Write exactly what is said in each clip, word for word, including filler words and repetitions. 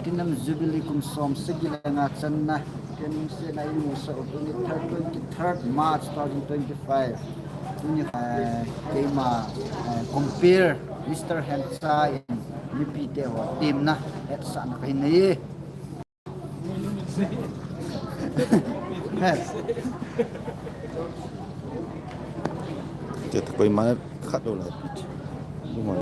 Platinum Jubilee kum som sagi le nga channa, ken se na imu sa o twenty-third, twenty-third March two thousand twenty-five. Tuni, eh, keima, eh, compere Mister Hemcha in mipite ho team na hetsahna kahin nei e. He. Te ta koima khat lou lai. Lungmon.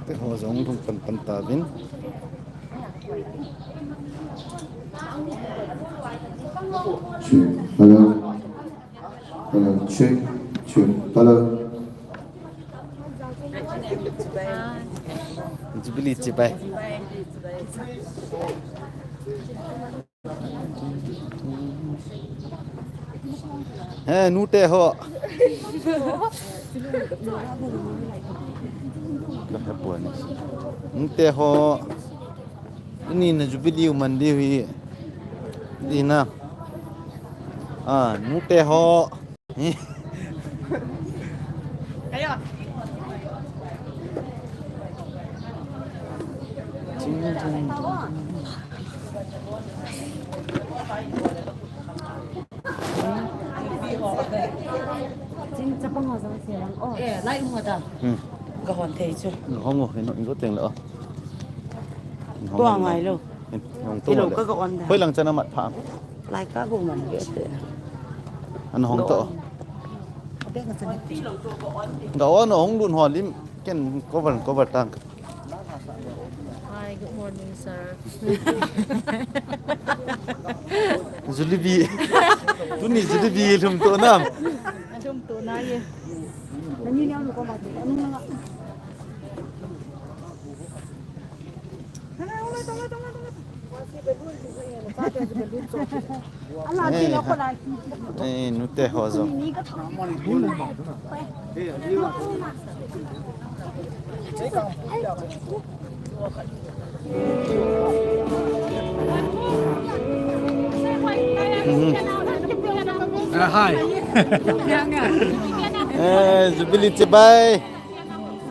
Te ho jong lhung pan pan tauvin. Hello. Hello, check, check. Hello. Jubilee chibai. He, nute ho. Nute ho. Ini na Jubilee man diu hi. Di na. Ah, nute ho. Chin chapang ho jong se lang. Oh. Eh, lai um ta. Hmm. Ka hon thei chu. Hong o, hino, ingo teng lo. Tua ngai lo. Hong tu. Hilo lo. Ka ka on da. Hoi lang chana mat pha. Lai ka go man ge te. An hong to. Ka on hong dun ho lim ken cover, cover tang. Hi, good morning, sir. Julebi. Tuni Julebi lhum to nam. Lhum to na ye. Nani ni ang ko ma. Anu na. Eh, eh, nute ho jong. Mhm. Ah, hi. Eh, Jubilee chibai.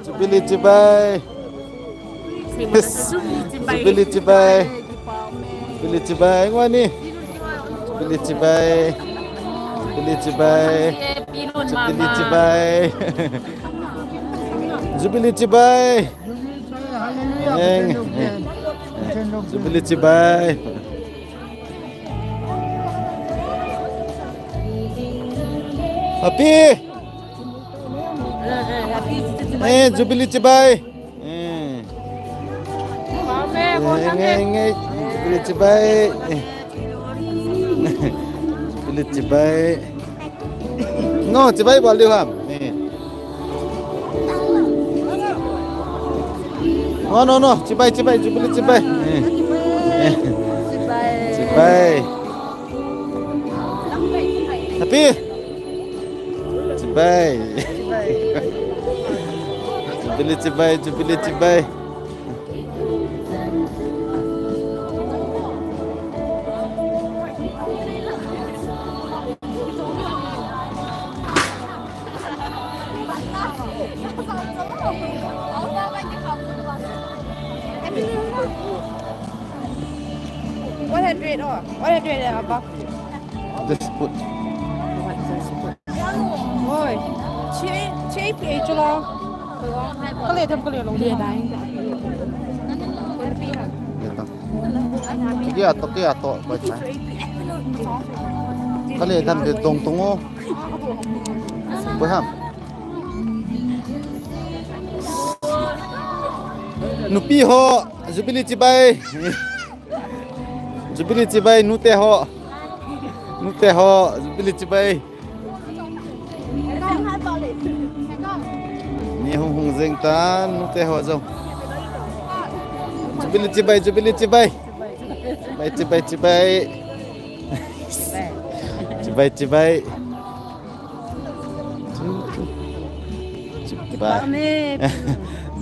Jubilee chibai. Yes. Jubilee chibai. Jubilee chibai. Ngwani. Jubilee chibai. Jubilee chibai. Jubilee chibai. Jubilee chibai. Eng. Jubilee chibai. Happy. Eh, Jubilee chibai. Eh. Eh, eh, eh, Jubilee chibai. Eh. Jubilee chibai. No, chibai bol diu ham. Eh. No, no, no. Chibai, chibai, Jubilee chibai. Eh. Eh. Chibai. Happy. Chibai. Jubilee chibai, Jubilee chibai. One hundred, oh, one hundred and above. Just put. Oi, che, che ph lo. Kale tham kale lo. Ye dai. Ye ta. Kia to, kia to, koi ta. Kale tham de tong tong o. Koi ham. Nupi ho, Jubilee chibai. Jubilee chibai, nute ho. Nute ho, Jubilee chibai. Ni hung hung jeng tan, nute ho jong. Jubilee chibai, Jubilee chibai. Chibai, chibai, chibai. Chibai, chibai. Chibai.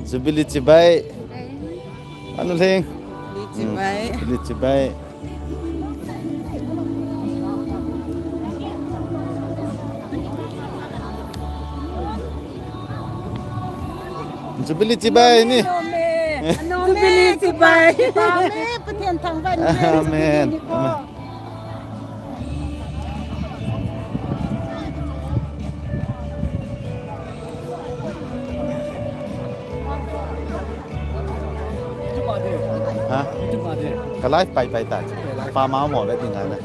Jubilee chibai. Anu leng. Chibai. Jubilee chibai. Jubilee chibai ni. Jubilee chibai. Amen. Amen. Ha? Ka live pai pai ta. Pa ma mo le ting ai na.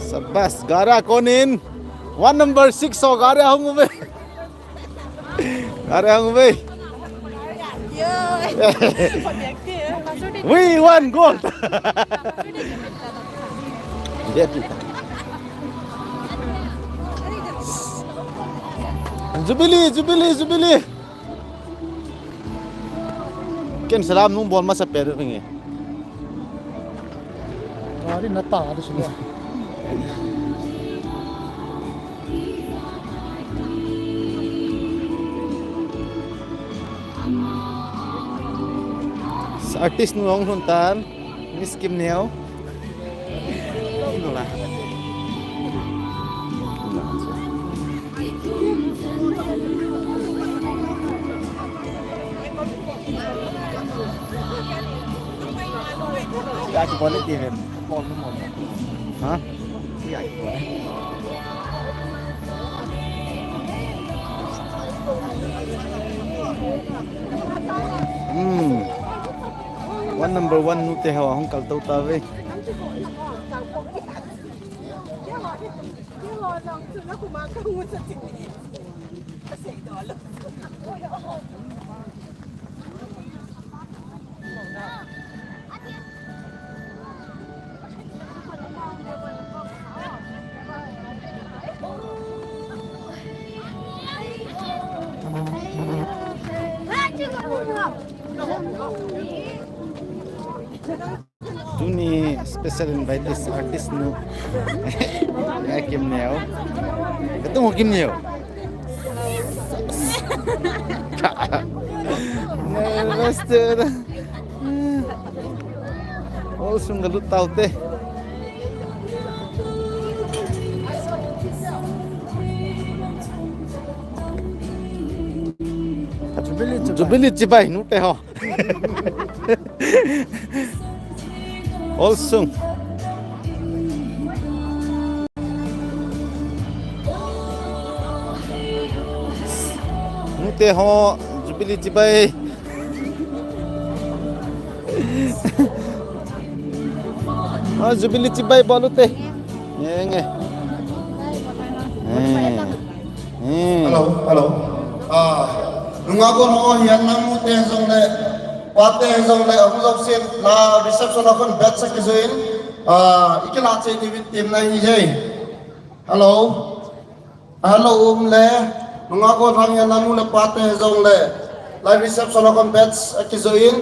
Sabas, gara konin. One number six so gara hung uve. Gara hung uve. We won gold. Jubilee, Jubilee, Jubilee. Ken salam nung bol masa pe ring e. Gari na ta da sila. Artist nu hung lhun tan, Miss Kimneo. Ha? Hmm. One number one nu te hawa hung kal tou ta ve. Tuni special invitees artist nu. Ngai Kimneo. Katung ho Kimneo. Nervous te da. Ol sung galut tau te. Jubilee chibai nu te ho. Ol sung. Nu te ho, Jubilee chibai. Ah, Jubilee chibai bol u te. Nge, nge. Eh. Hmm. Hello, hello. Ah, nunga ko ho hian nang nu te jong le, pa te jong le, ahung jong sin, la reception a kon bet sa ki join. Ah, ikila che ni vin team na hi je. Hello. Hello, um le. Nunga ko thang hian nang nu le pa te jong le, la reception a kon bet sa ki join.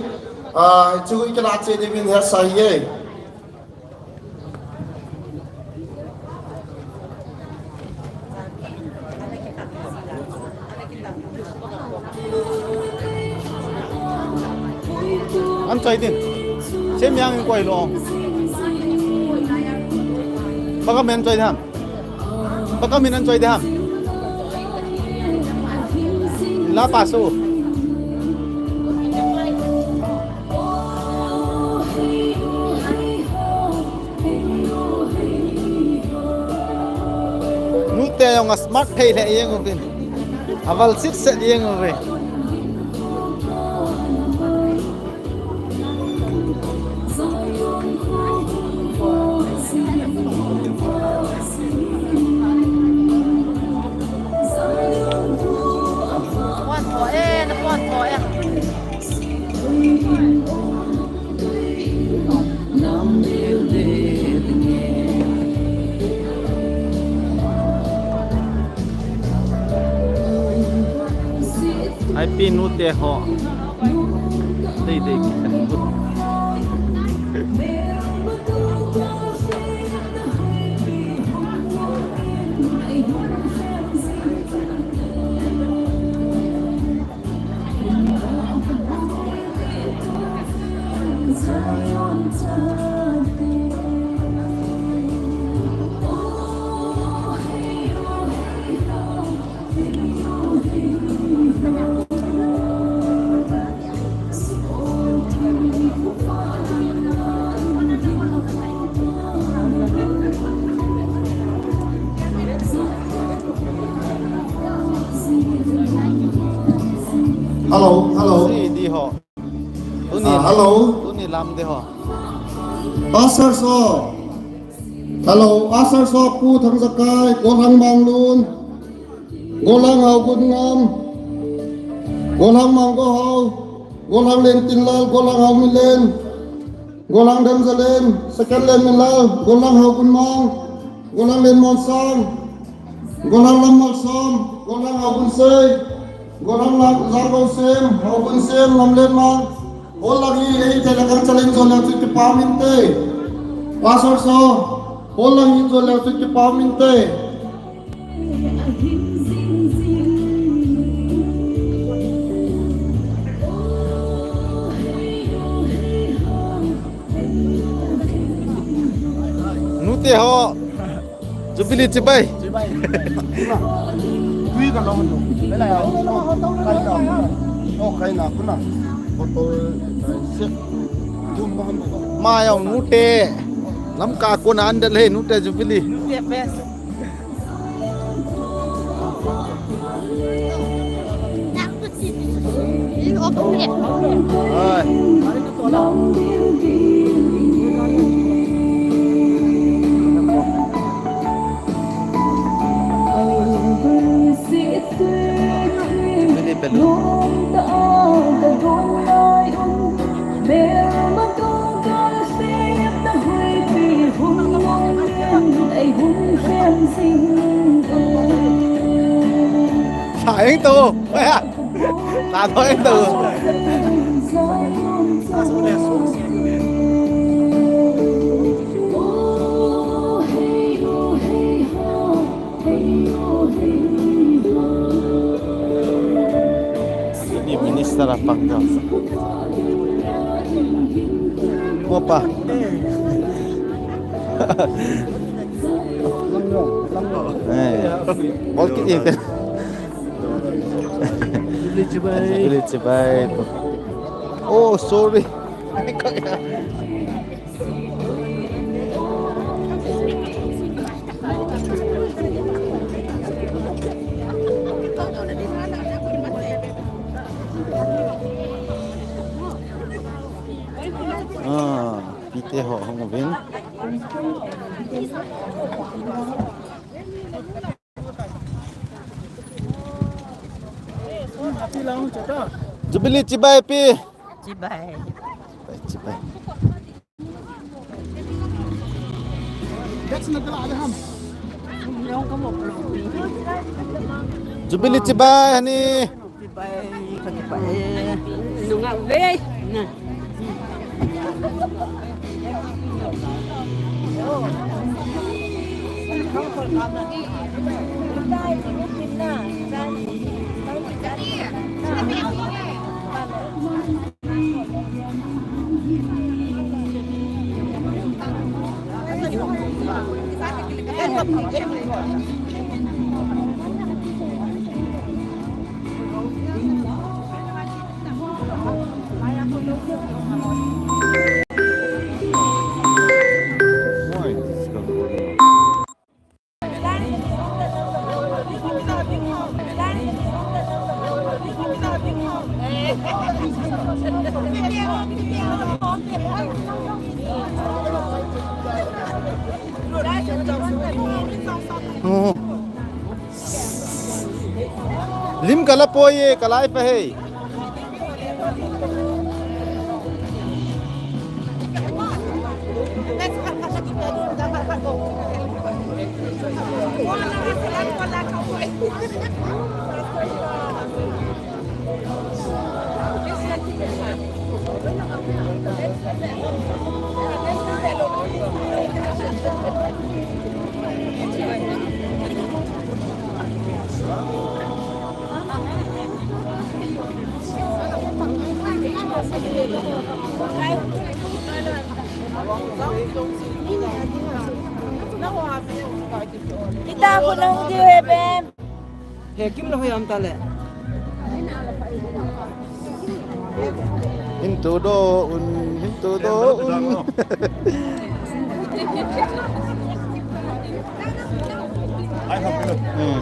Ah, chu ikila che ni vin her sa hi je. An choi din. Sem yang koi lo. Baka men choi tham. Baka min an choi tham. La paso. Nute jong a smart thei lheh jeng uvin. Aval sit set jeng uve. Puan tho e, na puan tho e. Pi nu te ho. Dei dei ki kan bu. Hello, hello. Si di ho. Tuni, ah, hello. Tuni lam de ho. Pastor so. Hello, Pastor so, Pu Thangjakai, Gollhang Manglun. Gollhang Haogunngam. Gollhang Manggohao. Gollhang Lentinlal, Gollhang Haominlen. Gollhang Demjalen, second Lenminlal, Gollhang Haogunmang, Gollhang Lenmonsang, Gollhang Lammalsom, Gollhang Haogunsei, Gollhang Lam-, Janggousem, Haogunsem, Lamlenmang, Gollhang hi, ei, te la kang challenge zone la chu kipa min te. Pastor so, Gollhang hi zone la chu kipa min te. Nu te ho. Jubilee chibai. Chibai. Tui ka long tu. Bela ya. Kai na. Oh, kai na kuna. Botol, eh, sek. Dum ba han. Ma ya nu te. Lamka kona an de le nu te Jubilee. Nu te best. Sa eng to. Sa to eng to. Ini minister apa enggak? Apa? Eh, bol kit ni. Jubilee chibai. Oh, sorry. Ah, pi te ho hung uvin. Jubilee chibai pi. Chibai. Chibai. Jubilee chibai, honey. Chibai, chibai. Nunga ve. Oh. Lim kala poi e, kalai pa hei. Ita ko nang diu he bem. He kim na hoyam ta le. Hin to do un, hin to do un. Hmm.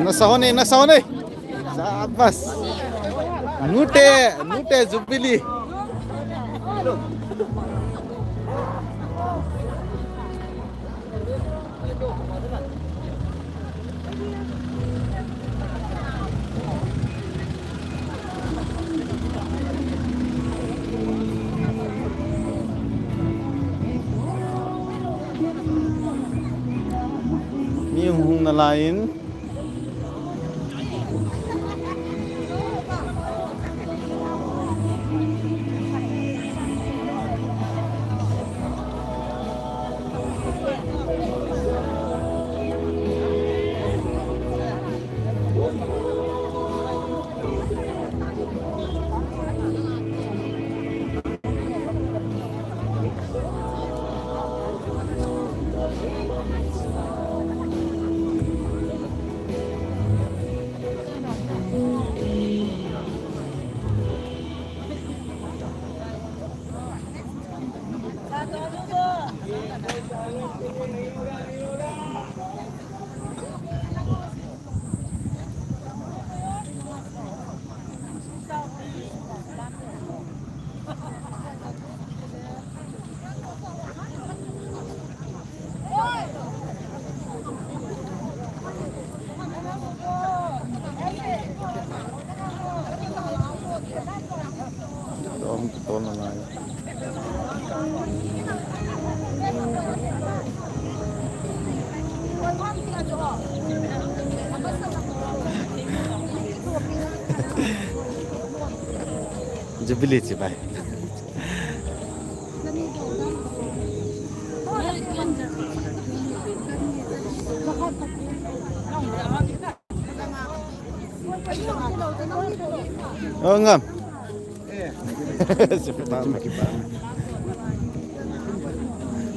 Nasa hone, nasa hone. Sabas. Nute, nute Jubilee. Mi hung nalai in. Jubilee chibai. Oh, ngam.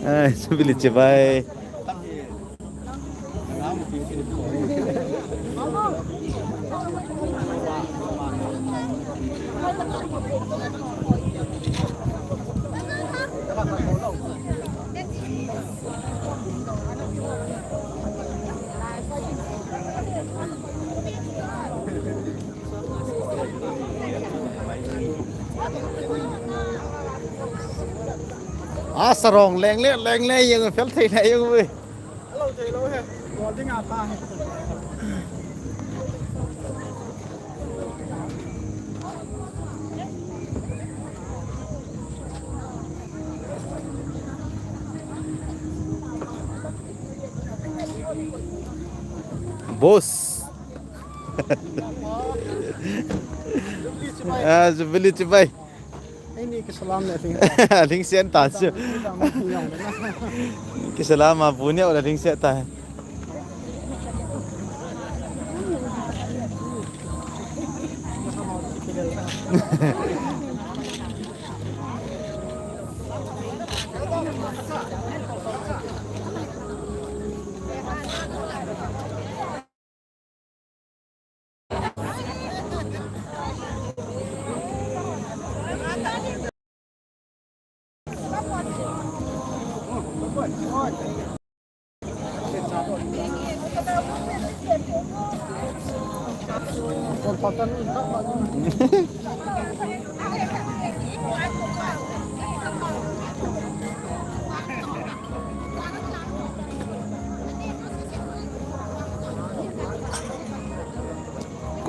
Ai, Jubilee chibai. A sarong leng le, leng le, jeng fel thei le jeng ui. Alo thei lou he. Bol ding a ta he. Boss. Ah, Jubilee chibai. Eini kisalam le ding. Lingsen ta chu. Kisalam a bu neo le lingsen ta.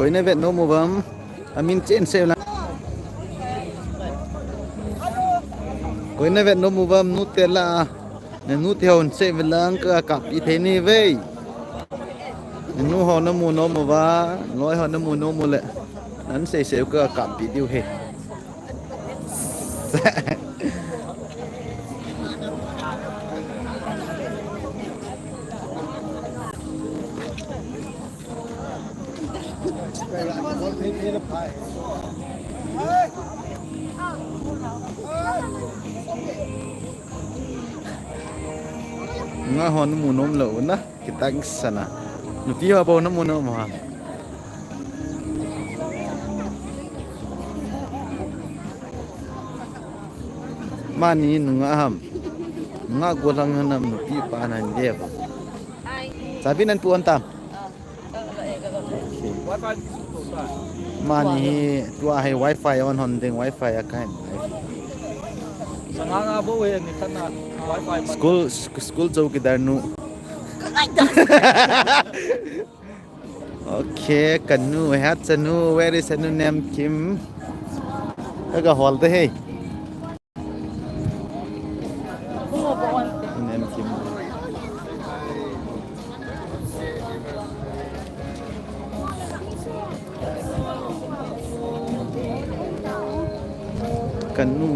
Koi na vet nom uvam, amin chen sei lang. Koi na vet nom uvam, nute la. Nanu te hon sei ve lang, ka kap pi thei ni ve. Nanu ho namu nom uva, loi ho namu nom u le. Nan sei sei ka kap pi diu he. Nga ho namu nom lou na, kitang sana. Nupi ho bou namu nom ha. Mani nunga ham. Nunga golang hanam nupi pa nan dev. Sabi nan puan tam. Mani hi tua hi wifi on hon ding, wifi a kain. Sanga nga bo he ni thana wifi. School, sc-, school chowkidar nu. Okay, kanu, he chanu, where is Anu Nemkim? Kaga hol de he. Nem Kim. Kanu,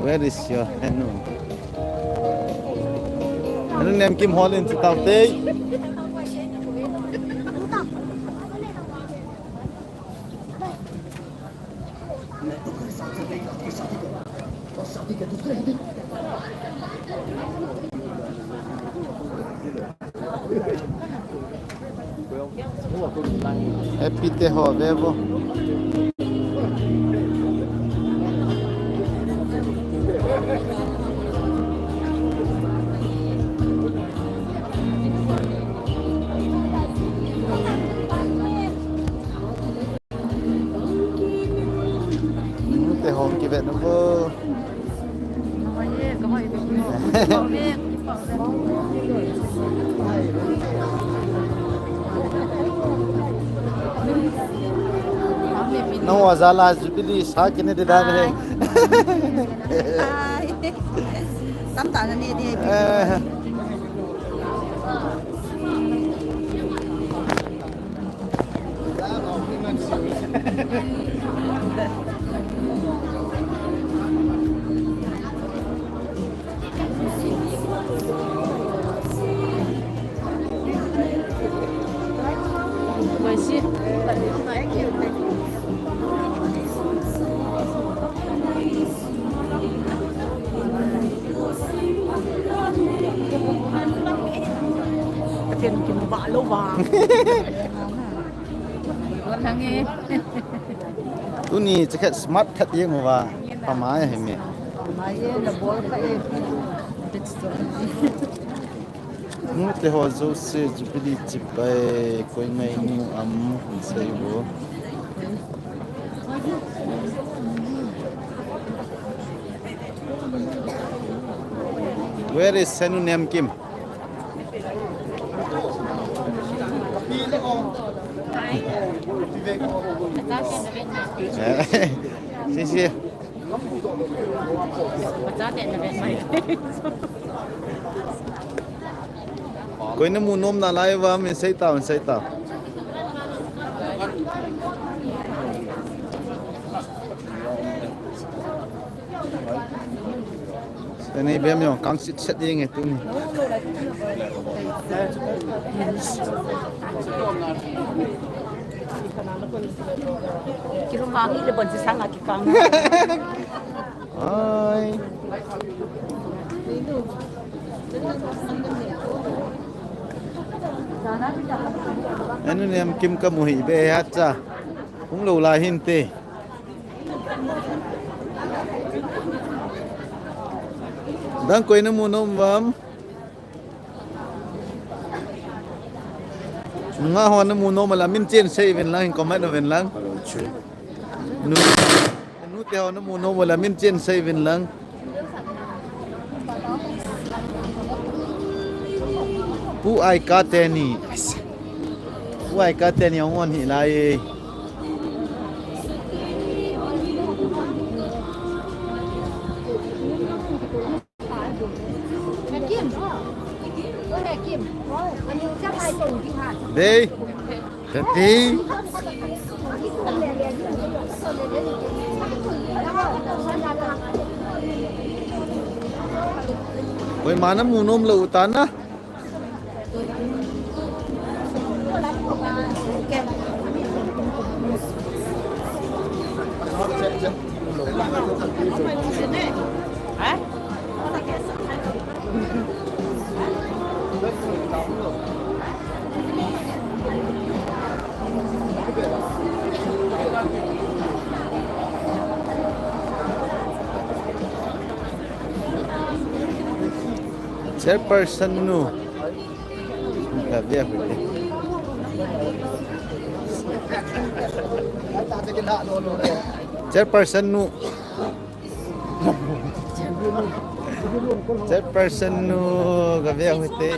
where is your Anu? Anu Nem Kim hol in chitau te. Happy te ho ve vo. Te hong kivet nu vo. Nang wa jala Jubilee sa kine de da he. Ai. Tam ta na ne de. Eh. Pathen kin ba lo ba. Nang e. Tuni chakhat smart khat jeng uva. Pamai he me. Pamai e, na bol kha e. Nute ho jouse Jubilee chibai koi ngainu am sei vo. Where is Senu Nem Kim? Si, si. Koi namu nom nalai uva, min sei tau, min sei tau. Tuni bem jong kang sit set ding e tuni. Kilung hang hi le bon si sang a kikang. Ai. Anu Nem Kim kamu hi be ha cha. Hung lou lai hin te. Dang koi namu nom uvam? Nungah ho namu nom ula min chen sei uvin lang, comment uvin lang. Nu, nute ho namu nom ula min chen sei uvin lang. Pu Aika teni. Pu Aika teni hung on hih lai e. Dei. Teti. Koima namu nom lou u tan a. Chairperson nu. Ka via hute. Chairperson nu. Chairperson nu ka via hute.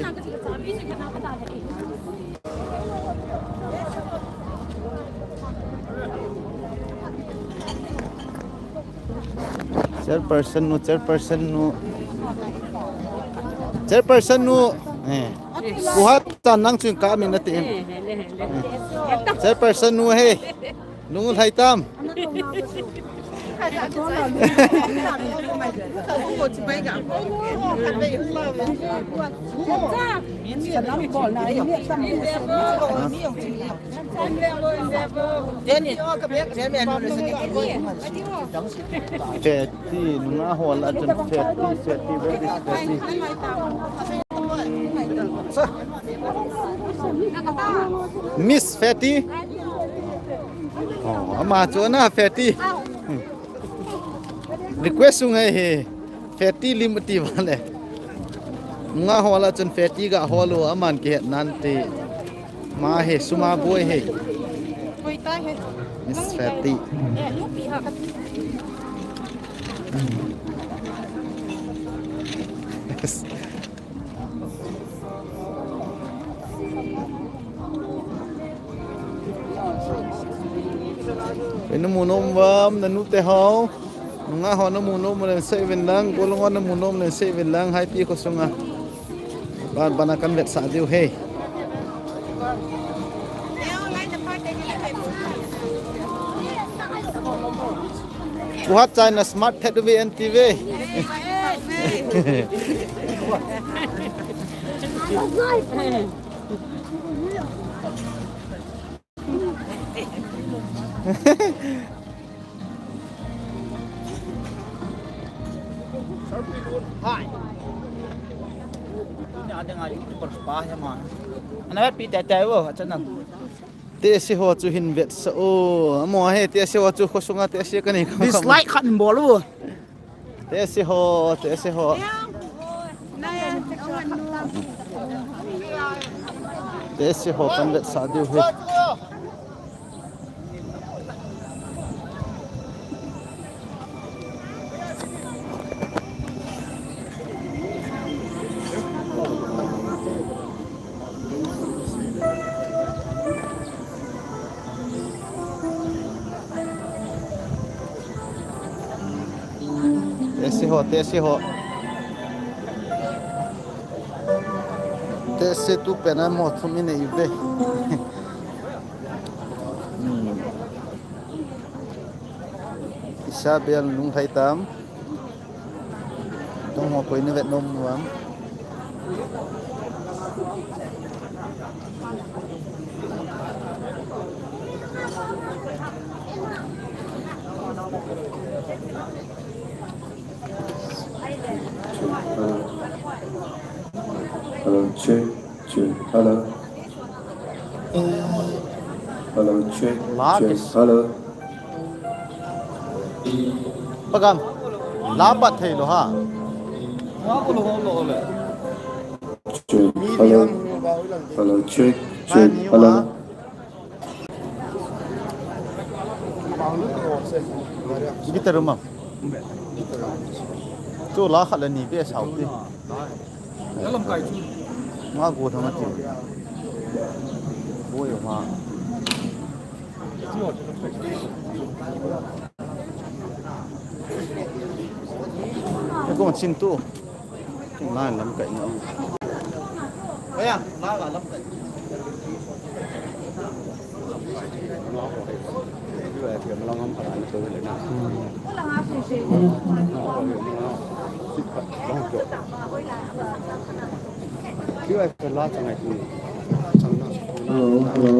Chairperson nu, chairperson nu. Chairperson nu. Eh. Kuhat tan nang chun ka min nati. Chairperson nu he. Lungu lhai tam. Feti, nunga ho lah a chun feti, feti, very feti. Miss Feti. Oh, ama chu na feti. Hmm. Request sung ahi. Feti lim ati vale. Nunga ho lah a chun feti ga hol u aman kihet nan ti. Ma he, suma boy he. Miss Feti. Yes. Koi namu nom uvam, nanu te ho. Nunga ho namu nom ule sei uvin lang, golhang ho namu nom ule sei uvin lang, Haipi khosunga. Ban, ban a kan vetsah diu he. Kuhat chai na smart thet uve N T V. Ana pi te te wo, acha nang. Tesi ho chu hin vetsah o. Amo he, tesi ho chu khosunga tesi kani. Dislike khat bol u. Tesi ho, tesi ho. Tesi ho kan vetsah diu he. Tesi ho, tesi ho. Tesi tu pen a mo thum i nei ve. Hmm. Isabel Lunglhaitam. Tung ho koi na vet nom uvam. Hello, check, check. Hello. Hello, check, check. Hello. Pagam. La pat thei lou ha. Check. Hello. Hello, check, check. Hello. Guitar ma. Chu la khat le ni be sao ti. Nga go thang ti. Bo yo ma. Ko chin tu. Kin lai lamkai na. Aya, lai lamkai. Hello, hello.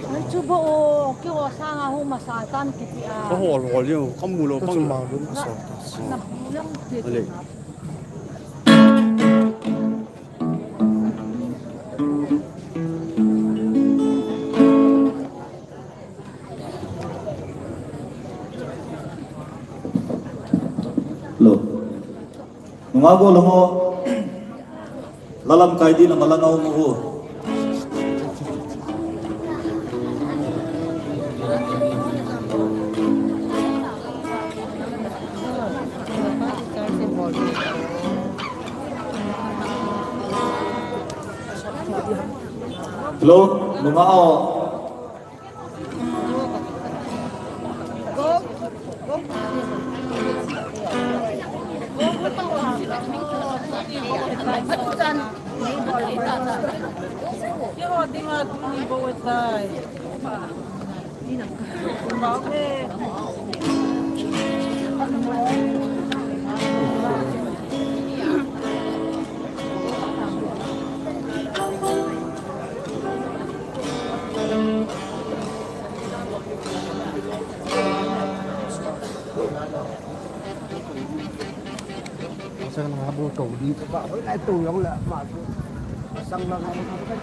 Ai, chu bo o, keiho sanga hung masa tan kiti a. Ka hol hol jeng, ka mu lou pang. Na bu lang ti. Ale. Hello. Nunga go lo mo. La lamkai di na ma la ngau mo ho. Hello, nunga o. Sang lang ha bu to di ka ba, hoi lai to yong la ma. Sang lang ha bu to ka.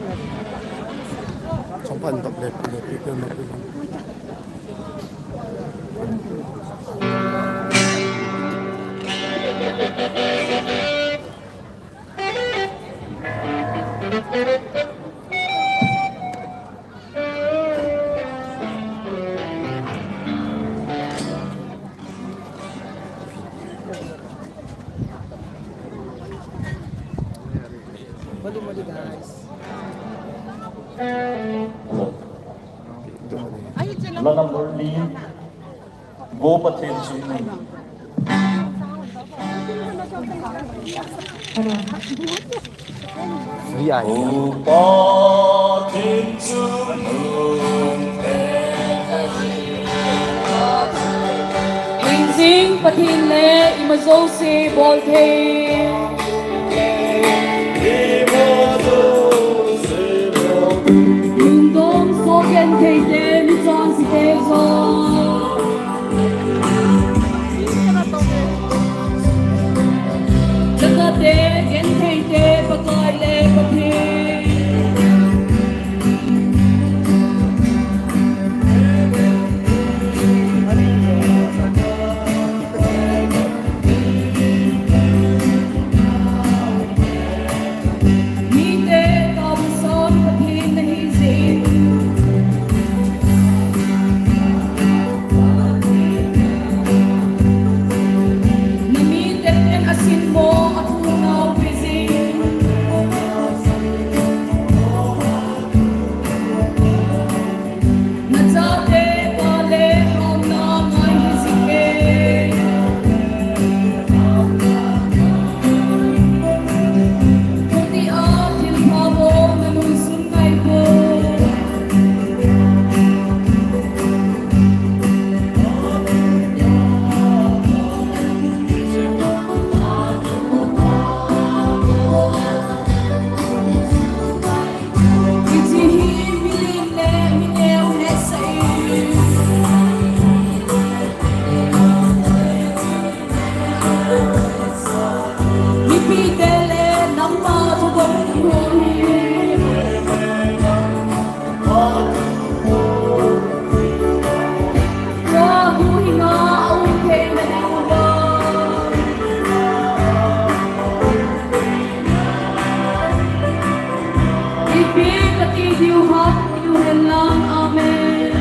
Chong pan dok le, le, le, le, le. Mali, mali, guys. Lana Murli, Go Pathen Sung. Free ai. Pathen Sung. Ingjing Pathen le ima jouse bol thei. Lungdong soh genthei te, michonse te jong. Chakate genthei te, Pakai le Pathen. Mite taosan Pathen nahi jeh in. Namiten asinmo athunau pe jing. Mite le nangma thugom ding ho hi. Tua huhhinga aum theina diuva ipi kati diu ham, diu hen lang. Amen.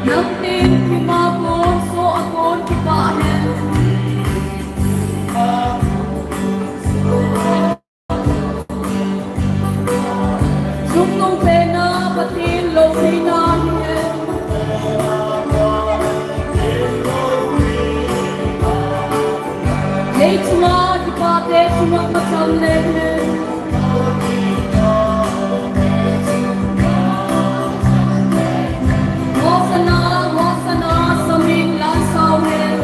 Nangtin kima kon so a kon kipah hen. Chungnung pena Pathen loutheina hihen. Leichunga kipahte chunga machal le hen. Hosanna, Hosanna, samin lansau hen.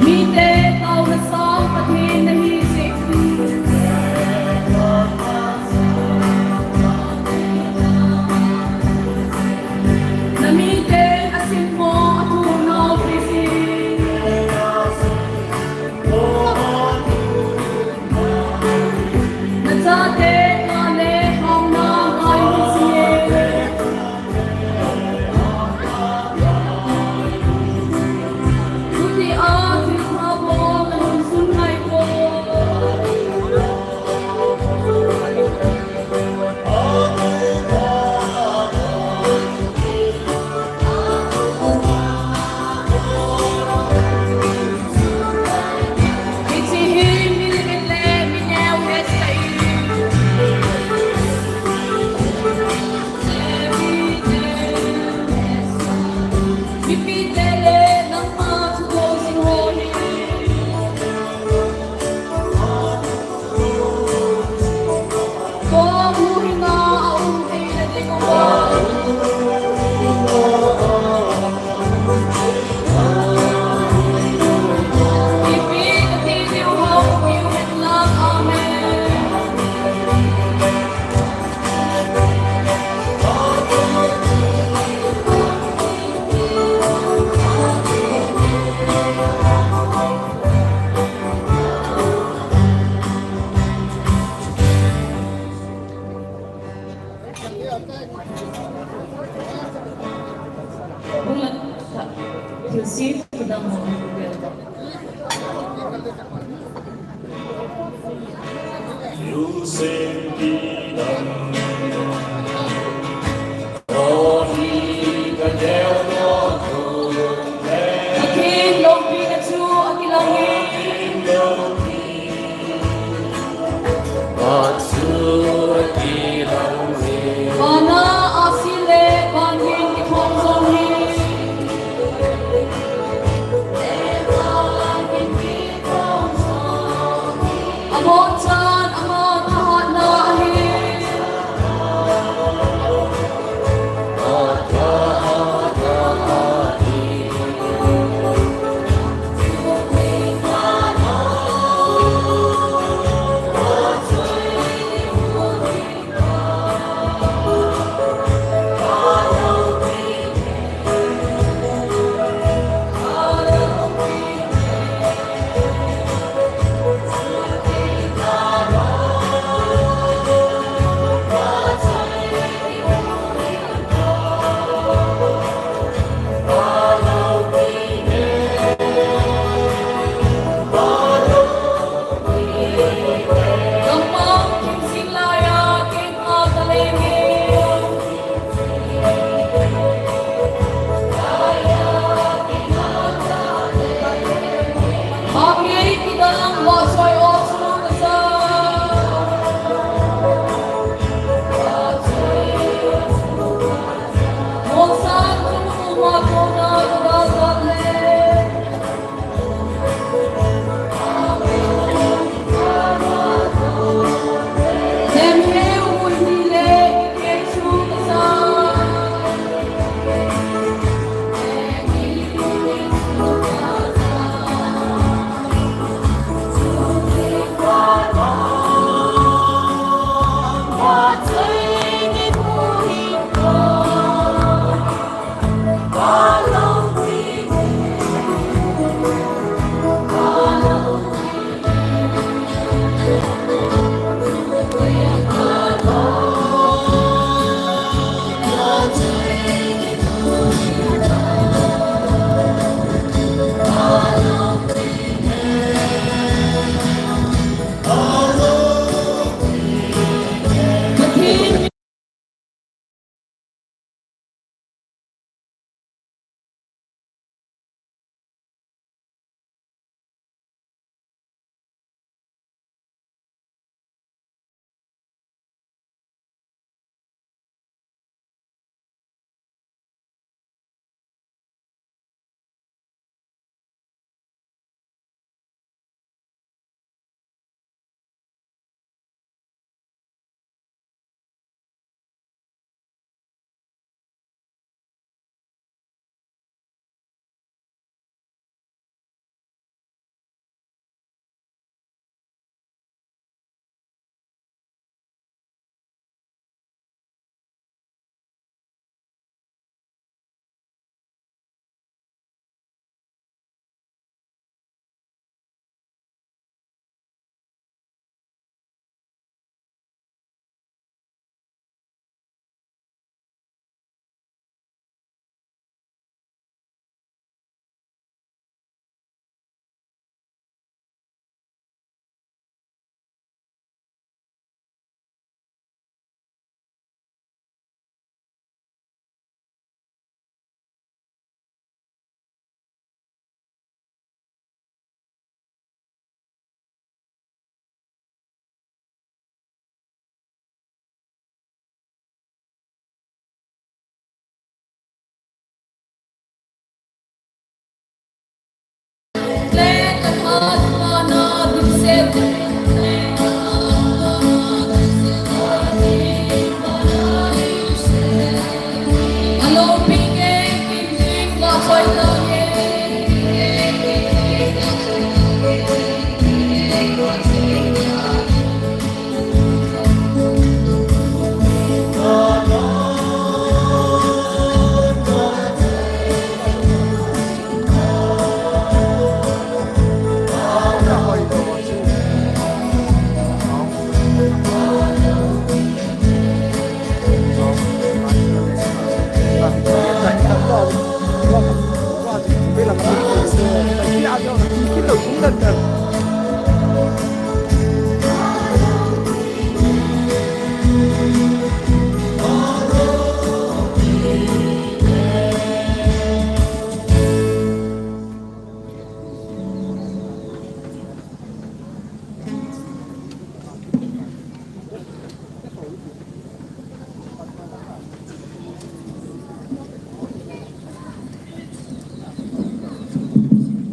Mite taona sang Pathen nahi jeh. Namite asimmo athum nau Pathen. Nachate ngah le hamna ngai hijeh. Chuti a thilpha bol nalungsun ngai poi. Pathen loupina chu akilang e. Vana ahsi le van hin kithong jong hi. Abonchan ama thahatna ahi.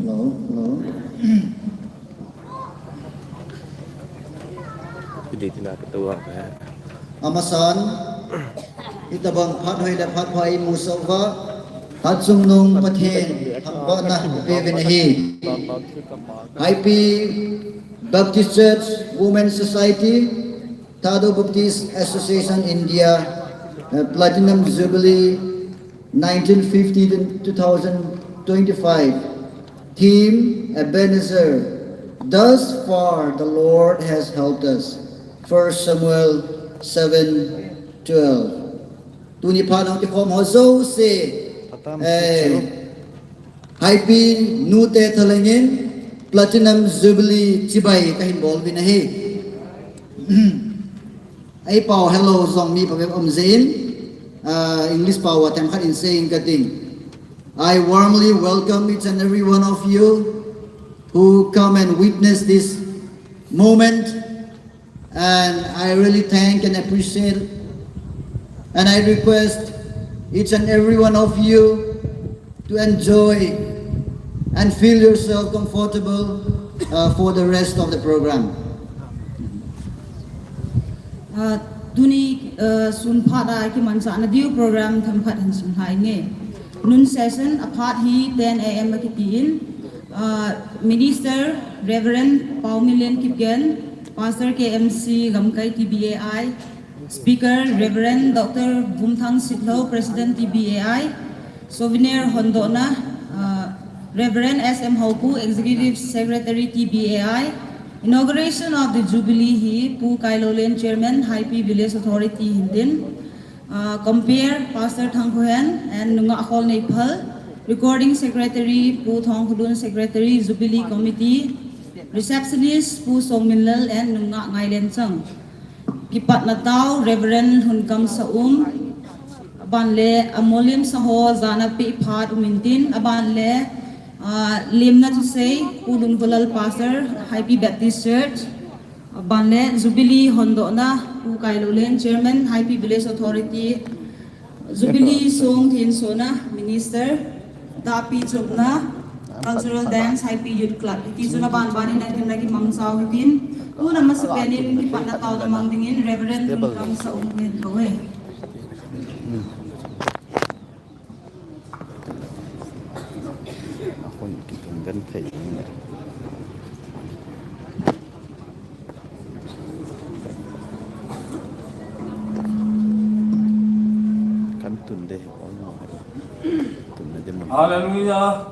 Hello, hello. Amasan, itobang phat hoi le phat pha imu sah uva, Hatchungnung Pathen thangvahna ipeuvin ahi. Haipi Baptist Church Women's Society, Thadou Baptist Association India, uh, Platinum Jubilee, nineteen fifty to two thousand twenty-five. Theme, Ebenezer. Thus far the Lord has helped us. First Samuel seven twelve. Tuni phat a kikhom ho jouse, eh, Haipi nute thalheng in Platinum Jubilee chibai kahin bol uvin ahi. Ei pao hello jong mi phabep um jeh in, ah, English pao a themkhat in sei inge kati. I warmly welcome each and every one of you who come and witness this moment. And I really thank and appreciate, and I request each and every one of you to enjoy and feel yourself comfortable, uh, for the rest of the program. Ah, tuni, ah, sun phat a kimanchahna diu program themkhat hin simlha inge. Noon session a phat hi ten A M a kiti in, ah, Minister Reverend Paominlen Kipgen, Pastor K M C Gamkai T B A I, Speaker Reverend Doctor Vumthang Sitlhou, President T B A I, Souvenir hondohna, ah, Reverend S M Houpu, Executive Secretary T B A I, inauguration of the Jubilee hi Pu Kailollen, Chairman, Haipi Village Authority hin din, ah, compere Pastor Thangkhohen and Nungah Kholneiphal, Recording Secretary Pu Thongkholun, Secretary Jubilee Committee, Receptionist Pu Songminlal and Nungah Ngailenchang. Kipatna tao Reverend Lhunkam Saum, aban le amolim saho jana peh phat um intin, aban le, ah, lemna thusei Pu Lunkholal, Pastor, Haipi Baptist Church, aban le Jubilee hondohna Pu Kailollen, Chairman, Haipi Village Authority, Jubilee song thinsona, Minister, Dahpi Chopna, Cultural Dance, Haipi Youth Club. Hiti chun aban ban in athemna kimangchau hitin, tuna masapen in kipatna tao damang dingin Reverend Lhunkam Saum hin kau e. Ahung kitungden thei ne. Kan tun de, on mo. Tun na de mo. Hallelujah.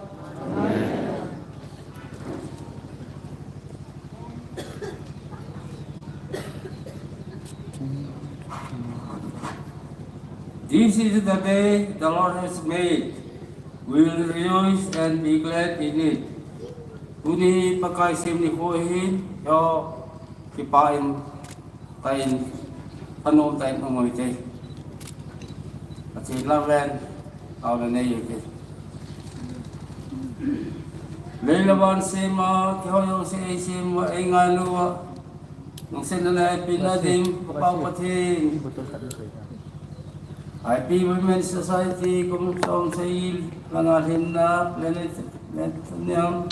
This is the day the Lord has made. We will rejoice and be glad in it. Tuni Pakai sem nikho ahin, eiho kipah in, tah in, thanom tah in um u hite. Pathen lamlen, taona nei u hite. Lei le van sem a, keiho jouse eisem uva, eingailu uva, lungsetna le eipina ding, Ka Pa Pathen. Haipi Women Society, kum som sei le nga lhinna, Planet, Planet Niam.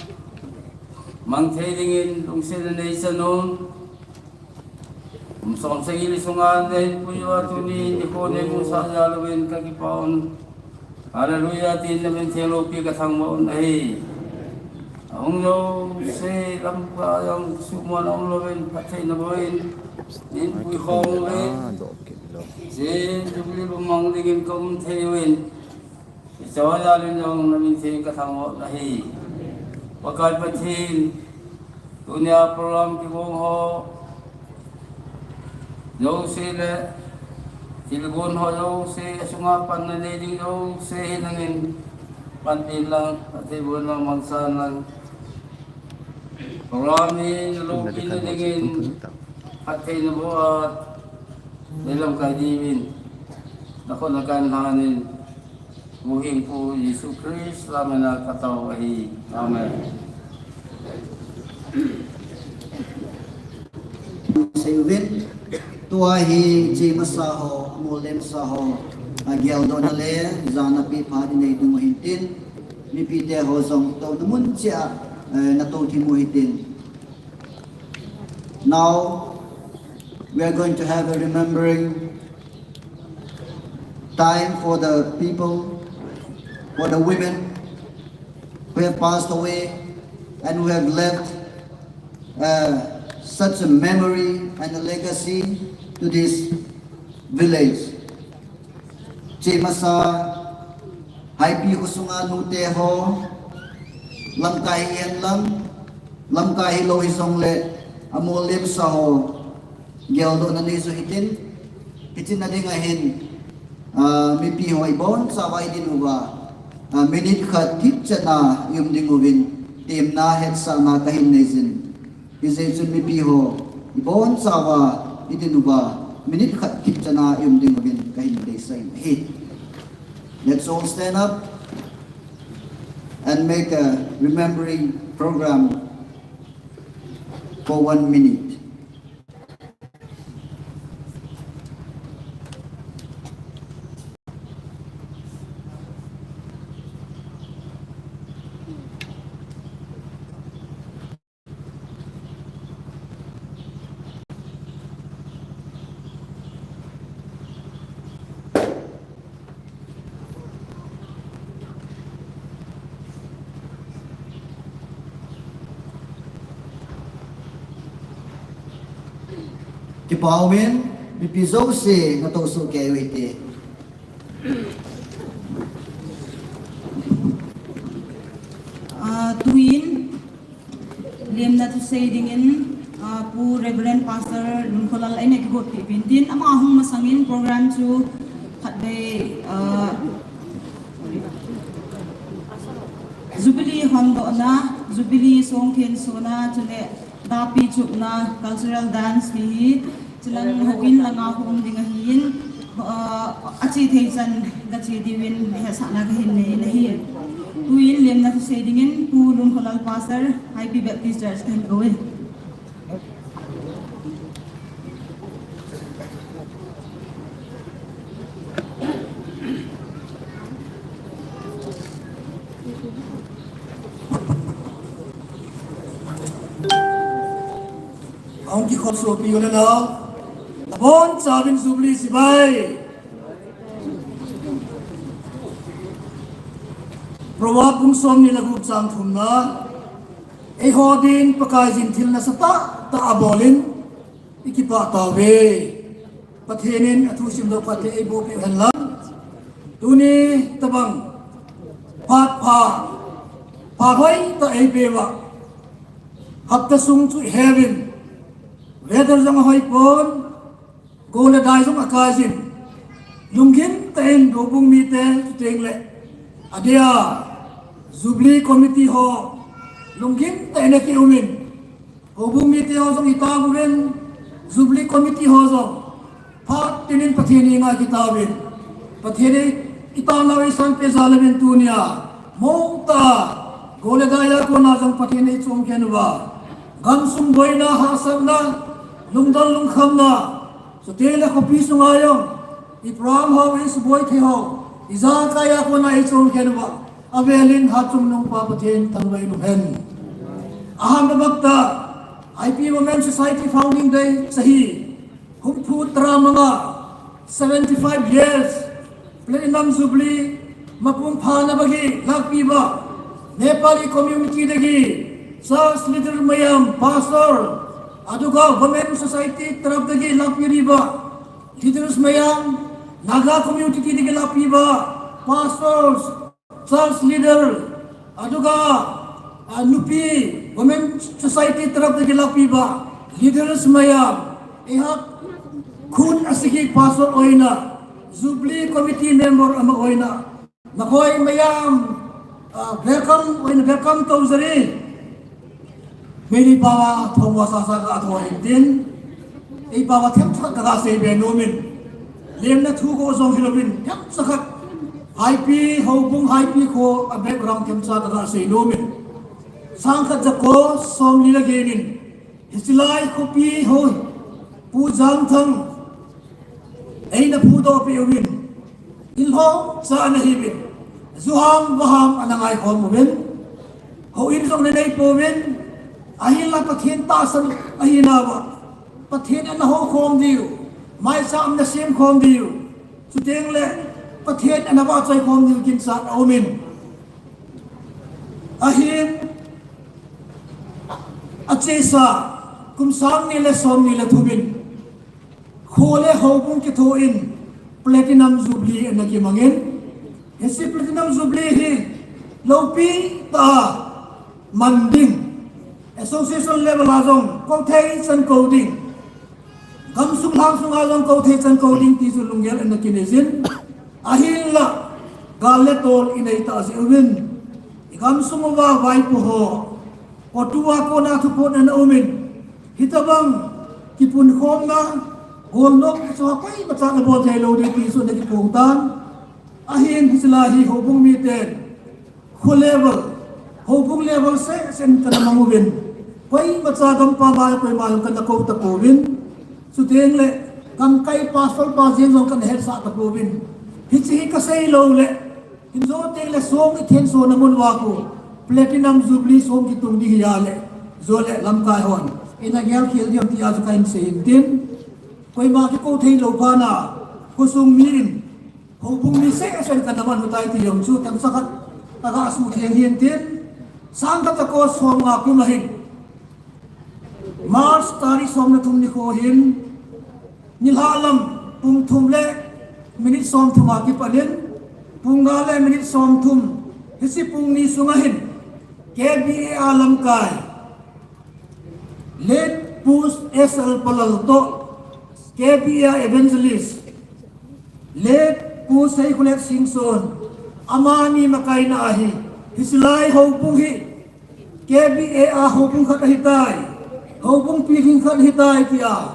mang thei dingin lungsetna neichan un. Kum som sagi le sunga nahin puiyu a tuni nikho neimusah jal uvin kakipah un. Hallelujah, tin namin theng loupi kathangvah un ahi. Ahung jouse lamkai jong suhmon aum louvin phattheina boh in, neipuikhom uvin. Hiche Jubilee bung mang dingin kaum thei uvin. Hiche jal in jong namin theng kathangvah un ahi. Pakai Pathen, tunia program kigong ho jouse le thilgon ho jouse, asunga panna nei ding jouse hi nangin panpin lang, athei bon lang, mangsan lang. Program hi naloupina dingin phattheina boh a neilamkai diuvin nakhut a kahin lhanin, Huhhingpu Jesu Christa mina katao ahi. Amen. Seiyuvin, tua hi chemasa ho, amollemsa ho ageldohna le jana peh phat inei diu ahin tin, mipite ho jong touna mun cheh a, eh, natou thim u hitin. Now, we are going to have a remembering time for the people, for the women who have passed away and who have left, uh, such a memory and a legacy to this village. Chemasa Haipi khosunga nute ho, lamkai hihen lang, lamkai hilou hijongle, amollemsa ho geldohna neijoh hitin, hiche na dinga hin, ah, mipi ho ibonchauva idin uva, ah, minute khat kipchan a i-um ding uvin, temna hetsahna kahin neijin. Hijeh chun mipi ho, ibonchauva idin uva, minute khat kipchan a i-um ding uvin kahin deisah in ahi. Let's all stand up and make a remembering program for one minute. Kipah uvin, mipi jouse natou soh kei u hite. Ah, tuin, lemna thusei dingin, ah, Pu Reverend Pastor Lunkholal eina kigotpi uvin tin, ama hung masangin program chu khatvei, ah, Jubilee hondohna, Jubilee songthen sona, chule dapi chupna, cultural dance ti hi, chulang houin langa hung ding ahin, ah, ache thei chan gache diuvin hetsahna kahin nei in ahi. Tuin lemna thusei dingin Pu Lunkholal Pastor, Haipi Baptist Church kahin kou e. Ahung kikhop sopi u le nao, abonchauvin Jubilee chibai. Proverb bung somni le gup chang thumna, eiho din Pakaiyin thil nasatah tah abol in, i kipah tauve. Pathen in athu simdoh phatthei eiboh peh u hen lang. Tuni tabang phat pha, pha hoitah eipeh uva, hapta sung chu iheuvin, weather jong ahoi pon, gou le dai jong akai jin, lunggim tah in houbung mite chuteng le adia Jubilee Committee ho lunggim tah in akium in, houbung mite ho jong itao uvin, Jubilee Committee ho jong phat tin in Pathen henga kitaovin, Pathen in itao nau eisanpeh jal uvin tunia mong tah a gou le dai a kona jong Pathen in eichom khen uva, gamsung boina, hahsatna, lungdon lungkhamna, chuteng le khopi sunga jong i program ho, i suboi thei ho, ijakai a kona eichom khen uva, avel in Hatchungnung Pa Pathen thangvah in umhen. Aham babak ta, I P Women Society Founding Day sahi, humphu tara manga, seventy five years, Platinum Jubilee, mapung phana bagi lakpi ba, Nepali community dagi, church leader mayam, pastor, aduga Women Society taraf dagi lakpi riba, leaders mayam, Naga community dagi lakpi ba, pastors, church leader, aduga, a, nupi, women society taraf dagi lakpi ba, leaders mayam, ihak khun asigi pastor oina, Jubilee committee member ama oina, nakoi mayam, a, welcome, oina welcome to jari. Mary Power thongwa sasa ka atho hintin. Ei Power themcha ka ga sei be nomin. Lemna thu ko jong hilomin themcha khat. Haipi, houbung haipi ko a background themcha ka ga sei nomin. Sangkhat jako somli le genin. Hichilai khopi ho. Pu Jangthang. Eina phudoh peh uvin. Inlhom cha ana hiuvin. Juham vaham ana ngaikhom uvin. Houin jong ana neipouvin. Ahinla Pathen tahsan ahinauva, Pathen ana houkhom diu. Maicham ana semkhom diu. Chuteng le Pathen ana vahchoikhom diu ginchat aumin. Ahin achesa kum sang ni le somni le thumin. Kho le houbung kithoin Platinum Jubilee ana kimangin. Hiche Platinum Jubilee hi loupi tah a man ding. Association level a jong kou thei chan kou ding. Gamsung lhangsunga jong kou thei chan kou ding ti chu lunggel ana kinei jin. Ahinla, gal le tol inei tah jeh uvin. I gamsung uva vaipo ho. Kou tua kona thuphon ana umin. Hitabang kipunkhomna, golnop, hiche ho koimacha ana bol thei lou ding ti chu ana kiphong tan. Ahin hiche lai hi houbung miten, kho level, houbung level seh seh in kana mang uvin. Koimacha gampam a koima jong kana kou tapouvin. Chuteng le, gamkai pastor pa jeng jong kana hetsah tapouvin. Hiche hi kasei lou le, Hin jou teng le song i thensona mun uva khu Platinum Jubilee song kitung ding hi a le, jou le lamkai hon ina gel khel diu ti a chu ka hin sei hin tin. Koima kikou thei lou phat na, khosung mi in, houbung mi seh seh in kana man u tai ti jong chu themcha khat ka ga sutheng hin tin. Sangkhat jako somnga kum ahin. March tarik som le thum nikho hin, nilhah lam pung thum le minute som thum a kipan in, pung nga le minute som thum, hiche pung ni sunga hin, K B A a lamkai, Late Pu S L Palal toh, K B A a evangelist, Late Pu Seikholet Singson, amani makaina ahi, hiche lai houbung hi, K B A a houbung khat ahitai, houbung pilhing khat ahitai tia,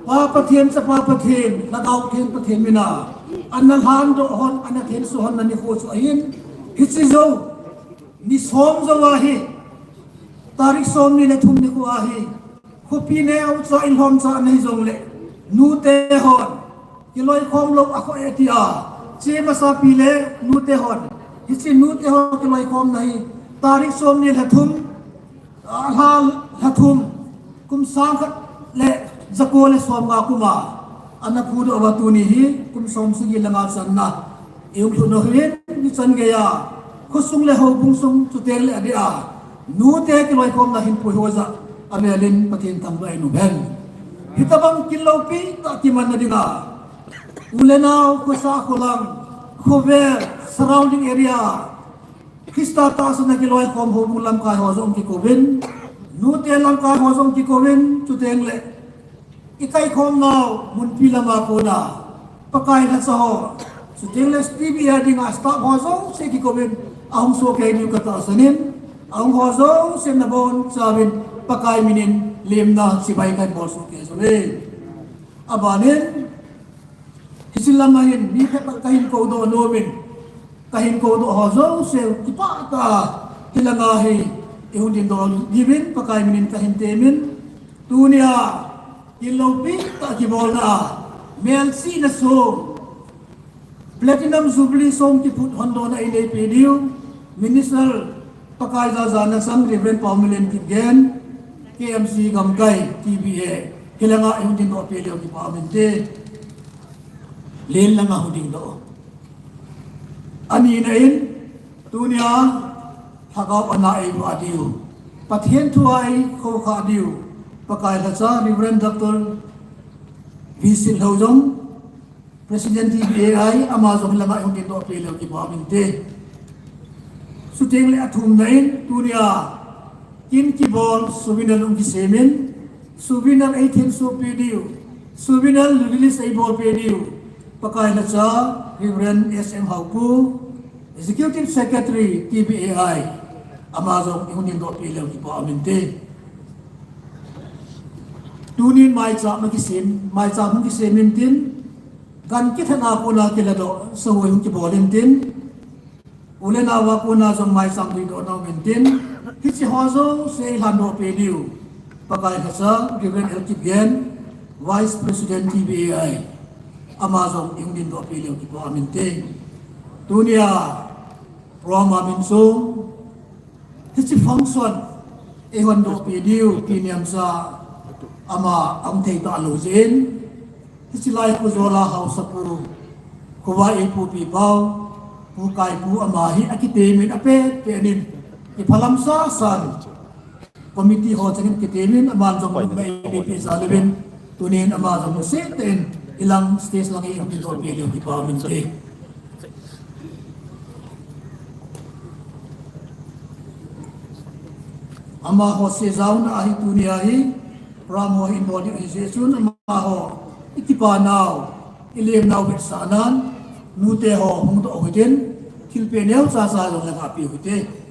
Pa Pathen, Chapa Pathen, Lhagao Theng Pathen mina ana lhandoh hon, ana thenso hon na nikho chu ahin, hiche jou, ni som jou ahi, tarik somni le thum nikho ahi, khopi neo cha inlhom cha ana hi jongle, nute hon kiloikhom lou akhoh e tia, che masapi le nute hon, hiche nute hon kiloikhomna hi, tarik somni le thum, a, lha, lha thum, kum sangkhat le jako le somnga kuma ana phudoh uva tuni hi, kum somsagi le nga channa i umlhut u hin, hichan geiya khosung le houbung sung chuteng le adeh a nute kiloikhomna hin puiho jeh a amelin Pathen thangvah in um hen. Hitabang kin loupi tah kimanna dinga, u le nao, khosa kholam, khovel, surrounding area, Christa tahsan a kiloikhom houbung lamkai ho jong kikouvin, nute lamkai ho jong kikouvin, chuteng le i kaikhom nau munpi lama kona Pakai lhacha ho, chuteng le T V a dinga staff ho jouse kikouvin, ahung sohkei diu katahsan in, ahung ho jouse nabonchauvin Pakai minin lemna chibai kahin bol sohkei uve. Abanin, hiche lama hin mi khat kahin koudoh nomin, kahin koudoh ho jouse kipah tah a hilanga hi ihung dingdoh diuvin Pakai minin kahin temin, tunia kin loupi tah a kibolna a, melchihna song, Platinum Jubilee song kiphut hondohna ineipe diu, Minister Pakai jajana chang Reverend Paomilen Kipgen, K M C Gamkai, T B A, hilanga ihung dingdoh peh leu kipa um inte. Len langa hung dingdoh. Anina in, tunia, lhagao ana eiva diu. Pathen thua eikhoukhah diu. Pakai lhacha Reverend Doctor V C Lhojong, President T B A ahi, ama jong hilanga ihung dingdoh peh leu kipa um inte. Chuteng le athumna in, tunia, kin kibol, souvenir hung kisem in, souvenir eithensoh peh diu, souvenir release eibol peh diu. Pakai lhacha, Reverend S M Haokip, Executive Secretary, T B A ahi, ama jong ihung dingdoh peh leu kipa um inte. Tunin maicham akisem, maicham hung kisem intin, gan kithana kona kiladoh, sahoi hung kibol intin, u le nao a kona jong maicham duidoh na um intin, hiche ho jouse eilhandoh peh diu. Pakai lhacha, Reverend L Kipgen, Vice President T B A ahi, ama jong ihung dingdoh peh leu kipa um inte. Tunia, Roma min sung, hiche function, eihondoh peh diu, Pi Niamsa, ama ahung thei talou jeh in, hiche lai khu jola haosapu, khovah eipupi pau, Pu Kaipu ama hi akitemin apet pet in, kiphalam sasan, committee ho chengin kitemin aman jong lungmei eipeh jal uvin, tunin ama jong lungset tah in, ilang stage lang ihung dingdoh peh leu kipa um inte. Amaho seijao na ahi tunia hi, program ho hin bol ding ahi jeh chun amaho, ikipa nau, ilemnau vetsahnan, nute ho hungdoh u hitin, thilpeh neocha cha jong le gapeh u hite.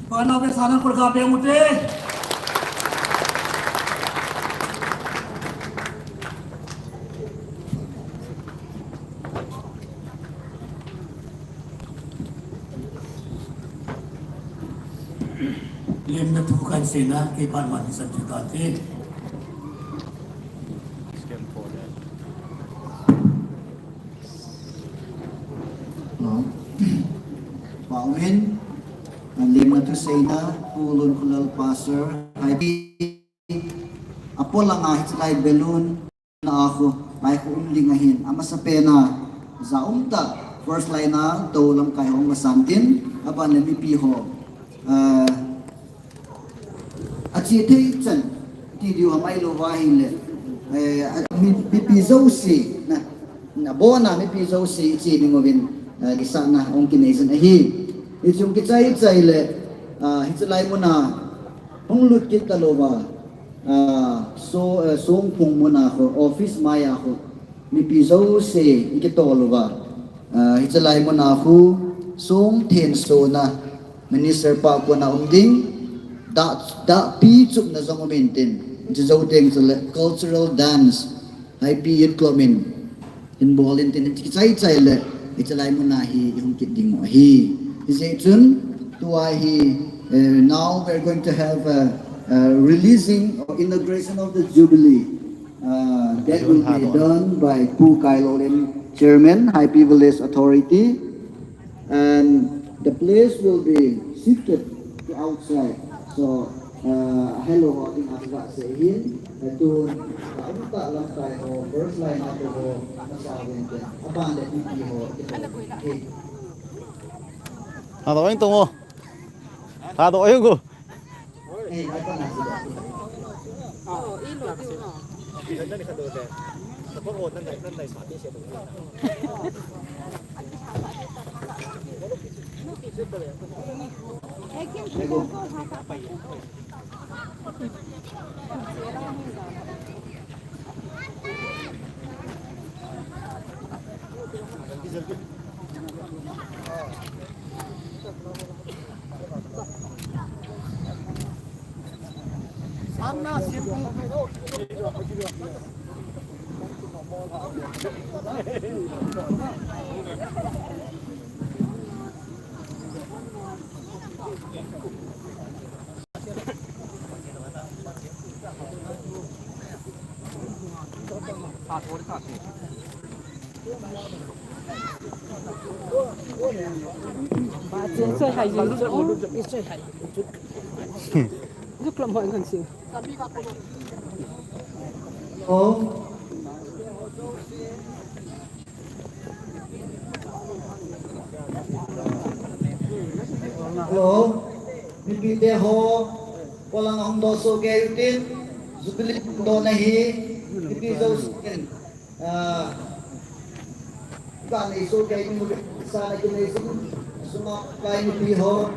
Panau ke sana kurka pe mute. Lemna thu kan seina, kei pan man san chu kan te. Paumin, lemna thu seina, Pu Lunkholal Pastor, hai pi, apolang a hiche lai balloon, na a khu, lai khu um ding ahin, amasa pen a, ja um ta, first line a, to lamkai hong va san tin, aban le mipi ho, eh, ache thei chan, ti diu ham ailou va ahile, eh, a, mi, mipi jouse, na, na bon a mipi jouse, che ding uvin, ah, kisahna hung kinei jin ahi. Hiche hung kichai chai le, ah, hiche lai muna hung lut kit talouva, ah, so, ah, Songphung muna khu, office maiya khu, mipi jouse ikitol uva, ah, hiche lai muna khu, song thensona, Minister pa kona um ding, dah, dahpi chupna jong um intin, hiche jou teng chule cultural dance, Haipi Youth Club in, hin bol intin, hiche kichai chai le, hiche lai muna hi, ihung kit ding u ahi. Hijeh chun, tua hi, eh, now we're going to have a, a releasing or inauguration of the Jubilee. Uh, that will be done by Pu Kailolin, Chairman, Haipi Village Authority. And the place will be shifted to outside. So, uh, hello, ho ding a kasei hin, uh, tun, uh, umtah lamkai ho, first line a ho, masa ven te, aban le P P ho, hey. Hado ing tongo. Hado ing ko. Hello. Hello. Mipi te ho, polang hung doh soh kei utin, Jubilee hung dohna hi, mipi jousen, ah, kanei soh kei utin, sana kinei sin, suma kai mipi ho.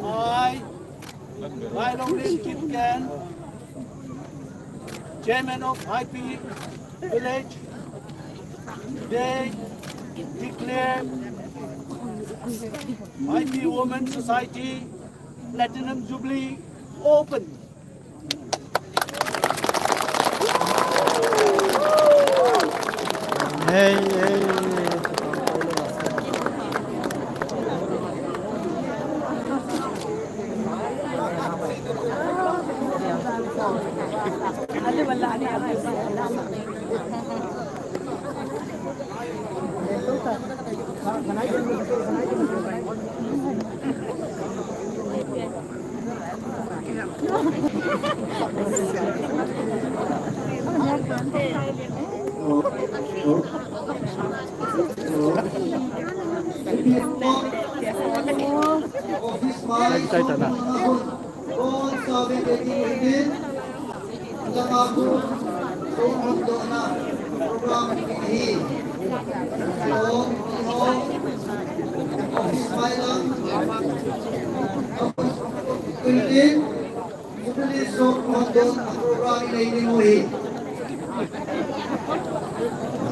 I, Lailonglen Kipgen, Chairman of Haipi Village, today declare Haipi Women Society Platinum Jubilee open. Hey, hey.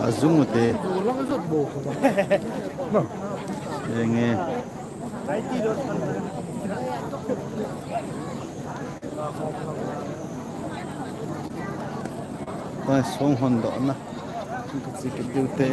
Azung ute. Enge. Tua song hon doh na. Kichi kit diu te.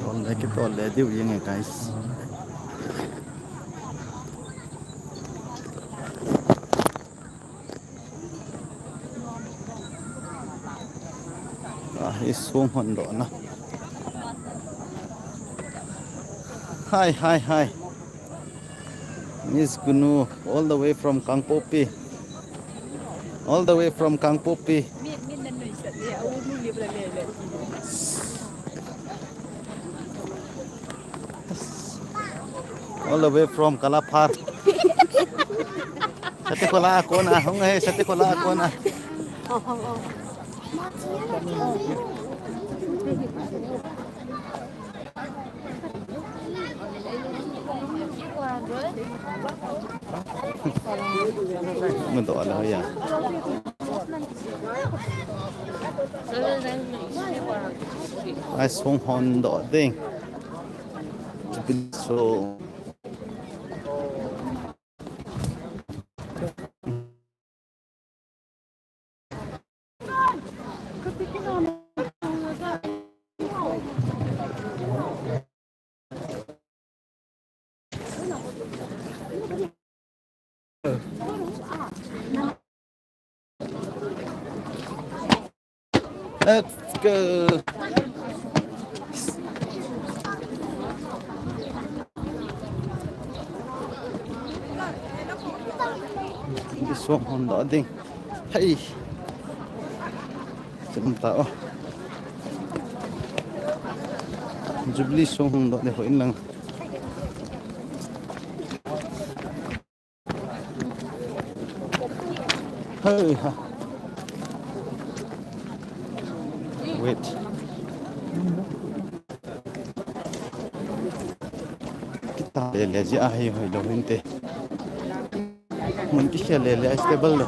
Tol le kitol le diu jeng e, guys. Ah, hi song hon doh na. Hi, hi, hi. Miss Gunu, all the way from Kangpokpi. All the way from Kangpokpi. All the way from Kalaphat. Sate kola kona, hung he, sate kola kona. Mun to ala ya. Ai song hon doh ding. So. Let's go. Ki song hon doh ding. Hei. Chim ta o. Jubilee song hon doh ding ho in lang. Hey, ha. Wait. Kita le le ji a hei hoi lo hinte. Mun kikhel le le stable lo.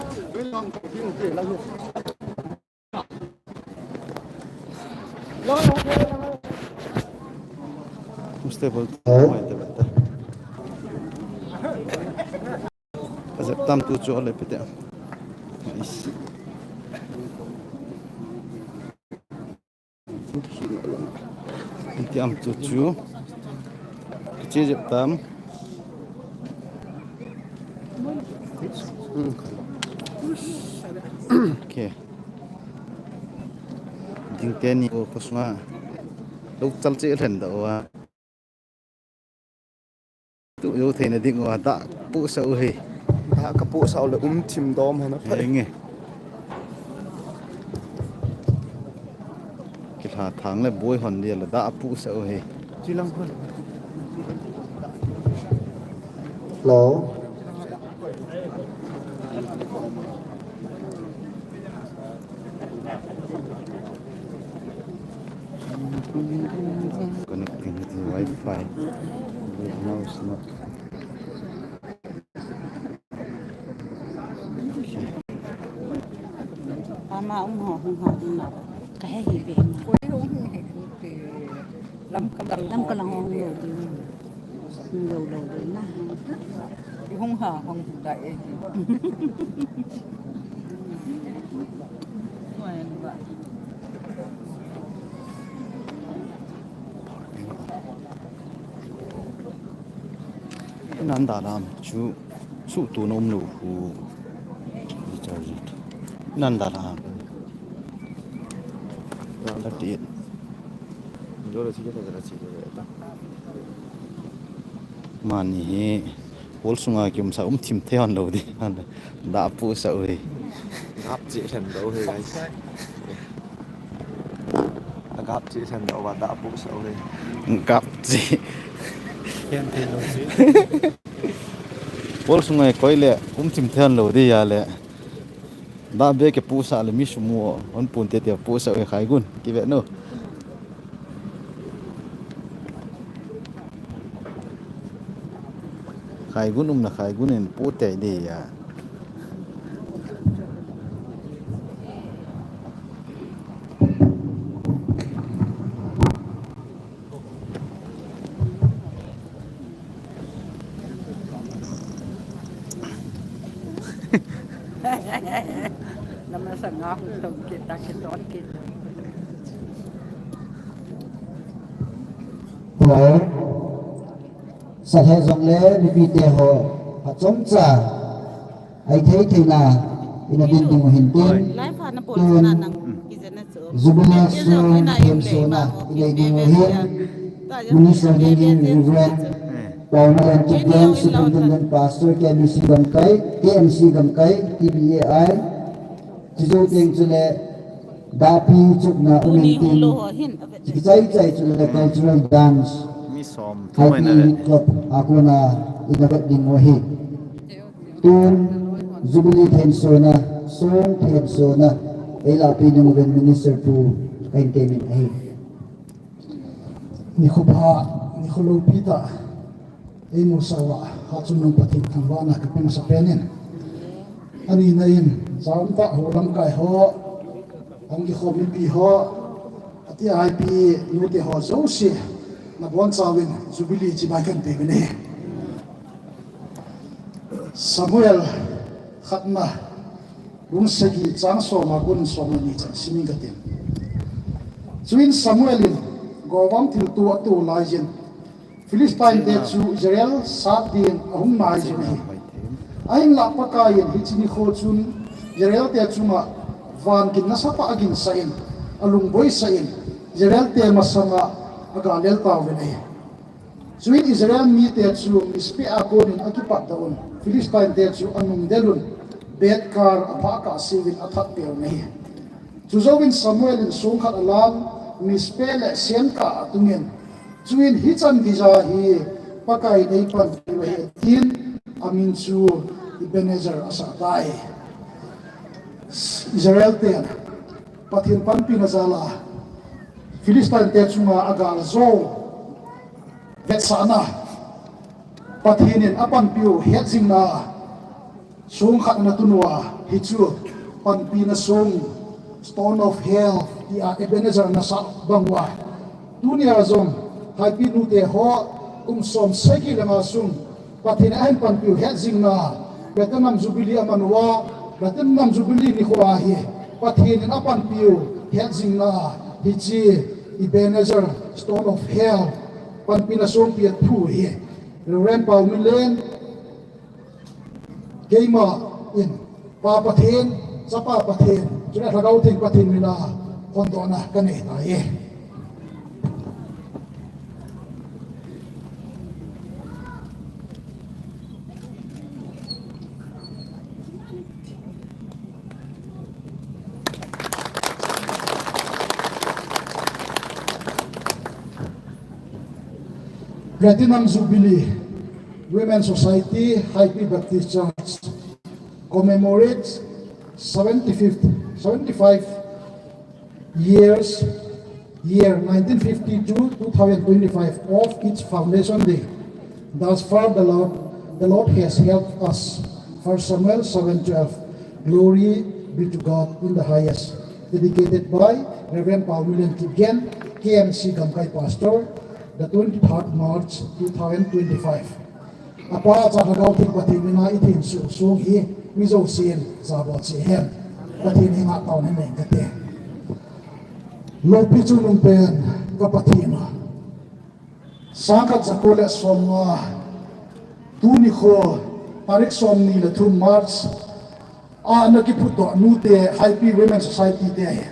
Stable. Hello? Mai te bata. Ajep tam tu chu le pite. Nice. Ti am tu chu. Che jep tam. Okay. Ding teni o khosung a. Lo chal che len da o a. Tu jo theina ding o a da pu sa u he. Da ka pu sa u le um thim dom hana. Henge. Kilha thang le boi hon dia le da pu sa u he. Hello. Connecting to Wi-Fi. Now it's not. Ama um ho hung ho ding na. Ka he hi be. Lam ka lam ho hung ho ding. Hung lo lo ding na. Hung ha hung da e. Nanda lam chu. Suhtu na um lou khu. Recharge. Nanda la. Nanda ti. Mani hi. Hol sunga kium sa um thim thei hon lou di. Da pu sa ui. Gap chi lhen lou hi guys. A gap chi lhen lou ba da pu sa ui. Gap chi. Ken thei lou chi. Hol sunga koi le, um thim thei hon lou di ya le. Da be ke pu sa le mi sumu, hon pun te te pu sa e khai gun, ki ve no. Khai gun um na khai gun in pu te di ya. Hello. Sa he jong le mipi te ho achom cha. Ai thei thei na ina din ding hin tin. Tun Jubilee sung themso na inei ding hin. Minister ding hin Reverend Paonalan Chingden, Superintendent Pastor K M C Gamkai, K M C Gamkai, T B A I. Chujou teng chule dapi chukna umin tin. Kichai chai chule cultural dance. Happy Club akona ina vet ding uhi. Tun Jubilee themso na, sung themso na, ei lapi nung ven Minister pu kahin teimin ahi. Nikho pha, nikho loupi ta, ei musah uva, hachungnung Pathen thangvahna kape masa pen in. Ani na in, cham ta ho lamkai ho, ang kikhom mipi ho, ati a haipi nute ho jouse, nabonchauvin Jubilee chibai kahin pe uvin ahi. Samuel khatna, bung sagi chang som a kon som le ni chan simin katin. Chuin Samuel in Gilgal thilto ato laiyin, Philistine te chu Israel sat ding ahung naijin ahi. Ahinlah Pakai in hiche nikho chun Israel te chunga van gin nasatah aginsah in, alungboisah in, Israel te masanga agalel tauvin ahi. Chuin Israel mite chu Mizpeh a konin akipatdoh un, Philistine te chu anungdel un, Beth-kar aphah kahseuvin athat peh un ahi. Chujouvin Samuel in songkhat alan, Mizpeh le Sen kah a atungin, chuin hichan geija hi Pakai in eipanpiu ahi atin, amin chu Ebenezer asah tai. Israel ten Pathen panpina jal a Philistine te chunga agal jou vetsahna, Pathen in apanpiu hetjingna, songkhat ana tun uva, hichu panpina song, Stone of Help, tia Ebenezer ana sah bang uva. Tunia jong, haipi nute ho, kum som sagi le nga sung, Pathen in ahin panpiu hetjingna, Platinum Jubilee aman uva, Platinum Jubilee nikho ahi, Pathen in apanpiu hetjingna, hiche Ebenezer, Stone of Help, panpina songpi athu hi, Reverend Paomilen, keima in, Pa Pathen, Chapa Pathen, chule Lhagao Theng Pathen mina phondohna kanei tai. Platinum Jubilee, Women Society, Haipi Baptist Church, commemorates seventy-fifth, seventy-five years year nineteen fifty-two, two thousand twenty-five of its foundation day. Thus far, the Lord, the Lord has helped us. First Samuel seven twelve. Glory be to God in the highest. Dedicated by Reverend Paul William Kipgen, K M C Gamkai Pastor, the twenty-third March two thousand twenty-five. Apa cha Lhagao Theng Pathen mina i thensoh song hi mi jousen jabol cheh hen. Pathen henga taona nei kate. Lopi chungnung pen ka Pathen a, sangkhat jako le somnga, tuni kho, tarik somni le thum March, a na kiphutdoh nute Haipi Women Society te hi,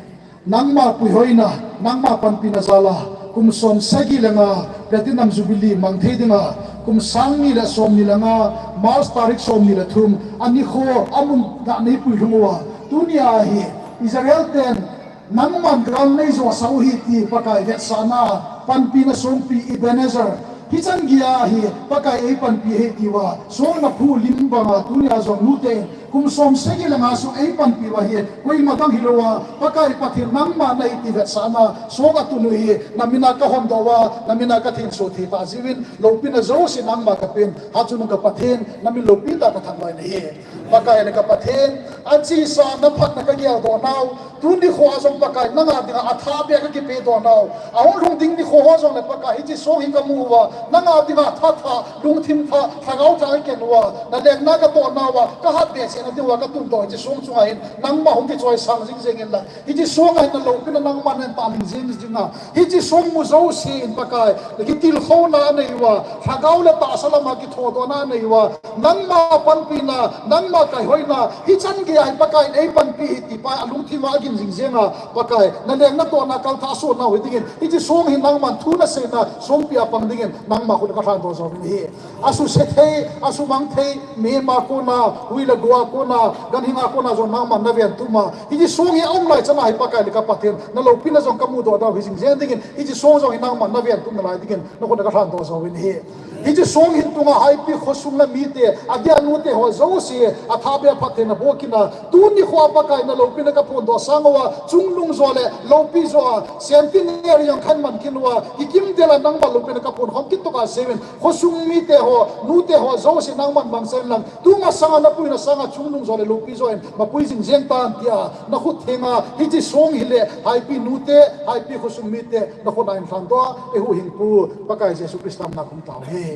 nangma puihoina, nangma panpina jal a, kum som sagi le nga Platinum Jubilee mang thei dinga, kum sang ni le som ni le nga, March tarik som ni le thum, ani kho, amun dah nei puilhung uva, tuni a hi, Israel ten, nangman gal nei jo sa u hi ti Pakai vetsahna, panpina songpi Ebenezer, hichan geiya hi Pakai ei panpi hi tiuva, song na phu lim banga tuni a jong nute, kum som sagi le nga sung ei panpi uva hi, koima dang hilouva, Pakai Pathen nangma nahi ti vetsahna, song atun u hi, na mina ka hondoh uva, na mina ka thensoh thei ta jiuvin, lopina jouse nangma ka pen, hachungnung ka Pathen, na min lopi tah ka thangvah nahi. Pakai le ka Pathen, achesa na phatna ka geldoh nau, tuni kho a jong Pakai, nanga dinga athah beh ka kipedoh nau. Ahung lhung ding nikho ho jong le Pakai, hiche song hi ka mu uva, nanga dinga tha thah, lungthim thah, lhagao thah ka ken uva, na lengna ka toh nauva, ka hat behseh na diuva ka tundoh, hiche song chunga hin, nangma hung kichoisang jing jeng in lang. Hiche song a hin na lopina nangman na taoning jing jing a. Hiche song mu jousen Pakai, na kitilkhouna nei uva, lhagao le tahsa lama kithodohna nei uva, nangma panpina, nangma kaihoina, hichan geiya hi Pakai in ei panpi hi ti pa alungthim a agin jing jeng a, Pakai, na lengna tohna kalthah soh nau hi dingin, hiche song hi nangman thu na seina songpi a pang dingin, nangma khut ka lhandoh jouvin ahi. Asuse thei, asumang thei, mihem a kona, hui le gou a kona, ganhing a kona jong nangman na ventum a. Hiche song hi aum lai chan a hi Pakai le ka Pathen, na lopina jong ka mudoh nau hi jing jeng dingin, hiche song jong hi nangman na ventum nalai dingin, na khut ka lhandoh jouvin ahi. Hiche song hin tunga Haipi khosung le mite, adia nute ho jouse, athah beh a phattheina boh kit a, tuni kho a Pakai na lopina ka phondoh sang uva, chungnung jo le lopi jo a, Centenary jong kahin man kit uva, kikim del a nangma lopina ka phonkhom kit toh ka seiyuvin, khosung mite ho, nute ho jouse nangman mangcha in lang, tu masanga na puina sanga chungnung jo le lopi jo in mapui jing jeng tan tia, na khut thenga, hiche song hi le, Haipi nute, Haipi khosung mite, na khut a hin lhandoh a, eihuhhingpu, Pakai Jesu Christa mina kahung tao ahi.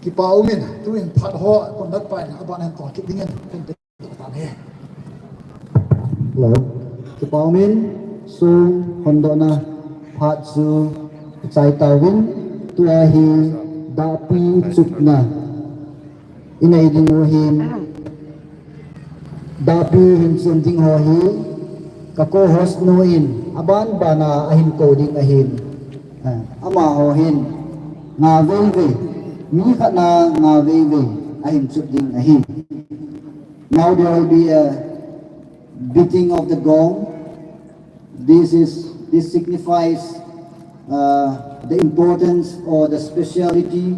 Kipa umin, tuin phat ho, conduct pa in, aban hin tol kit dingin, kan pe tan ahi. Hello. Kipa umin, song hondohna phat chu chai tauvin, tua hi dahpi chupna inei ding u ahin, dahpi hin chun ding ho hi ka co-host nu in aban bana ahin kou ding ahin, ah, amaho hin nga veivei, mi khat na nga veivei ahin chup ding ahi. Now there will be a beating of the gong. This is, this signifies, uh, the importance or the speciality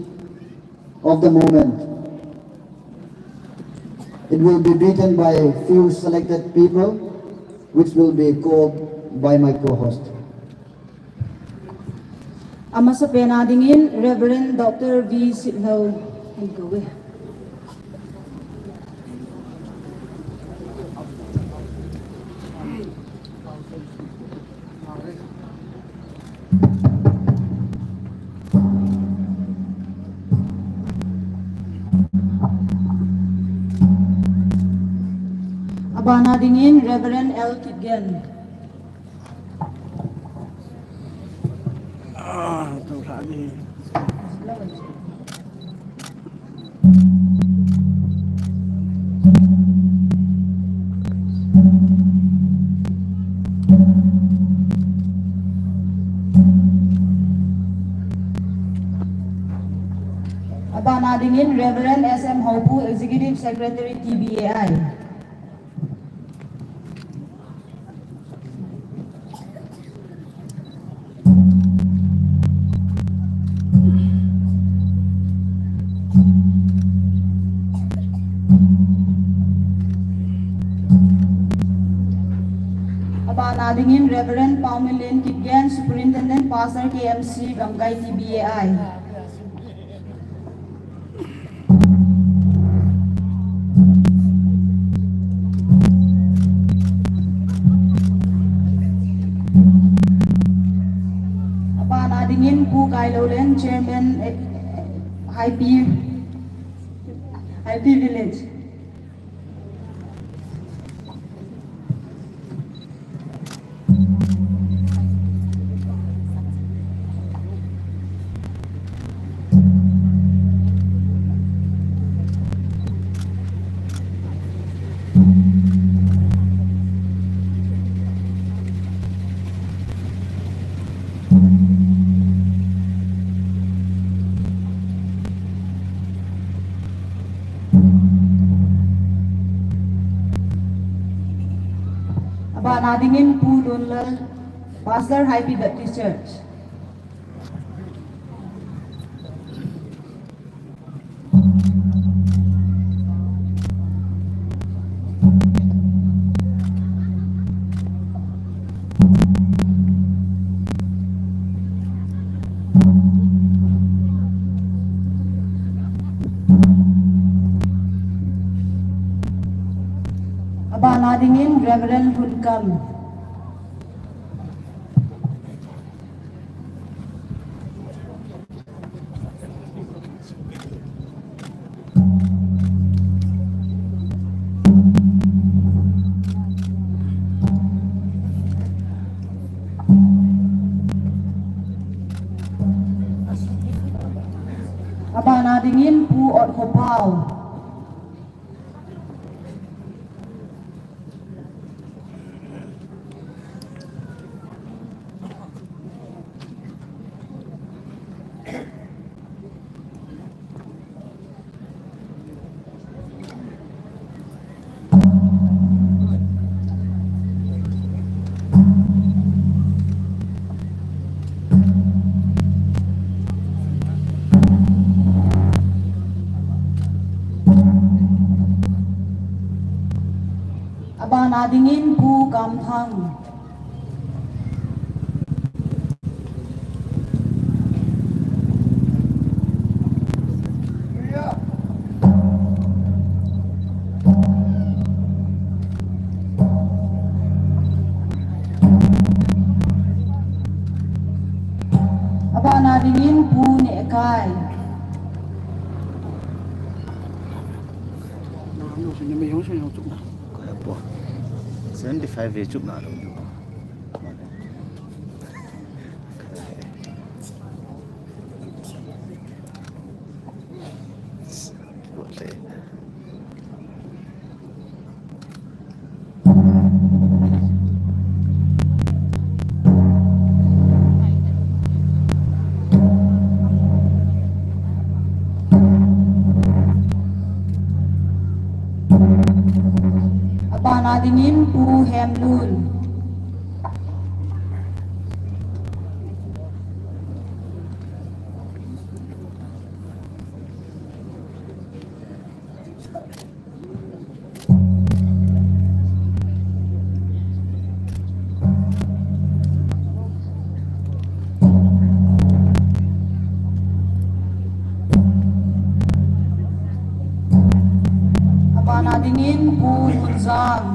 of the moment. It will be beaten by a few selected people, which will be called by my co-host. Amasapen a dingin Reverend Doctor V Sitlhou in kou e. Abana dingin Reverend L Kipgen. Abana dingin Reverend S M Houpu, Executive Secretary, T B A I. Abana Adingin Reverend Paominlen Kipgen, Superintendent Pastor K M C Gamkai T B A I. Abana dingin Pu Kailoulen, Chairman, eh, Haipi, Haipi Village. Abana dingin Pu Lunlal, Pastor Haipi Baptist Church. Abana dingin Reverend Hunkam. Abana dingin Pu Otkhopao. Abana dingin Pu Kamthang. Abana dingin Pu Nehkai. Seventy five ve chupna lou. Abana dingin Pu Hemlun. Abana dingin Pu Lunzang.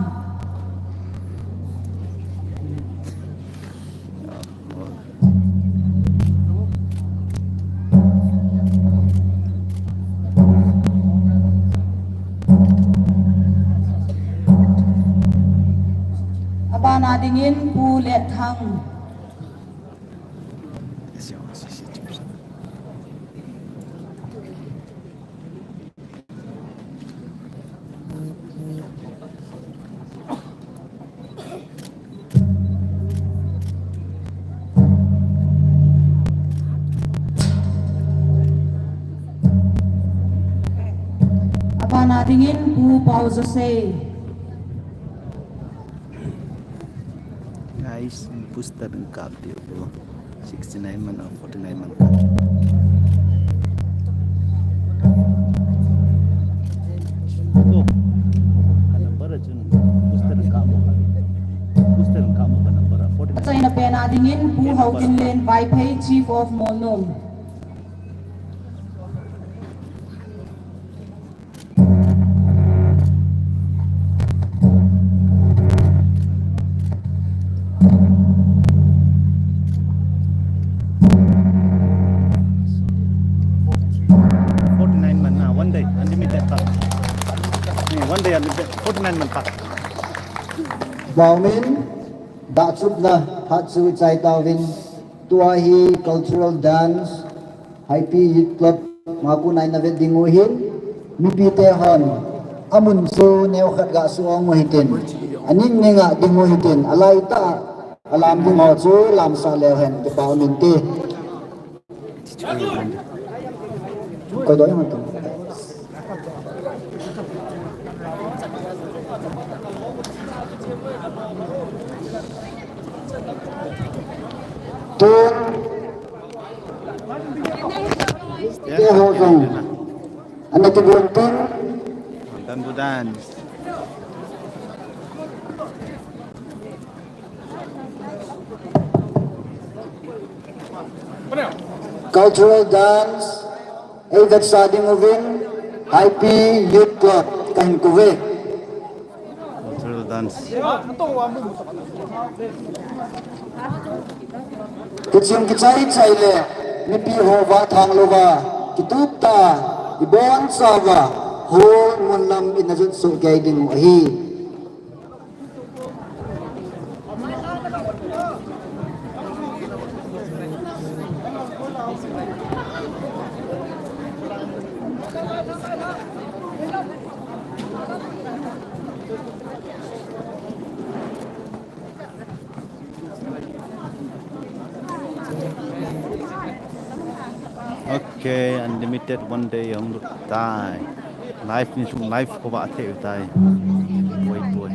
Abana dingin Pu Letthang. Abana dingin Pu Paojose. Guys, booster ding kap diu. Sixty nine man, forty nine man kap. Ka number a chun booster kamo ka. Booster kamo ka number. Pu Haokinlen Vaiphei, Chief of Molnom. Forty-nine man na, one day, unlimited pack. Eh, one day, unlimited, forty-nine man pack. Baumin, dahchupna, phat chu chai tauvin, tua hi cultural dance, Haipi Youth Club, mapu naina vet ding u hin, mipi te hon, amun chu neo khat ga su ong u hitin, aning ninga ding u hitin, alai ta, alam ding ho chu lamsa leu hen, kipa min te. Koi doi hon tum. Tun. Te ho jong. Ana kibun tun. Bamboo dance. Cultural dance, ei vetsah ding uvin, Haipi Youth Club, kahin kouve. Cultural dance. Kichim kichai chai le, mipi ho va thang louva, kitup ta, ibon chauva, hol mun lam ina jut soh kei ding u ahi. Okay, unlimited one day hung lut tai. Live ni sung live ko ba the tai. Poi poi.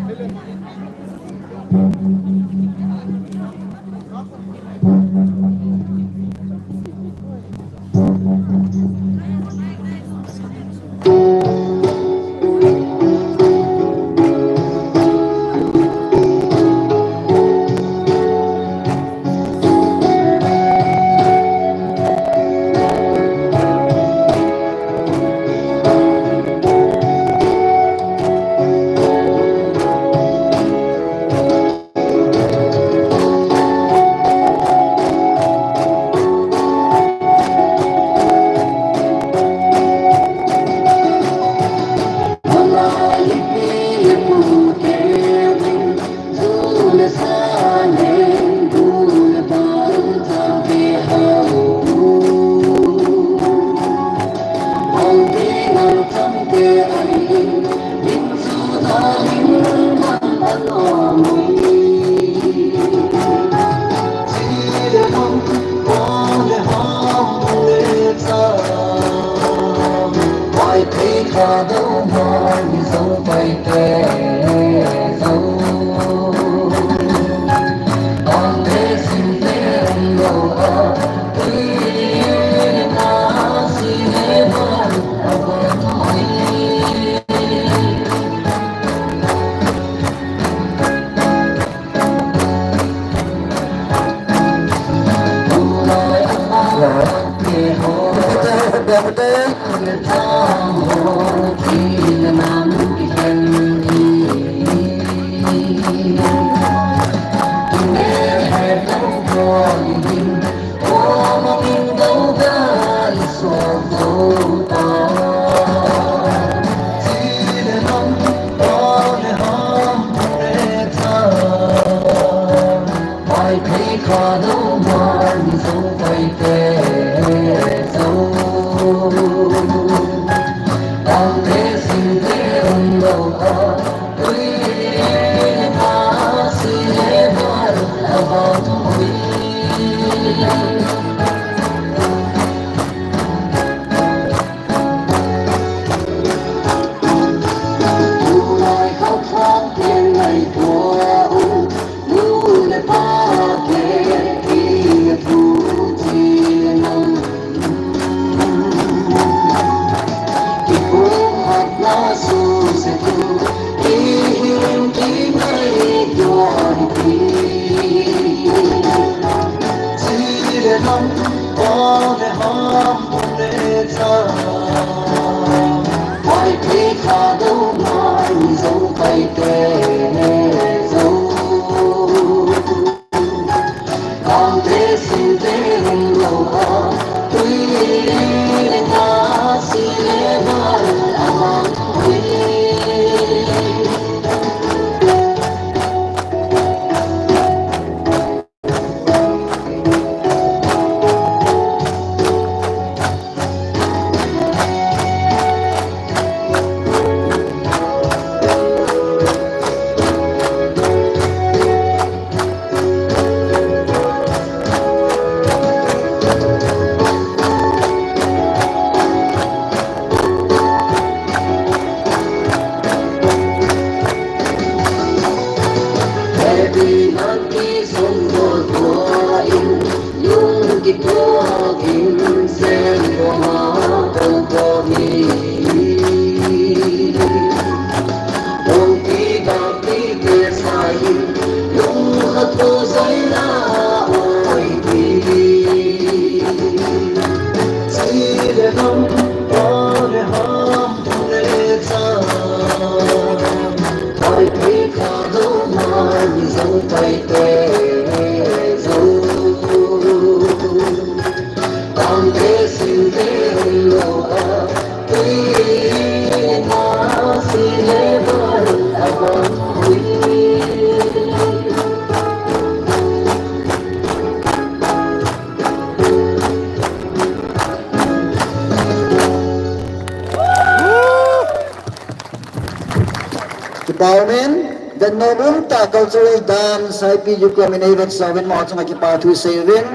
Kipa umin, dan nom umtah cultural dance, I P U K M in eivet sauvin, ama chunga kipa thu seiyuvin,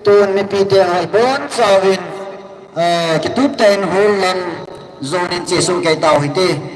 tun mipite abonchauvin, ah, kitup tah in hall lang jonin chesuh kei tau hite.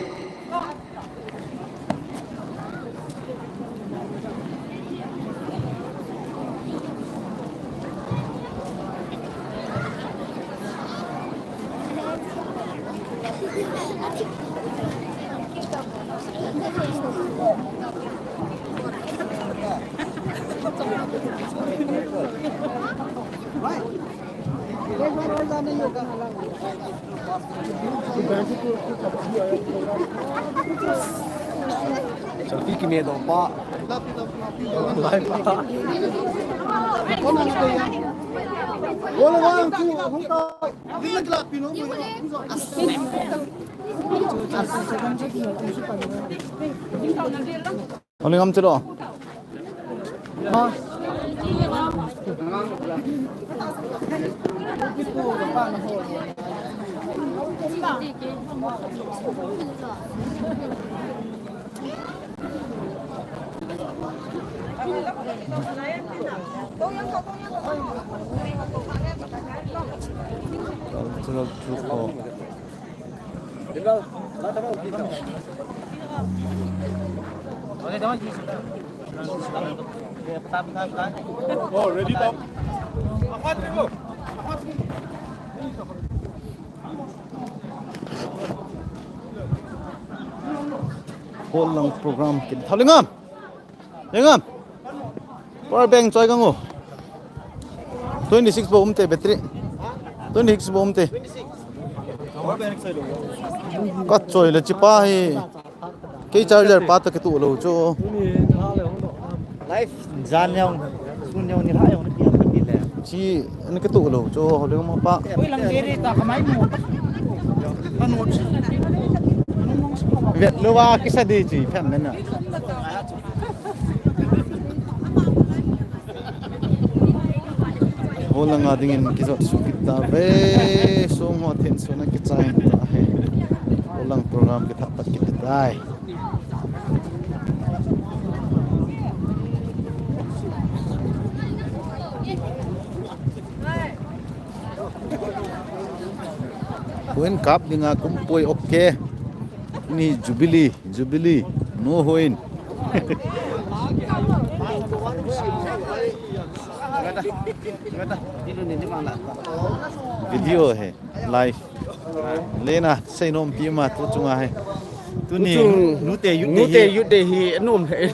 Selfie kine dong pa. Lai pa. Holding on chalo. Cultural troupe. Hall lang program kin thalinga. Jengam. Power bank choi kang o. Twenty six bou um te battery. Twenty six bou um te. Ka choi le chi pa hi. Kei charger pa ta ke tu lo chu. Life jan yong. Sun yong ni ha yong ni pi ni le. Chi Ana kituh lou chu, holding on pa. Vet lou va kisa di chi phen na na. Hall langa dingin kijot suh kit tave, song ho thenso na kichai ta he. Hall lang program kithah pat kit tai. Huin kap dinga kumpui, okay. Ni Jubilee, Jubilee. No huin. Video he. Live. Lena, seinom pi ma tu chunga he. Tuni, Tuchung, Nute Youth Day Nute hi. Youth Day hi, nom he.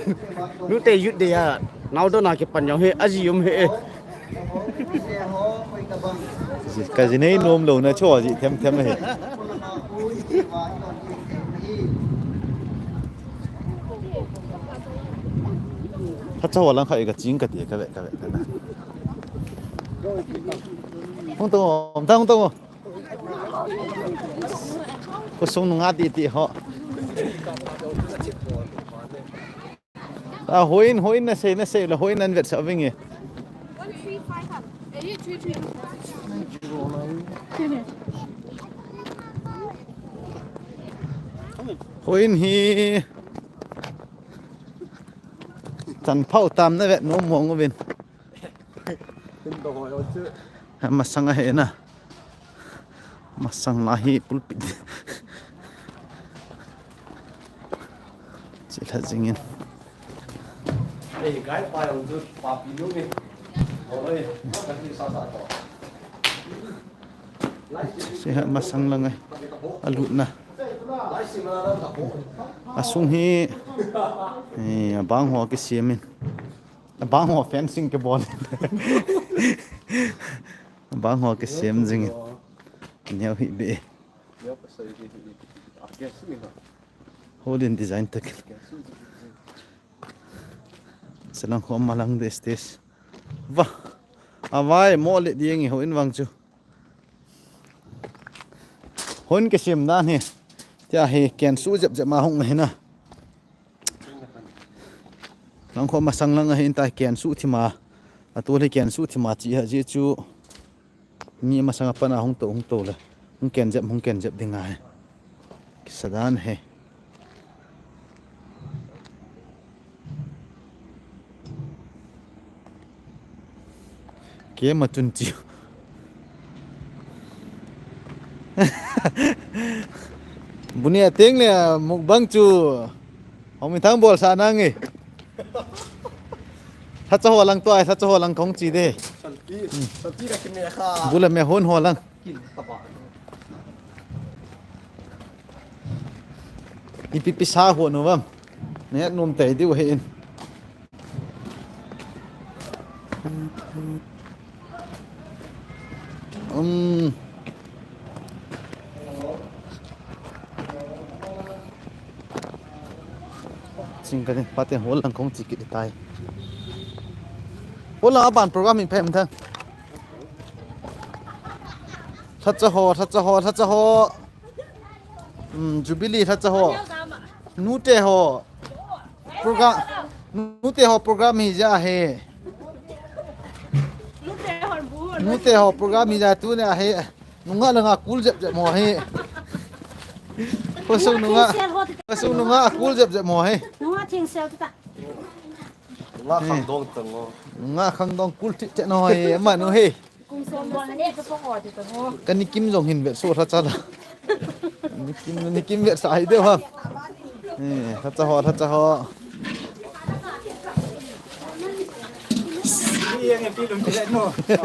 Nute Youth Day a, naodona kipan jong he, aji um he. Ka ji nei nom lou na chu ji them them hi. Kha chu lang kha ka ching ka ti ka ve ka ve ka na. Hung tong, hung tong. Khosung nunga ti ti ho. A hoin, hoin na sei, na sei la hoin an vetsah vinge. Hoin hi chan phau tam na vet nom mong uvin. Masang a he na. Masang la hi pulpit. Chi la jingin. Ei, gai pa jong chu papi nu ni. Oi, ka ti sa sa to. Chi ha masang la ngai. A lut na. A sung hi, eh, a bang ho kisiam in. A bang ho fencing kibol. A bang ho kisiam jing in. Neo hi be. Holin design tak. Selang ho malang de stage. Va. Avai mo le ding ho in vang chu. Hon ke sim dan hi. Tia hi ken su jep jep ma hung hi na. Lang kho masang lang ahin ta ken su thima. Atul hi ken su thima chi ha ji chu. Mi masang a pan a hung to, hung to le. Hung ken jep, hung ken jep ding ahi. Kisa dan he. Ke ma chun chi. Buni ateng le mukbang chu. Hong min thang bol sa nang e. Thacha ho lang to ai, thacha ho lang kong chi de. Santi, santi ka kine kha. Bula me hon ho lang. Ipi pi sa ho no vam. Ne nom tai diu he in. Um. Sing ka din, paten hol lang kong chi kit tai. Hol lang aban program in phem thang. Thacha ho, thacha ho, thacha ho. Um, Jubilee thacha ho. Nute ho. Program. Nute ho program hi ja he. Nute ho program hi ja tu ne he. Nunga langa kul jep jep mo he. Khosung nunga. Khosung nunga kul jep jep mo he. Nunga thing sel ta. Nunga khang dong tang o. Nunga khang dong kul ti te no he. Ma no he. Kum som bol na ni ka pong o ti to ho. Kani kim jong hin vet so thacha la. Ni kim, ni kim vet sa ai deu ha. Eh, thacha ho, thacha ho. Ye nge pi lum ti le no.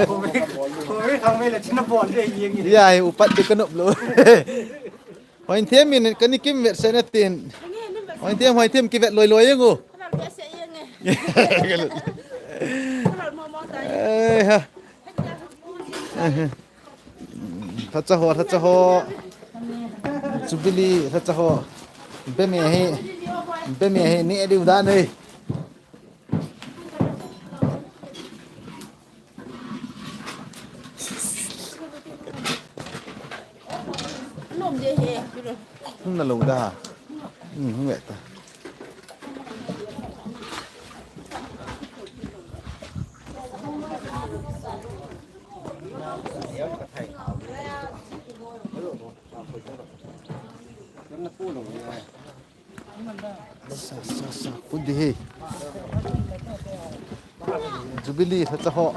Ho ve, ho ve thang ve le china bol de ye nge. Ya, upat de kanop lo. Hoi them min kani kim vet se na tin. Hoi them, hoi them ki vet loi loi ngo. Eh, ha. Thacha ho, thacha ho. Jubilee, thacha ho. Be me he. Be me he, ni diu dan he. Hung na lo da. Hmm, hung ve ta. Sa, sa, sa, kudi he. Jubilee, thacha ho.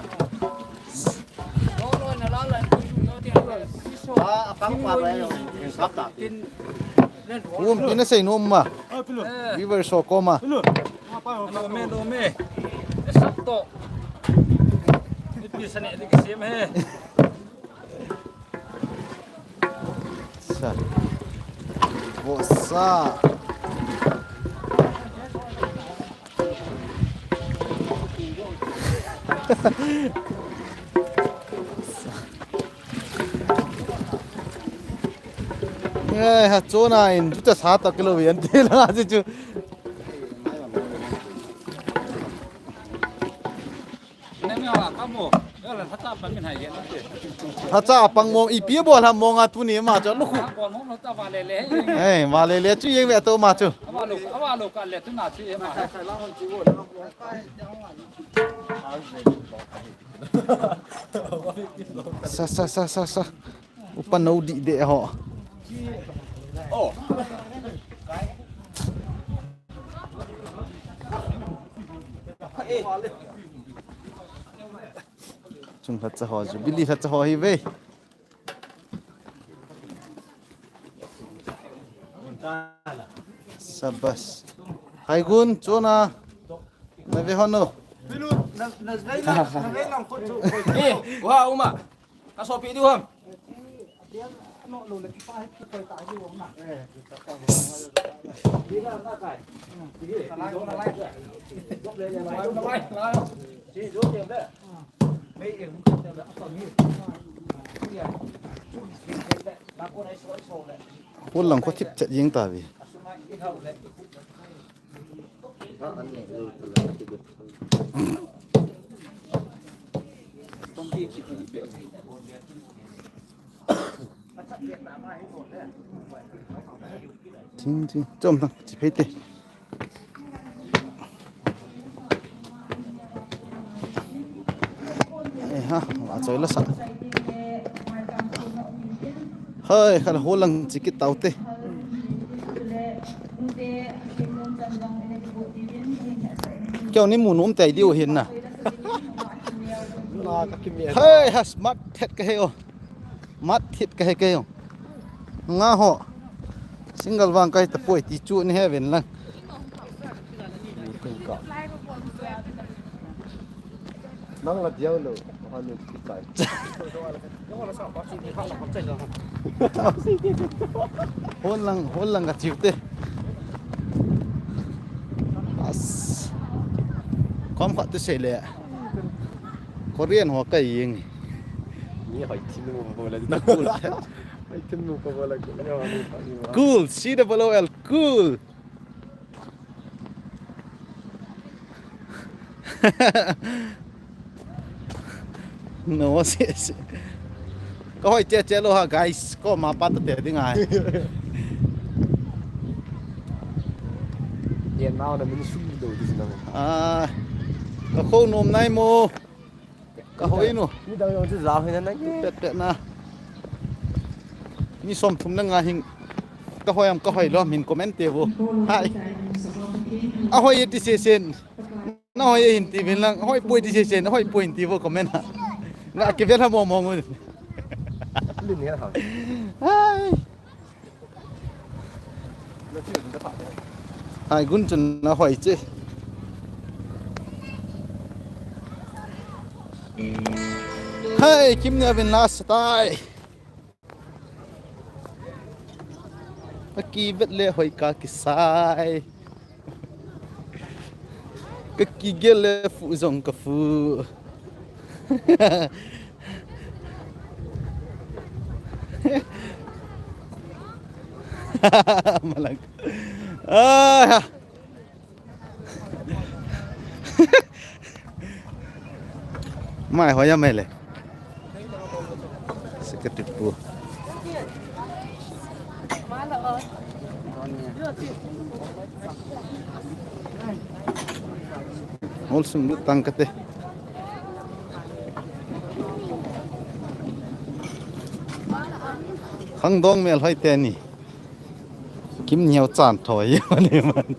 Um, ina sei nom ma. Viewers ho koma. Nome, nome. Esap to. Ipi sa ne, di kisim he. Sa. Vosa. Ngai ha chona in chu ta sa ta kilo yan te la si chu. Hacha pang mong ipi bol ha mong a tuni ma chu lu khu. Ei, ma le le chu yeng ve to ma chu. Sa sa sa sa sa. Upa no di de ho. Oh. Chung lhacha ho, Jubilee lhacha ho hi ve. Sabas. Hai gun, chona. Na ve ho no. Eh, wa uma. Ka sopi diu ham. Hol lang kho thip chet jing ta ve. Ching, ching. Chom thang, chi phei te. Eh, ha, a choi la sa. Hai, kha hol lang chi kit tau te. Kyo ni mu nom tai diu hin na. Na ka kim ya. Hai, ha, smart thet ka he o. Mat thit ka he kei jong. Nga ho. Single vang kai ta poi ti chu ni he ven lang. Nang la diau lo. Han ni ki tai. Hol lang, hol lang ka chiu te. As. Kom khat tu sei le. Korean ho kai yeng. Ni hoi thin mu ko la. Hoi thin mu ko la. Cool, C double O L, cool. No, si, si. Ka hoi che che lo ha, guys. Ko ma pa ta te ding ai. Yen nau na min sum do dis na. Ah. Ka kho nom nai mo. Ka hoi nu. Mi dang jong chu jao hi na na. Pet pet na. Mi som thum na nga hing. Ka hoi am ka hoi lom hin comment te vo. Hai. A hoi ti se sen. Na hoi hin ti vin lang. Hoi poi ti se sen. Hoi poi ti vo comment ha. Nga ke vel ha mo mo ngun. Lin he ha. Hai. Hai gun chun na hoi che. Hai, kim ne vin last tai. Ka kivet le hoi ka kisai. Ka kigel le fu jong ka fu. Malang. Ah. Mai hoi ya mai le. Secretary pu. Hol sum lut tang kate. Khangdong mel hoi te ni. Kim niau chan thoi mani man.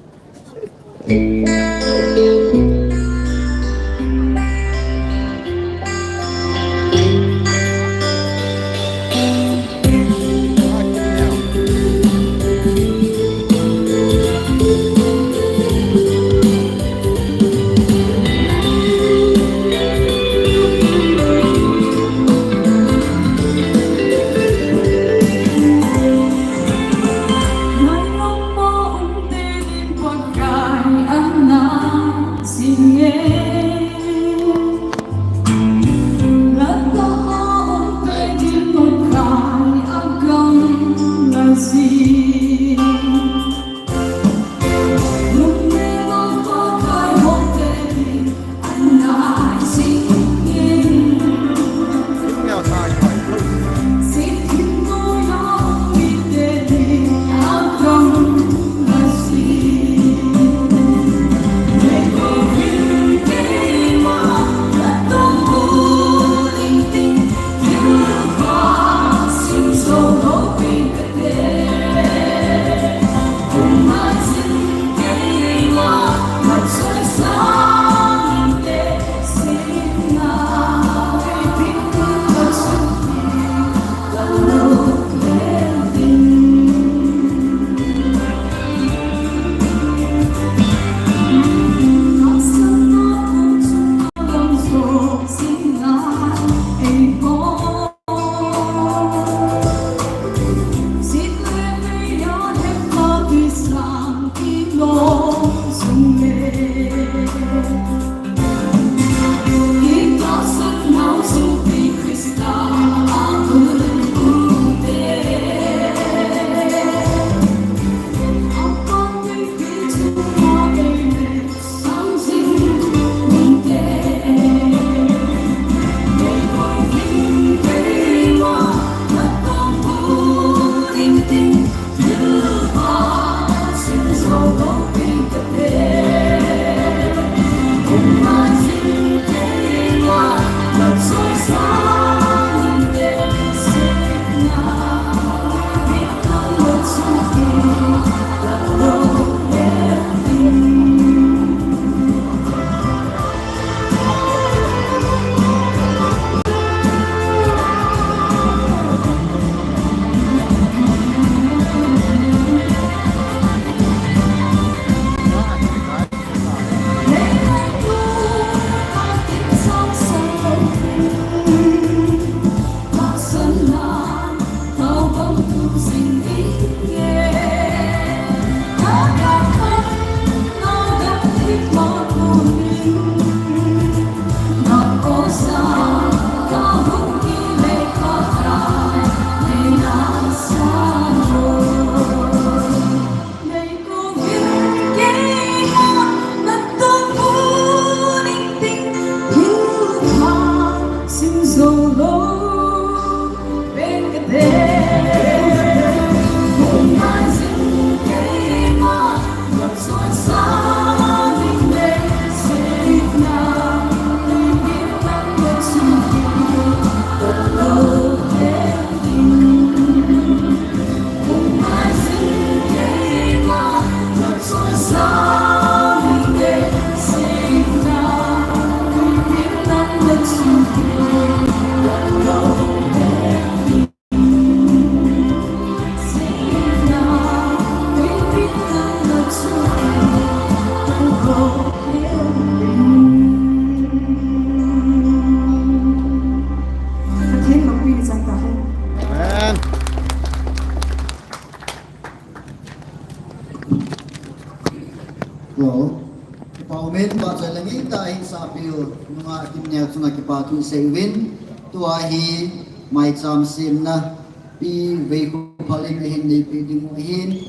Hello. Kipa umin, vahchoi le ngeitah a hin sapiu nungah Kimneo chunga kipa thu seiyuvin, tua hi maicham semna Pi Veikhophal in ahin neipeh diu ahin,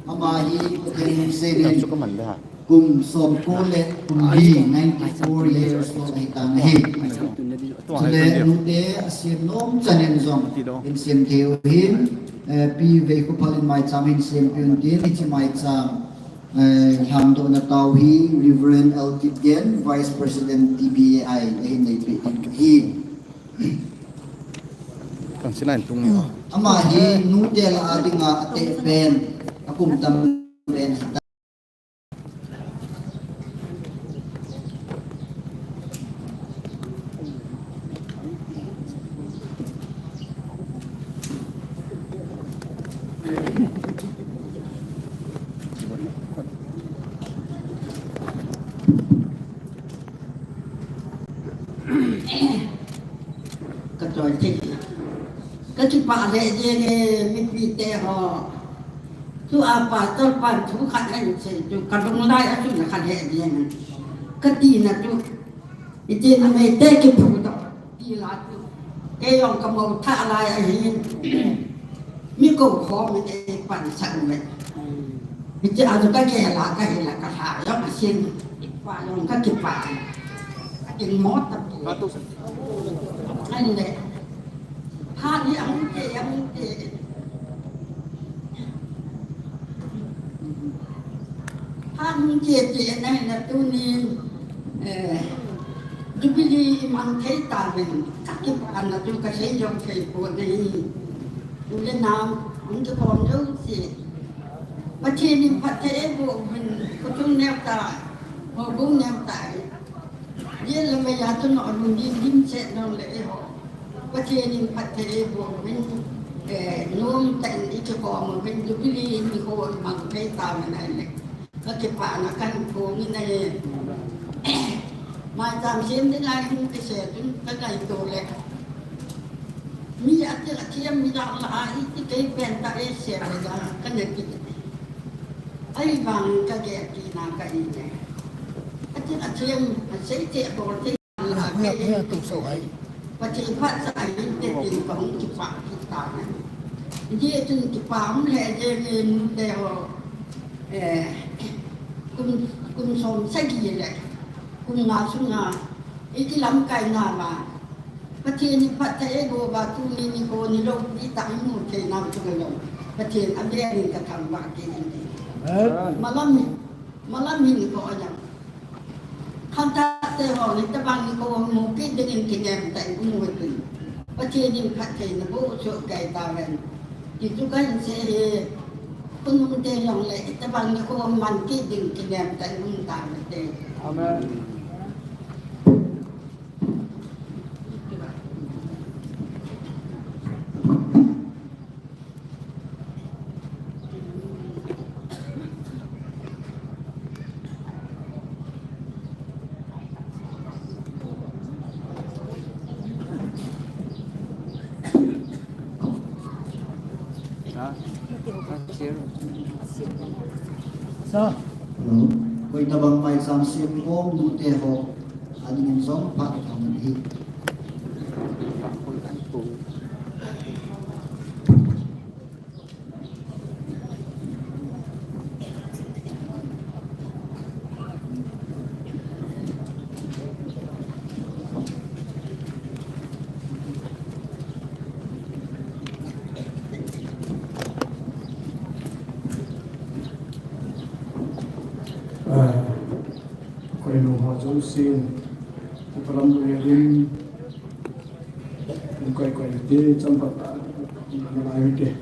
ama hi Pathen lungset in kum somko le kum li, ninety-four years old ahitan ahi. Chule nute asem nom chan in jong hin sem thei u ahin, eh, Pi Veikhophal in maicham hin sempeh un tin, hiche maicham, eh, lhamdohna tao hi Reverend L Kipgen, Vice President T B A I, ahin neipeh diu ahi. Ama hi nute lah a dinga ateh pen, akum tam pen ahitai. Kachoi thei. Kakipah lheh jenge mipite ho. Tua pastor pan thu khat ahin sei chu kalung lai a chun khat lheh jenge. Katina chu. Iti numei te kiphudoh. Ti la chu. Kei jong kamou thah lai ahin. Mi kou khom in eipansah uve. Hiche a chu kagel a kahil a kalha jong asin. Pa jong kakipah. Akin mo tapoi. Ahile. Phat hi ahung kei, ahung kei. Phat hung kei kei in ahile tuni, eh, Jubilee imang thei tauvin. Kakipana chu kasei jong thei pon ahi. U le nao, hung kikhom jouse. Pathen in phatthei eiboh uvin, khochung neotah, houbung neotah. Jeh le meiya chun alung dim dim cheh nang le eiho. Pathen in phatthei eiboh uvin, eh, nomtah in ikikhom uvin, Jubilee nikho imang thei tauvin ahile. Kakipana kahin phong in ahi. Maicham sem ding lai hung kisei chun kangaito le. Mi ati la thiam mi dah la a iti kei pen ta e se le da ka ne ki. Ahivang kagel kit na ka hi ne. Ati la thiam a sei te bol te la ke. Pathen phatchah ahin te tin kahung kipah kit ta na. Jeh chun kipa um lheh jenge nute ho. Eh, kum, kum som sagi le kum nga sunga ikilamkai na ma. Pathen in phatthei eiboh uva tuni nikho niloupi tah imu thei nau chu ngai lou. Pathen avel in kathangvah kit in. Amen. Malam, malam hin ko ajang. Khangthah te ho ni tabang nikho mu kit ding in kinem tah in imu tin. Pathen in phatthei naboh soh kei tahen. Ti chu kahin sei e. Khonung te jong le itabang nikho man kit ding kinem tah in um tahen te. Amen. Sa. Hello. Koi tabang maicham sem khom nute ho. Ading in jong phat kathum ahi. Ah, koi nung ho jouse, upa lam u le din, Koi koi te, chomkhat ta, nalai te.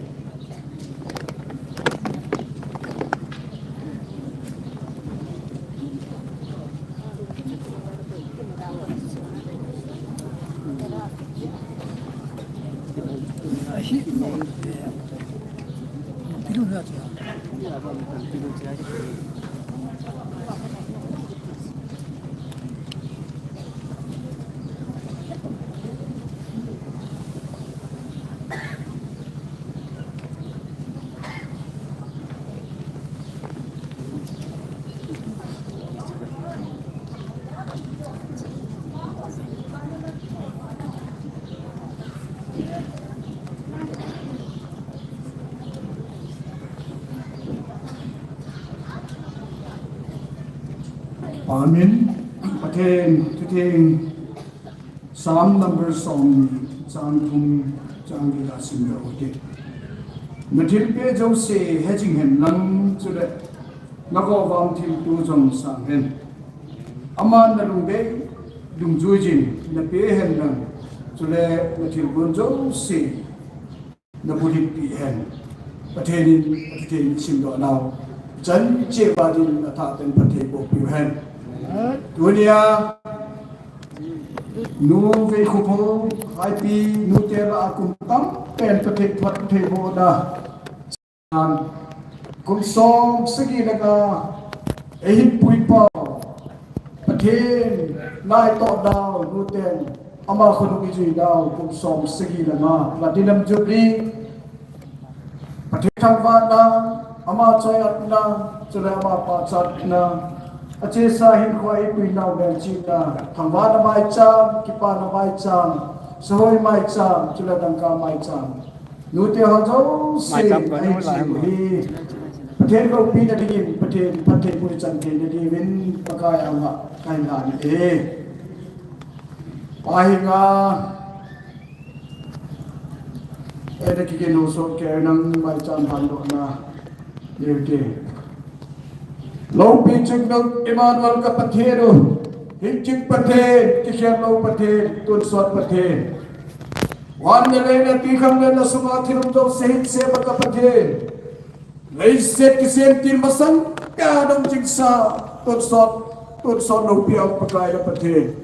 Amen. Pathen, Pathen, Psalm number som, chang thum, chang li a sim leu hite. Na thilpeh jouse hejing hen lang, chule na govam thilto jong sang hen. Aman na lungdei, lungjui jing, na peh hen lang, chule na thilgon jouse na bulhit peh hen. Pathen in, Pathen in simdoh nau chan cheh uva din athah tah in phatthei boh peh hen. Tunia, Nu Veikhophong, Haipi, nute lah a kum tampen phatthei, phatthei boh na. Kum som sagi le nga, eihin puipau, Pathen, na itoh nau, nuten, ama khonung ijui nau, kum som sagi le nga, Platinum Jubilee, Pathen thangvahna, ama choi-atna, chule ama pachatna, achesa hinkho a eipui nau melchihna, thangvahna maicham, kipana maicham, sahoi maicham, chule dangka maicham. Nute ho jouse, maicham ko, ahin chim u hi Pathen loupina dingin, Pathen, Pathen phatthei boh chan theina diuvin, Pakai anga kahin ngan e. Pa hi nga, eda kikhen ho sot kei nang maicham handohna diu te. Loupi chungnung Emmanuel ka Pathen u, hinching Pathen, kikhen lou Pathen, tonsot Pathen. Van le lei le twikhanglen le sunga thil um jouse hinsema ka Pathen. Leiset kisem til masang a dong chingsa, tonsot, tonsot loupi a um Pakai le Pathen.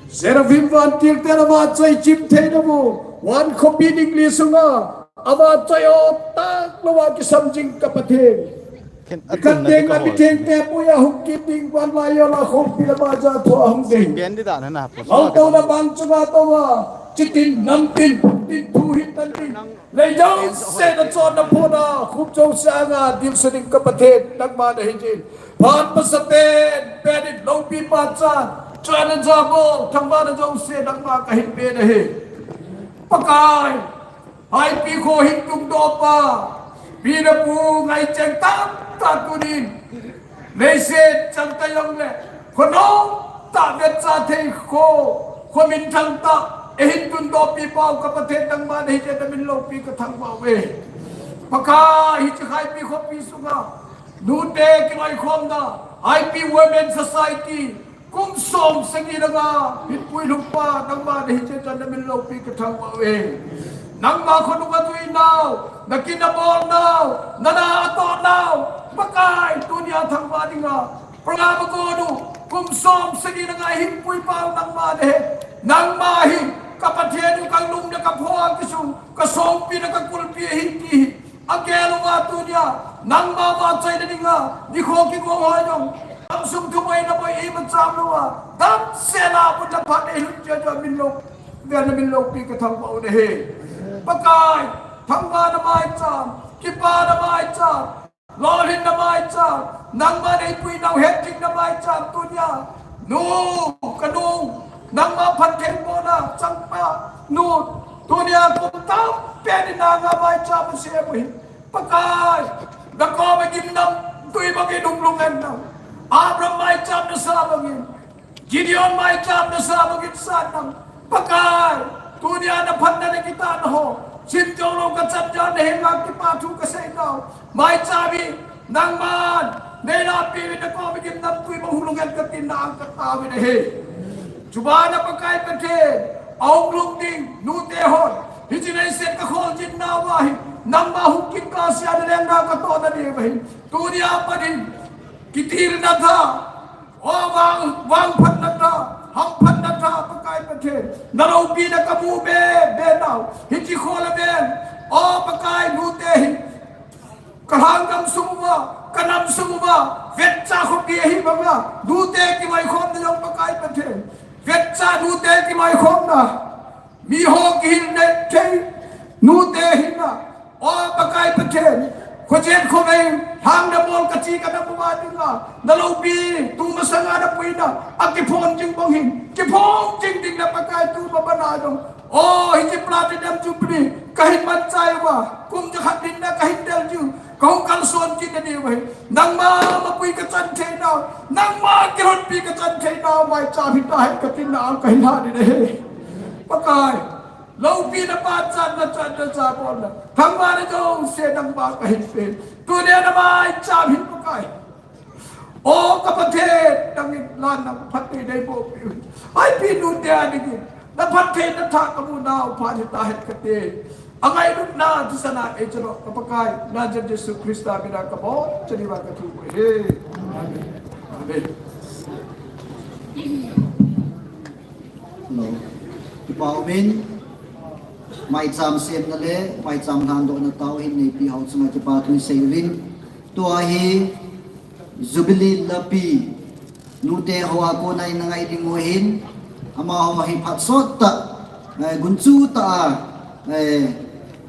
Seraphim vantil te le vachoi chim thei nau, van khopi ding li sunga, avachoi o tah louva kisam jing ka Pathen. Khat teng a mithengte puiya hung kit ding, vanlai yola khompi lama ja thua hung ding. Pen di dan na. Lou touna bang chunga touva, chitin namtin, tin thu hin tan ding. Lei jouse na chonna phona, khup jouse anga dilsa ding ka Pathen, nangma nahi jin. Phat masa pen, pen in loupi pachat, chonna jabol, thangvahna jouse nangma kahin pe nahi. Pakai, Haipi kho hin tungdoh pa, pi le pu ngaicheng tamtah tunin, leiset chang tah jongle, khonom tah vetcha thei kho, khominthang tah, eihin tundoh pi pau ka Pathen nangma nahi jeh in namin loupi ka thangvah uve. Pakai hiche Haipi khopi sunga, nute kiloikhomna, Haipi Women Society, kum som sagi le nga, hinpui lhumpa, nangma nahi jeh in namin loupi ka thangvah uve. Nangma khonung a jui nau, na kin a bol nau, na na a toh nau, Pakai tunia thangvah dinga, program a kon u, kum som sagi le nga hinpui pau nangma nahi, nangma hi, ka Pathen u ka lung le ka pho a kisung, ka songpi le ka kulpi ahi ti hi. Agel uva tunia, nangma vachoi na dinga, nikho kigong ho jong, gamsung thuboina boi ima cham louva, damsel a bun le phat eilhun cheh cheh min lou, vel namin loupi ka thangvah u nahi. Pakai, thangvahna maicham, kipana maicham, lolhinna maicham, nangma neipui nau hetjingna maicham tunia, nu, ka nu, nangma phatthei bohna changpa, nu, tunia kum tampen in nanga maicham asem u hi. Pakai, na koma gimnamtui bangin hung lunghen nau. Abraham maicham nasa bangin, Gideon maicham nasa bangin san nau. Pakai, tunia na phatna le kitahna ho, sim jou lou ka chan jal nahin lang kipa thu kasei nau. Maicham hi, nangman, neilahpeh uvin na koma gimnamtui bang hung lunghen katin na ang katao uve nahi. Chubana Pakai Pathen, ahung lhung ding, nute hon, hiche leiset ka kholjin nauva hi, nangma hung kitkasea na lenggam katohna diuva hi, tunia pat hin, kitilna tha, o vang, vangphatna tha, hamphatna tha, Pakai Pathen, na loupina kamu be, be nau, hiche kho le vel, o Pakai nute hi, Ka lhangam sung uva, ka nam sung uva, vetcha khopi ahi banga, nute kiloikhomna jong Pakai Pathen. Vetcha nute kiloikhomna, miho kihil nethei, nute hinna, o Pakai Pathen. Khochen khovei, lhang le mol kachi ka nam uva dinga, na loupi, tu masanga na puina, akiphong jing bang hin, kiphong jing ding le Pakai tu mabana jong. O, hiche Platinum Jubilee, kahin manchai uva, kum jakhat dinna kahin del jiu, Kahung kalson kit nadiu ahi. Nangma mapui kachan thei nau, nangma kilhonpi kachan thei nau maicham hita hen katin na kahin lha ding ahi. Pakai, loupina pachatna, chatna, jabolna, thangvahna jouse nangma kahin pe. Tuni a na maicham hin Pakai. O ka Pathen, nangin lan nang phatthei neiboh peh u. Ahipi nute a dingin na phattheina thah kamu nau phat hita hen kati. Angailutna thisan a eichoi u ka Pakai, Nazareth Jesu Christa mina kabonchauva kathum u ahi. Amen. Amen. Hello. Kipa umin, maicham semna le maicham lhandohna tao hin neipi hou chunga kipa thu sei uvin. Tua hi Jubilee lapi, nute ho a kona i na ngai ding u ahin, amaho hi phat sot tah, eh, gunchu tah a, eh,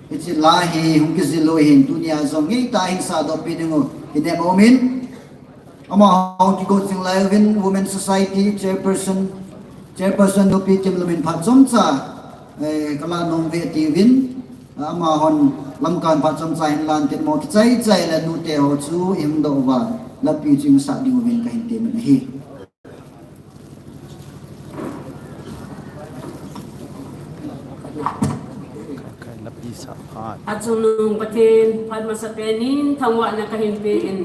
hiche la hi hung kijil u ahin, tunia jong ngeitah a hin sahdoh peh ding u i nep umin. Amaho kiko ching lai uvin Women Society Chairperson, Chairperson Nupi Kimlum in phat chomcha, eh, kala nom uve ati uvin, amahon lamkai phat chomcha hin lan tin mo kichai chai le nute ho chu i hung doh uva, lapi chu i sah ding uvin kahin temin ahi. Achungnung Pathen, phat masapen in thangvahna kahin pe in.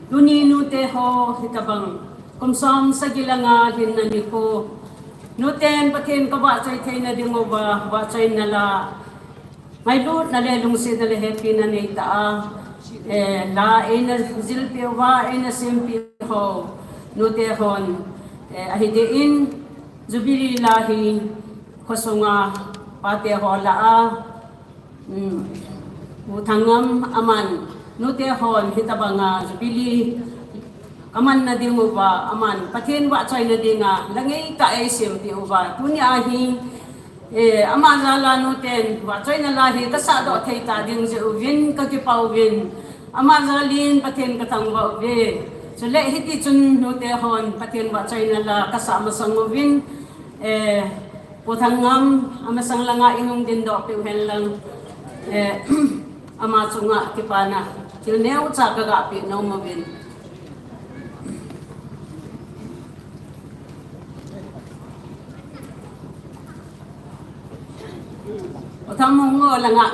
Tuni nute ho hitabang kum som sagi le nga lhinna nikho, nuten Pathen kavahchoi theina ding uva vahchoina la, ngailutna le lungsetna le hepina neitah a, eh, la eina jilpeh uva, eina sempeh ho, nute hon, eh, ahi deh in, Jubilee la hi khosunga pate ho lah a, um, U Thangngam aman nute hon hitabanga Jubilee kamanna ding uva, aman Pathen vahchoina dinga la ngeitah a eisempeh uva, tunia hi, eh, ama jal a nuten vahchoina la hi kasahdoh thei ta ding jeh uvin kakipah uvin, ama jal in Pathen kathangvah uve. Chule hitichun nute hon Pathen vahchoina la kasah masang uvin, eh, Pu Thangngam, amasang langa i hung dingdoh peh u hen lang, eh, ama chunga kipana thil neocha kagah peh nom uvin. Pu Thangngam ngo langa.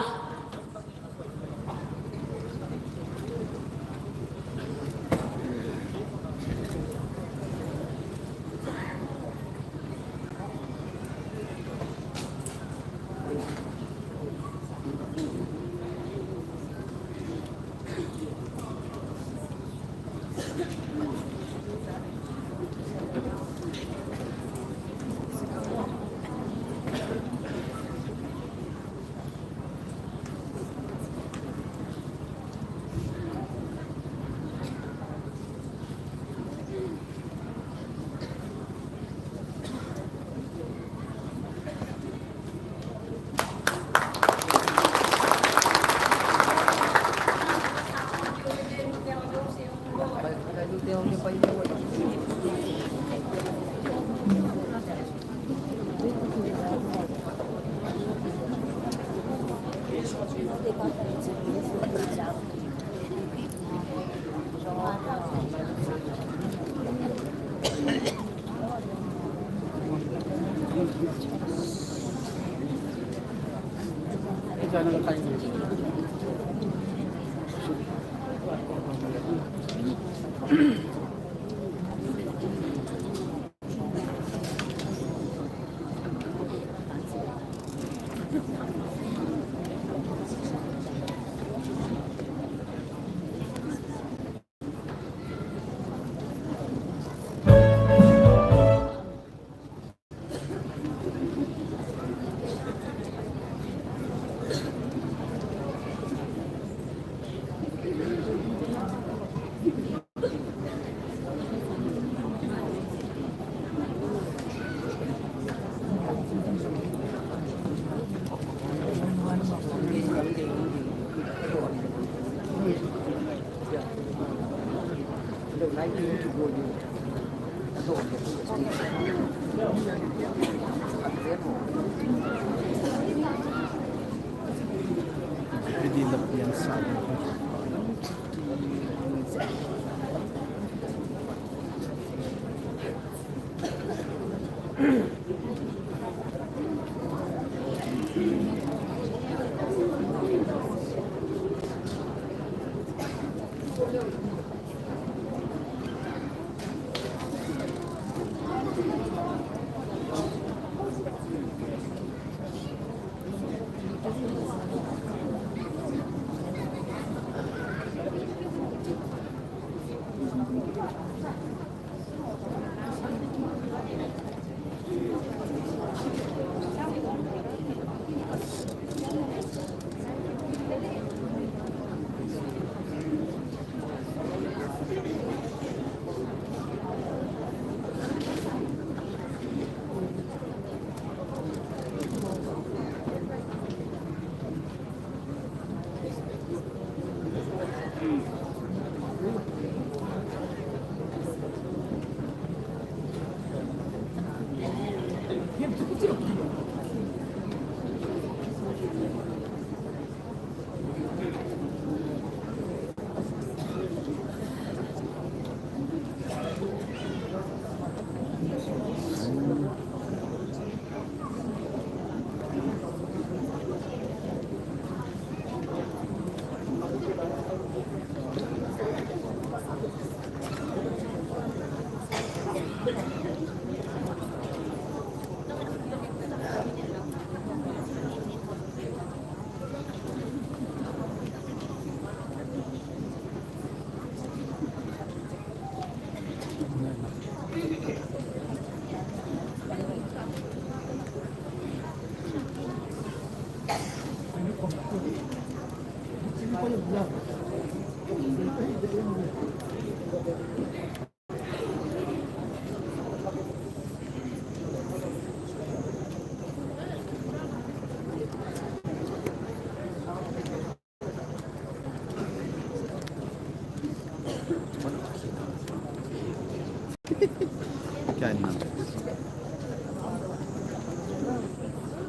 Kya inna?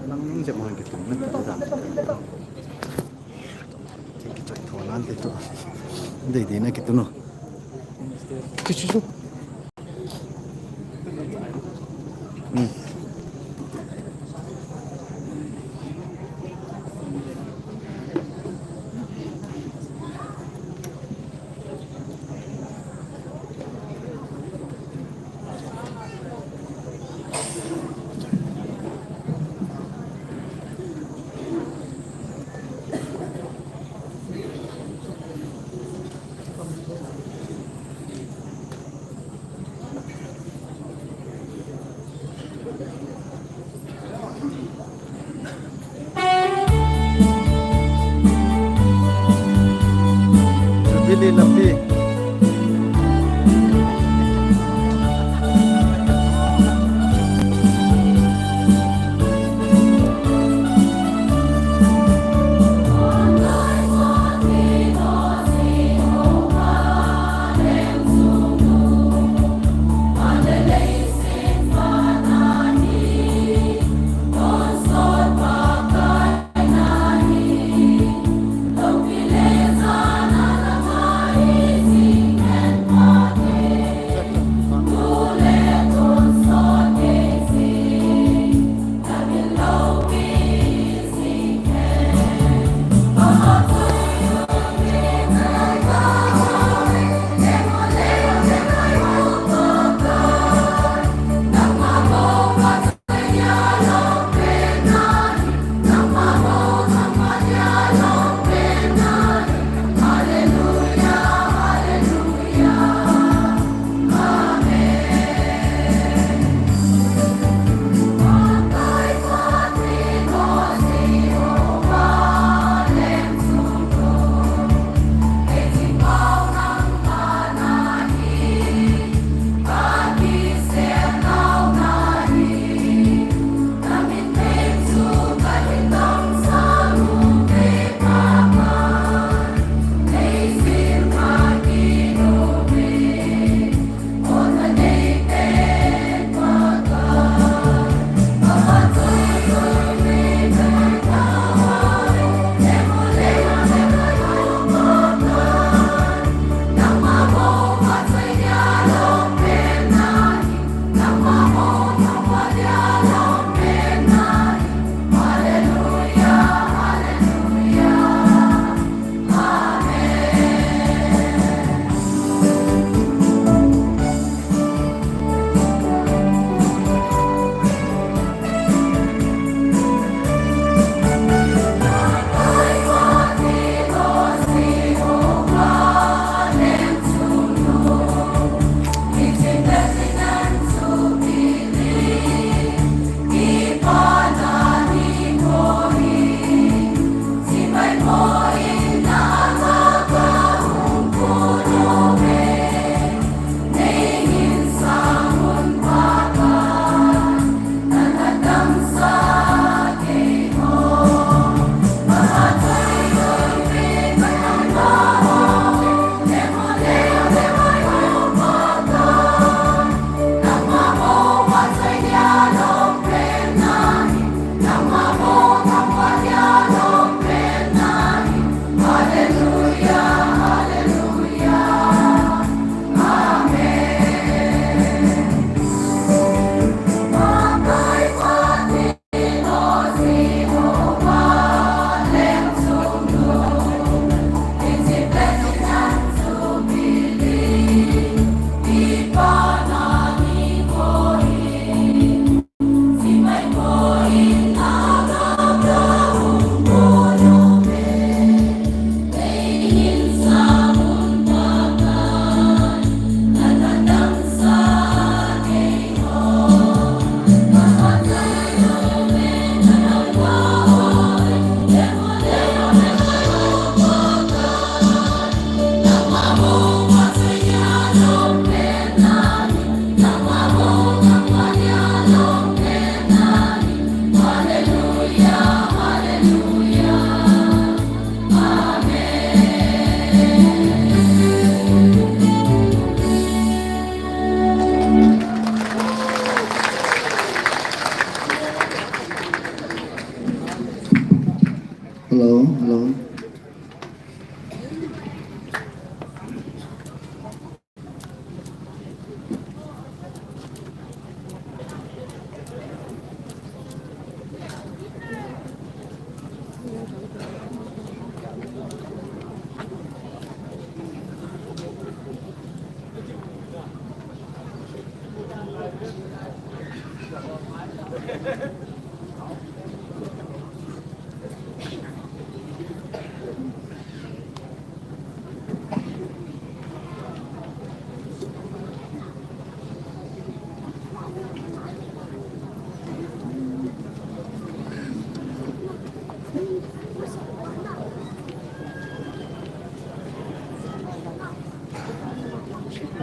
Nang jep mo kitum na kitu dan. Kichoi thonan te tu. Dei dei na kitu no. Kichu chu. Hmm. Jubilee lampi.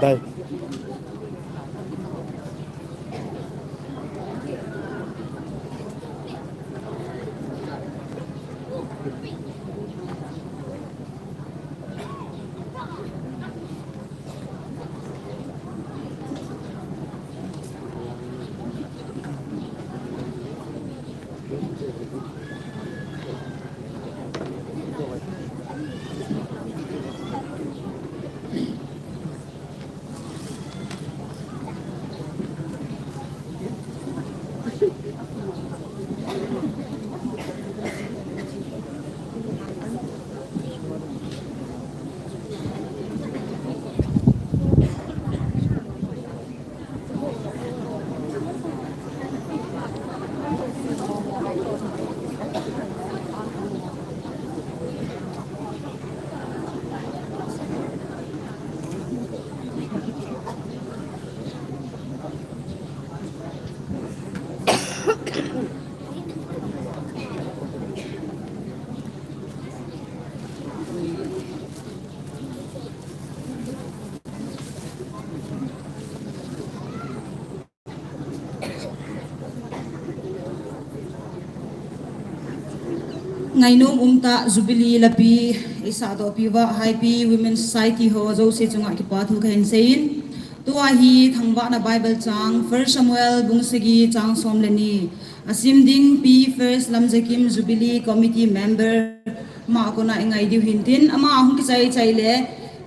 Dai. Ngainom umtah Jubilee lapi eisahdohpi uva Haipi Women Society ho jouse chunga kipathu kahin seiyin. Tua hi thangvahna Bible chang First Samuel bung sagi chang som le ni. Asim ding Pi First Lamjakim Jubilee Committee member ama kona ingai diu hintin, ama ahung kichai chai le,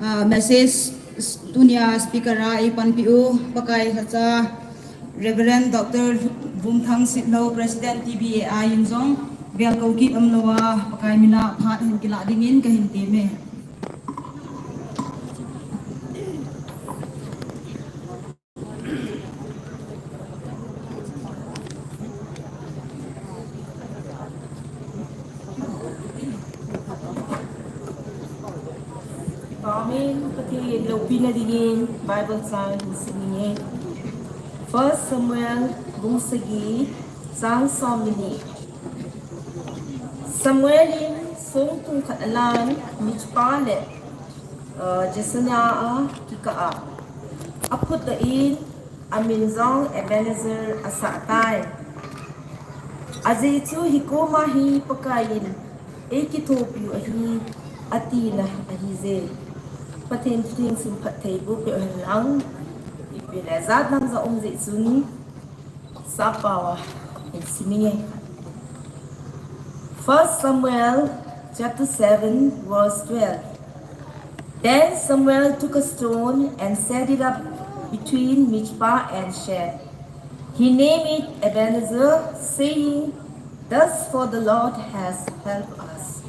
ah, message s-, tunia speaker a eipanpi u, Pakai lhacha Reverend Doctor Vumthang Sitlhou, President T B A a in jong, vel kou kit umlouva, Pakai mina phat hin kilah dingin kahin teme. Amen. Pathen loupina dingin Bible chang hin sim inge. First Samuel bung sagi chang som le ni. Samuel in songthu khat alan Mizpah le, uh, Jeshanah a kikah a, aphutdoh in amin jong Ebenezer asah tai. Ajeh chu hikoma hi Pakai in eikithopiu ahi, atina ahije. Pathen thu theng sim phattheiboh peh hen lang. Ipi le jat lang ja um jeh chun Sappao a hin sim inge. First Samuel chapter seven, verse twelve. Then Samuel took a stone and set it up between Mizpah and Shen. He named it Ebenezer, saying, "Thus far the Lord has helped us."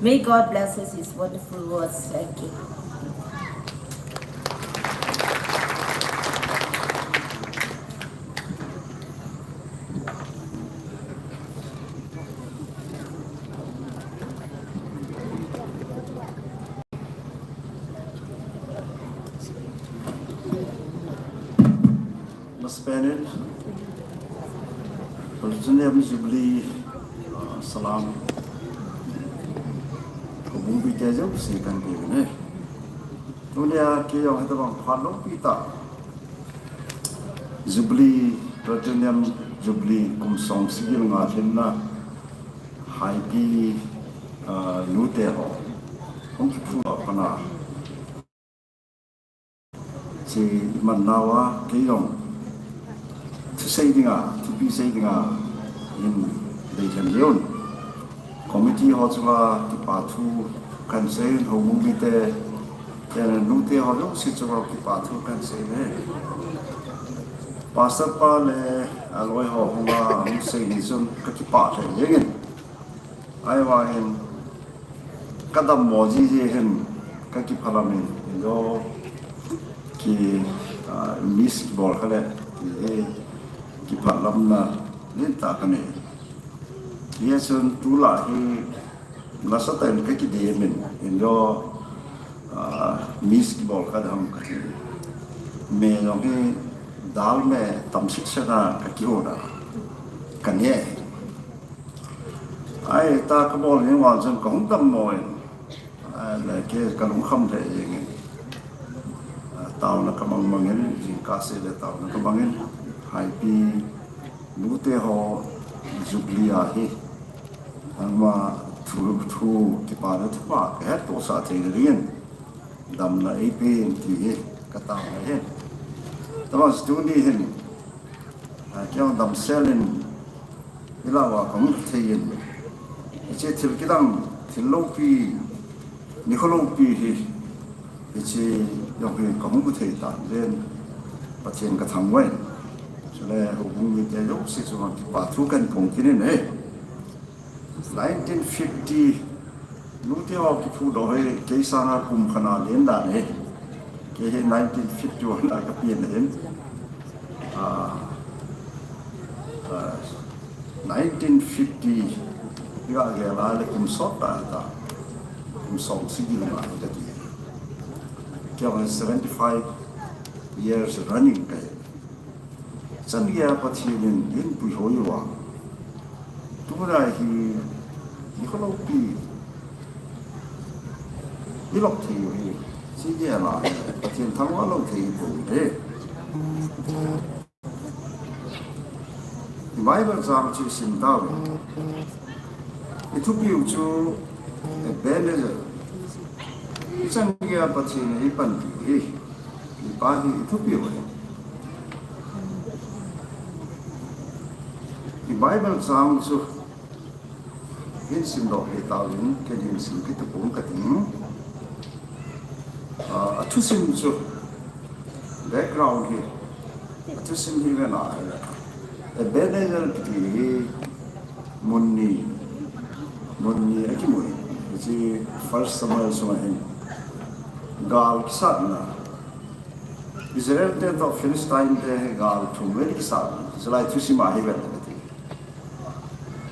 May God bless us his wonderful words. Thank you. Masapen in, Platinum Jubilee, ah, salam kabungpite jouse kahin pe uve. Tunia kei jong hitabang phat loupi tah Jubilee, Platinum Jubilee kum som sagi le nga lhinna Haipi, ah, nute ho hung kiphut a pat a hiche iman nauva kei jong thusei dinga, thupi sei dinga hin deilhen jeng un. Committee ho chunga kipa thu kahin sei in, houbung mite, tena nute ho jouse chunga kipa thu kahin sei in. Pastor pa le aloi ho hung a hung sei ni chun kakipah lheh jeng in. Ahivangin kadammo jiji hin kakipah lam in, injo ki, ah, miss kibol kha le, ki, eh, kipah lamna lentah kanei. Hijeh chun tulai hi nasatah in kakidem in, injo, ah, miss kibol kha ding ham kati. Me jong hi dal me tam sitset a kakihon a kanei. Ahi ta kabol jeng vang chun kahung dammo in. Ahile kei kalungkham lheh jeng in. Ah, taona kamang mang in, jingkah seh le taona kamang in. Haipi nute ho Jubilee ahi. Ama thu, thu kipana thupha kahettohsah theina dingin damna eipen ti hi kataona ahi. Tuma chu tuni hin, ah, kei jong damsel in ilah uva kahung thei in. Hiche thil kidang, thil loupi, nikho loupi hi, hiche jong hi kahung thei tan ven, Pathen kathangvah in. Chule houbung mite jouse chunga kipa thu kahin phong kit in ahi. Nineteen fifty, nute ho kiphutdoh hi kei sanga kum khat a len dan ahi. Kei hi nineteen fifty-one a kapen ahin. Ah, ah, nineteen fifty, iga gel a le kum sot tah ta. Kum som sagi le nga kati. Kei jong seventy-five years running kahi. Chan geiya Pathen in eipuihoi uva, tuna hi nikho loupi ilop thei u hi, chan geiya Pathen thangvah lou thei ipoi. I Bible chang chu isim tauve. Ithupiu chu Ebenezer. Ichan geiya Pathen in eipanpi u hi, ipa hi ithupiu ahi. I Bible chang chu hin simdoh kit tauvin, ken hin sim kit tapong kating. Ah, athusim chu, background hi, athusim hi vena ahile, Ebenezer kiti hi mun ni, mun ni akimun, hiche First Samuel sunga hin gal kisatna, Israel te toh Philistine te gal thumvei kisatna, chulai thusim a hi vena kati.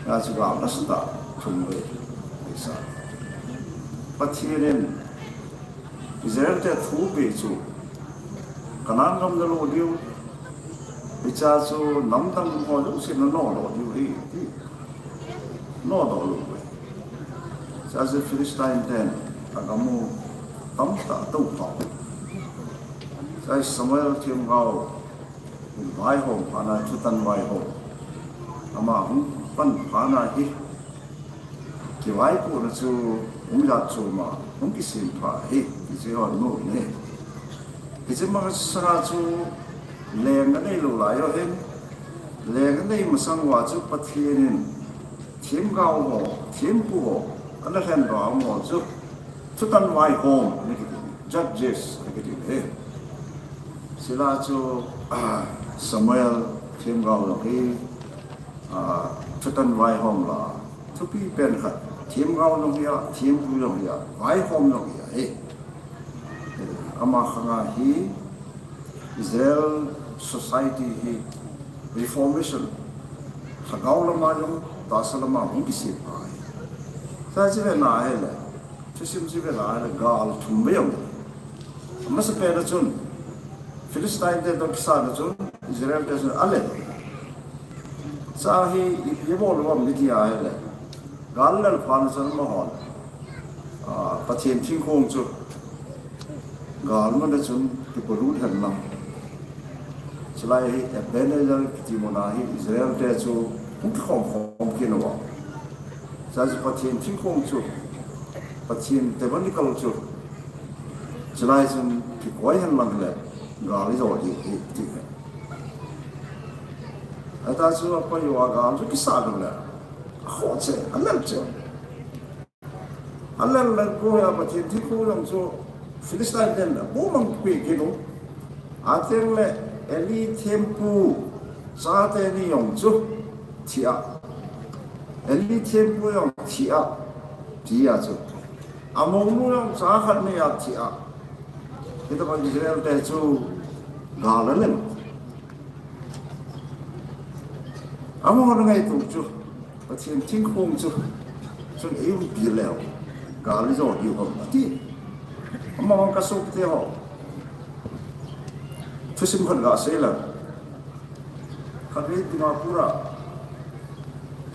Hiche gal nasatah thumvei kisat. Pathen in Israel te athupeh chu, Canaan gam nalo diu, hichea chu namdang ho jouse nanodoh diu ahi, ati. Nodoh lou uve. Hichea chu Philistine ten agam u tamtah atoupha. Hichea Samuel themgao vaihom phatna, thutan vaihom, ama hung pan phatna hi, kivaipohna chu hung jat chom a hung kisempha ahi, ti chu ihon mu ahi. Hiche masanga chu leng aneilou lai u ahin, leng anei masang uva chu Pathen in themgao ho, thempu ho, ana lhendoh a um ho chu thutan vaihom ana kiti, judges ana kiti ahi. Chule chu, ah, Samuel themgao jong hi, ah, thutan vaihom la thupi pen khat, themgao jong hi a, thempu jong hi a, vaihom jong hi ahi. Ama khanga hi Israel society hi reformation, lhagao lama jong, tahsa lama hung kisempha ahi. Hiche vena ahile, thusim chu vena ahile gal thumvei aum. Amasapen a chun Philistine te toh kisatna chun Israel te chun alen. Hiche hi ipi abol u ham iti ahile, gal alel phat chun amahon, ah, Pathen thingkong chu gal mun a chun kipolut hen lang, chulai hi Ebenezer kiti muna hi Israel te chu hung kikhom khom kit uva, hichea chu Pathen thingkong chu, Pathen tabernacle chu chulai chun kikoi hen lang le gal ijo diu ahi, ti ahi. Hitia chu apai uva gal chu kisat lou le, akhoh cheh, alel cheh. Alel lel ko ya Pathen thingkong jong chu Philistine ten la bu mang pi kinu. Ateng le Eli thempu chate ni jong chu thi a. Eli thempu jong thi a. Thi a chu. Amonu jong cha khat ni a thi a. Hitabang Israel te chu gal a lem. Amahon ngaito chu, Pathen thingkong chu, chun eiumpi leu, gal ijo diu ham ati. Amahon kasopite ho. Thusim khat gasei leu. Khatvei Dimapur a.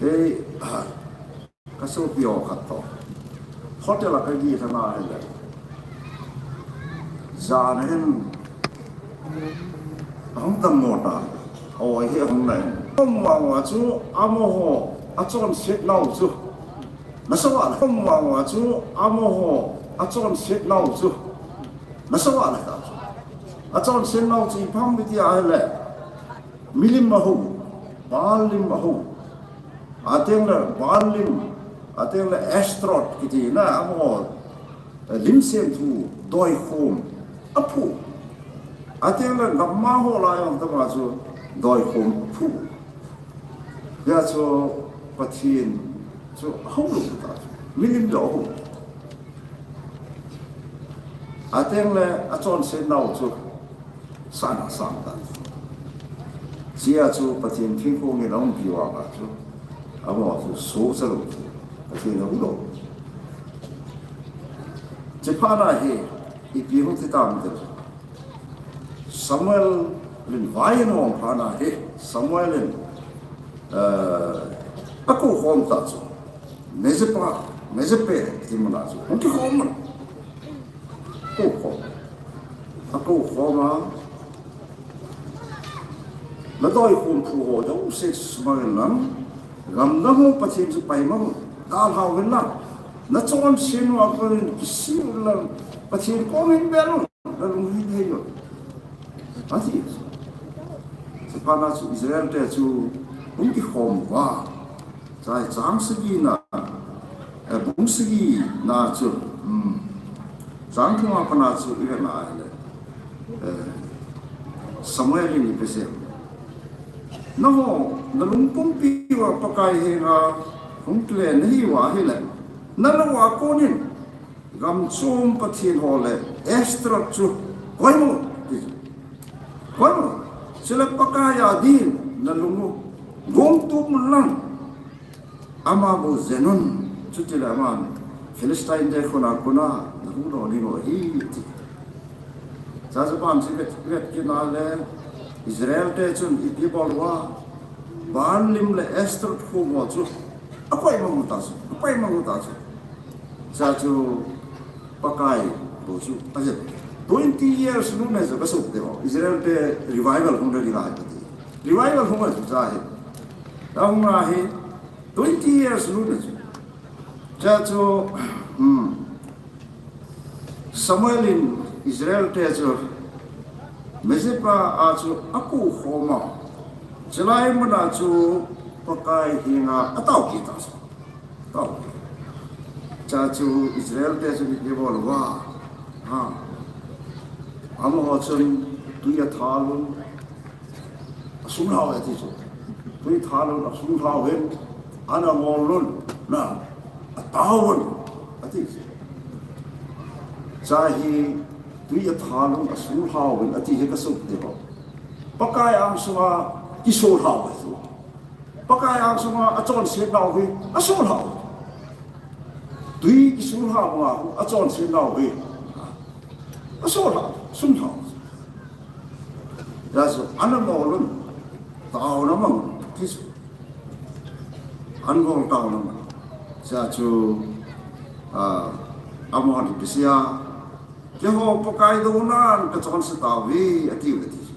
Kei, ah, kasopi ho khat toh hotel a kageh lhon ahile, jan a hin ahung dammo ta. Oi hi ahung na in. Khom vang uva chu amaho achonset nau chu nasa val. Khom vang uva chu amaho achonset nau chu nasa val ta chu. Achonset nau chu ipi ham iti ahile, milim aho, Baal lim aho. Ateng le Baal lim, ateng le Ashtoreth kiti na, amaho, eh, lim semthu, doikhom aphu. Ateng le gamma ho lai jong tama chu doikhom aphu. Hia chu Pathen chu ahou lou ta chu. Milim doh ahou. Ateng le achonset nau chu sana sang ta. Chia chu Pathen thingkong in aumpi vang a chu, amaho chu sohcha lou chu, Pathen ahu lou. Chuphat na hi ipi hung ti tam ti. Samuel in vai ahin hong phat na hi, Samuel in, eh, akou khom ta chu. Mizpah, Mizpeh ti mun a chu hung kikhom un. Kou khom. Akou khom a, nadoikhom phu ho jouse sumang in lang, gamdang ho Pathen chu pai mang un, dalhau hen lang. Nachonset nau a kon in kisih un lang, Pathen koma hin bel un, nalung hin hei un, ati. Chuphat na chu Israel te chu hung kikhom uva. Chai chang sagi na, eh, bung sagi na chu, um, chang thum a pat na chu ivet na ahile, eh, Samuel in ipi asei. Nangho, nalung pumpi uva Pakai henga hung kile nahi uva ahile, nalou a kon in gam chom pathen ho le Ashtoreth chu koima'n, ti chu. Koima'n. Chule Pakai a din nalung u gong tup un lang, ama bou jen un, chutile aman Philistine te khut a kon a nahuhdoh ding u ahi, ti. Chua chu aban chu vet, vet kit na le, Israel te chun ipi abol uva, Baal lim le Ashtoreth khom ho chu akoimang u ta chu, akoimang u ta chu. Chua chu Pakai bou chu ajen. Twenty years lut na chu kasopite ho, Israel te revival hung ding ahi kati. Revival hung ahi chu chua hi. Ahung ahi, twenty years lut na chu. Chua chu, hmm, Samuel in Israel te chu Mizpah a chu akou khom a. Chulai mun a chu Pakai henga atao kit ta chu. Tao. Chua chu Israel te chu ipi abol uva. Ha. Amaho chun tui athal un, asunglhau e ati chu. Tui athal un, asunglhau in, ana ngol un, na, atao un, ati chu. Chua hi tui athal un, asunglhau in, ati hi kasopite ho. Pakai angsunga kisohlhau ahi chu. Pakai angsunga achonset nau hi asohlhau. Tui kisohlhau banga achonset nau hi asohlhau, sunglhau. Chua chu ana ngol un, taona mang un, ti chu. Ana ngol taona mang un. Chua chu, ah, amahon ipi asei a, keiho Pakai dounan kachonse tauve, ati uve ti chu.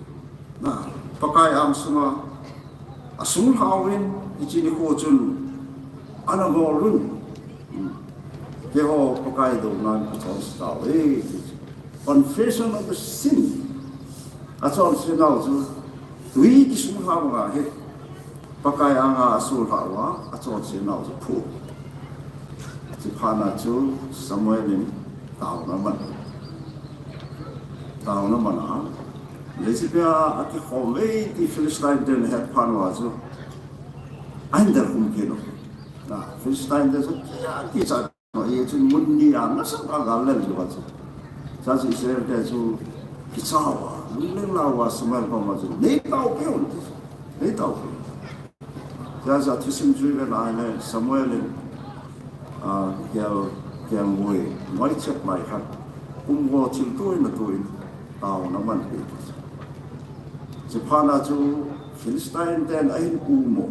Na, Pakai angsunga asunglhau in, hiche nikho chun ana ngol un. Hmm. Keiho Pakai dounan kachonse tauve, ti chu. Confession of the sin. Achonse nau chu tui kisohlhau banga hi Pakai anga asohlhau a, achonse nau chu phu. Chuphat na chu Samuel in taona aman. Taona aman a. Leiset a akikhom e ti Philistine ten ahet phat uva chu ahin del khum kit u. Na, Philistine te chu kia kicha no, hichu mun ni a nasatah a gal lel chu va chu. Chuche chu Israel te chu kicha uva, lunglen la uva Samuel koma chu, "Nei taopeh un," ti chu. "Nei taopeh un." Chuche chu thusim chu ivet a ahile Samuel in, ah, kel, kelngoi, ngoi chep lai khat, kum go thil tuina tuin, taona aman peh. Chuphat na chu Philistine ten ahin um u,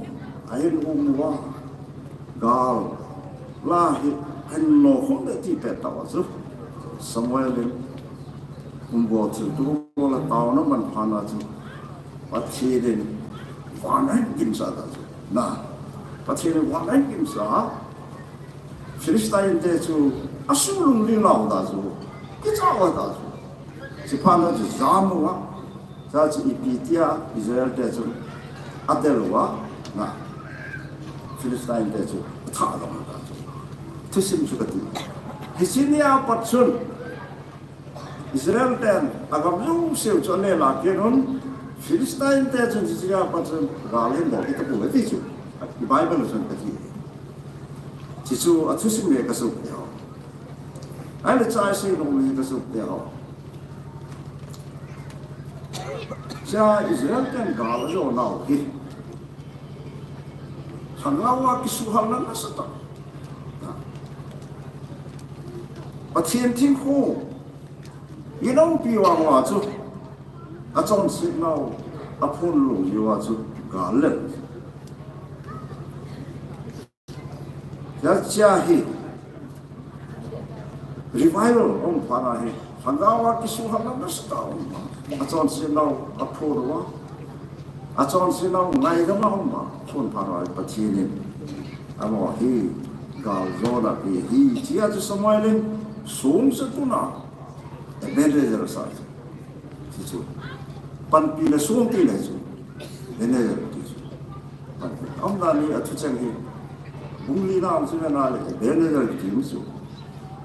ahin um uva, gal la hi ahin nokhum le ti pet tah uva chu Samuel in kum go thil tu go la taona aman phat na chu Pathen in van ahin kimsah ta chu. Na, Pathen in van ahin kimsah a, Philistine te chu asu lunglen la u ta chu, kicha uva ta chu. Chuphat na chu jam uva, chuche chu ipi tia Israel te chu adel uva, na, Philistine te chu atha dong ta chu. Thusim chu kati. Hiche nia pat chun Israel ten agam jouse u chu alel a kit un, Philistine te chun hiche nia pat chun gal ahin bol kit tapoi ti chu Bible a chun kati. Hichu athusim hi kasopi ho. Ahile chuche asei nom hi kasopi ho. Hiche Israel ten gal ajo nau hi lhagao a kisuhhalna nasatah. Pathen thingkong inoupi vang uva chu, achonset nau aphonlou jeh uva chu gal lel. Hiche hi revival um phat na hi lhagao a kisuhhalna nasatah um. Achonset nau aphon uva, achonset nau ngaidam a um a, aphon phat uva Pathen in amaho hi gal jona apeh ahi, tia chu Samuel in song chu tuna Ebenezer asah chu. Hichu panpina song tina chu Ebenezer ti chu. Panpi. Aumdan hi athucheng hi bung li na a chu ivet na le Ebenezer kiti chu.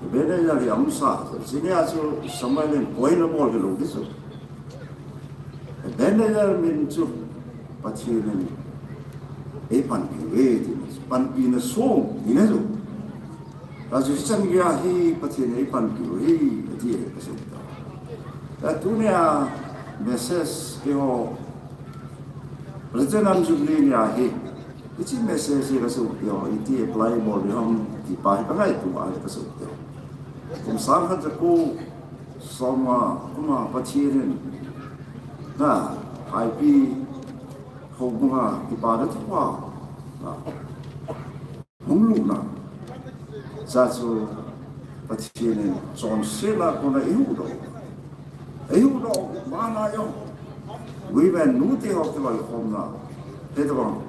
Ebenezer hi aumsa. Hiche nia chu Samuel in point abol kit lou ti chu. Ebenezer min chu Pathen in eipanpi uve tina chu. Panpina song tina chu. Achu hichan geiya hi Pathen in eipanpi u ahi, ati e kasei ta. Tunia message keiho Platinum Jubilee nia hi, hiche message hi kasei u keiho iti apply bol ding ham ti pa hi kangaito a kasei u keiho. Kum sang khat jako som nga kum a Pathen in na Haipi houbunga kipana thupha na hung lutna. Chuche chu Pathen in chonsetna kona eihuhdoh, eihuhdoh, mana jong women nute ho kiloikhomna, hitobang,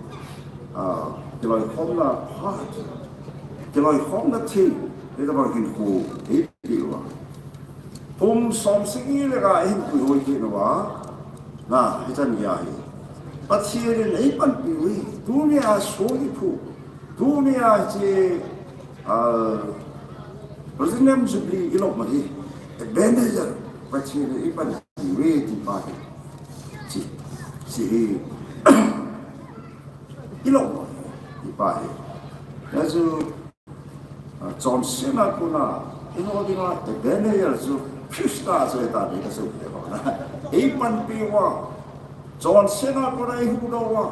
ah, kiloikhomna phat, kiloikhomna thing, hitobang hinkho eipeh uva. Kum som sagi le nga eihin puihoi kit uva, na, hichan geiya hi Pathen in eipanpi uve, tunia song iphu, tunia hiche, ah, Platinum Jubilee ilom u hi Ebenezer, Pathen in eipanpi uve ti pa hi. Hiche, hiche hi ilom u hi, ti pa hi. Achu Ah, chonsetna kona eiho dinga Ebenezer chu Christa chu ahi tai ti kasei u keiho na. Eipanpi uva, chonsetna kona eihuhdoh uva,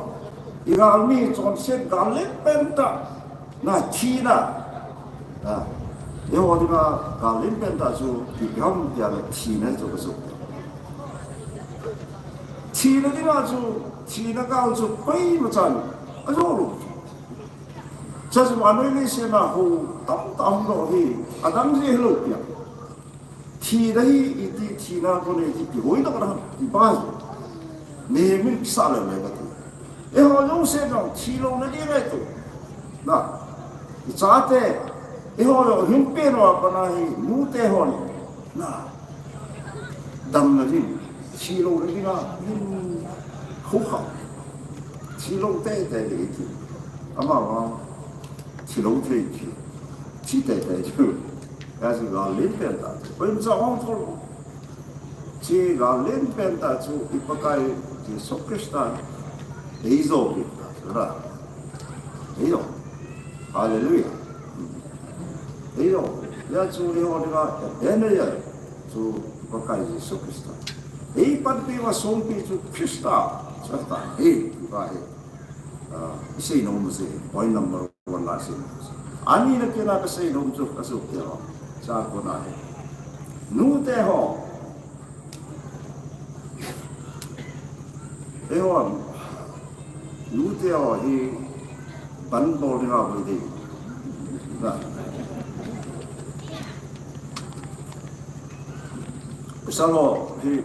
igalmi chonset gal lenpen tah na thina. Ah, eiho dinga gal lenpen tah chu ipi ham tia le thina chu kasei u. Thina dinga chu, thina gal chu koimachan ajo lou. Chuche chu vannoi leiset a hou tamtah hung doh hi, adang jeh hilou pia. Thina hi iti, thina kona iti, ti hoi doh na, ti pa hi. Mihem in kisah lele kati. Eiho jouse jong thilouna ding ahi tu. Na, ichate, eiho jong hung pen uva pat na hi, nute hon. Na, damna ding, thilouna dinga, hin, khu kha. Thilou teitei ding iti. Amavang, thilou thei ti. Chi te te chu. Ka chu gal len pen ta chu. Oi, cha ong thol. Chi gal len pen ta chu i Pakai Jesu Christa ei jo pen ta chu ra. Ei jo. Hallelujah. Ei jo. Ya chu eiho dinga, ene ya. Chu Pakai Jesu Christa. Ei panpi va songpi chu Christa. Christa. Ei, tu ka ei. Ah, i sei nom u chu, point number one la sei nom u chu. Ani na kina ka sei nom u chu, ka sei u te ho. Cha ko na he. Nu te ho. Eiho, nu te ho hi ban bol ding a bol ding. Na. Pasal ho hi,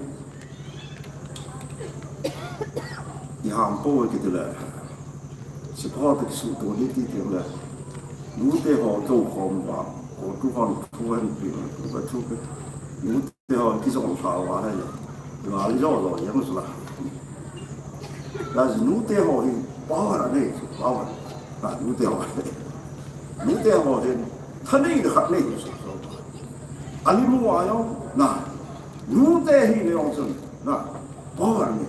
i ham po kiti le. Sipho te kisu to ni ti ti le. Nu te ho to khom ba. Ko tu khom tu han pi, tu ka tu ke. Nu te ho ki jong sa wa hai le. Nga li jo lo yang su la. La nu te ho hi power a nei, power. La nu te ho. Nu te ho hi thanei de khat nei su. Ani mu wa yo na. Nu te hi le ong sun. Na. Power nei.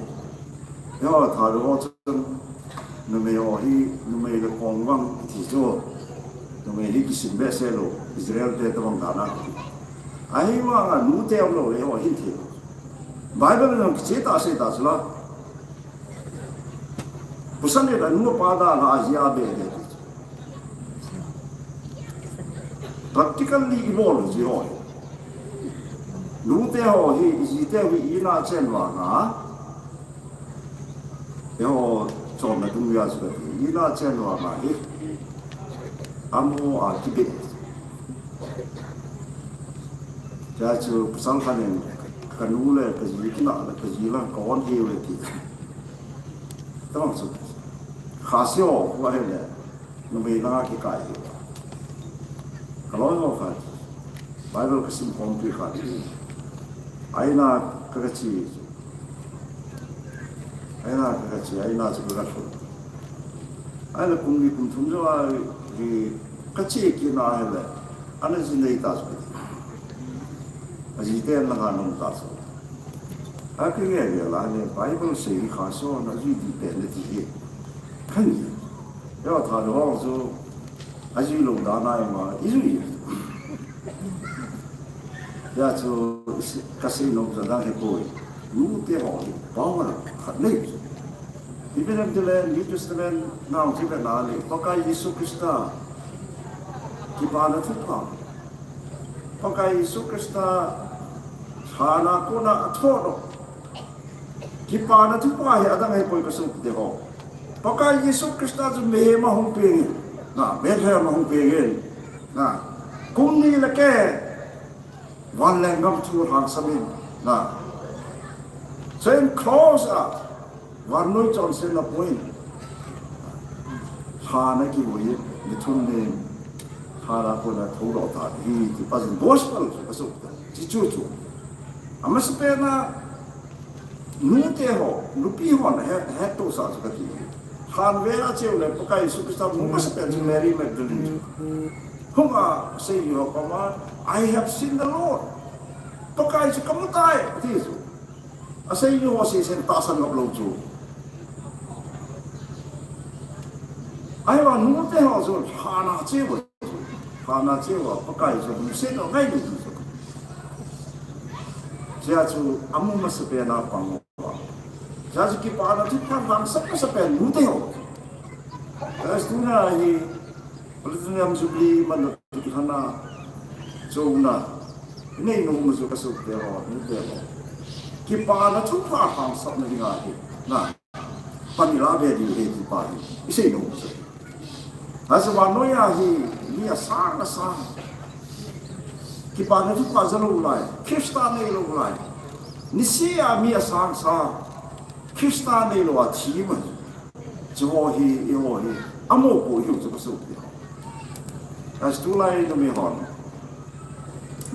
Yo, tha lo ong sun. Numei ho hi, numei le kong vang ti chu. Numei hi kisim behseh lou. Israel te tabang dan a. Ahivang a nu te um lou le ho hin thei. Bible in jong kiche tah sei tah chu la. Pasal le nu pa dan a jia be be. Practically i bol u ji ho. Nu te ho hi, i ji te hi i na chen vang a. Eiho chonna dung a chu ka ti. I na chen vang a hi. Amo a kibit. Cha chu pasal khat in ka nu le ka ji kina le ka ji la ka on hi ve ti. Tabang chu. Kha seo wa he le. Numei langa kikai hi. Ka loi ho khat. Bible ka sim khom pi khat. Aina ka ka chi. Aina ka ka chi, aina chu ka ka thun. Aina kum ni kum thum jo a hi ka chi kina he le. Ana ji nei ta chu. A ji te na ka nung ta chu. A ki nge le la le Bible sei hi kha so na ji di pe le ti hi. Khan ji. Yo tha lo ho chu. A jui lou dan a ima, i jui. Ya chu, ka sei nom chu dang hi poi. Nu te ho hi, power khat nei. Bible in le, New Testament, nau chi ve na le, Pakai Jesu Christa. Kipana thupha. Pakai Jesu Christa. Sana kona a tho do. Kipana thupha hi adang hi poi ka sopite ho. Pakai Jesu Christa chu mihem a hung peng in. Na, Bethlehem a hung peng in. Na, kum ni le keh. Van lenggam thu hangsan in. Na. Saint Claus a. Vannoi chonsetna poi. Sana kivui in. Mi thum ni. Sana kona thou lo ta. Hi ti pa gospel chu ka sopite. Chi chu chu. Amasapen a, nu te ho, nupi hon, he, he to sa chu ka ti. Khan ve a cheu le, Pakai Jesu Christa mu masapen chu Mary Magdalene chu. Hung a, sei ho koma, "I have seen the Lord." Pakai chu ka mu tai, ti chu. A sei ho sei sen ta san ngap lo chu. Ahivang nu te ho chu, hana cheu. Hana cheu a, Pakai chu lungset a ngai lou chu. Chea chu amu masapen a pang a. Chea chu kipana thupha hangsan masapen nu te ho. Chea chu tuna hi Platinum Jubilee man na tu hana chona. Nei nu mu chu ka sopite ho, nu te ho. Kipana thupha hangsan na dinga hi. Na. Pan ila ve diu he ti pa hi. I sei nom u chu. Achu vannoi a hi mi asang asang. Kipana thupha ja lou lai. Christa nei lou lai. Nisih a mi asang asang. Christa nei lou a thi ma. Chu ho hi, i ho hi. Amo po hi chu ka sopite ho. Achu tulai numei hon.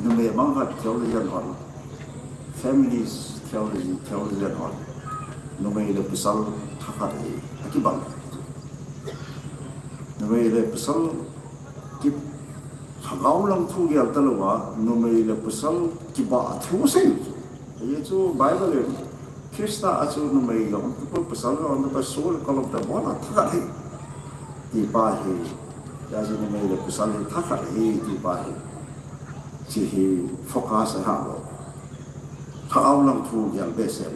Numei bang khat theologian hon, feminist theology, theologian hon, numei le pasal thakhat hi akibang. Numei le pasal ki, Gaolang thu gel talouva, numei le pasal kibah thu asei chu. Hichu Bible in, Christa a chu numei jong, pasal jong, pasal kalom ta bola thakhat ahi. Ti pa hi, hichu numei le pasal hi thakhat ahi, ti pa hi. Hiche hi focus ahi lou. Gaolang thu gel behseh,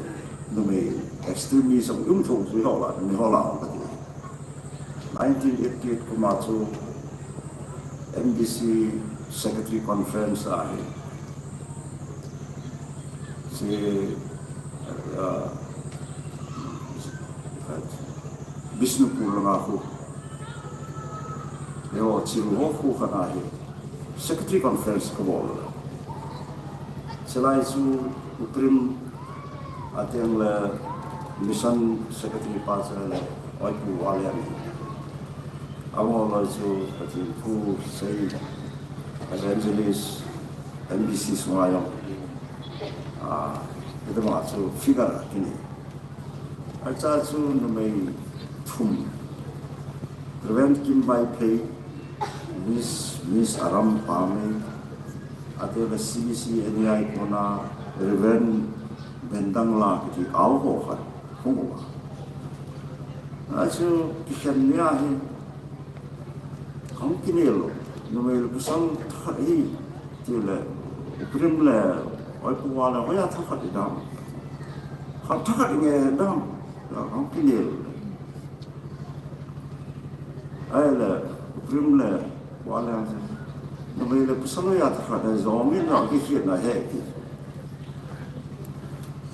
numei extremism um thu chu hola, numei hola kati. Nineteen eighty-eight kum a chu M B C Secretary Conference ahi. Hiche, ah, Bishnupur langa khu. Leo chiru ho khu khat ahi. Secretary Conference kabol. Chulai chu U Prem, ateng le Mission Secretary pa chu le Oipu Walian. Amaho loi chu Pathen thu sei evangelist M B C sunga jong. Ah, ita ma chu figure kini. Acha chu numei thum. Reverend Kim Vaiphei, Miss, Miss Aram Pamei, ate le C B C N E I kona Reverend Bendang la kiti ao ho khat hung uva. Achu kikhen nia hi, hung kinel lou, numei le pasal thakhat hi, ti le, U Prem le, Oipu Walian, hoiya thakhat i dam. Khat thakhat i nge dam, hung kinel lou. Ahile, U Prem le, Walian, numei le pasal hoiya thakhat i jong in na, kikhen na he, ti.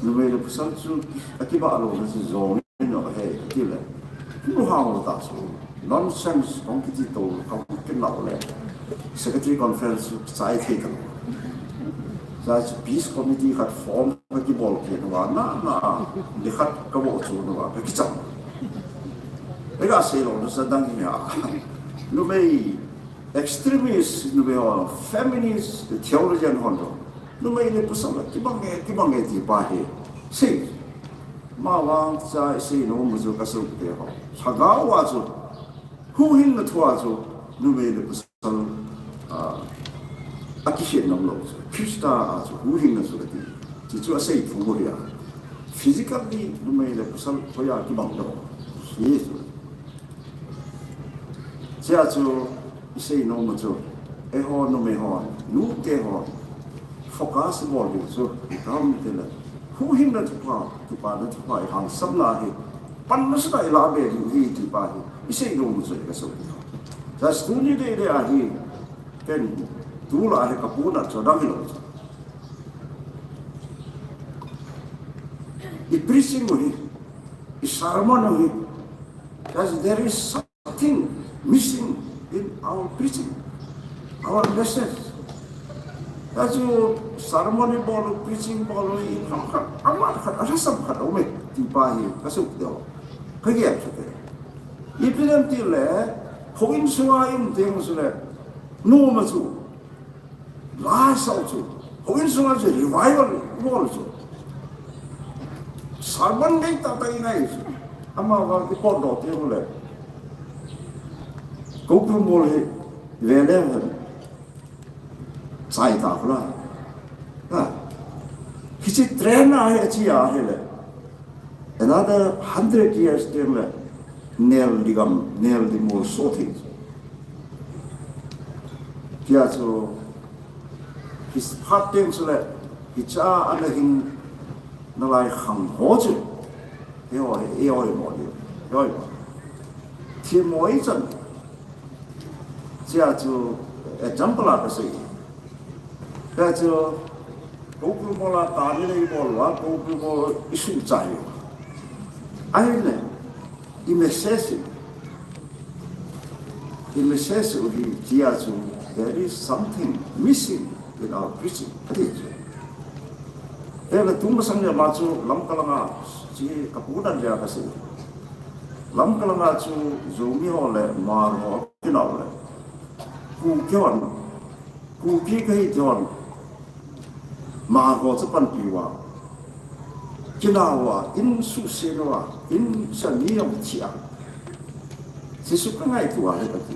Numei le pasal chu, akibah lou na chu jong in na he, ti le. Lu hao ta chu. Nonsense, kong kiti to, kong kinau le. Secretary Conference chu, chai thei ta. Chai chu Peace Committee khat form kakibol kit uva, na, na, ni khat kabol chu uva, kakicham. Ega sei lou, na sa dang hi a. Numei extremist, numei ho, feminist, theologian ho. Numei le pasal, kibang e, kibang e, ti pa hi. Sei. Mavang cha, sei nom chu kasei te ho. Lhagao a chu. Huhhingna thu a chu, numei le pasal, ah, akikhen nom lou chu. Christa a chu, huhhingna chu kati. Hichu asei thu ahi a. Physically, numei le pasal, hoiya kibang lou. Hichu. Hichea chu, isei nom chu. Eiho, numei ho, nute ho. Focus bol diu chu, i kam te le. Huhhingna thupha, kipana thupha, i hangsamna hi. Panna sa i la be diu hi, ti pa hi. Isei nom chu, i kasei. Just tuni de de ahi. Ken, tu la hi kapuna chu dang hi lou chu. I preaching u hi. I sermon u hi. Just there is something missing in our preaching, our message. Achu sermon i bol u, preaching bol u, i khat khat, amat khat, alhasam khat aume, ti pa hi, kasei diu. Kagel chu te. Ipi jeh ham ti le, houin sunga i um teng chu le, nom a chu. Lhasam chu. Houin sunga chu revival bol chu. Sermon ngai tah tah i ngai chu. Amavang i potdoh teng u le. Kou pu mol hi vele hen. Chai ta khu la. Ha. Hiche trend a hi, achi a hi le. Another hundred years teng le, nel di gam, nel di mol so thei. Tia chu, his phat teng chu le, hicha ana hing nalai khang ho chu. Eiho, eiho mo di, eiho mo. Thi mo i chan. Tia chu, example a kasei. Tia chu, kou pu mol a ta ni le i bol uva, kou pu mol i suhchai uva. Ahile, i message, i message u hi tia chu, there is something missing in our preaching. Ati chu. Tele tu masang le ma chu Lamka langa, chi kapu dan dia kasei. Lamka langa chu Zomi ho le Hmar ho kinau le. Kuki hon, Kuki kahi ti hon. Hmar ho chu panpi uva. Kinau uva, in suhset uva, in sa ni jong thi a. Jesu ka ngaito a le kati.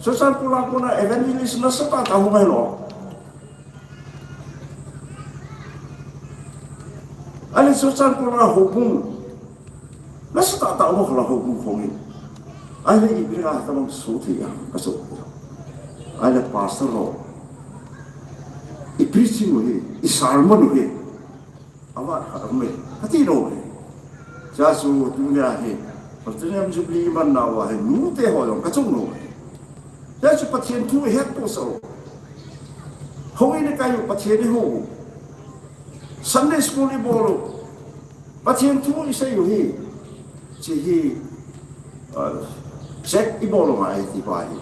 Churachandpur lang kona evangelist nasatah tah hung ahi lo. Ahile Churachandpur lang houbung nasatah tah hung ahi lo houbung khongin. Ahile ipi dinga hitabang soh thei ham kaso. Ahile pastor ho, i preaching u hi, i sermon u hi, avat khat aume kati nom e. Chua chu tunia hi Platinum Jubilee iman nauva hi nute ho jong kachung nom e. Chua chu Pathen thu ihet tohsah u, houin ikai u, Pathen ihou u, Sunday school ibol u, Pathen thu isei u hi, hiche hi check ibol u ngai ti pa hi.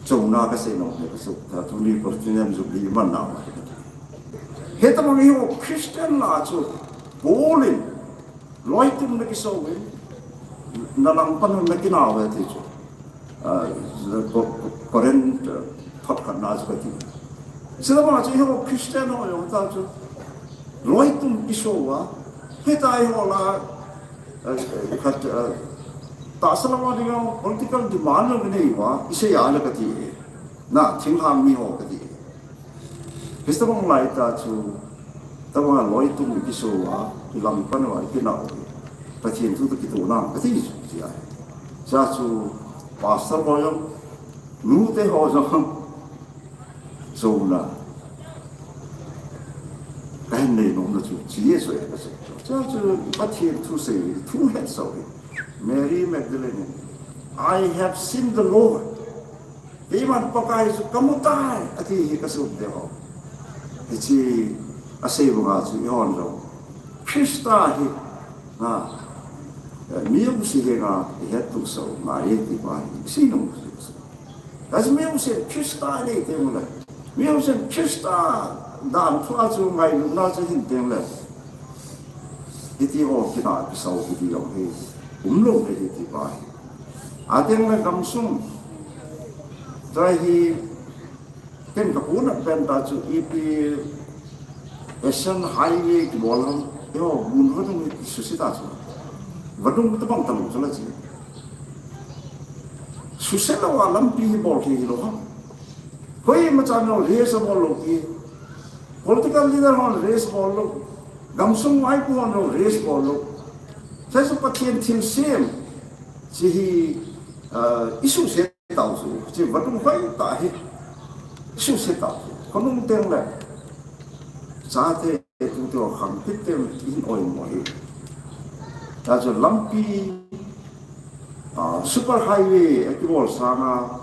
Chomna kasei nom e, kaso, tuni Platinum Jubilee iman nauva hitabang iho Christian lah chu Paul in loitum na kiso uvin, nalangpan u nakinau uve ti chu, Corinth thot khatna chu kati. Chutobang chu iho Christian ho jong ta chu loitum kiso uva, hita iho la khat tahsa lama dinga political demand jong inei uva, isei a le kati, na thinglhang mi ho kati. Hitabang lai ta chu, tabanga loitum ikiso uva, ilangpan uva ikinau u, Pathen thu toh kitoh nam kati chu tia. Chua chu pastor ho jong, nute ho jong, chomna kahin nei nomna chu hiche chu e kasei. Chua chu Pathen thu sei, thu hetsah u hi, Mary Magdalene in, I have seen the Lord. Keiman Pakai chu kamu tai ati hi kasei u te ho. Hiche asei banga chu eihon jong Christa hi, mi jouse henga ihet tohsah u ngai e ti pa hi isei nom u. Hiche mi jouse Christa inei teng le, mi jouse Christa dan thua chu ngailutna chu hin teng le, hiti ho kinah kisau kiti jong hi umlou ahi ti pa hi. Ateng le gamsung, tua hi ken kapohnat pen ta chu ipi Asian Highway kibol ham, eiho mun vadung hi suse ta chu. Vadung tabang talou chu la chu, suse louva lampi hi bol thei hilou ham. Koima chan jong race abol lou ti, political leader hon race bol lou, gamsung vaipo hon jong race bol lou. Hiche chu Pathen thilsem, hiche hi isuse tau chu, hiche vadung hoitah hi isuse tau chu, khonung teng le chate tute ho khangpit teng in oimo hi. Tua chu lampi, super highway akibol sanga,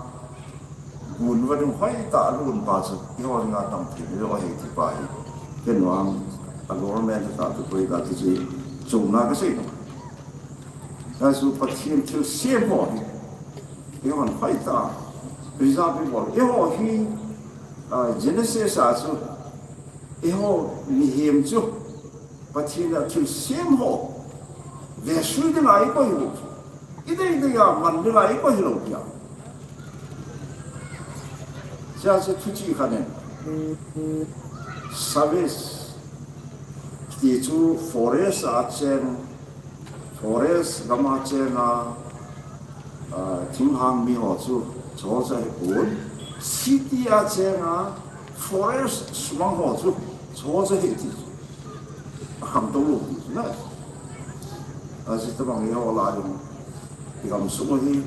mun vadung hoitah alon pa chu eiho dinga tamthei lou ahi ti pa hi, ken vang a government ta tu koi ta ti chu chomna kasei nom. Tua chu Pathen thilsem ho hi eihon hoitah preserve ibol, eiho hi Genesis a chu eiho mihem chu Pathen a thilsem ho vesui dinga ikoi hilou, ideidei a man dinga ikoi hilou tia. Chua chu thuchih khat in, savage ti chu forest a cheng, forest gama chenga thinglhang mi ho chu, chuho chu ahipon, city a chenga forest sumang ho chu, chuho chu ahi ti chu, akhamtou lou ti chu na. Hitabang eiho lah jong igamsung u hi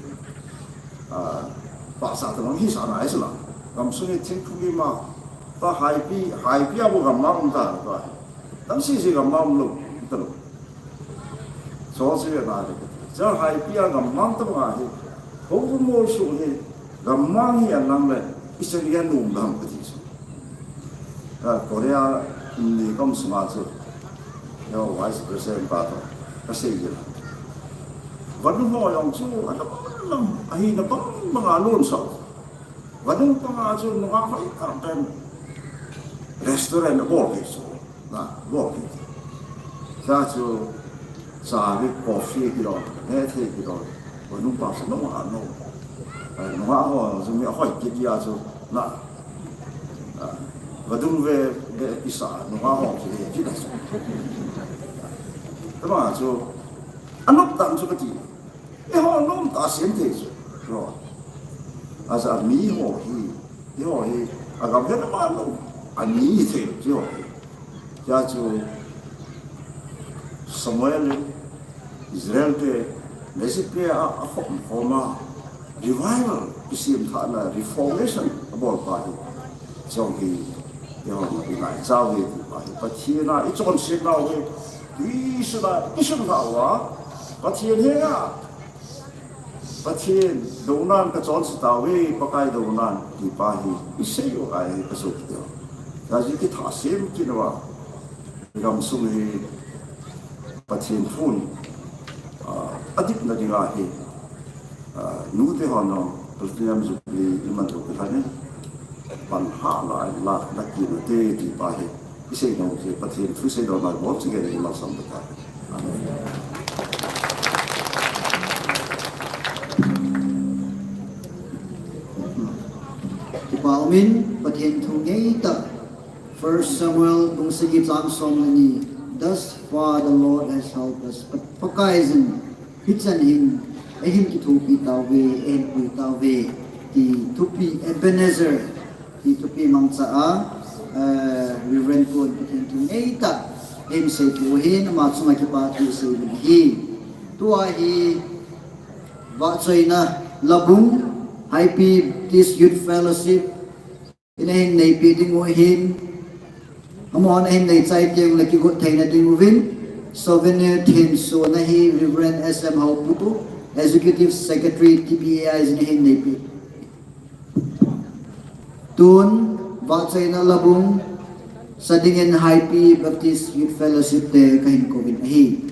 pahsah tabang hisah nai chu la, gamsung hi thingphung ima ta, haipi, haipi a bou gammang um ta, ta, tamsese gammang umlou talou. Chuho chu vena le kati, chua haipi a gammang tabanga hi, houbung molsoh hi gammang hi alang le ichan gei a nom dam kati chu. Korea ni kaum sunga chu, eiho Vice President pa toh kasei jin, vadung ho jong chu alam lam ahina bang banga alonsah u. Vadung panga chu nungah hoitah ten restaurant abol kit chu, na, abol kit. Chua chu cha le coffee kidon, nethei kidon, vadung pa chu nungah nom, nungah ho chu mi ahoi kit jeh a chu, na, vadung ve, ve kisa nungah ho chu ve kit a chu, tabang chu anop dan chu kati. Eiho nomtah a sem thei chu, lo. Aja mi ho hi, ti ho hi, agam hena ma lo, ani thei lo, ti ho hi. Tia chu Samuel in Israel te Mizpeh a, akhom khom a, revival, kisem thana, reformation, abol pa hi. Chong hi, ti ho na, i ngai chau hi, ti pa hi. Pathen a, i chonset nau hi, i suna, i suna uva, Pathen hi a, Pathen, donan ka chonse tauve, Pakai donan, ti pa hi, i sei u ahi ka suk teu. Ka ji ki tha sem ki nawa. Gam sung hi, Pathen thun, ah, adik na ding ahi. Ah, nu te hon no, Platinum Jubilee, i man to ka ni. Pan ha la, la, na ki na te, ti pa hi. I sei nau hi Pathen thu sei nau nai bol chingei in malsam ta. Amen. Kipa umin Pathen thu ngeitah. First Samuel bung sagi chang som le ni. Thus far the Lord has helped us. Pa-, Pakaiyin hichan hin, eihin kithopi tauve, eihin pui tauve, ti thupi Ebenezer, ti thupi mangcha a, eh, Reverend Kun Pathen thu ngeitah, eihin seipeh u ahin, ama chunga kipa thu sei u ahi. Tua hi, vahchoina labung, Haipi Baptist Youth Fellowship, in ahin neipeh ding u ahin, amahon ahin neichai teng le kigot theina ding uvin, souvenir thensona hi Reverend S M Haopu, Executive Secretary T B A I in ahin neipeh. Tun, vahchoina labung, sa dingin Haipi Baptist Youth Fellowship te kahin kouvin ahi.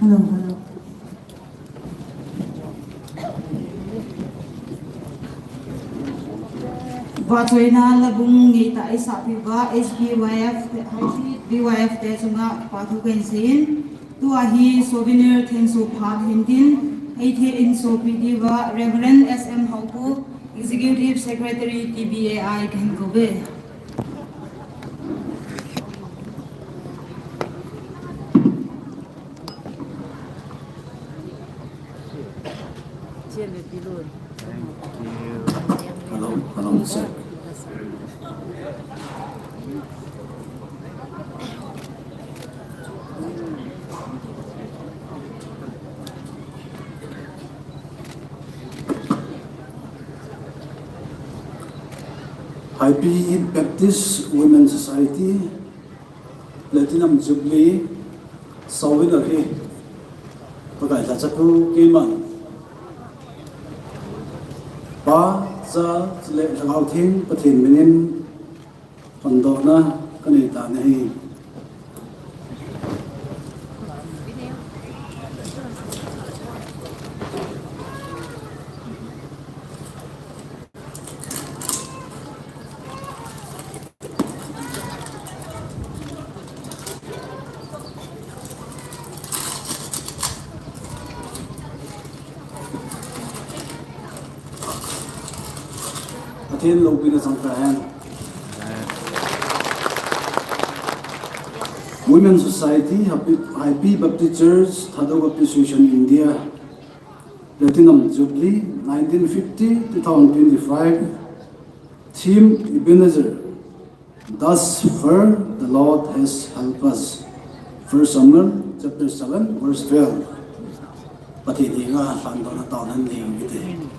Hello, hello. Vahchoina labung ngeitah eisah peh uva H B Y F, H B Y F te chunga kipa thu kahin seiyin. Tua hi souvenir thenso phat hintin, eitheh in sopi diuva Reverend S M Haopu, Executive Secretary T B A I kahin kouve. Hello, hello, sir. Haipi Baptist Women Society Platinum Jubilee souvenir hi Pakai lhacha pu keiman Pa, Cha, chule Lhagao Theng Pathen minin hondohna kanei tan ahi. Pathen loupina chang tahen. Women Society, Haipi, Haipi Baptist Church, Thadou Baptist Association India, Platinum Jubilee, nineteen fifty, two thousand twenty-five, theme Ebenezer, thus far the Lord has helped us. First Samuel chapter seven, verse twelve. Pathen henga lhandohna taona nei u hite.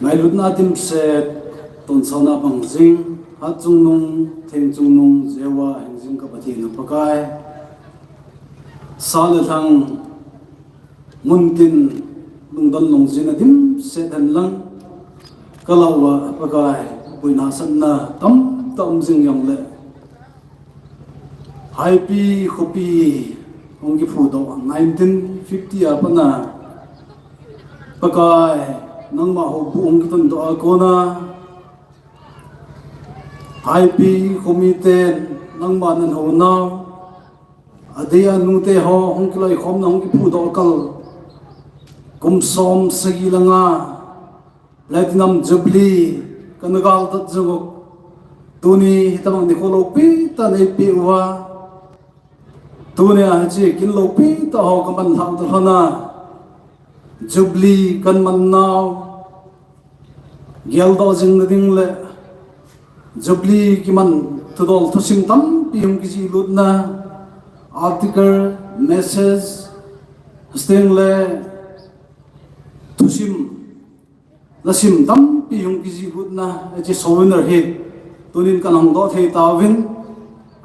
Ngailutna dimset, tonsotna bang jing, hatchungnung, thengchungnung, jeh uva hingjing ka Pathen u Pakai. Sa le lhang, muntin, lungdon lungjin a dimset hen lang, ka lah uva Pakai, boina hahsatna tamtah um jing jongle, Haipi khopi hung kiphudoh nineteen fifty a pat a, Pakai, nangma houbuh hung kitondoh a kona, Haipi khomiten nangman nahou nau, adeh a nute ho hung kiloikhomna hung kiphudoh kal, kum som sagi le nga, Platinum Jubilee kana gal dat jong u. Tuni hitabang nikho loupi tah neipeh uva, tunia hiche kin loupi tah ho kaman lhah u toh lhona, Jubilee kaman nau geldoh jing nading le Jubilee kiman thudol thusim tampi hung kijih lutna, article, message, hasteng le thusim, lhasim tampi hung kijih lutna, hiche souvenir hi tunin kana hongdoh thei tauvin,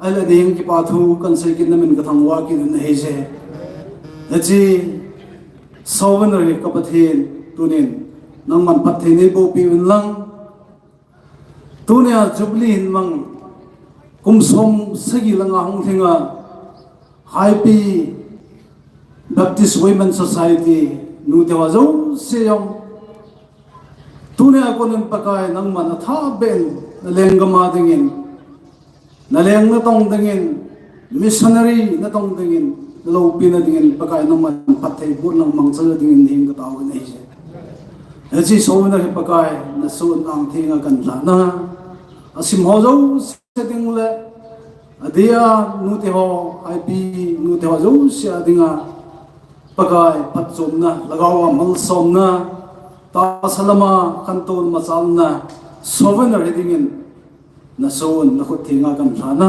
ahile ding kipa thu kana sei kitna min kathangvah kit in ahije. Hiche souvenir hi ka Pathen, tunin nangman phatthei neiboh peh uvin lang, tunia Jubilee hin mang kum som sagi le nga hung lhinga, Haipi Baptist Women Society nute ho jouse jong, tunia konin Pakai nangman athah beh in nalenggam a dingin, naleng natong dingin, missionary natong dingin, naloupina dingin, Pakai nangman phatthei boh nangman mangcha dingin hing katao in ahije. Hiche souvenir hi Pakai nasoh nang thenga kana lhahna, asim ho jouse ding le, adeh a nute ho, Haipi nute ho jouse a dinga, Pakai phatchomna, lhagao a malsomna, tahsa lama khantouna machalna, souvenir hi dingin, nasoh nakhut thenga kana lhahna,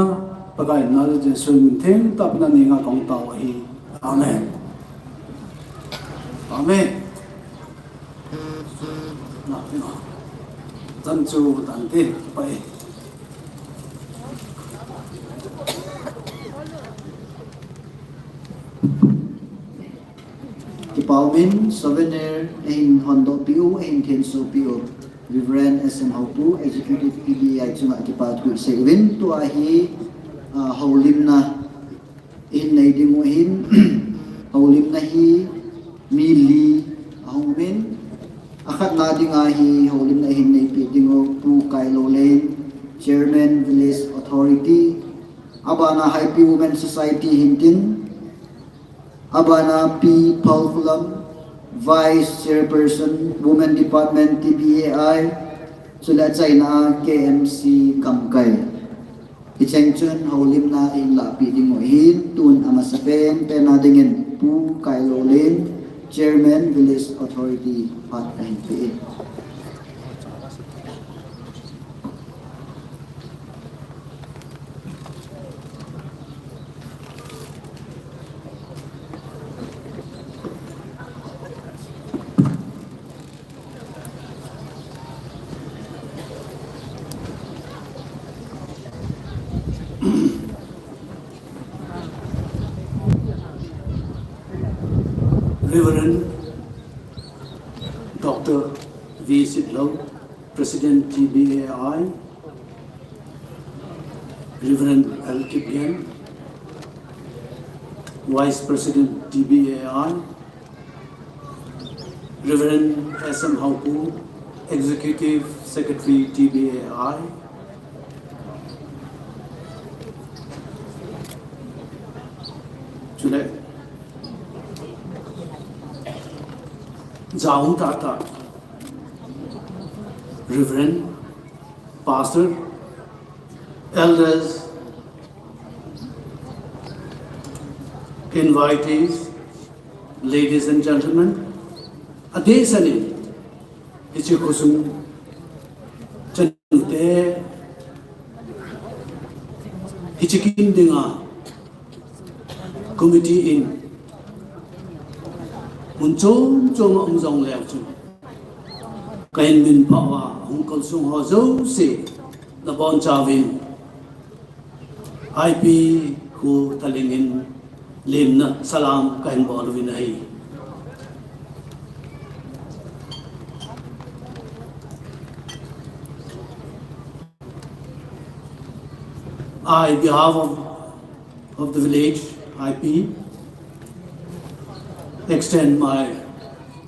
Pakai Nazareth Jesu min thengtah pen a neinga kahung tao ahi. Amen. Amen. Chan chu tante, pai. Kipa umin, souvenir, ahin hondoh peh u, ahin thenso peh u, Reverend S M Haopu, Executive P D I chunga kipa thu isei uvin, tua hi, ah, houlimna, in nei ding u ahin, Houlimna hi mi li ahung umin, akhatna dinga hi houlimna hin neipi ding u Pu Kailolin, Chairman Village Authority, abana Haipi Women Society hintin, abana Pi Phalkhulam, Vice Chairperson, Women Department, T B A I, chule achaina K M C Gamkai. Hicheng chun houlimna in lahpi ding u ahin, tun amasapen pen a dingin Pu Kailolin, Chairman Village Authority, phat ahin pe in. Reverend Doctor V Sitlhou, President T B A I, Reverend L Kipgen, Vice President T B A I, Reverend S M Haokip, Executive Secretary T B A I, chule jaum tata, Reverend, Pastor, Elders, invitees, ladies and gentlemen, adeh seh in, hiche khosung chanu te, hiche kin dinga, committee in mun chom chom a um jongleu chun, ka in min pha uva hung kalsong ho jouse, nabonchauvin Haipi kho thalheng in lemna salam ka hin bol uvin ahi. I, behalf of, of the village, Haipi, extend my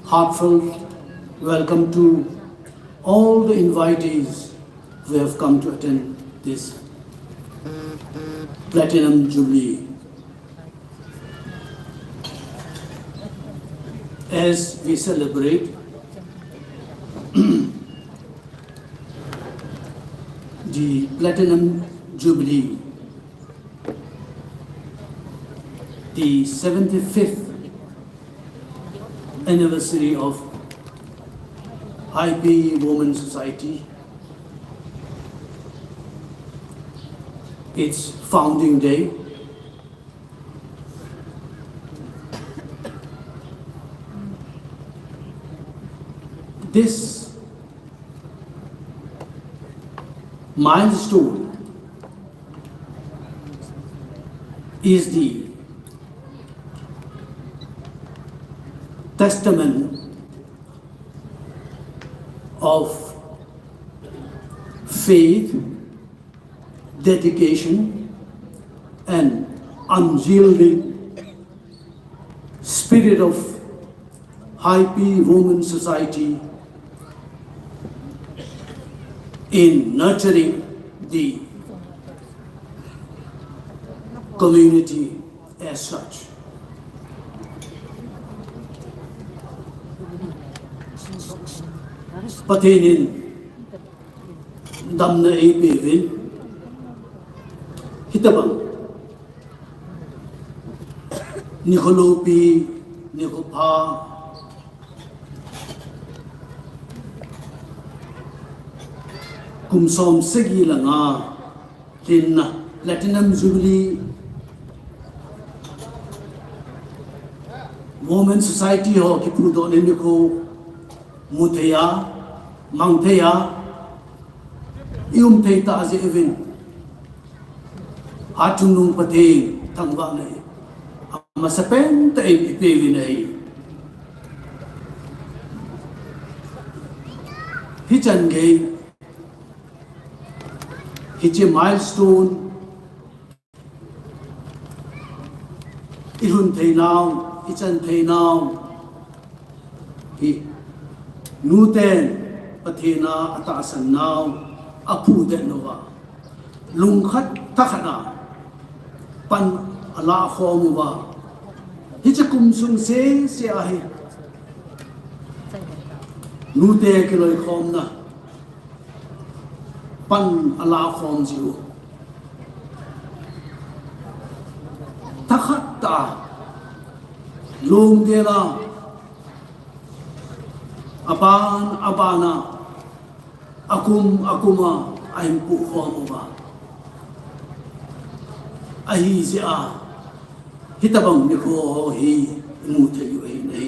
heartfelt welcome to all the invitees who have come to attend this Platinum Jubilee. As we celebrate the Platinum Jubilee, the seventy-fifth anniversary of Haipi Women Society, its founding day. This milestone is the testament of faith, dedication, and unyielding spirit of Haipi Women Society in nurturing the community as such. Pathen in damna eipeuvin, hitobang nikho loupi, nikho pha, kum som sagi le nga lhinna Platinum Jubilee, Women Society ho kiphudohna nikho mu thei a, mang thei a, i um thei tah jeh uvin, a chungnung Pathen thangvahna amasapen tah in ipeuvin ahi. Hichan gei, hiche milestone i lhun theinau, ichan theinau hi nuten Pathen a atahsan nau aphudet uva, lungkhat thakhat a pan alah khom uva, hiche kum sung sese a hi nute kiloikhomna pan alah khom jiu. Thakhat ta lungdel a, aban aban a, akum akum a ahin pukhom uva. Ahijeh a hitabang nikho ho hi imu thei u ahi.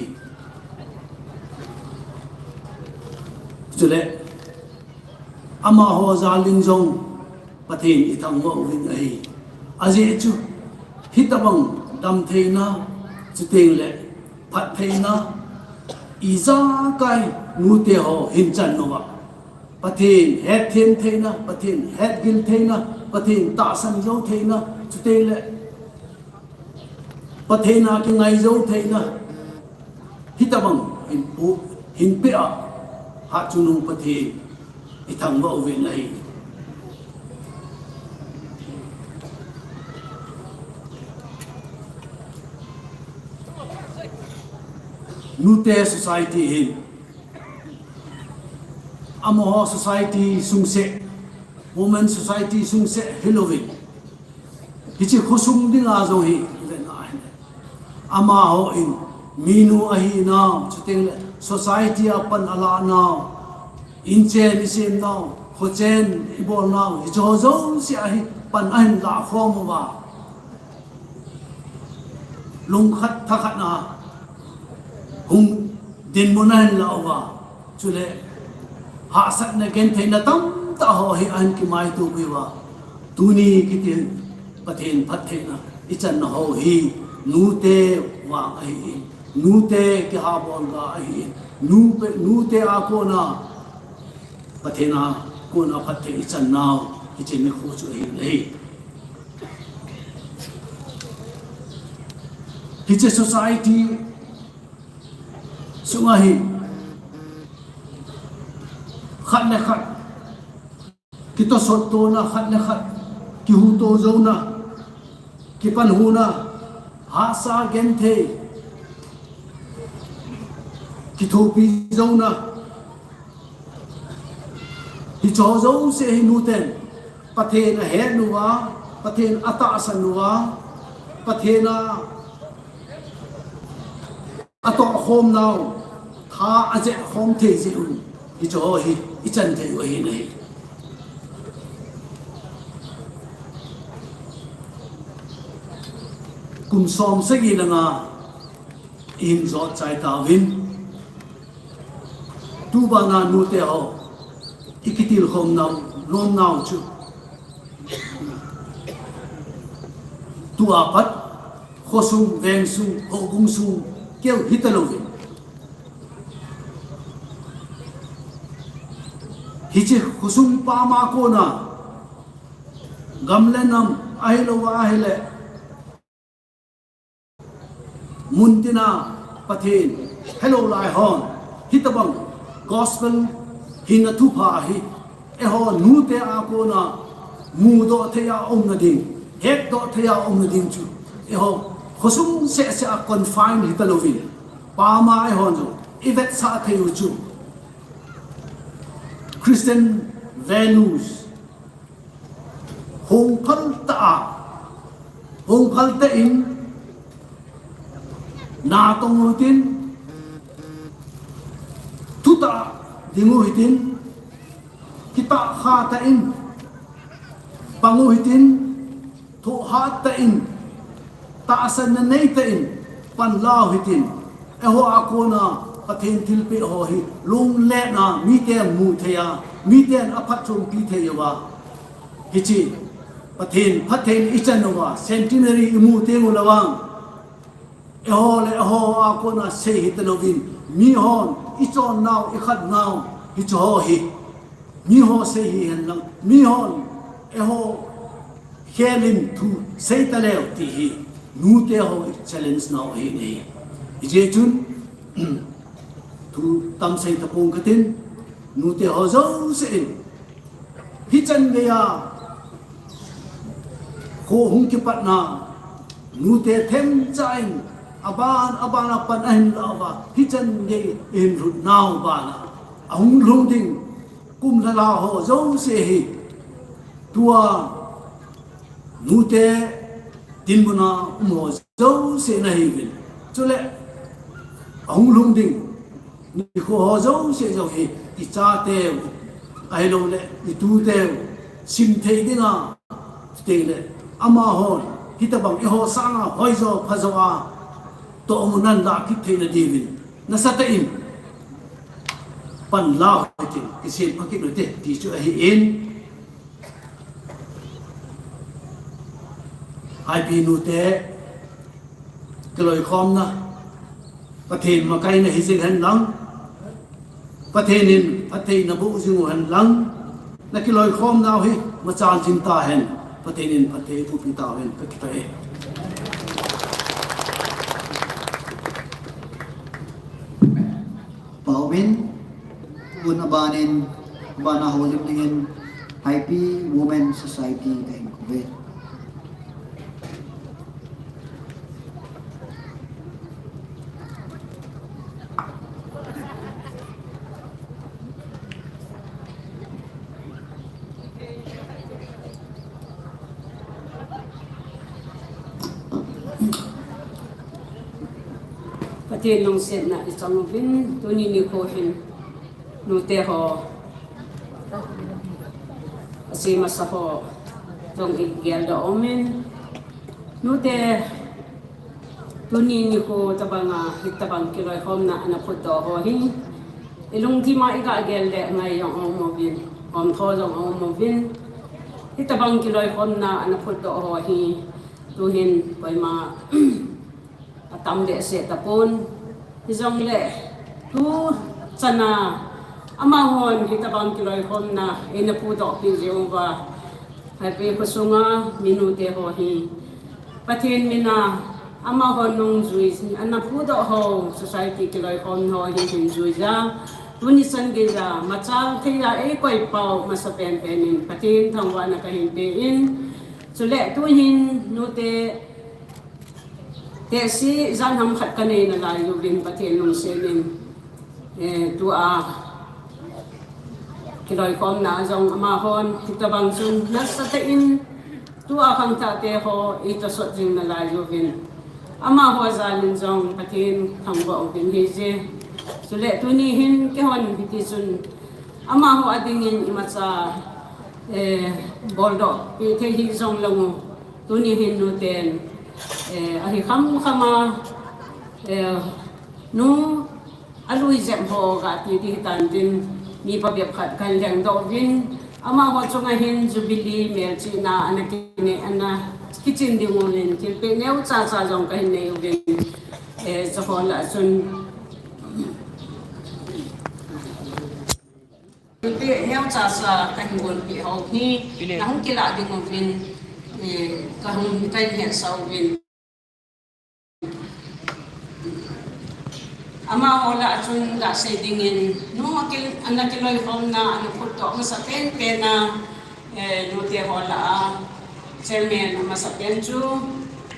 Chule amaho jal in jong Pathen ithangvah uvin ahi. Ajeh chu hitabang damtheina, chuteng le phattheina ijakai nute ho hin chan uva, Pathen hetthem theina, Pathen hetgil theina, Pathen tahsan jou theina, chuteng le Pathen a kingai jou theina hitabang hin pu, hin peh a, hatchungnung Pathen ithangvah uvin ahi. Nute society hin, amaho society sungseh, women society sungseh hilouvin, hiche khosung dinga jong hi, amaho in minu ahinau, chuteng le society a pan alah nau, inchen isem nau, khochen ibol nau, hicheho jouse a hi pan ahin lah khom uva, lungkhat thakhat a hung dinmun ahin lah uva, chule hahsatna gentheina tamtah ho hi ahin kimaito peh uva, tuni kiti Pathen phattheina ichanna ho hi nute vang ahin, nute kihabol ga ahin, nute a kona Pathen a kona phatthei ichan nau hiche nikho chu ahi. Hiche society sunga hi khat le khat kitosot tona, khat le khat kihuto jouna, kipanhuna, hahsa genthei kithopi jouna, hicheho jouse hi nuten Pathen ahet uva, Pathen atahsan uva, Pathen a atoh khom nau, tha ajeh khom thei jeh un, hicheho hi ichan thei u ahi. Kum som sagi le nga ihin jot chai tauvin, tubana nute ho ikitilkhom nau, nom nau chu tua pat khosung, vengsung, houbung sung keu hitalouvin, hiche khosung pam a kona, gam le nam ahilouva ahile, muntina Pathen helou lai hon hitabang gospel hinna thupha hi eiho nute a kona mudoh thei a umna ding, hetdoh thei a umna ding chu eiho khosung sehseh a confine hitalouvin, pam a eihon jong ivetsah thei u chu Christian values hongphal tah a, hongphal tah in natong u hitin, thutah dingu hitin, kitahkha tah in pangu hitin, thohhat tah in, tahsanna neitah in panlau hitin, eiho a kona Pathen thilpeh ho hi lungletna miten mu thei a, miten aphatchompi thei uva, hiche Pathen phattheina ichan uva centenary imu tenguleh vang, eiho le eiho a kona sei hitalouvin, mihon ichonnau, ikhatnau, hicheho hi miho sei hihen lang, mihon eiho khelin thu seitaleu ti hi nute ho ichallenge nau ahi. Hijeh chun, thu tam sei tapong katin, nute ho jouse in, hichan geiya, kho hung kipatna, nute themcha in, aban, aban a pan ahin la uva, hichan gei in lhut nau bana, ahung lhung ding, kum lha la ho jouse hi, tua, nute dinmuna um ho jouse nahiuvin. Chule, ahung lhung ding, nikho ho jouse jong hi, ichateu, ahilouleh, ituteu, simthei dinga, chuteng le, amahon, hitobang eiho sanga, hoijo, phajo a, tohmun ahin lah kit theina diuvin. Nasatah in, pan la uhitin, kisem pha kit uhite, ti chu ahin. Ipi nute, kiloikhomna, Pathen makaina hijing hen lang, Pathen in phatthei naboh jing u hen lang, nakiloikhomnau hi machal jing tahen, Pathen in phatthei eiboh peh tauhen, kakipah e. Pau in, tun abanin, abana houlim dingin, Haipi Women Society kahin kouve. Pathen lungsetna ichang uvin, tuni nikho hin, nute ho, asei masa ho, jong igeldoh umin, nute, tuni nikho tobanga, hitobang kiloikhomna ana phutdoh ho hi, ilungthima igagel le ngai jong aum uvin, omtho jong aum uvin, hitobang kiloikhomna ana phutdoh ho hi, tuhin koima atam behseh tapon. Hijongle, tuchana, amahon hitobang kiloikhomna eina phutdoh peh jeh uva, Haipi khosunga minute ho hi, Pathen mina, amahon nungjui, ana phutdoh ho, society kiloikhom ho hi hin juija, tuni chan geija, machal theiya eikoi pau, masapen penin, Pathen thangvahna kahin pe in, chule tuhin, nute, tehse janham khat kanei nalai uvin Pathen lungsetin, eh, tua kiloikhomna jong amahon, hitobang chun nasatah in tua khangthah te ho itosot jing nalai uvin. Amaho jalin jong Pathen thangvah uvin hije. Chule tuni hin keihon hitichun amaho adingin imacha, eh, boldoh peh thei hijong lou. Tuni hin nuten, eh, ahi khamkhama, eh, nu alui jep ho gati ding hitan tin, mi pabep khat kahin lhengdoh uvin, amaho chunga hin jubilee melchihna ana kinei, ana kichin ding uvin, thilpeh neocha cha jong kahin nei uvin, eh, chuho lah a chun, thilpeh neocha cha kahin bolpeh ho hi, nahung kilah ding uvin, eh, kahung kahin hetsah uvin. Amaho lah a chun gasei dingin, nu akil, ana kiloikhomna, ana phutdoh masa penpen a, eh, nute ho lah a, chairman amasapen chu,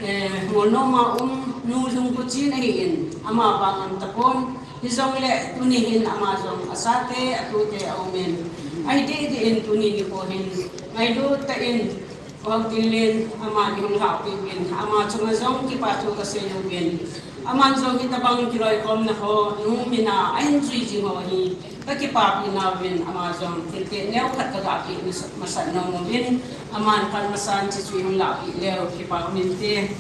eh, Ngolnom a um, Nu Lhungkhuchin ahin, ama vang aum tapon, hijongle tuni hin ama jong achate, atute aumin, ahi dehdeh in tuni nikho hin, ngailut tah in, Pu Haotinlen, aman eihung lhahpeh uvin, ama chunga jong kipa thu kasei uvin. Aman jong hitobang kiloikhomna ho, nu mina ahin jui jing ho hi, kakipapi nauvin, ama jong thilpeh neokhat kagapeh masat nom uvin, aman pan masan hiche chu eihung lahpeh leu, kipa umin te.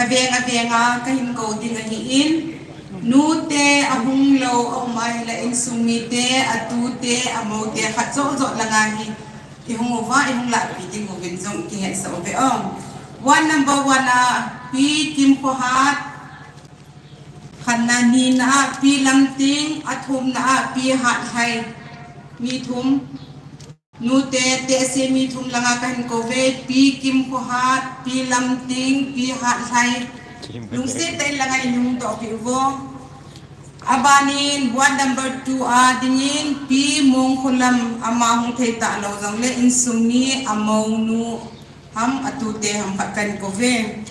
Aveng avenga kahin kou ding ahin, nute ahung lou, aum ahile insung mite, atute, amoute, khat joh joh langa hi Ihung uva, ihung lahpi ding uvin jong kihetsah uve o. Ward number one a Pi Kimkhohat, khatna, nina a Pi Lamting, athumna a Pi Hatlhai. Mi thum. Nute, tehse mi thum langa kahin kouve, Pi Kimkhohat, Pi Lamting, Pi Hatlhai. Lungset tah in langa in hung tohpeh uvo. Abanin ward number two a dingin Pi Mongkholam, ama hung thei talou jongle insung mi, amounu ham atute ham khat kahin kouve.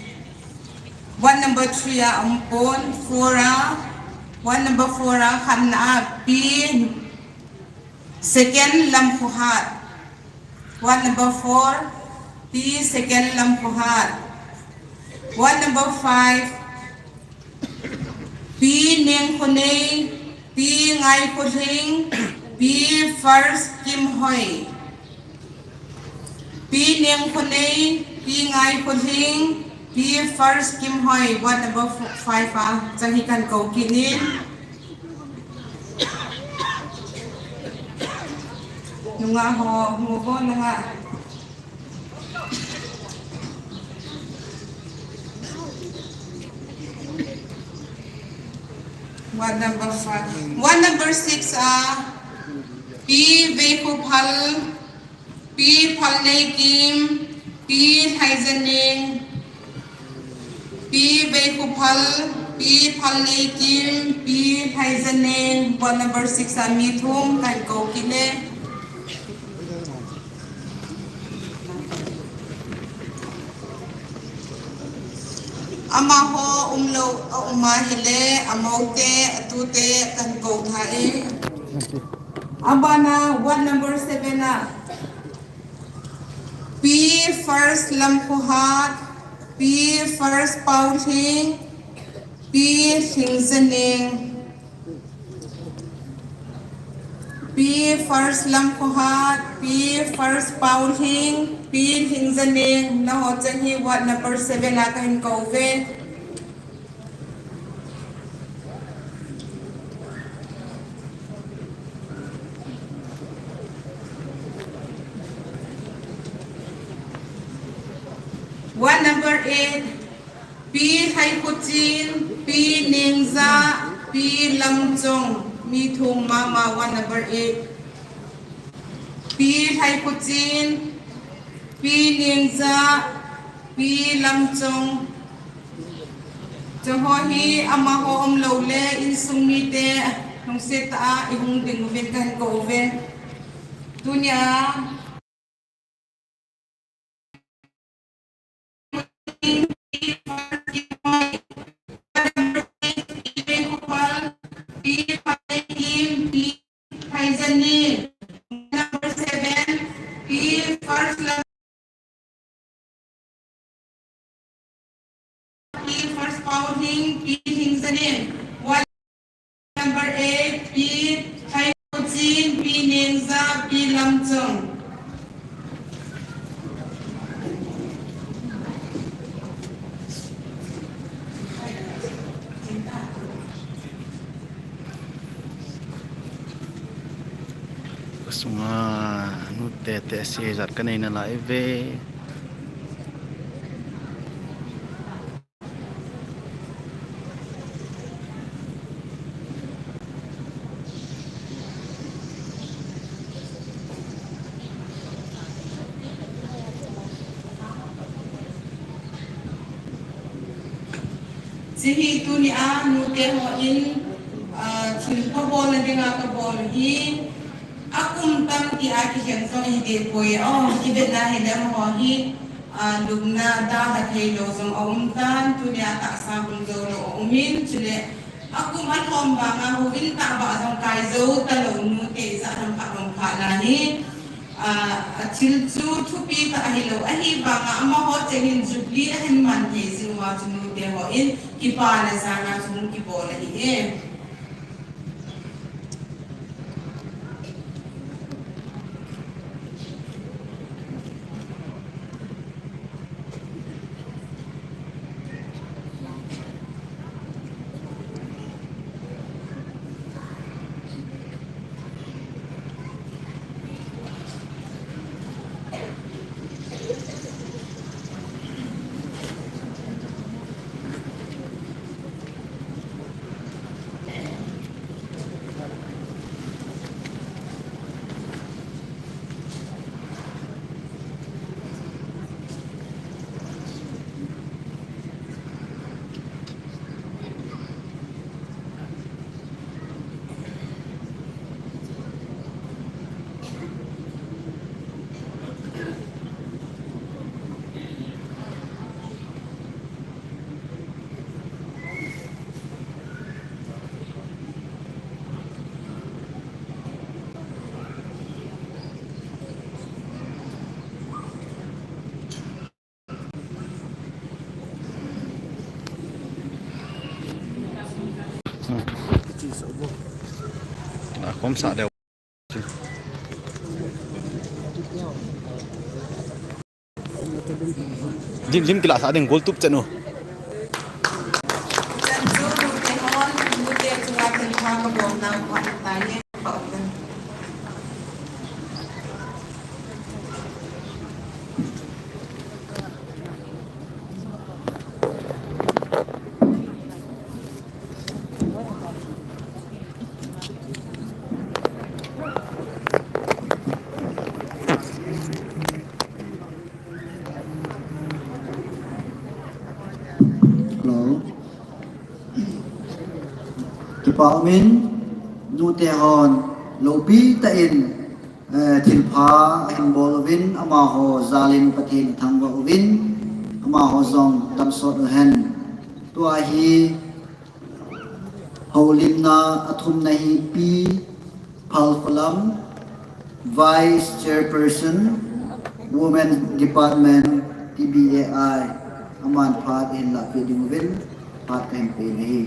Ward number three a umpon, four a, ward number four a khatna a Pi Second Lamkhohat. Ward number four, Pi Second Lamkhohat. Ward number five, Pi Nengkhonei, Pi Ngaikholhing, Pi First Kimhoi. Pi Nengkhonei, Pi Ngaikholhing, Pi First Kimhoi, ward number five a, chang hi kahin kou kit in. Nungah ho, hung uvo nungah. Ward number five. Ward number six a, Pi Veikhophal, Pi Phalneikim, Pi Lhaijaneng, Pi Veikhophal, Pi Phalneikim, Pi Lhaijaneng, ward number six a mi thum kahin kou kit e. Amaho umlou a um ahile, amoute, atute kahin kou tha e. Abana ward number seven a, Pi First Lamkhohat, Pi First Paolhing, Pi Lhingjaneng. Pi First Lamkhohat, Pi First Paolhing, Pi Lhingjaneng, naho cheng hi ward number seven a kahin kouve. Ward number eight, Pi Lhaikhochen, Pi Nengja, Pi Lamchong, mi thum mama, ward number eight. Pi Lhaikhochen, Pi Nengja, Pi Lamchong. Cheng ho hi amaho umlou le insung mite lungset tah a ihung ding uvin kahin kou uve. Tunia Number seven, Pi First Lam-, Pi First Paolhing, Pi Lhingjaneng. Ward number eight, Pi Lhaikhochen, Pi Nengja, Pi Lamchong. Kasunga nute tehse jat kanei nalai uve. Hiche hi tunia nute hon, ah, thil pha bolna dinga kabol hi, akum tam tia kikhen jong hiding poi, o, kivetna hile amaho hi, ah, lupna dalha theilou jong aum tan, tunia tahsa hung jou lou aumin, chule akum alhom vanga houin tahbeh jong kai jou talou nute ijat ham khat ham khat na hi, ah, athil chu thupi tah ahilou, ahivanga amaho chengin Jubilee ahin man thei jeh uva chu nute hon kipana jana chu hung kibol ahi e. Kom sa deu. Lim, lim kila sa ding gol tup chen u. Hello. Kipa umin, nute hon, lopi tah in, eh, thilpha ahin bol uvin, amaho jal in Pathen ithangvah uvin, amaho jong damsot uhen. Tua hi, houlimna athumna hi Pi Phalkholam, Vice Chairperson, Women Department, T B A I, aman phat ihin lahpeh ding uvin, phat kahin pe ahi.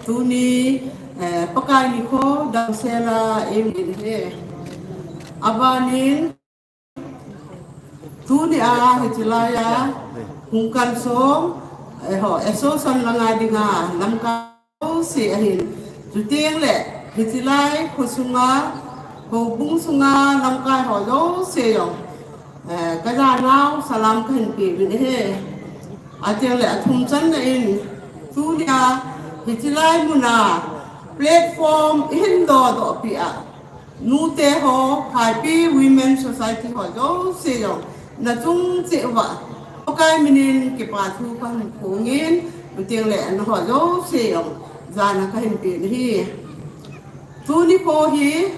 Tuni, eh, Pakai nikho damsel a eimin ahi. Abanin, tuni a hiche laiya hung kalsong, eh, ho, association langa dinga lamkai jouse ahin. Chuteng le, hiche lai khosunga, houbung sunga lamkai ho jouse jong, eh, kajanau salam kahin pe uvin ahi. Ateng le athum channa in, tunia hiche lai muna platform ihin dodoh peh a, nute ho, Phaipei Women Society ho jouse jong, nachung cheh uva Pakai minin kipa thu kahin phongin, chuteng le nangho jouse jong jana kahin pe ahi. Tuni kho hi,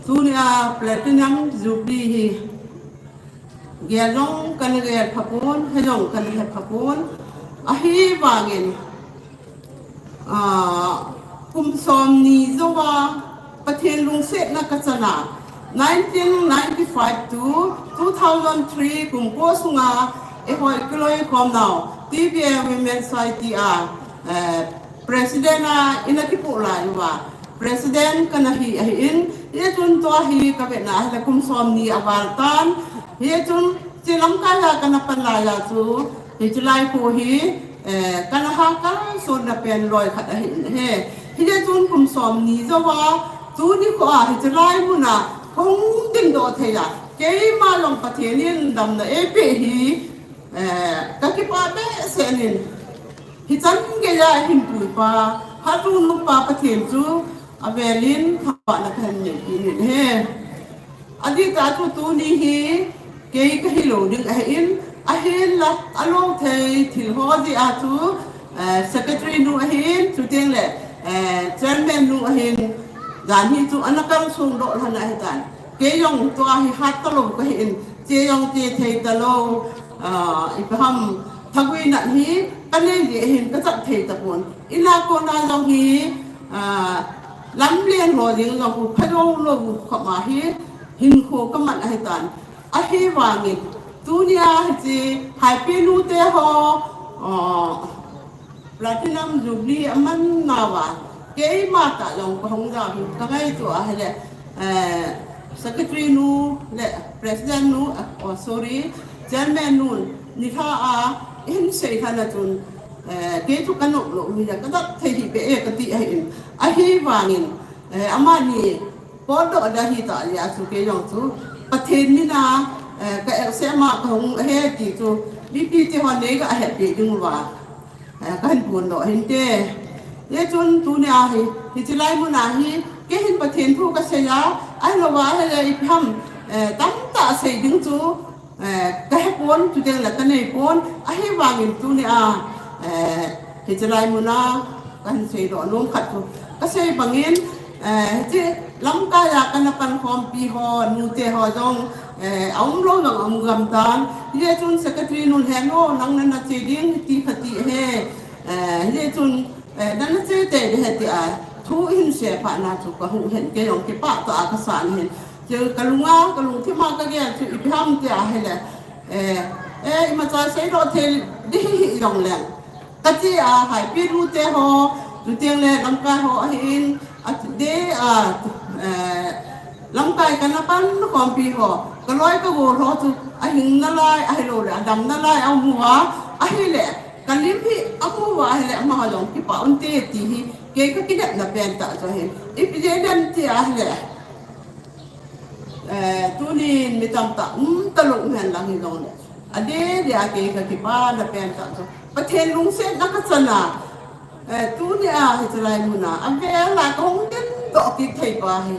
tunia Platinum Jubilee hi, gel jong kana gel phapon, he jong kana he phapon, ahivangin, ah, kum somni jouva Pathen lungsetna kachana, nineteen ninety-five to two thousand three kum ko sunga, eiho kiloi khomnau, T B A Women Society a, eh, President a ina kipoh lai uva, President kana hi ahin, hichun tua hi kavetna ahile kum somni aval tan, hichun hiche lamkai a kana pan laiya chu, hiche lai kho hi, eh, kana ha kalsonna pen loi khat ahin ahi. Hichun kum somni jouva, tuni kho a hiche lai muna hung dingdoh thei a, keima jong Pathen in damna eipeh hi, eh, kakipah behseh in, hichan geiya hin puipa, Phattheinupa Pathen chu avelin thangvahna kahin nei kit in ahi. Adih tah chu tuni hi kei kahilou ding ahin, ahinla alou thei thil ho jeh a chu, eh, secretary nu ahin, chuteng le, eh, chairman nu ahin, jan hi chu ana kalsong doh lhon ahitan. Kei jong tua hi hat talou kahin, che jong che thei talou, ah, ipi ham, thagui nat hi kanei jeh hin kachat thei tapon. Ina kona jong hi, ah, lamlen ho jeng jong khu phalou lou khop ma hi hinkho kaman ahitan. Ahivangin, tunia hiche Phaipei nute ho, ah, Platinum Jubilee aman nauva, keima tah jong kahung jao hi kangaito ahile, eh, Secretary nu le President nu, eh, oh, sorry, Chairman nun, nilhah a, ihin sei lhon a chun, eh, kei chu kanop lou hi a, kadat thei hih beh e kati ahin. Ahivangin, eh, amani, potdoh dia hita jeh a chu kei jong chu Pathen mina, eh, ka accept ma kahung ahi ti chu, Mipi te hon nei ga hetpi ding uva, eh, kahin pon doh hinte. Hijeh chun tunia hi, hiche lai muna hi, kei hin Pathen thu kasei a, ahilouva ahile ipi ham, eh, tamtah sei ding chu, eh, kahe pon, chuteng le kanei pon, ahivangin tunia, eh, hiche lai muna kahin seidoh nom khat chu kasei bangin, eh, hiche lamkai a kana pankhompi ho, nute ho jong, eh, aumlou jong aum gam tan. Hijeh chun secretary nun hen o, nang nana che ding ti kha ti ahi. Eh, hijeh chun, eh, nana che tei ding ahi tia thu hin seiphat na chu kahuh hen, kei jong kipah tah a kasa ahin. Chu kalunga, kalungthima kagel chu ipi ham tia ahile, eh, eh, imacha seidoh thei ding hih jongleng, kache a Haipi nute ho, chuteng le lamkai ho ahin, adeh a, eh, lamkai kana pankhompi ho, kaloi kagol ho chu ahing nalai, ahilouleh adam nalai aum uva, ahile kalim hi amu uva ahile amaho jong kipah unte ti hi kei kakinepna pentah chu ahin. Ipi jeh dem tia ahile, eh, tunin mi tamtah um talou hen lang hijongle, adeh deh a kei kakipana pentah chu Pathen lungsetna kachana, eh, tunia hiche lai muna avel a kahung dingdoh kit thei pa hi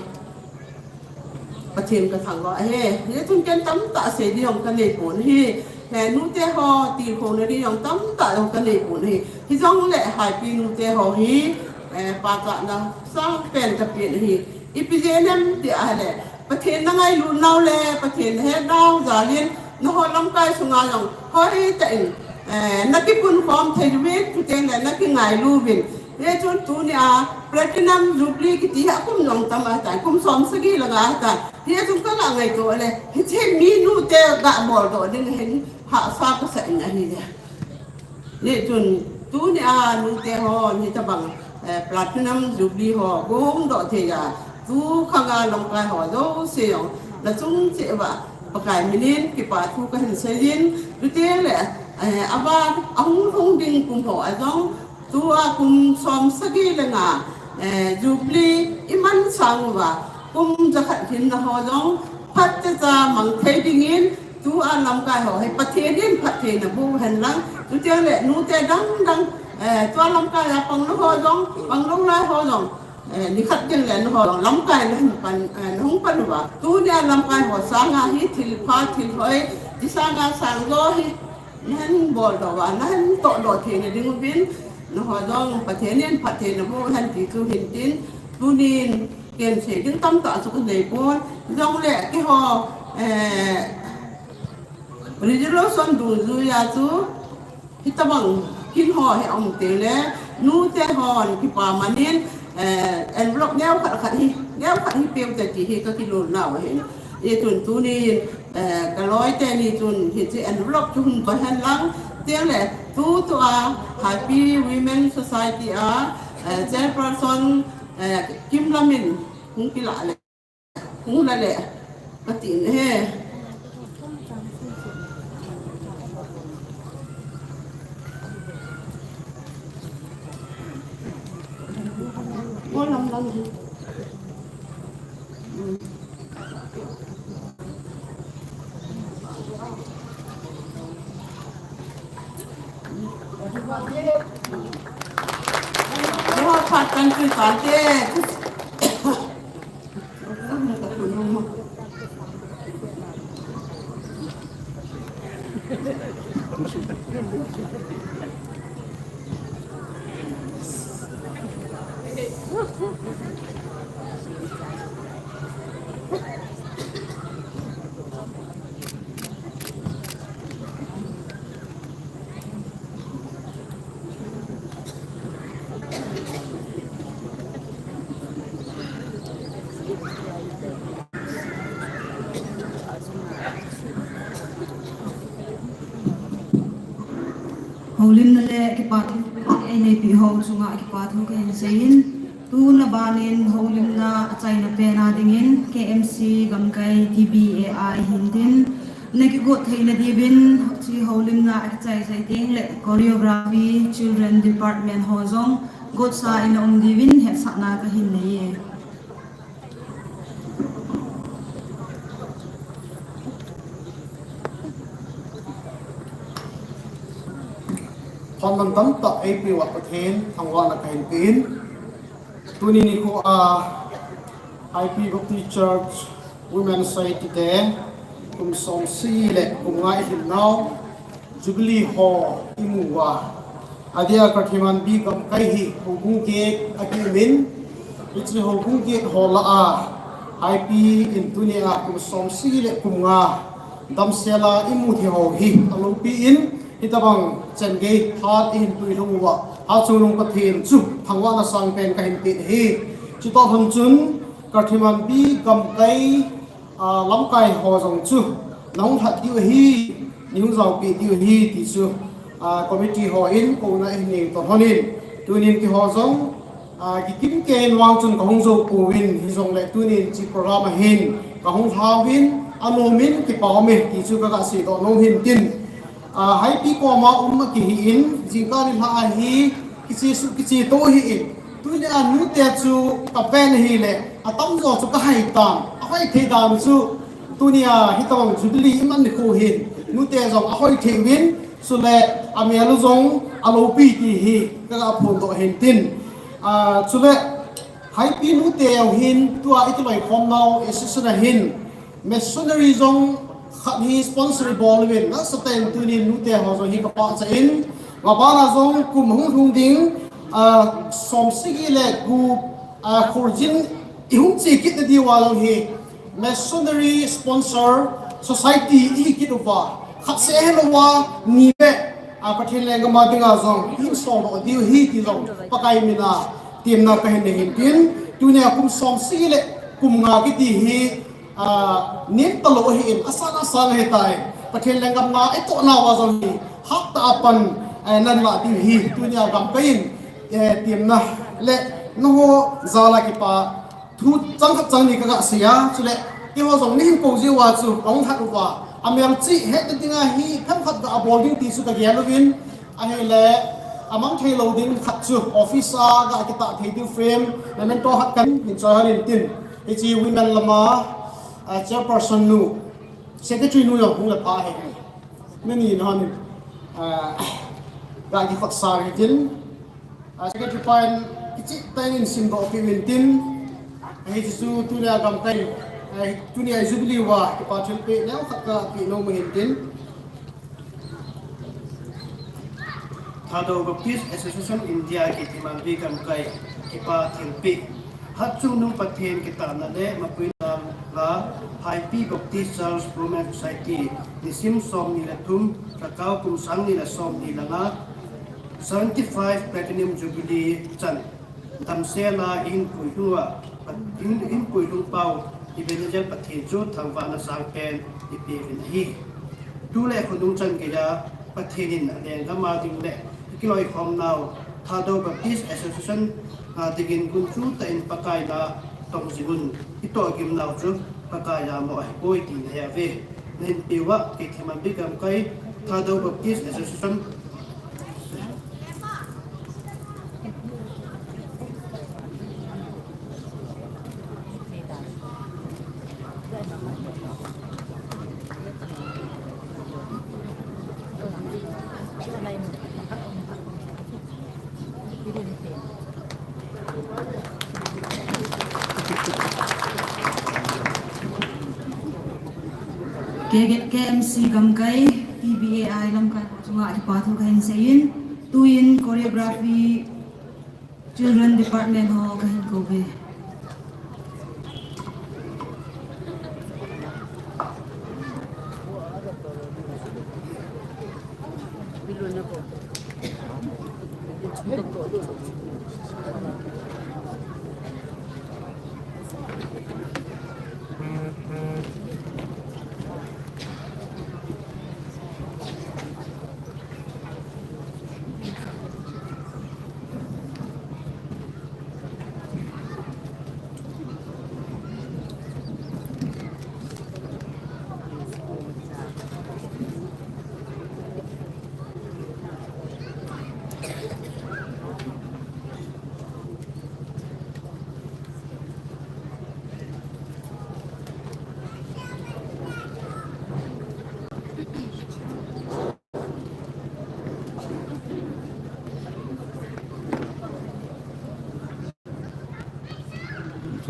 Pathen kathangvah ahi. Hijeh chun ken tamtah sei ding jong kanei pon ahi. Eh, nute ho tilkhouna ding jong tamtah jong kanei pon ahi. Hijongle Haipi nute ho hi, eh, pachatna sangpen kapen ahi. Ipi jeh dem tia ahile, Pathen nangailut nau le Pathen nahet nau jalin, nangho lamkai sunga jong hoitah in, eh, nakipunkhom thei uvin, chuteng le nakingailu uvin. Hijeh chun tunia Platinum Jubilee kiti hi akum jong tam ahitan, kum som sagi lang ahitan. Hijeh chun kaga ngaito le, hiche mi nute ga boldoh ding hin hahsa kasa in ahile. Hijeh chun tunia nute hon hitabang, eh, Platinum Jubilee ho gongdoh thei a, tukhanga lamkai ho jouse jong nachung cheh uva Pakai minin kipa thu kahin seijin, chuteng le, eh, aban ahung lhung ding kum ho a jong, tua kum som sagi le nga, eh, Jubilee iman sang uva, kum jakhat hinna ho jong phatechan mang thei dingin, tua lamkai ho hi Pathen in phattheina boh hen lang, chuteng le nute dang dang, eh, tua lamkai a pang nau ho jong, pang lou lai ho jong, eh, nikhat teng le nangho jong lamkai nahin pan, eh, nahung pan uva, tunia lamkai ho sanga hi thilpha thilhoi ti sanga sangjo hi nahin boldoh uva, nahin tohdoh theina ding uvin, nangho jong Pathen in phattheina boh hen ti chu hin tin, tunin ken sei ding tamtah chu kanei pon, jongle keiho, eh, resolution dungjuia chu hitabang hin ho hi aum teng le, nute hon kipa manin, eh, envelope neo khat khat hi, neo khat hi peu te ti hi kakilolnau ahi. Hijeh chun tunin, eh, kaloi teni chun hiche envelope chu hung koi hen lang, chuteng le tutua Haipi Women Society a, eh, chairperson, eh, Kimlam in hung kilah le, hung la le, kati ahi. Mo lam lang hi. Mo phat kan tu kan te. Houlimna le kipa thu eineipi ho chunga kipa thu kahin seiyin, tuna banin houlimna achaina pena dingin K M C gamkai T B A I hin tin, nakigot theina diuvin hiche houlimna akichai chai ding le choreography, children department ho jong gotsa in aum diuvin hetsahna kahin neiye. Pandan tamtah eipeuva Pathen thangvahna kahin pe in. Tuni nikho a Haipi Baptist Church Women Society te kum som sagi le kum nga ilhin nau Jubilee ho imu uva. Adia Kathimanbi gamkai hi houbung get akium in. Hiche houbung get ho lah a Haipi in tunia kum som sagi le kum nga damsel a imu thei ho hi aloupi in, hitabang changei phat ihin puilhung uva, achungnung Pathen chu thangvahna sangpen kahin pe ahi. Chutoh lhon chun Kathimanbi gamkai, a, lamkai ho jong chu nahung lhat diu ahi, neihung jaopi diu ahi ti chu, a, committee hon kouna eihin nei toh lhon in, tunin keiho jong, a, kikim kei in vang chun kahung jou pouvin, hijongle tunin hiche program a hin kahung lhauvin, anom in kipa aume ti chu kaga seidoh nom hin tin. A, Haipi koma um akihi in, jingkah nilhah a hi kichesuh kichetou ahi in, tunia nute chu kaven ahile atamjo chu kahai tan, ahoi thei dan chu tunia hitabang Jubilee iman nikho hin nute jong ahoi thei uvin, chule amel u jong aloupi ti hi kaga phondoh hin tin. A, chule Haipi nute jong hin tua ikiloikhom nau association a hin missionary jong khat hi sponsor ibol uvin, nasatah in tunin nute ho jong hi kapachat in, mabana jong kum hung lhung ding, a, som sagi le gup, a, kholjin ihung che kit nadiuva jong hi missionary sponsor society ihi kit uva, khat seh hilouva ni beh, a, Pathen lenggam a dinga jong ihin soldoh diu ahi ti jong Pakai mina temna kahin nei hin tin, tunia kum som sagi le kum nga kiti hi, a, nem talou ahi in, asang asang ahitai. Pathen lenggam a itoh nauva jong hi hattah a pan, eh, nalah diu ahi, tunia gamkai in, eh, temna le nangho jal a kipa thu chang khat chang ni kaga sei a, chule keiho jong neihin kou jeh uva chu kahung lhat uva, amel cheh hetna dinga hi themkhat ga bol ding ti chu kagel uvin, ahile amang thei lou ding khat chu office a ga kitah thei diu frame, memento khat kahin choi hon in tin. Hiche women lama, a, chairperson nu, secretary nu jong hung le pha ahi. Nani nahon in, a, ga kikhotsa hitin. A, secretary pa in kicheh tah in simdoh peh uvin tin, hiche chu tunia gamkai, a, tunia Jubilee uva kipa thilpeh neokhat kapeh nom u hin tin. Thadou Baptist Association India Kathimanbi gamkai kipa thilpeh hatchungnung Pathen kitahna le mapuina a Haipi Baptist Church Women Society nisim somni le thum, Lhakao kum sang ni le somni le nga, seventy-five Platinum Jubilee chan damsel a ihin puilhung uva, ihin, ihin puilhung pau Ebenezer Pathen chu thangvahna sangpen ipeuvin ahi. Tu le khonung chan geiya Pathen in alenggam a ding le ikiloikhom nau Thadou Baptist Association a dingin gunchu tah in Pakai na tong jing un, itoh gim nau chu Pakai a mo ahipoi ti nahe uve. Nahin peuva Kathimanbi gamkai Thadou Baptist Association. K M C gamkai, T B A I lamkai chunga kipa thu kahin seiyin, tuin choreography, Children Department ho kahin kou uve.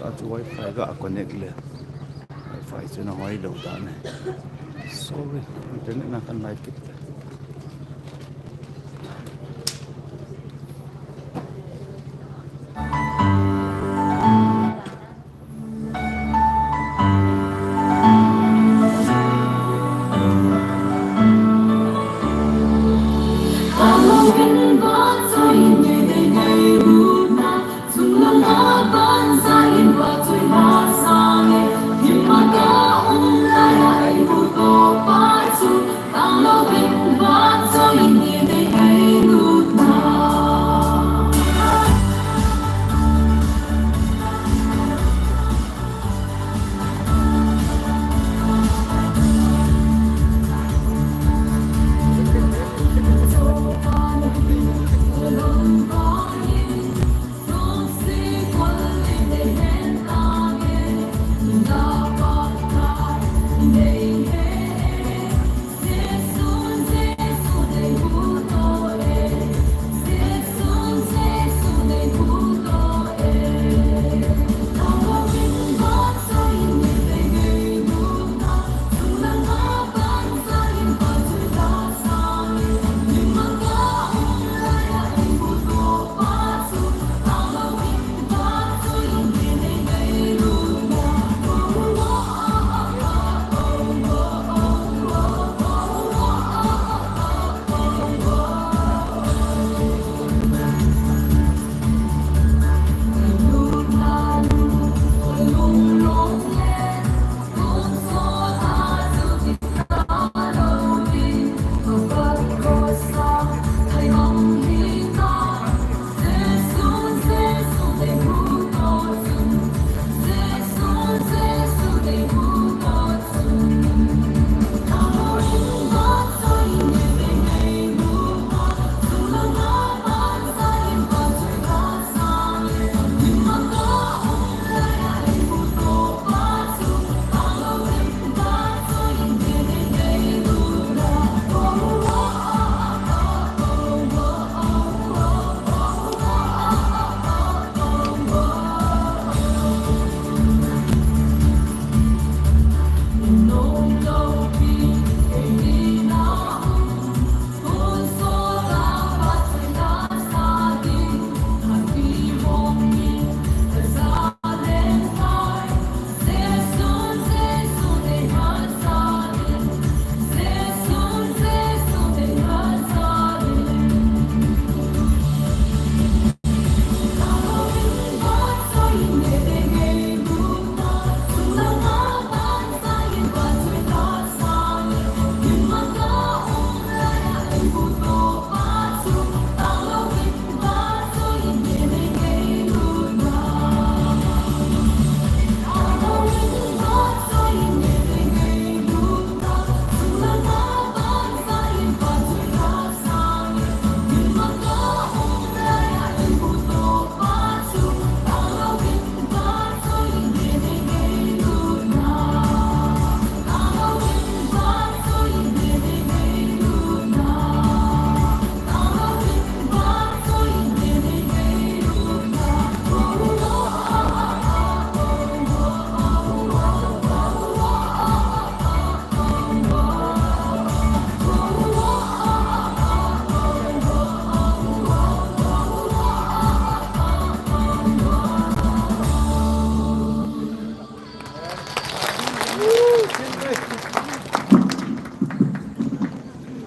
Atu wifi ga connect le. Wifi chu na hoi lou ta ne. Sorry, internet na kan live kit.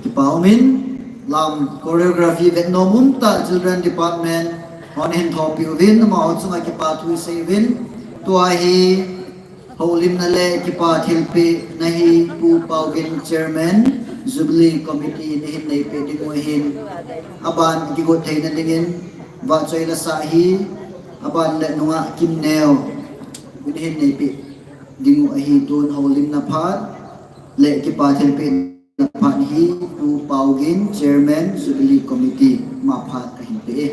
Kipa umin, lam choreography vet nom um tah Children Department hon hin thopi uvin, amaho chunga kipa thu isei uvin, tua hi houlimna le kipa thilpeh na hi Pu Paugin Chairman Jubilee Committee in ahin neipeh ding u ahin, aban kigot theina dingin vahchoi la sah hi, aban le nungah Kimneo in ahin neipeh ding u ahi. Tun houlimna phat le kipa thilpeh na phat hi Pu Paugin, Chairman, Jubilee Committee, ama phat kahin pe e.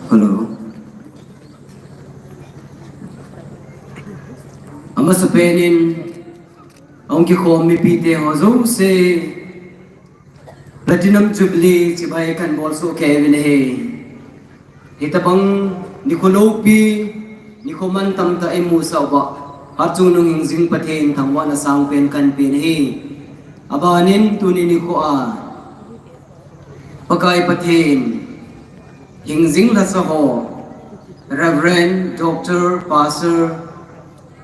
Hello. Amasapen in, ahung kikhom mipite ho jouse, Platinum Jubilee chibai kan bol soh kei uvin ahi. Hitabang nikho loupi, nikho mantam tah imusah uva, hatchungnung hingjing Pathen thangvahna sangpen kan pen ahi. Abanin tuni nikho a Pakai Pathen hingjing lhasah ho, Reverend, Doctor, Pastor,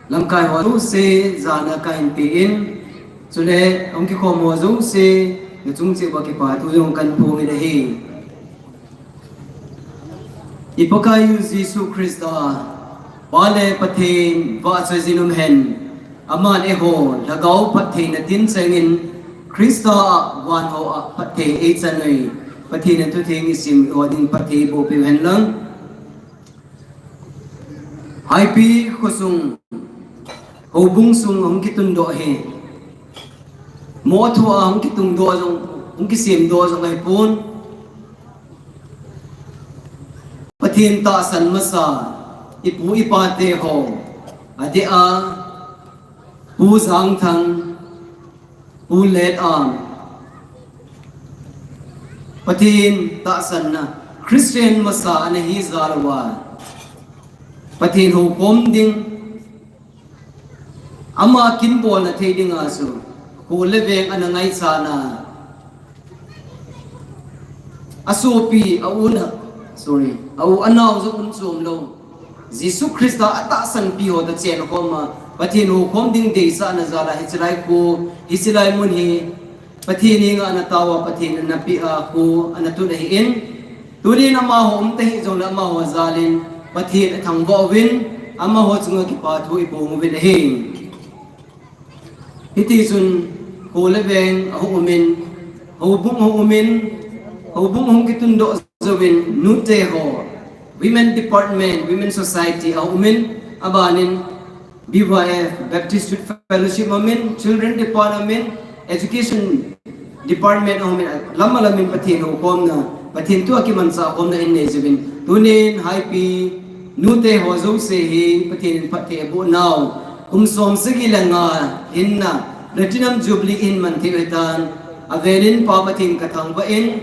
lamkai ho jouse jana kahin pe in, chule hung kikhom ho jouse, nachung cheh uva kipa thu jong kan phong in ahi. I Pakaiyu Jesu Christa, Pa le Pathen vahchoijin umhen, aman eiho lhagao phattheina tin chengin, Christa a van ho a phatthei eichan uve. Pathen in thutheng isim ho ding phatthei boh peh uhen lang. Haipi khosung, houbung sung hung kitundoh hi, mo thua hung kitundoh jong, hung kisemdoh jong ahipon, Pathen tahsan masa, ipu ipa te ho, adeh a, Pu Jangthang, Pu Let Am, Pathen tahsanna Christian masa ana hi jal uva, Pathen houkhom ding, ama kin bolna thei dinga chu, kho le veng ana ngaichatna, asopi, a u na, sorry, a u anao jong um chom lou, Jesu Christa atahsanpi ho toh chenkhom a, Pathen houkhom ding deisahna jal a hichelai kho, hichelai mun hi, Pathen henga ana tao a, Pathen in ana peh a kho ana tun ahin, tunin amaho umta hih jongle amaho jalin Pathen athangvah uvin, amaho chunga kipa thu iphong uvin ahi. Hitichun kho le veng ahung umin, houbung ahung umin, houbung ahung kitundoh jouvin, nute ho, Women Department, Women Society ahung umin, abanin B Y F, Baptist Youth Fellowship aumin, Children Department aumin, Education Department aumin, lam alamin Pathen houkhomna, Pathen thu a kimanchah khomna in nei jouvin, tunin Haipi nute ho jouse hi Pathen in phatthei aboh nau, kum som sagi le nga hinna Platinum Jubilee in man thei u ahitan, avelin Pa Pathen kathangvah in,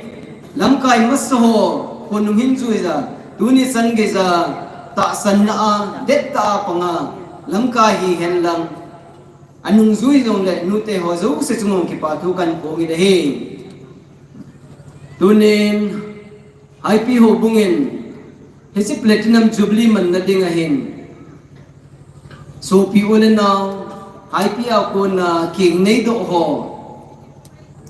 lamkai masa ho, khonung hin juija, tuni chan geija, tahsanna a, dettah a panga, lamkai hihen lang, anungjui jongle nute ho jouse chunga kipa thu kan phong in ahi. Tunin, Haipi houbung in, hiche Platinum Jubilee manna dinga hin, sopi u le nao, Haipi a kona kingneidoh ho,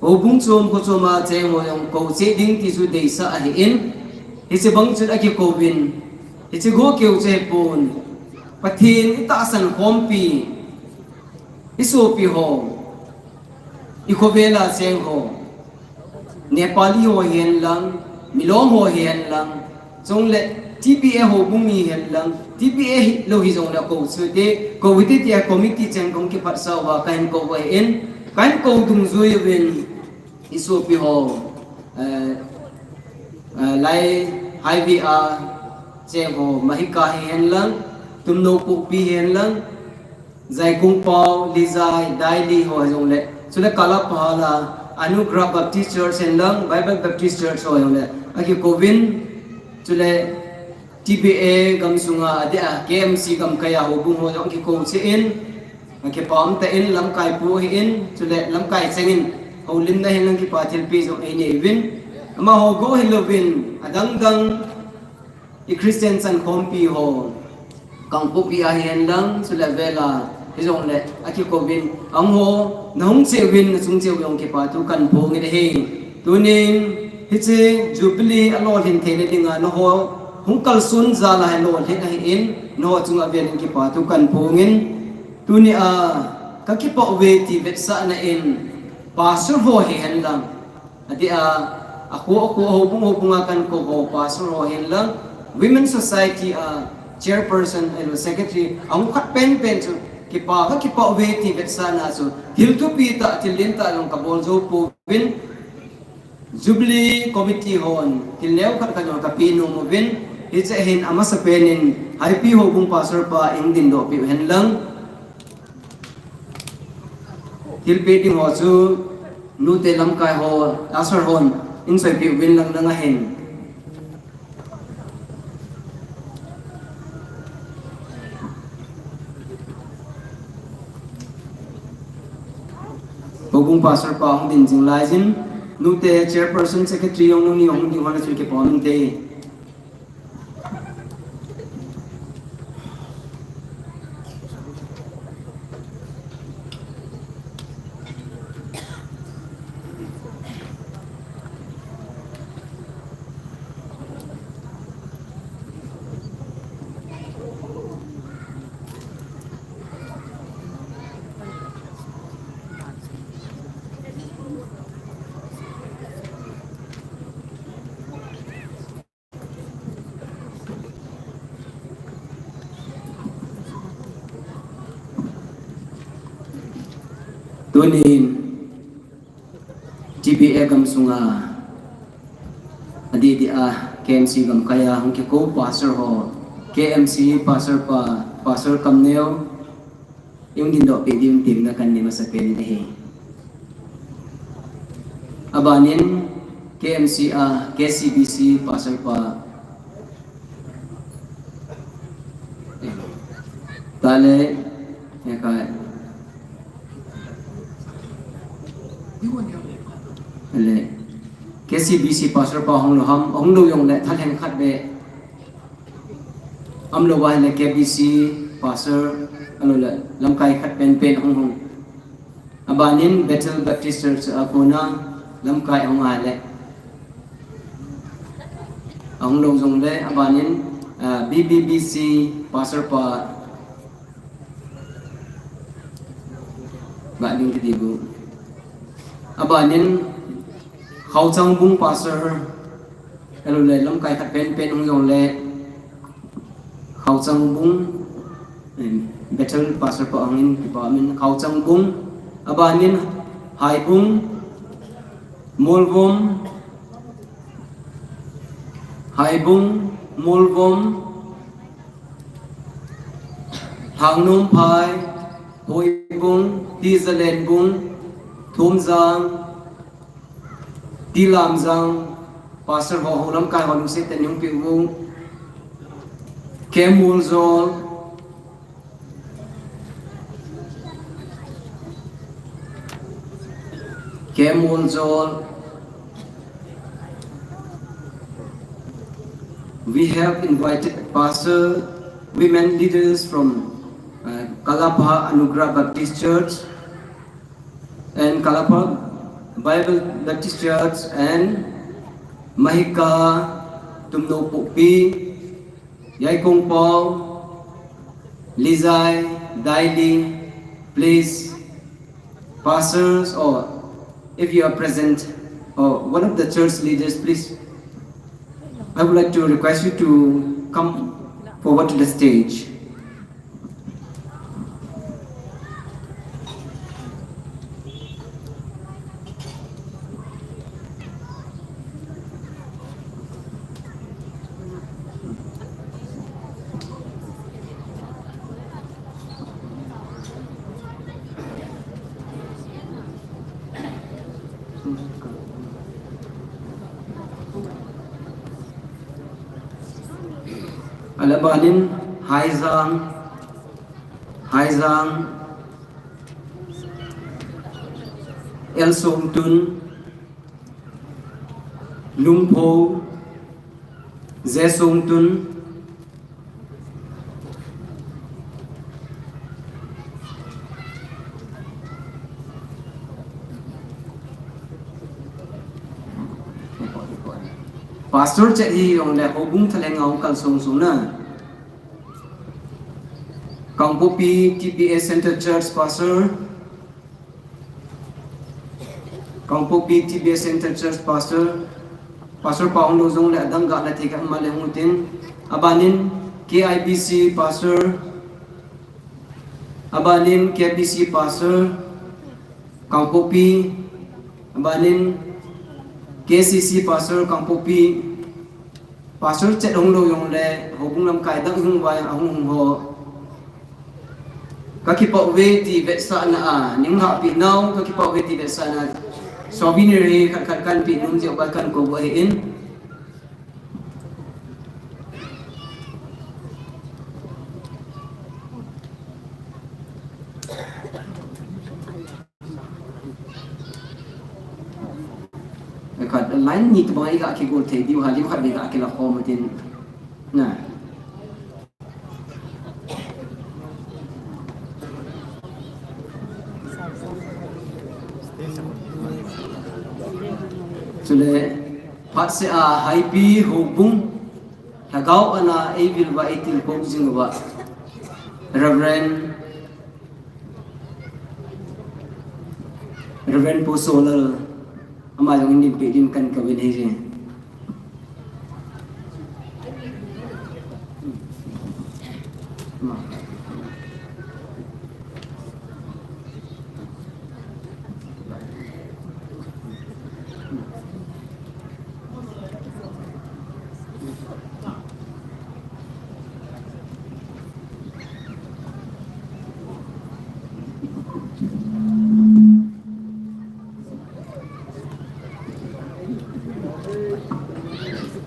houbung chom kho chom a cheng ho jong kou cheh ding ti chu deisah ahin, hiche bang chun akikouvin, hiche go keu cheh pon, Pathen itahsan khompi, isopi ho, ikhovel a cheng ho, Nepali ho hihen lang, Milong ho hihen lang, chule T B A houbung mi hihen lang, T B A hilou hijongle kou chu te, kou hite tia committee cheng kahung kiphatsah uva kahin kou ahin, kahin kou dungjui uvin, isopi ho, eh, eh, lai highway a cheng ho, Mahika hihen lang, Tumnopokpi hihen lang, Jaikung Pao, Lijai, Daili ho jongle, chule Kalapahal a, Anugrah Baptist Church hihen lang, Bible Baptist Church ho jongle, akikouvin, chule T B A gamsunga adeh a, K M C gamkai a houbung ho jong akikou cheh in, akipah umtah in, lamkai pu ahin, chule lamkai chengin, houlimna hihen lang kipa thilpeh jong einei uvin, amaho go hilouvin, adang dang, i Christian chankhompi ho, Kangpokpi a hihen lang, chule avel a, hijongle, akikouvin, amaho, nahung cheh uvin, nachung cheh uvin jong kipa thu kan phong in ahi. Tunin, hiche Jubilee alolhin theina dinga, nangho, hung kalson jal a hi lolhin ahin, nangho chunga avelin kipa thu kan phong in, tunia, kakipah uve ti vetsahna in, Pastor ho hihen lang, adeh a, akho, akho, houbung, houbung a kan kou ho, Pastor ho hihen lang, Women Society a, Chairperson, ahilou Secretary, ahung khat penpen chu, kipa, kakipah uve ti vetsahna chu, thil thupi tah, thil lentah jong kabol jou pouvin, Jubilee Committee hon, thil neokhat khat jong kapeh nom uvin, hiche hin amasapen in, Haipi houbung Pastor pa in dingdoh peh uhen lang. Thilpeh ding ho chu, Nute lamkai ho, usher hon, in soi piu vin lang lang ahin. Houbung pastor pa hung din jing lai jin, nute chairperson, secretary jong nuni hung ding hon a chun kipa um inte. Tunin T P A gamsunga adidi a K M C gamkai a hung kikou pastor ho, K M C pastor pa, pastor Kamneo, i hung dindoh peh diu temna kahin nei masapen in ahi. Abanin K M C a K C B C pastor pa, eh, tale, eh, ka, le, K C B C pastor pa hung lou ham, hung lou jongle thalheng khat be. Umlou va ahile K B C pastor, ahilou le lamkai khat penpen hung hung. Abanin Bethel Baptist Church a kona lamkai hung ahile. Ahung lou jongle, abanin, ah, B B B C pastor pa. Ba ding kiti bu. Abanin Khaochang Bung pastor. Ahilou le lamkai khat penpen hung jongle Khaochang Bung, em, Bethel pastor pa hung in, pa min Khaochang Bung, abanin Haibung, Molvom, Haibung, Molvom, Lhangnomphai, Hoibung, Tizalenbung, Thumjang, Tilamjang, pastor ho, ho lamkai ho lungset tah in hung peh u. Kemul Jol, Kemul Jol. We have invited pastor, women leaders from, uh, Kalapha Anugrah Baptist Church and Kalapha Bible Baptist Church and Mahika Tumnopokpi, Yaikongpao, Lijai, Daili, please, pastors, or if you are present, or one of the church leaders, please, I would like to request you to come forward to the stage. Ahile abanin Haijang, Haijang, L Songtun, Lungpho, J Songtun. Pastor chet hi jong le houbung thalheng a hung kal song song na. Kangpokpi T P A Center Church Pastor. Kangpokpi T P A Center Church Pastor. Pastor pa hung lou jongle adang ga na thei kha ma le hung tin. Abanin K I B C Pastor. Abanin K B C Pastor Kangpokpi. Abanin K C C Pastor Kangpokpi. Pastor chet hung lou jongle, houbung lamkai dang hung vai, hung hung ho. Ka kipah uve ti vetsahna a, ning hahpeh nau, ka kipah uve ti vetsahna. Souvenir hi khat khat kan pe nom jeh uva kan kou ahi in. Khat line ni tobang iga kigol thei diu, ha, lim khat iga kila khom tin. Na. Chule, phatseh a Haipi Houbung, Lhagao ana eivil uva eitilkhou jing uva Reverend, Reverend Pu Solal, ama jong in dinpeh din kan kou in ahi.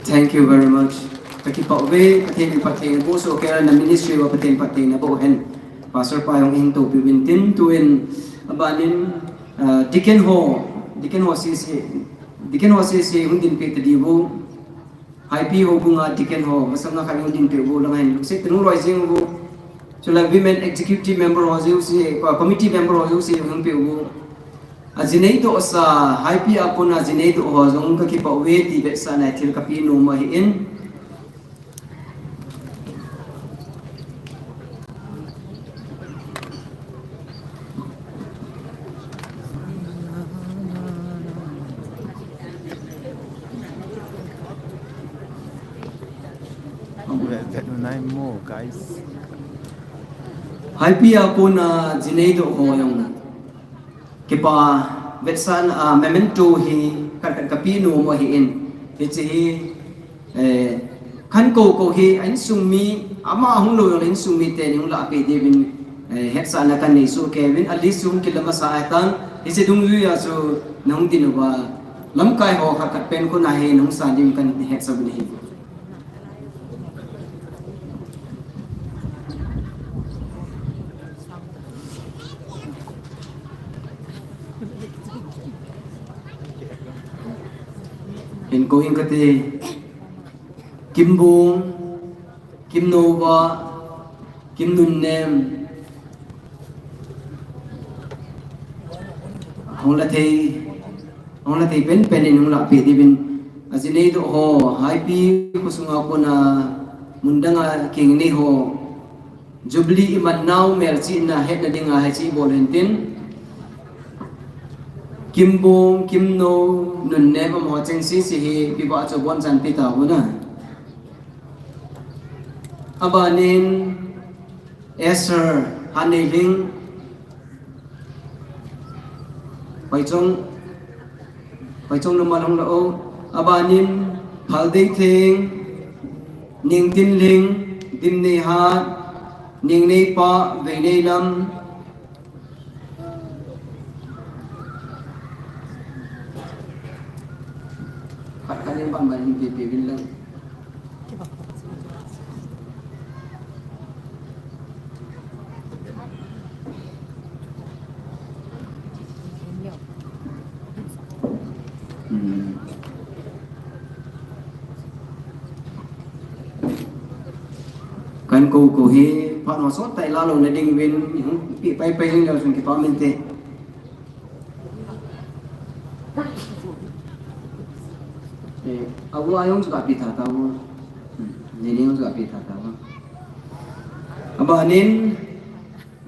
Thank you very much. Kakipah uve, Pathen in phatthei naboh soh kei, na ministry uva Pathen phatthei naboh hen. Pastor pa jong hin topi uvin tin, tuin, abanin, ah, Deacon ho, Deacon ho sese, Deacon ho sese hung dinpeh tadiu. Haipi Houbung a Deacon ho, masanga khat hung dinpeh u lang hin, se tenu loi jing u. Chule Women Executive Member ho jouse, ah, Committee Member ho jouse hung peh u. Ajinei doh sa, Haipi a kon a jinei doh ho jong kakipah uve ti vetsahna thil kapeh nom ahi in. Nine more, guys. Haipi a kon a jinei doh ho jong. Kipa vetsahna, ah, memento hi khat khat kapeh nom ahi in. Hiche hi, eh, kan kou kou hi, a insung mi, ama hung lou jong le insung mite nin hung lah peh diuvin, eh, hetsahna kanei soh kei uvin, at least hung kila masa ahitan, hiche dungjui a chu nahung din uva, lamkai ho khat khat pen kon a hi nahung san diuvin kahin hetsah uvin ahi. Hin kou inge kati, Kimbung, Kimnova, Kimnunnem, hung la thei, hung la thei pen pen in hung lah peh diuvin, ajinei doh ho, Haipi khosunga kon a, mun dang a kinei ho, Jubilee iman nau melchihna hetna dinga hiche ibol hen tin. Kimbung, Kimno, Nunnem amaho cheng sese hi, Pi Bah Chobon chan pe tauve na. Abanin, Esther Hanneilhing, Paichong, Paichong na malhung la o. Abanin, Phaldeitheng, Ningtinlhing, Dimneihat, Ningneipa, Veineilam. Khat khat in ban ban hin pe pe uvin lang. Hmm. Kan kou kou hi, phat ho sot tah a la louna diuvin, hung pe pai pai jing leu chun kipa umin te. Eh, a u a jong chu kapeh tha tauve. Hmm, nei nei jong chu kapeh tha tauve. Abanin,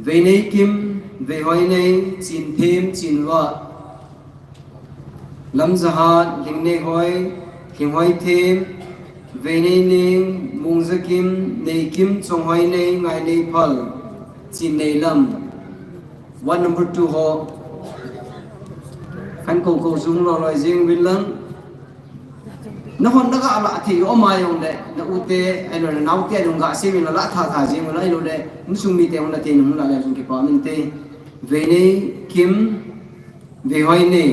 Veineikim, Veihoinei, Chinthem, Chinvah, Lamjahat, Lhingneihoi, Lhinghoithem, Veineining, Mungjakim, Neikim, Chonghoinei, Ngaineiphal, Chinneilam. Ward number two ho. Kan kou kou jong loi loi jing uvin lang. Nahon naga lah thei u ama jong le, na u te, ahilou le, nao te jong ga sem in la lah tha tha jing uvin ahilou le, insung mite jong lah thei in hung lah leu chun kipa umin te. Veineikim, Veihoinei,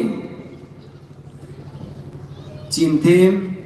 Chinthem.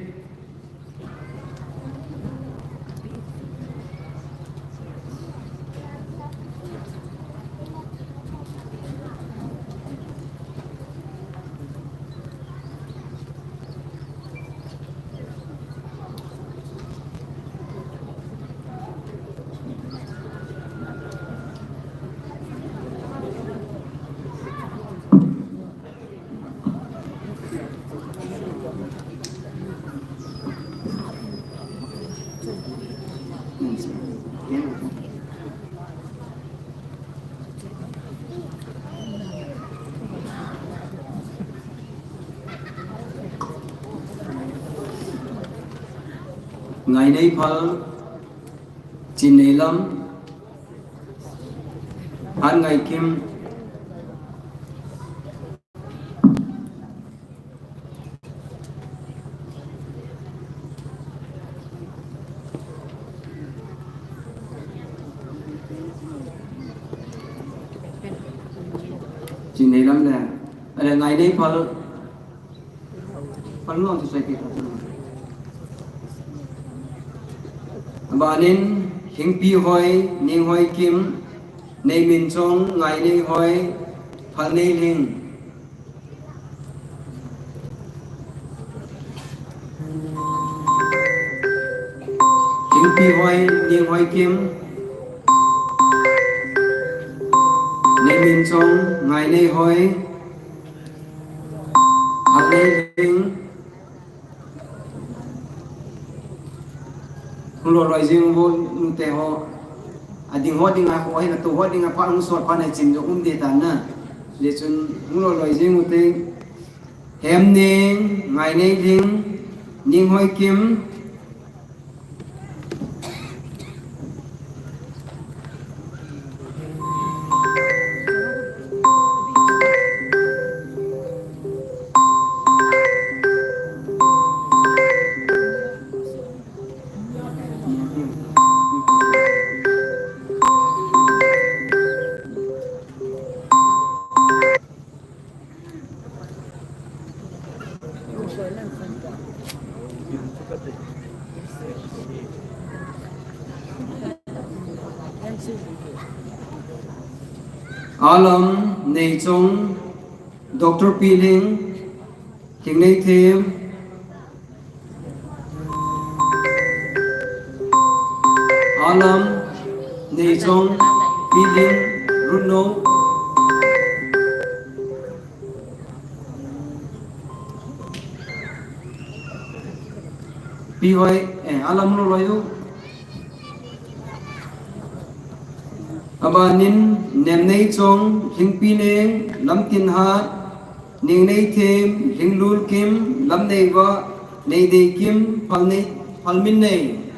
Ngaineiphal, Chinneilam, Hatngaikim. Chinneilam le, ale Ngaineiphal. Pal no tu sai ke ta. Abanin, Hingpihoi, Ninghoikim, Neiminchong, Ngaineihoi, Phalneilhing. Hingpihoi, Ninghoikim, Neiminchong, Ngaineihoi, Phalneilhing. Hung loi loi jing uvo nute ho. Ading ho dinga ho, ahin atou ho dinga phat hung sot phat na chim jong um ding tan na. Hijeh chun hung loi loi jing ute. Hemneng, Ngaineilhing, Ninghoikim. Alam, Neichong, Doctor Pilhing, Lhingneithem. Alam, Neichong, Pilhing, Runno. Pihoi, eh, alam loi loi u. Abanin, Nemneichong, Lhingpineng, Lamtinhat, Ningneithem, Lhinglulkim, Lamneivah, Neideikim, Phalnei, Phalminnei.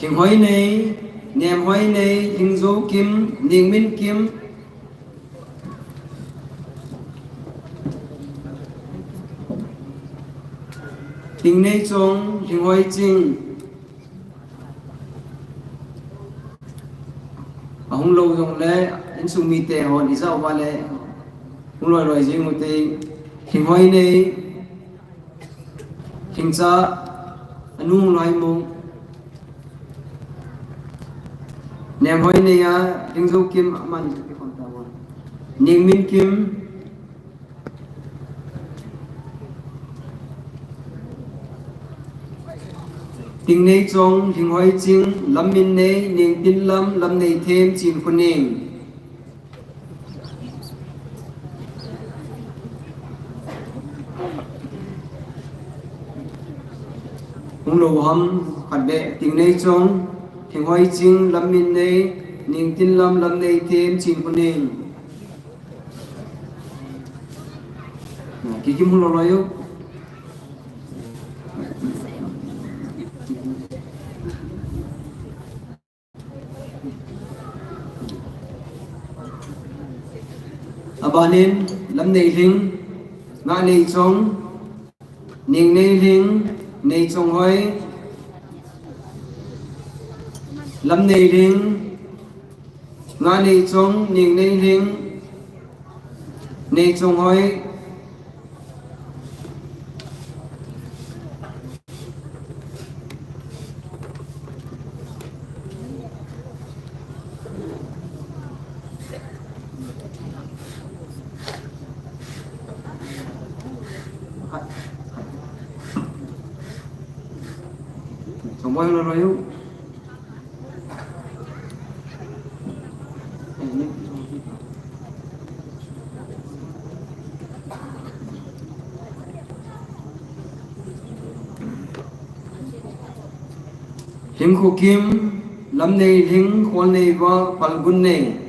Lhinghoinei, Nemhoinei, Lhingjoukim, Ningminkim, Lhingneichong, Lhinghoiching. Ahung lou jongle, insung mite hon ijat uva le, hung loi loi jing ute, Lhinghoinei, Lhingcha, anu Loimong, Nemhoinei a, Lhingjoukim, aman, Ningminkim, Lhingneichong, Lhinghoiching, Lamminnei, Ningpinlam, Lamneithem, Chinkhoning. Hung lo ham khat be, Tingneichong, Thinghoiching, Lamminnei, Ningtinlam, Lamneithem, Chinkhoning. Kikim hung lo lo yo. Abanin, Lamneilhing, Ngahneichong, Ningneilhing, Neichonghoi, Lamneilhing, Ngahneichong, Ningneilhing, Neichonghoi. Chongboi hung lo lo yo. Lhingkhokim, Lamneilhing, Kholneiva, Palgunnei.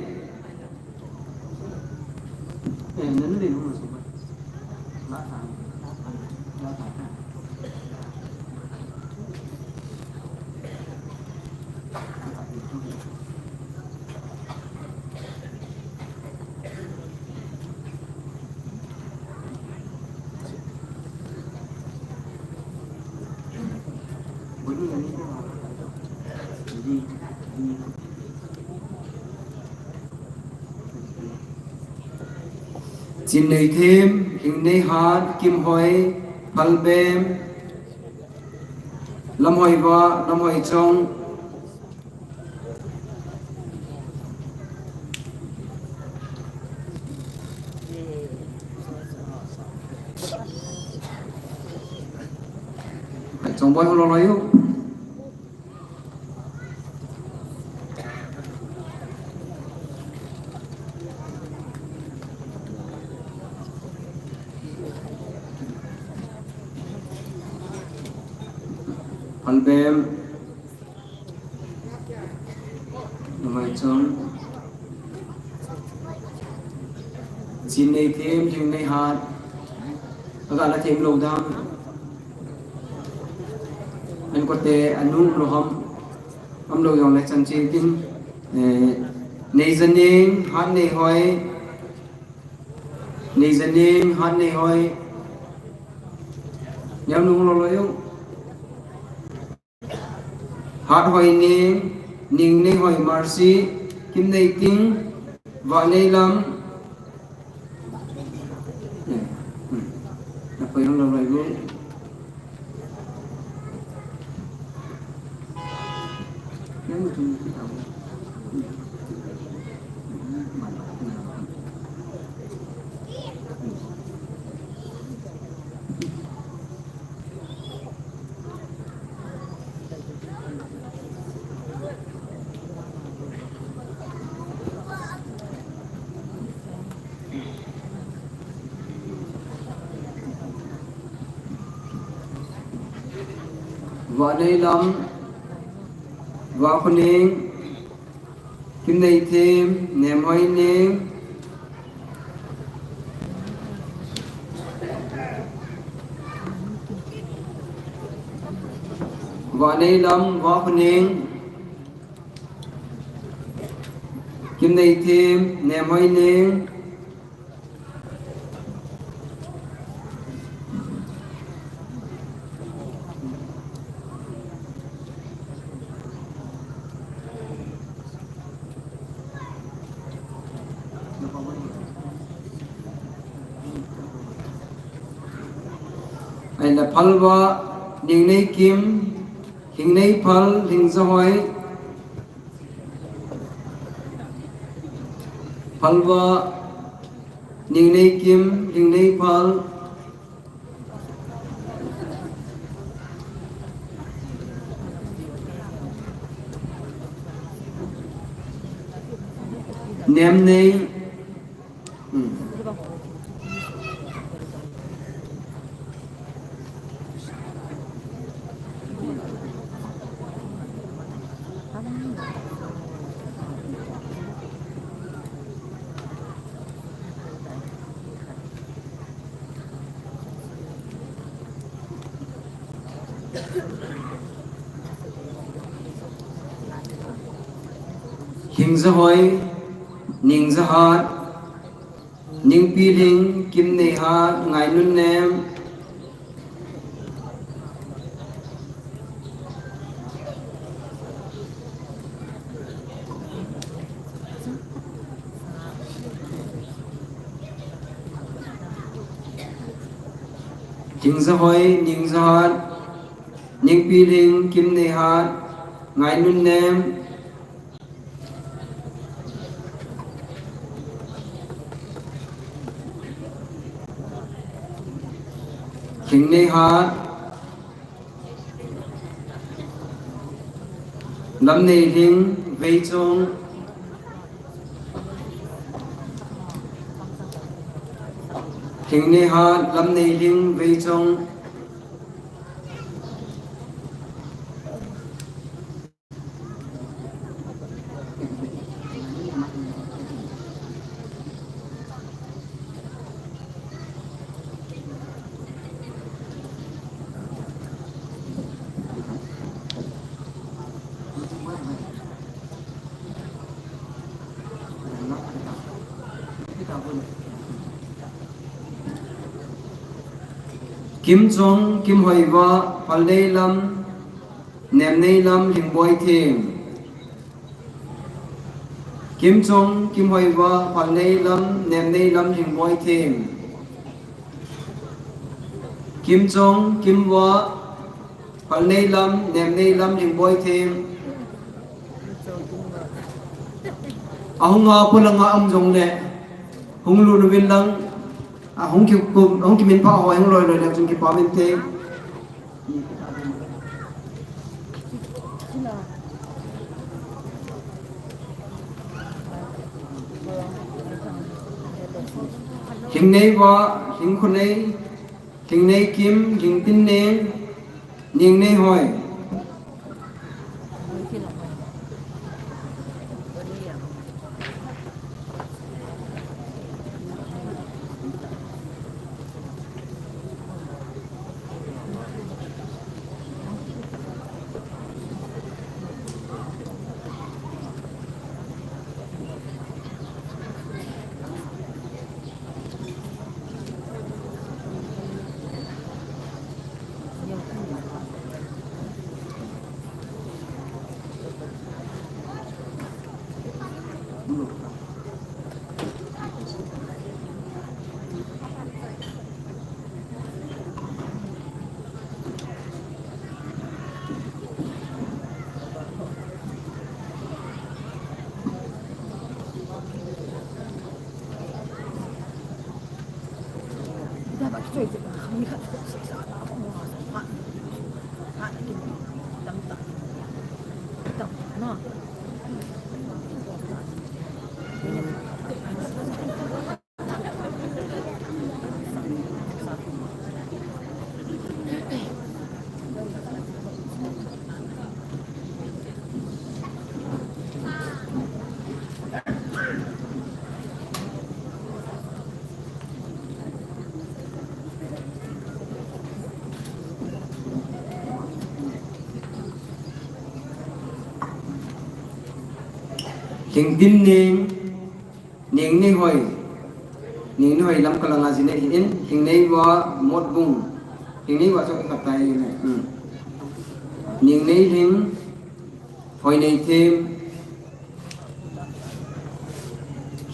Chinneithem, Hingneihat, Kimhoi, Phalbem, Lamhoiva, Lamhoichong. Chongboi hung lo lo yo. Phalbem. Numei chun. Chinneithem, Hingneihat. Aga la them lo dam. An kote anu lo ham. Am lo jong le chan chi tin. Eh, Neijaneng, Hatneihoi. Neijaneng, Hatneihoi. Neo nung lo lo yo. Hathoineng, Ningneihoi Mercy, Kimneiting, Vahneilam. Eh, hmm. Na poi hung lo lo yo. Vahneilam, Vahkhoneng, Kimneithem, Nemhoineng, Vahneilam, Vahkhoneng, Kimneithem, Nemhoineng. Ahile Phalva, Ningneikim, Hingneiphal, Hingjahoi. Phalva, Ningneikim, Hingneiphal. Nemnei. Hmm. Hing Jahoi, Ning Jahat, Ningpi Ling, Kim Neihat, Ngainun Nem, Hing Jahoi, Ning Jahat, Ningpi Ling, Kim Neihat, Ngainun Nem, Hing Neihat, Lamneihing, Veichong, Hing Neihat, Lamneihing, Veichong, Kim Chong, Kim Hoiva, Phalneilam, Nemneilam, Lhingboi Them. Kim Chong, Kim Hoiva, Phalneilam, Nemneilam, Lhingboi Them. Kim Chong, Kim Va, Phalneilam, Nemneilam, Lhingboi Them. Ahung a polanga um jongle, hung lut uvin lang, ahung kikum, ahung kiminphah ho, hung loi loi le chun kipa uvinte. Hingneiva, Hingkhonei, Hingneikim, Hingtinneng, Ningneihoi. Hingtinneng, Ningneihoi. Ningneihoi lam kalanga jine hin, Hingneiva Motbung. Hingneiva chu khatai ne. Hmm. Ningneihing, Hoineithem.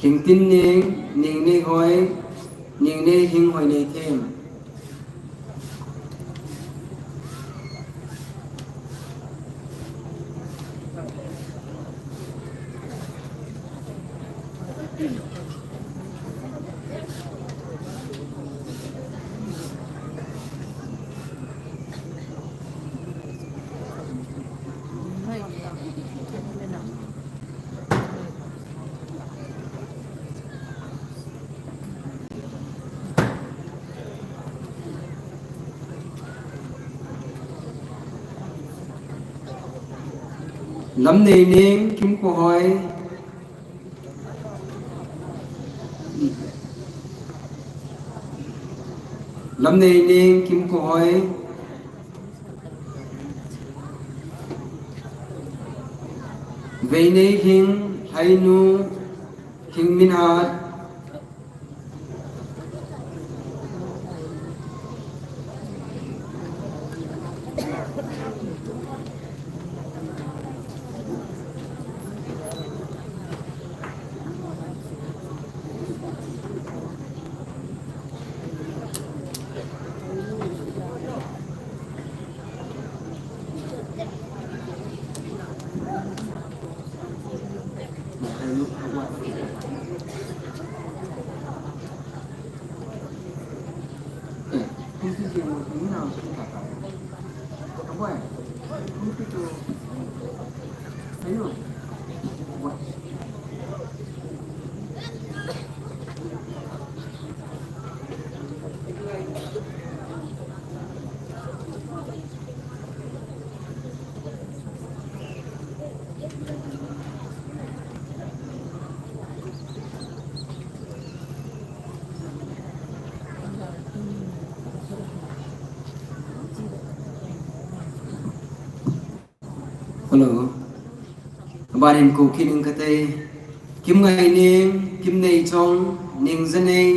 Hingtinneng, Ningneihoi, Ningneihing, Hoineithem. Lamneineng, Kimkohoi. Lamneineng, Kimkohoi. Veinei Hing, Hainu, Hing Minhat. Hello. Aban hin kou kit ing kate. Kimngaining, Kimneichong, Ningjanei.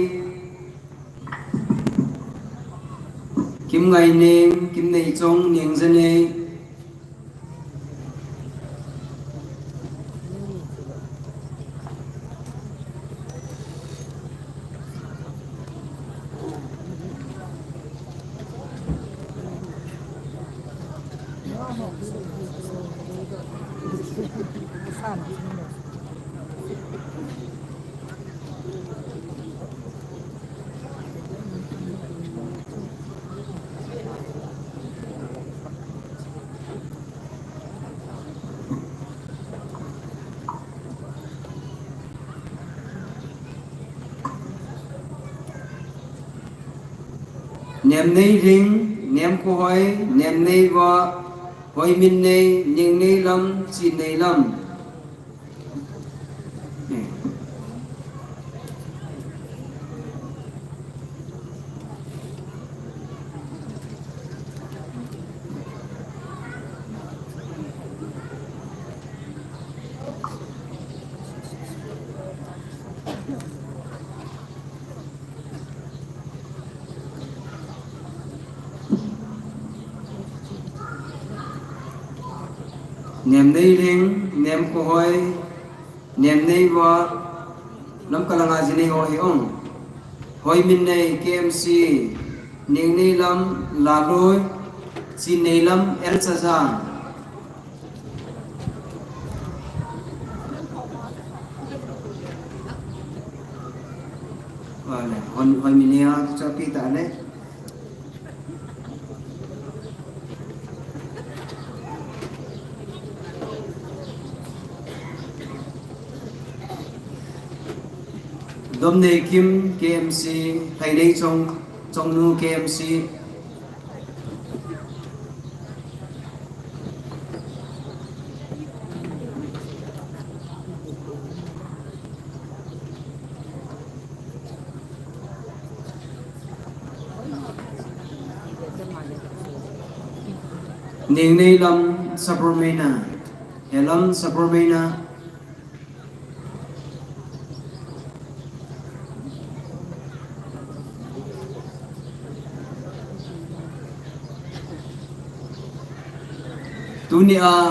Kimngaining, Kimneichong, Ningjanei. Nemneihing, Nemkhohoi, Nemneiva, Hoiminnei, Ningneilam, Chinneilam. Nemneihing, Nemkhohoi, Nemneiva, Lamka langa jinei ho hi ong. Hoiminnei, K M C, Ningneilam, Laloi, Chinneilam, L Chazang. Vale, Hoi, Hoiminnei a, chapi ta le. Domneikim, K M C, Haineichong, Chongnu, K M C. Ningneilam Sapromeina, Helam Sapromeina. Tunia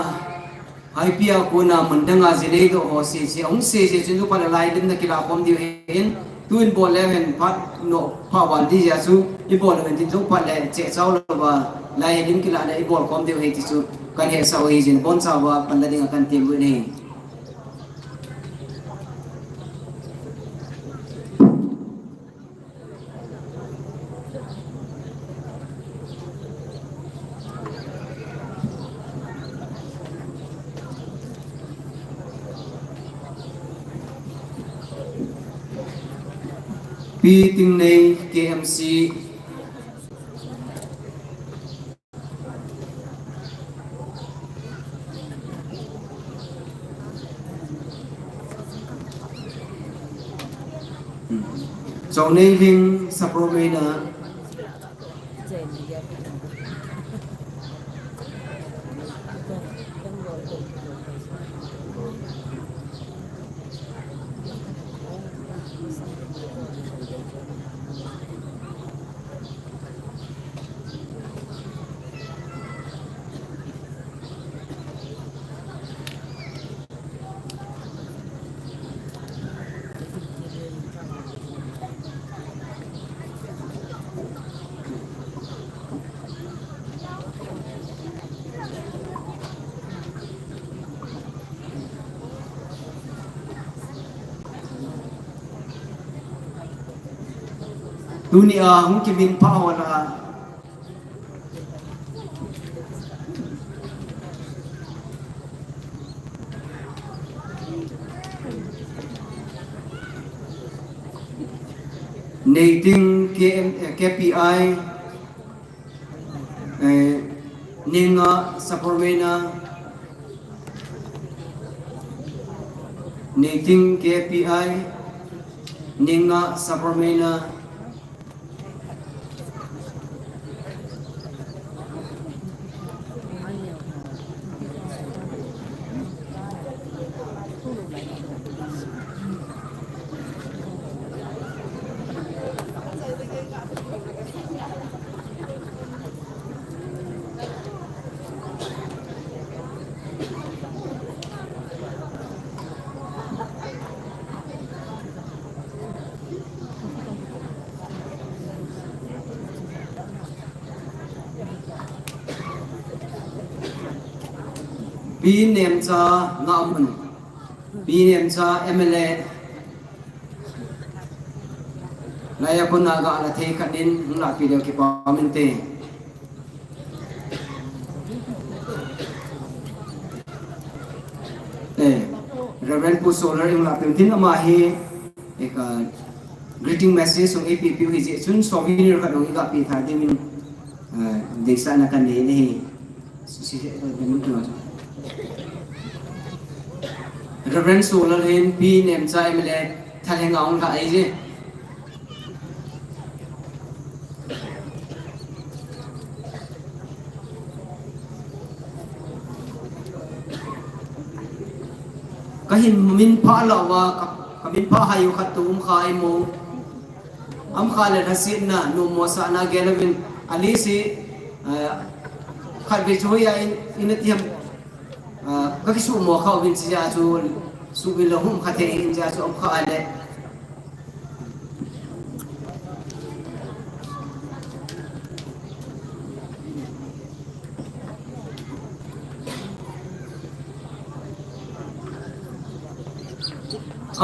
Haipia kona mun danga jinei doh ho sese, hung sese chun chu phat le lai lim na kilah khom diu hin, tu in bol le hen phat no pha val di ja chu, i bol le hen tin chu phat le che chau lo va, lai lim kilah le i bol khom diu hi ti chu, kan hetsah u hi jin bon chauva pan la ding a kan tem u hi. Pi Tingnei, K M C. Chongneiling Sapromeina. Tunia hung kiminphah ho lah a, Neiting K M, eh, K P I, eh, Ninga Sapormeina, Neiting K P I, Ninga Sapormeina, Pi Nemcha Ngahmun, Pi Nemcha M L A, laiya kona ga la thei khat in hung lahpi leu kipa um inte. Eh, Reverend Pu Solar in hung lahpi um tin ama hi, eh, ka greeting message hung eipe piu hijeh chun souvenir khat hung iga pe tha dingin, eh, deisahna kanei ahi. Reverend Solar hin Pi Nemcha M L A thalheng a hung lha ahi je. Kahin minphah lou va, ka, kaminphah hai u khat tu um kha imo. Um kha le lhasetna, numo sahna gel uvin, ali si, eh, khatvei chu hoiya in, ina ti ham, eh, kakisumo kha uvin, chijeh chu, suh uvin lang hung kha thei in jeh chu um kha le.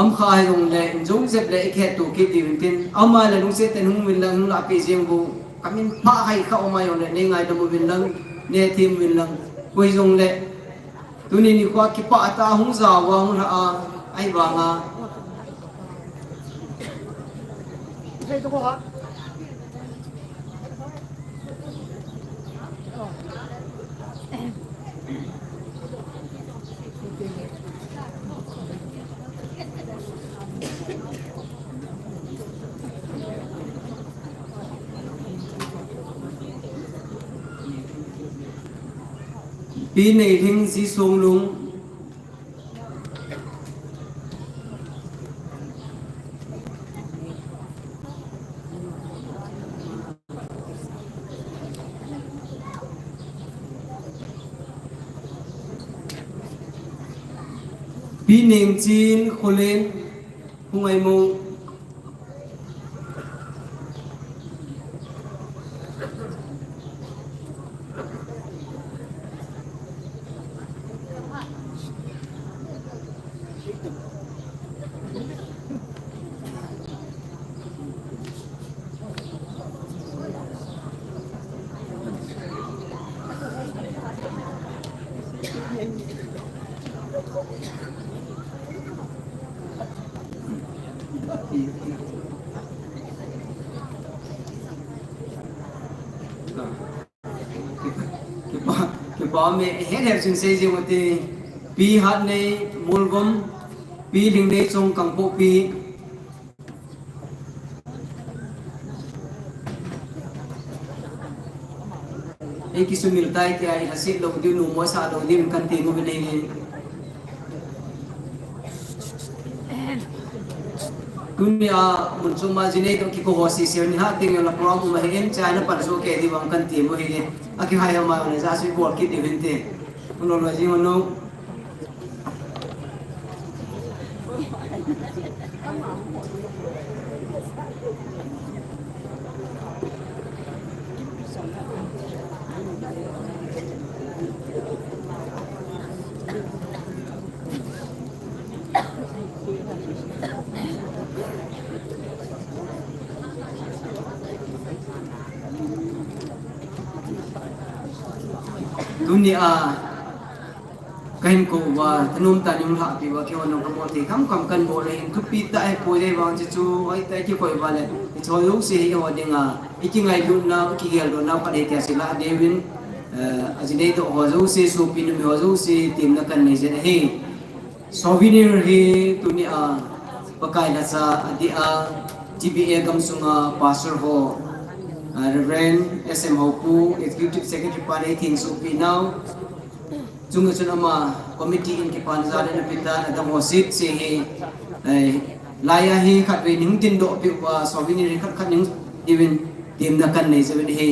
Um kha ahi jongle, in jong jep le i khetto kit diu hin tin, ama le lungset tah in hung uvin lang, hung lahpi jeng uvin, kaminphah hai kha um ahi jongle, nei ngaidam uvin lang, nei hethem uvin lang, koi jongle, tuni nikho kipah tah a hung jao a, hung lha a, ahivanga. Pi Neilhing J. Songlung. Pi Nengchin Kholen, Phungaimong. Kipa, kipa, kipa me, he, he, sin sei jing uti. Pi Hatnei Molgom, Pi Lhingneichong Kangpokpi. Ei kisumil tai tia, i lhaset lou diu, numo sa lou diu, kan ti mo ve nei. Tunia mun chom a jinei toh kikou ho sese ni ha ting la program um ahi in, chai na pan so ke di vang kan ti mo hi. Akihai ma le ja si bol kit di vinte. Uno lo jing uno. Tunia kahin kou uva, thanom tah in hung lhahpeh uva, keiho nung kabol thei khamkham kahin bol ahin, thupi tah ahipoi, ahivang chu chu, hoitah a kikoi uva le, hiche ho jouse hi eiho dinga ikingailutnau, ikigeldohnau khat ahi tia chu lah deuvin, eh, ajinei doh ho jouse, sopi numei ho jouse, temna kahin nei jin ahi. Souvenir hi tunia Pakai lhacha adeh a, T B A gamsunga Pastor ho, ah, Reverend S M Haopu, Executive Secretary pa nei theng sopi nau. Chunga chun ama committee in kipa jal in apetan, adang ho sese hi, eh, laiya hi khatvei ning dindoh peh uva, souvenir hi khat khat ning diuvin temna kahin nei jin ahi.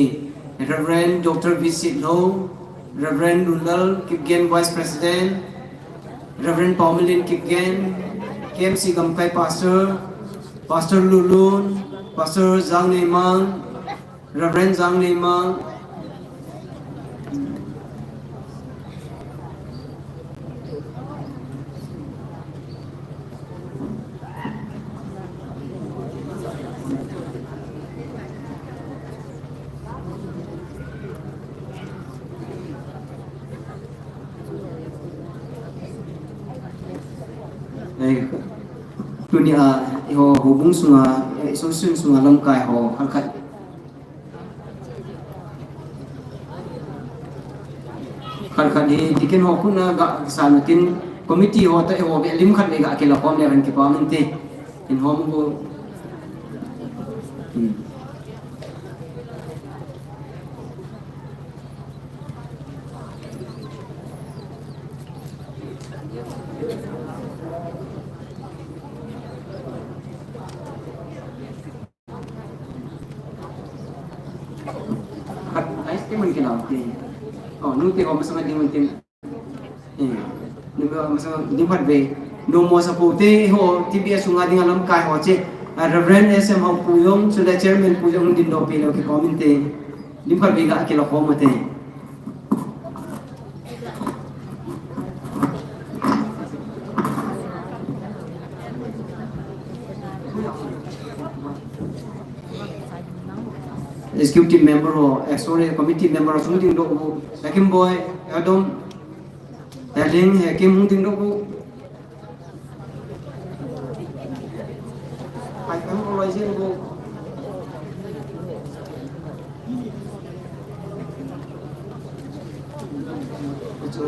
Reverend Doctor V Sitlhou, Reverend Lunlal Kipgen, Vice President, Reverend Paomalin Kipgen, K M C Gamkai Pastor, Pastor Lulun, Pastor Jangneimang, Reverend Jangneimang. Eh, tunia, eiho houbung sunga, eh, association sunga lamkai ho, khat khat. Khat khat hi, deacon ho khut na ga san tin, committee ho toh eiho beh lim khat le ga kilah khom le ran kipa min te. In hom go. Hmm. Ice cream man kila te. Oh, nute ho masanga ding man tin. Eh, nute ho masanga ding phat ve. Nomo sa po te ho T B S sunga dinga lamkai ho che. Ah, Reverend S M Haopu jong, chule Chairman pu jong dindoh peh leu kipa min te. Ding phat ve ga kilah khom te. Executive member ho, eh, sorry, committee member ho, sung ding doh u, Hakim Boi, Adam, Eling, Hakim, sung ding doh u. Ai, kan ko lai jin ko. Ito.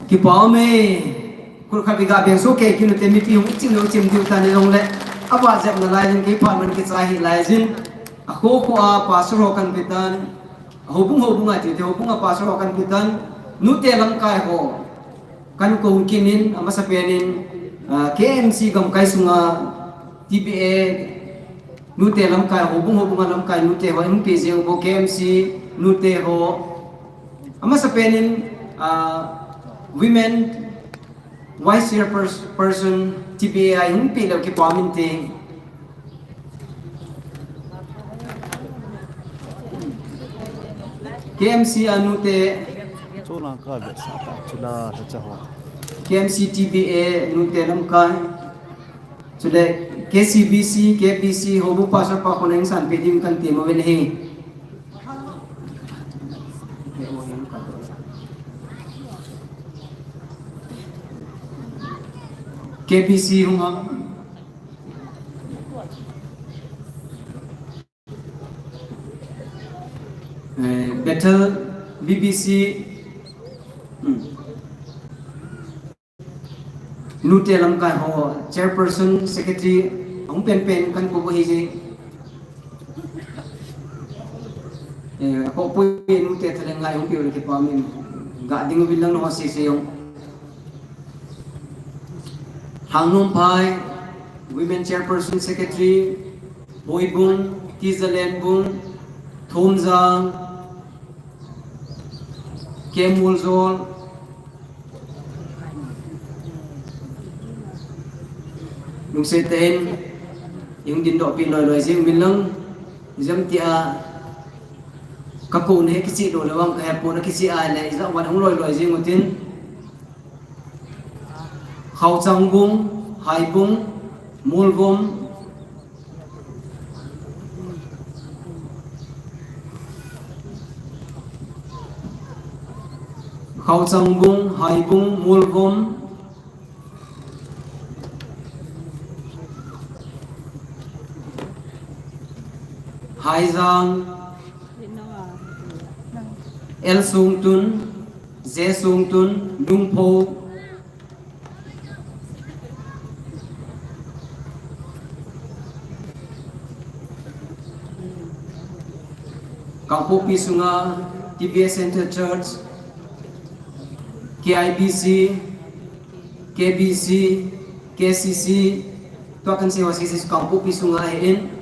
Kipa ume, khut khat beh ga beng soh kei kit ute, mipi hung chim lou chim diu tan jongle, ava jep nalai jin, kei phat man kichai hih lai jin, akho kho a pastor ho kan pe tan, houbung houbung a ti te, houbung a pastor ho kan pe tan, nute lamkai ho kan kou kit in, amasapen in, ah, K M C gamkai sunga T B A nute lamkai, houbung houbung a lamkai nute ho, hung pe jeng u bou K M C nute ho. Amasapen in, ah, women vice chairperson T B A a hung pe leu kipa min te. K M C a nute. Chula ka ve sa ta, chula ta cha ho. K M C T B A nute lamkai. Chule K C B C, K B C, houbung pastor pa khun a hung san pe ding kan ti mo ven he. K B C hung a. Eh, Bethel B B C. Hmm. Nute lamkai ho, chairperson, secretary, hung penpen kan kou u ahi je. Eh, ko pui nute thaleng ngai hung pe u le kipa min. Ga ding u vin lang nangho sese jong. Thangnomphai, Women Chairperson Secretary, Boibung, Tizalenbung, Thumjang, Kemuljol, lungset tah in, ihung dindoh peh loiloi jing uvin lang, ijemtia, kakou na hi kicheh lou le vang, kahepon akicheh a le, ijat vang hung loiloi jing utin. Khaochangbung, Haibung, Molvom. Khaochangbung, Haibung, Molvom. Haijang, L Songtun, J Songtun, Lungpho. Kangpokpi sunga T B S Center Church, K I B C, K B C, K C C, tua kan seiho C C C Kangpokpi sunga ahin.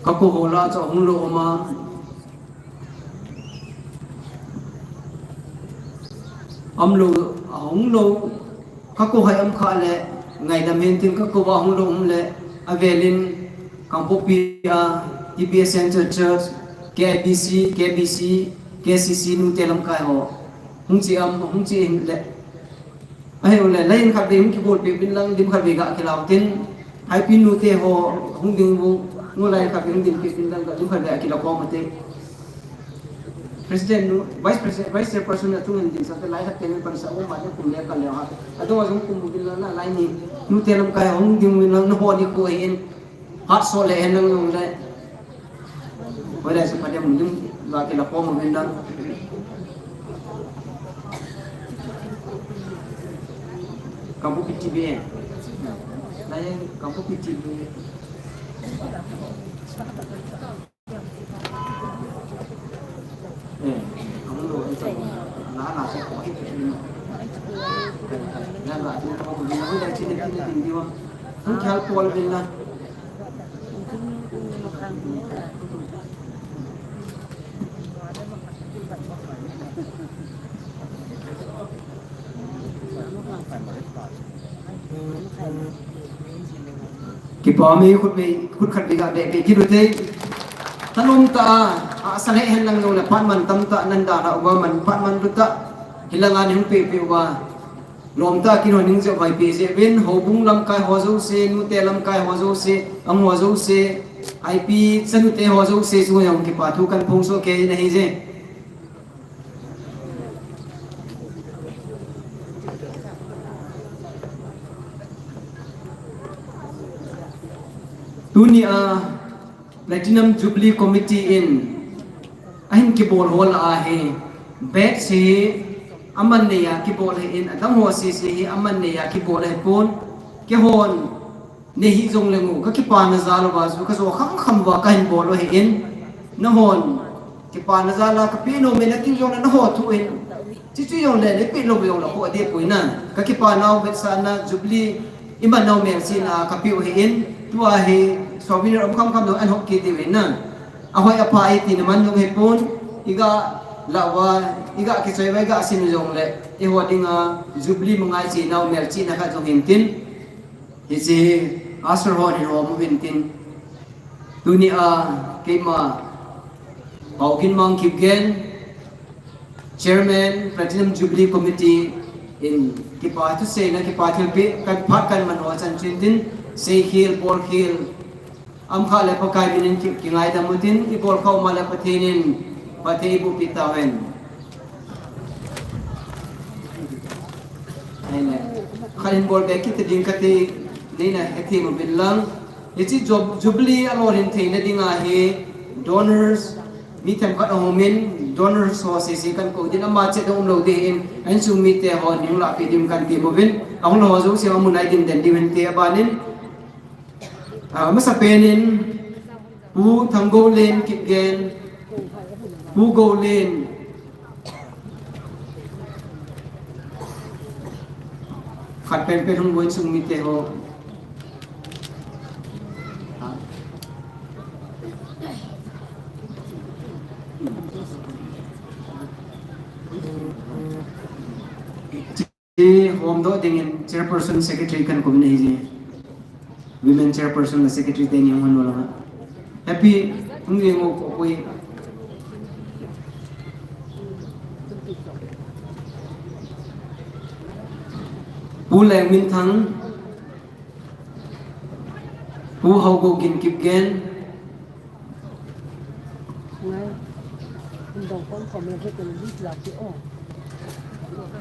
Kakou ho lah a chu hung lou um a. Umlou, ahung lou, kakou hai um kha le, ngaidam hen tin kakou a hung lou um le, avelin, Kangpokpi a, T B S Center Church, K I B C, K B C, K C C, nute lamkai ho. Hung che am, hung che in le. Ahiu le, line khat vei hung kibol peh uvin lang, lim khat vei ga kilau tin. Haipi nute ho, hung ding vung, nu line khat vei hung ding peh uvin lang, lim khat vei ga kilau kong mate. President nu, Vice President, Vice Chairperson na tungin ding sa te lai khat tengin pan sa um ma ne kum le ka le ha. Ado jong kum bu bin la na lai ni. Nute lamkai hung ding win lang na ho ni ko hin. Hat so le hen lang long le. Wala sa pa dem ding la ke la ko mo bin lang. Kangpokpi T B A. Lai Kangpokpi T B A. Kipa mi khut mi, khut khat mi ga be be kit u te. Thanom tah a, asa le hen lang jong le phat man tam tah nan dalha uva man phat man lut tah. Hilanga nei hung pe pe uva. Lom tah a kin ho nei jong vaipi jeh uvin, houbung lamkai ho jouse, nute lamkai ho jouse, ang ho jouse, ipi chanute ho jouse, chu jong kipa thu kan phong soh kei na hi je. Tuni a Platinum Jubilee Committee in ahin kibol ho lah a hi, batch hi aman nei a kibol ahin, adang ho sese hi aman nei a kibol ahipon, keihon nei hih jongleng u, ka kipana jal uva chu ka jo kham kham uva kahin bol u ahin, nahon kipana jal a kapeh nom e nati jongle naho thu hin, chuchu jongle neipeh lou jongle kho adeh poi na, ka kipanau vetsahna Jubilee iman nau melchihna a kapeh u ahin, tua hi souvenir um kham kham jong ahin hop kit diu ahin na. Ahoi apha ahi tina man jong ahipon, iga lah uva, iga kichoi uva, iga sin u jongle, eiho dinga Jubilee mangaichena u melchihna khat jong hin tin. Hiche hi usher hon hin hom uvin tin. Tuni a keima Paoginmang Kipgen, Chairman, Platinum Jubilee Committee in kipa thuseina, kipa thilpeh, kan phat kan man ho chanchin tin, seikhel, bolkhel, um kha le Pakai min in ki, kingaidam utin, ibol khah u ma le Pathen in phatthei eiboh peh tauhen. Ahin, khat hin bol be kit ding kati, neina hethem uvin lang. Hiche Jub-, Jubilee alolhin theina dinga hi donors, Mi themkhat ahung umin, donor ho sese kakou din, ama chet a umlou ding ahin, a insung mite ho neihin lahpeh diuvin kati uvin, ahung lou ho jouse amun a idin den diu hinte abanin, ah, amasapen in, Pu Thanggolen Kipgen, Pu Golen, khat penpen hung boi insung mite ho. Chi homdoh dingin chairperson secretary kakou in ahi. Women chairperson le secretary teni hung hon langa. Happy, hung jeng o ko pui. Pu Lengminthang, Pu Haogogin Kipgen,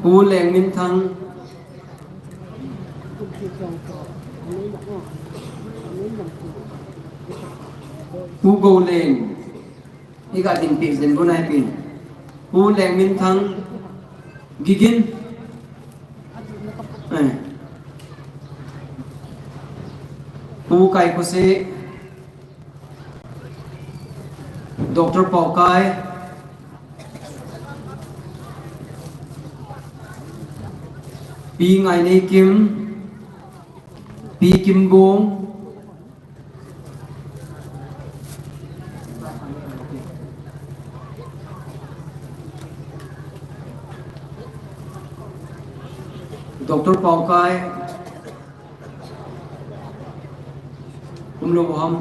Pu Lengminthang, Pu Golen, iga dinpi zen bu nai pin. Pu Lengminthang, Gigin. Eh. Pu Kaikhose, Doctor Paokai, Pi Ngaineikim, Pi Kimbung, Doctor Paokai, umlou ham.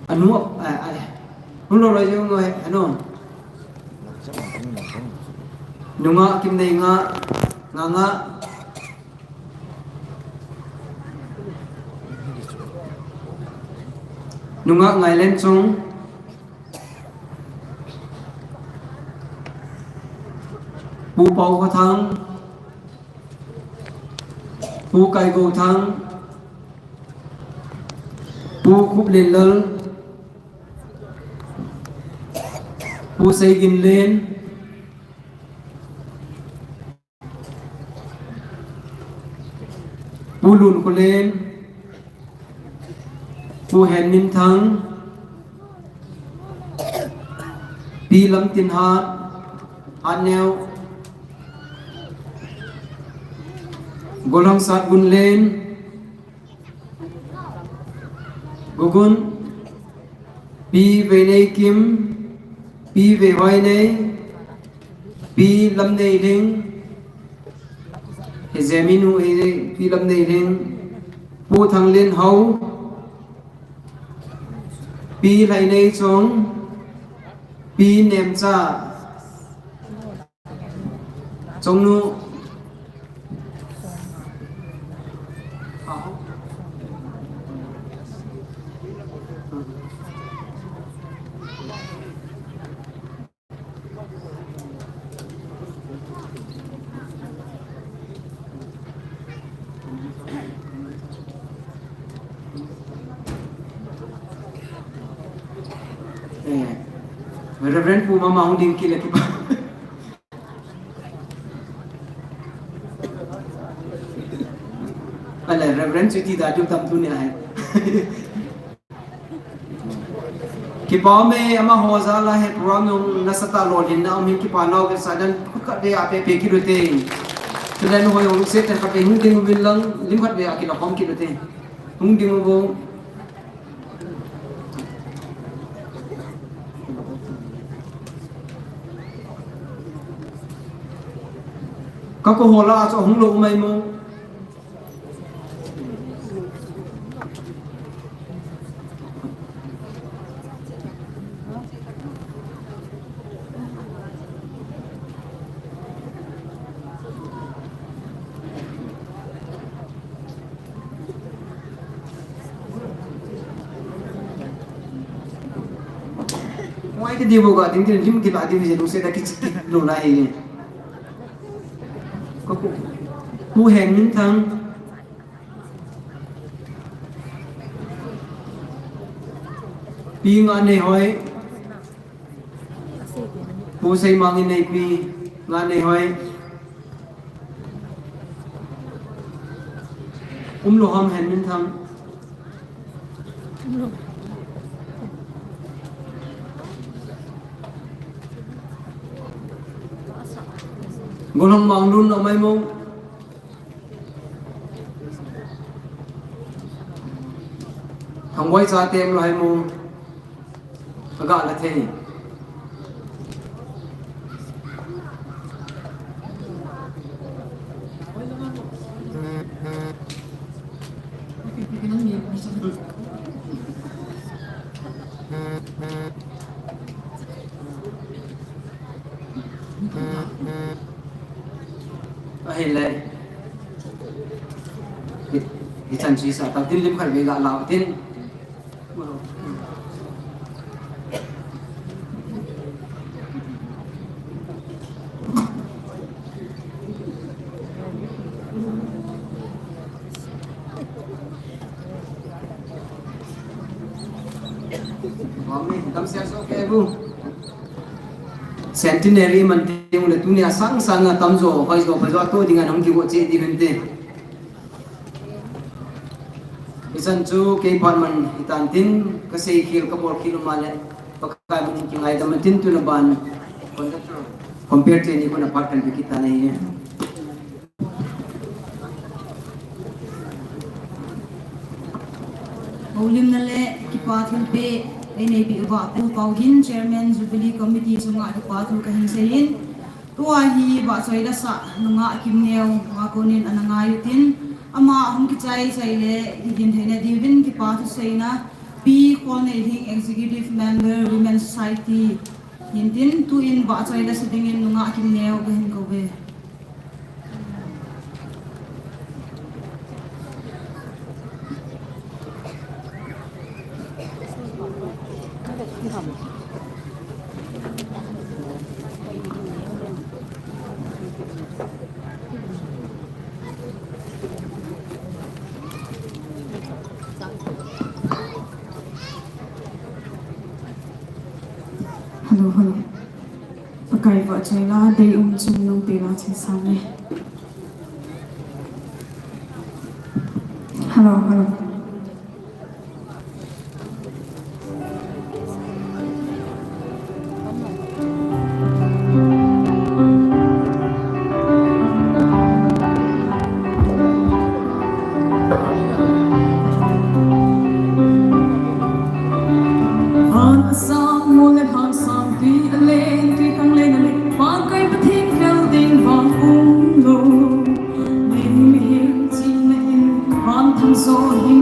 Anu, eh, eh, umlou loi jong noi, anu. Nungah Kimneinga, Nganga. Nungah Ngailenchong. Pu Paokhothang, Pu Kaigouthang, Pu Khuplenlal, Pu Seiginlen, Pu Lunkholen, Pu Henminthang, Pi Lamtinhat, Hatneo, Golhangsat Gunlen, Gugun, Pi Veineikim, Pi Veihoinei, Pi Lamneilhing, hijeh a minu hi Pi Lamneilhing, Pu Thanglenhao, Pi Lhaineichong, Pi Nemcha, Chongnu. Eh, Reverend Pu mama hung ding kile kipa. Ale, Reverend Chuti da ju tam tu ni ahi. Kipa me amaho jal a hi program jong nasatah lolhinna um hin kipa nau kisa dan khut khat vei a pe pe kit ute. Chule nu hoi hung se ten khat vei hung ding uvin lang lim khat vei a kila khom kit ute. Hung ding uvo. Ka ko hola a chu hung lou mai mo. Wai ke dibo ga ding ding lim ke ba ding je lu se da ki chi ki lo na he. Ko ko. Pu Hengminthang. Pi Nganeihoi. Pu Seimang inneipi Nganeihoi. Umlou ham hen minthang. Golhang Manglun na mai mo. Thangboi chate umlou ham mo. Aga la thei. Ahile. Hi, hichan chu sa ta, tin lim khat vei ga lau tin. Centenary man teng le tunia sang sang a tamjo, hoijo, phajo to dinga nang kigo che di hinte. Hichan chu kei phat man hitan tin, kasei khel kabol khel um le, Pakai min kingaidam tin tuna ban compare teni kona phat kan pe kit tan ahi. Houlimna le kipa thilpeh einei peh uva Pu Paugin, Chairman Jubilee Committee chunga kipa thu kahin seiyin. Tua hi vahchoi lasah nungah Kimneo a konin ana ngai utin, ama hung kichai chai le hidin theina diuvin kipa thuseina Pi Kholneilhing, Executive Member, Women Society, hintin tuin vahchoi lasa dingin nungah Kimneo kahin kouve. Hello, hello. Pakai vahchoi la, deium chungnung pe la che sang e. Hello, hello. Van asang mol le van sang tui alen tui kang le na le, Pakai Pathen fel ding vang umlou. Nei mihem china in van thang so hin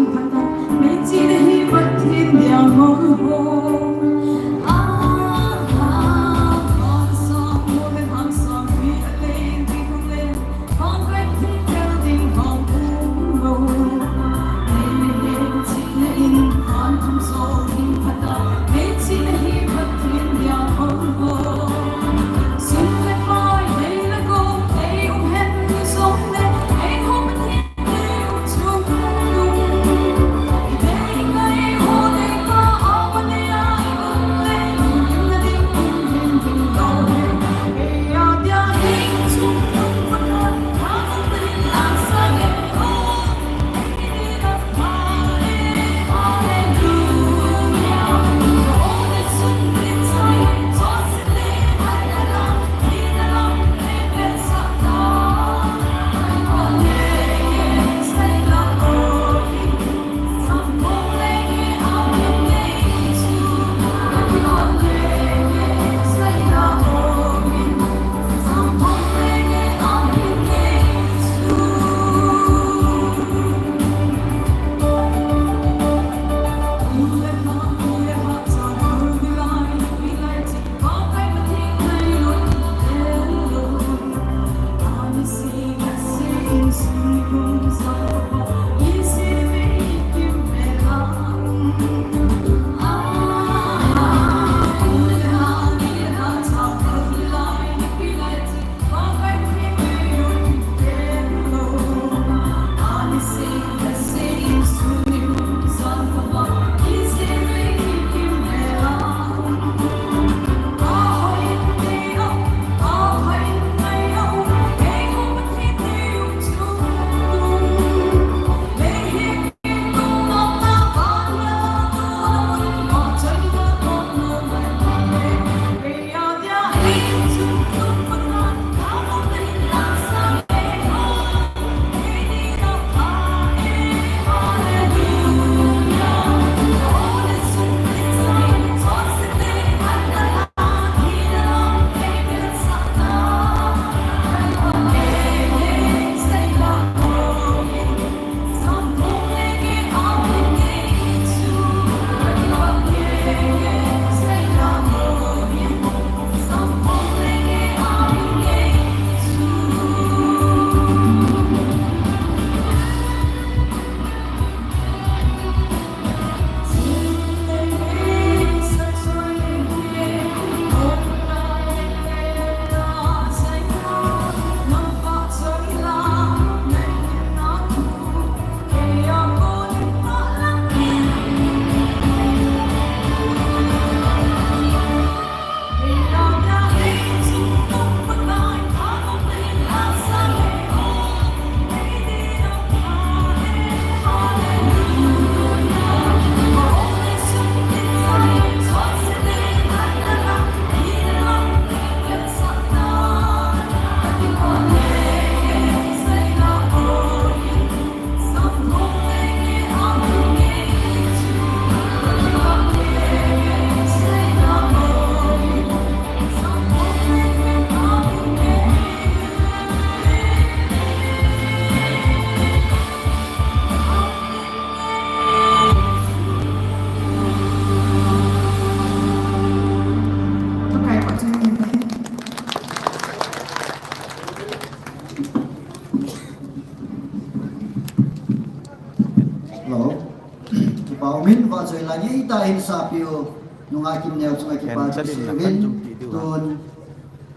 Hin vahchoi la ngeitah in sapiu nungah Kimneo chunga kipa thu seiyuvin, tun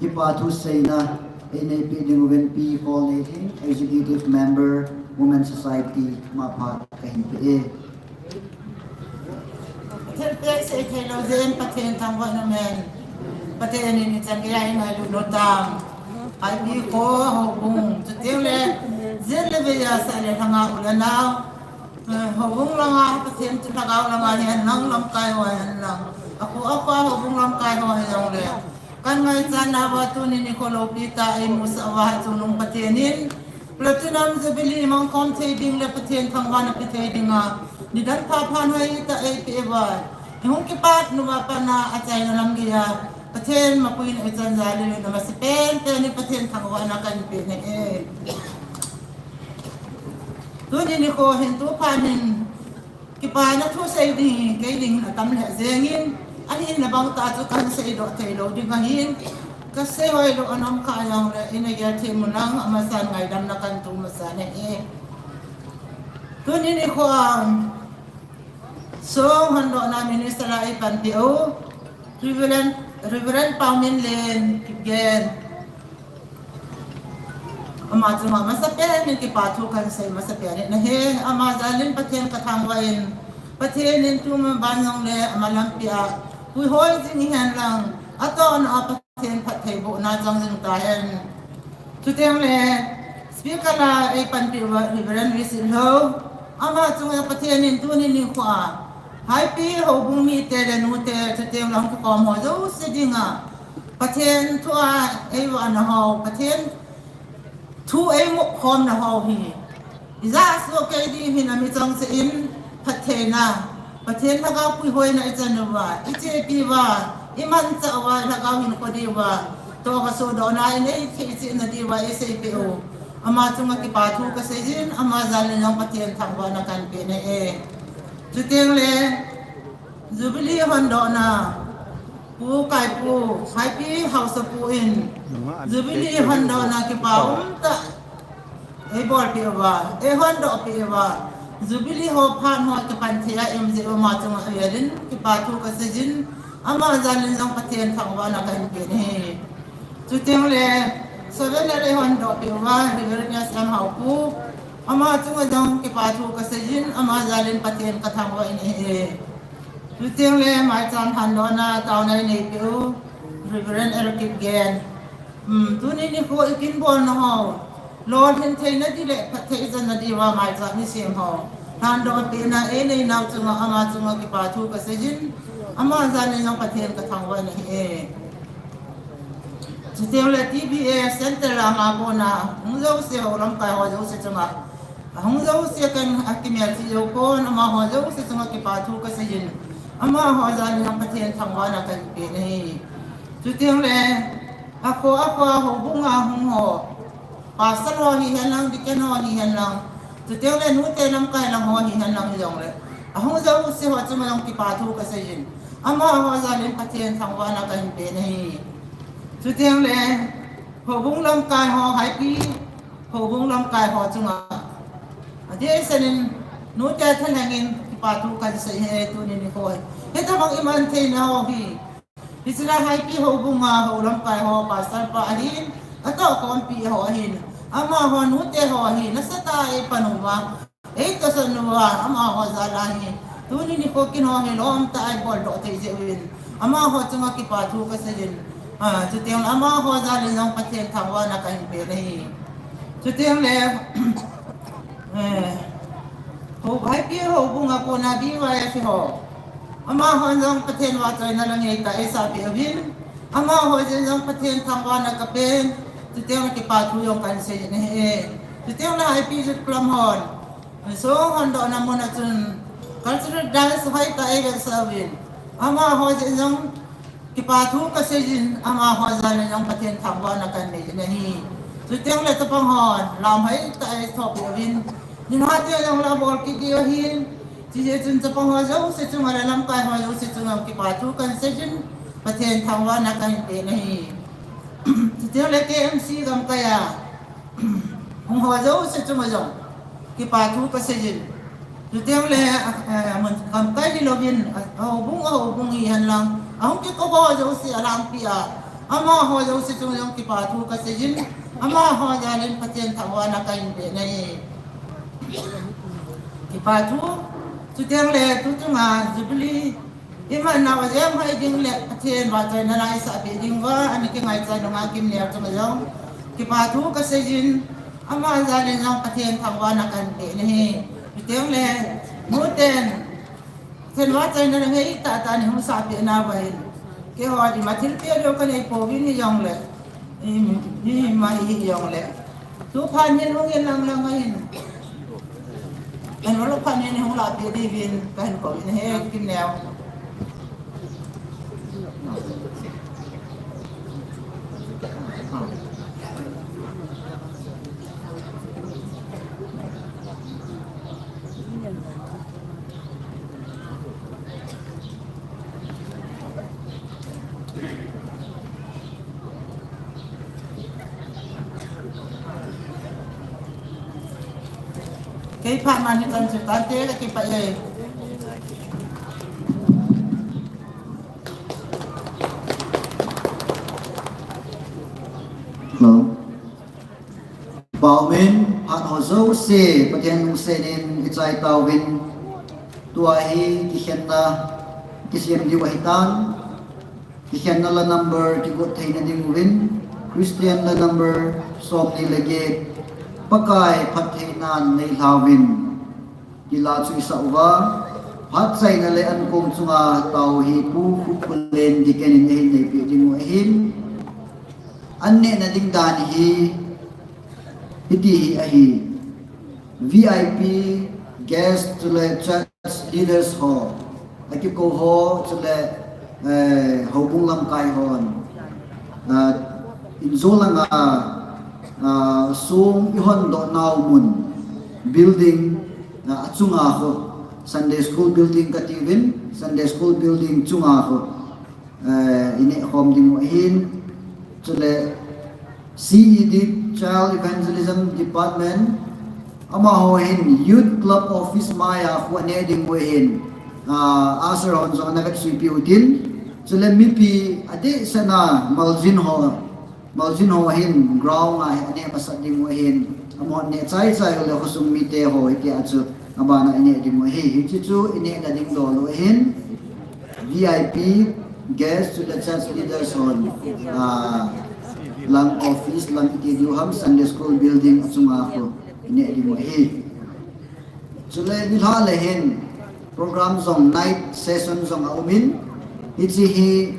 kipa thu seina eineipi dinguvin Pi Kolnei Theng, Executive Member, Women Society, mapha kahin pe e. Pathen peh sei theilou jeh in Pathen thangvah in um hen. Pathen in ichan geiya eingailut u hitam. Haipi kho houbung, chuteng le jat le veiya sah le lhanga u le nao, houbung langa Pathen thu lhagao langa hihen lang, lamkai ho hihen lang, akho akhoa houbung lamkai ho hijongle, kan ngaichat nauva tuni nikho loupi tah a eimusah uva Chungnung Pathen in Platinum Jubilee mangkhom thei ding le Pathen thangvahna pe thei dinga nidan phapha hoitah eipeh uva, ihung kipat uva pat a achaina lam geiya Pathen mapuina ichan jal le amasapen pen in Pathen thangvahna kahin pe nahi e. Tuni nikho hin tu phat hin kipana thu sei ding kei ding atam lheh jengin, ahina bang tah chu kahin seidoh theilou ding ahin, kasei hoilou ana um kha jongle eina gelthei un lang, amasan ngaidamna kahin to masa nahi e. Tuni nikho a song hondohna minister a eipanpiu Reverend, Reverend Paominlen Kipgen, ama chunga masapen in kipa thu kahin sei masapen in ahi. Ama jal in Pathen kathangvah in, Pathen in tuman vang jongle ama lampi a puihoi jing hihen lang, atohna a Pathen phattheibohna chang jing tahen. Chuteng le speaker a eipanpiuva Reverend Visit Lhou, ama chunga Pathen in tuni nikho a Haipi houbung mite le nute, chuteng le hung kikhom ho jouse dinga Pathen thu a eivahna ho, Pathen thu eingopkhomna ho hi ijat soh kei ding hin ami chang cheh in phattheina, Pathen lhagao puihoina ichan uva, ichepi uva, imanchah uva, lhagao hinkho diuva toh kasodohna in eithei chehna diuva eiseipeh u, ama chunga kipa thu kaseijin, ama jal in jong Pathen thangvahna kahin pe nahi e. Chuteng le Jubilee hondohna, Pu Kaipu, Haipi haosapu in Jubilee hondohna kipa umtah eibolpeh uva, eihondohpeh uva, Jubilee ho phat ho kipan thei a um jeh uva ama chunga avel in kipa thu kaseijin, ama jal in jong Pathen thangvahna kahin pe nahi. Chuteng le souvenir eihondohpeh uva Reverend S M Haopu, ama chunga jong kipa thu kaseijin, ama jal in Pathen kathangvah in ahi e. Chuteng le maicham hondohna taona eineipeh u Reverend L Kipgen, tuni nikho ikinbolna ho lolhin theina di le phatthei ichanna diuva maicham isem ho hondohpehna eineinau chunga, ama chunga kipa thu kaseijin, ama jal in jong Pathen kathangvah in ahi e. Chuteng le T B A Centre langa kona hung jouse ho lamkai ho jouse chunga, ahung jouse kan akimelchih jou pon, amaho jouse chunga kipa thu kaseijin, amaho jal in jong Pathen thangvahna kahin pe nahi. Chuteng le akho akhoa houbunga hung ho, pastor ho hihen lang, deacon ho hihen lang, chuteng le nute lamkai lang ho hihen lang hijongle, ahung jouse ho chunga jong kipa thu kaseijin, amaho jal in Pathen thangvahna kahin pe nahi. Chuteng le houbung lamkai ho, Haipi houbung lamkai ho chunga adehset in nute thalheng in kipa thu kahin sei e tuni nikho hi. Hitobang iman theina ho hi, hiche lai Haipi houbunga hou lamkai ho, pastor pa ahin, atohkhompi ho ahin, amaho nute ho hi nasatah a eipan uva, eitahsan uva, amaho jal a hi tuni nikho kin ho hi lomtah a eiboldoh thei jeh uvin, amaho chunga kipa thu kaseijin, chuteng le amaho jal in jong Pathen thangvahna kahin pe nahi. Chuteng le Haipi houbunga kona B Y F ho, amahon jong Pathen vahchoina la ngeitah eisahpeh uvin, amaho jeh in jong Pathen thangvahna kapen, chuteng le kipa thu jong kahin sei nahi e. Chuteng le Haipi Youth Club hon song hondohna muna chun cultural dance hoitah eivetsah uvin, amaho jeh in jong kipa thu kaseijin, amaho jal in jong Pathen thangvahna kahin nei nahi. Chuteng le chapang hon lam hoitah eithopi uvin, nilhah teng jong la bol kit diu ahin, chujeh chun chapang ho jouse chunga le lamkai ho jouse chunga kipa thu kahin seijin, Pathen thangvahna kahin pe nahi. Chuteng le K M C gamkai a hung ho jouse chunga jong kipa thu kaseijin, Chuteng le, eh, mun kamkai hilouvin, a, ahoubung, ahoubung hihen lang, ahung kikou ho jouse alangpi a, amaho jouse chunga jong kipa thu kaseijin, amaho jalin Pathen thangvahna kahin peh nahi. Kipa thu, chuteng le, tuchunga Jubilee, imanna a jeng hoi ding le, Pathen vahchoina la isahpeh ding uva, ana kingaicha nunga Kimneo chunga jong kipa thu kaseijin, ama jalin jong Pathen thangvahna kahin peh nahi. Chuteng le, nuten, Pathen vahchoina nangei tahtah in hung sahpeh nauva hin, keiho ima thilpeh lou kanei pouvin hijongle, i, ima hijongle, tu phat hin hung in lang lang ahin, envelope phat hin hung lahpeh diuvin kahin kouvin ahi, Kimneo. Kei phat man hi kan chu tante, kakipah e. Hello. Kipah umin, phat ho jouse Pathen lungset in ichai tauvin, tua hi kikhenna kisem diu ahitan. Kikhenna la number kigot theina dinguvin, Christian la number somni le get, Pakai phattheinan neilhauvin, ti la chu isah uva, phat chaina le ankong chunga tao hi Pu Khupkholen Deacon in ahin neipeh dingu ahin. An nehna ding dan hi hiti hi ahi. V I P, guest, chule church leaders ho, akikou ho, chule, eh, houbung lamkai hon, ah, injo langa, ah, song ihondoh nau mun, building, ah, achunga khu, Sunday school building katiuvin, Sunday school building chunga khu, eh, ineh khom dingu ahin. Chule C E D, Child Evangelism Department, amaho hin Youth Club Office maiya khu aneh dingu ahin. Ah, usher hon jong ana vetsuipi utin. Chule mipi adehsetna maljin ho, maljin ho hin ground a hi aneh masat dingu ahin. Amahon neh chaichai ule khosung mite ho hitia chu abana ineh dingu ahi. Hiche chu inehna ding dol u ahin. V I P, guest, chule church leaders hon, ah, lang office, lang iti diu ham, Sunday school building achunga khu ineh dingu ahi. Chule nilhah le hin program jong, night session jong aumin, hiche hi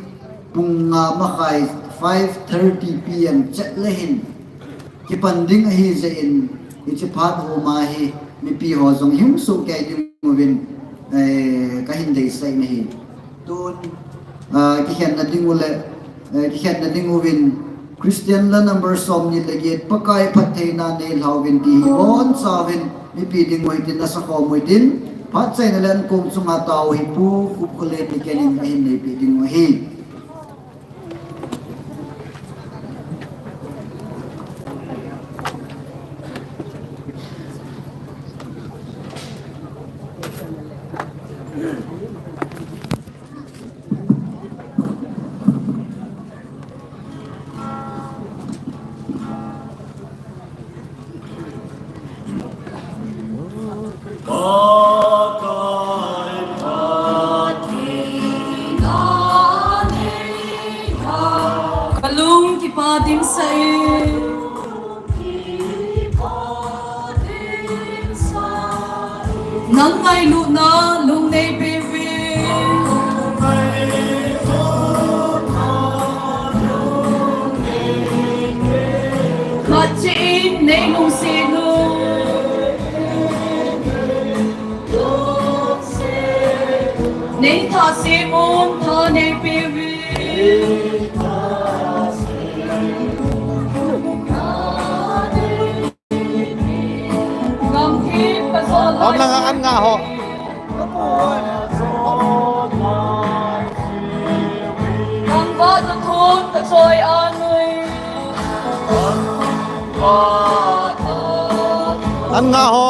pung nga makhai, five thirty P M chet le hin kipan ding ahijeh in, hiche phat homa hi mipi ho jong ihung sohkei dinguvin, eh, kahin deisah in ahi. Tun, ah, kikhenna dingu le, eh, kikhenna dinguvin Christian la number somni le get, Pakai phattheina neilhauvin ti hi bonchauvin mipi dingu hitin nasakhom utin, phat chaina le ankong chunga tao hi Pu Khupkholen Deacon in ahin neipeh dingu ahi. Kalung kipa dimsah e. Nang ngailutna lung neipeuvin. Khat cheh in neilungset un. Neitha sem un, tha neipeuvin. Gamthip kajol lai. Hom langa an nga ho. Gangvah thon kachoi anui. An nga ho.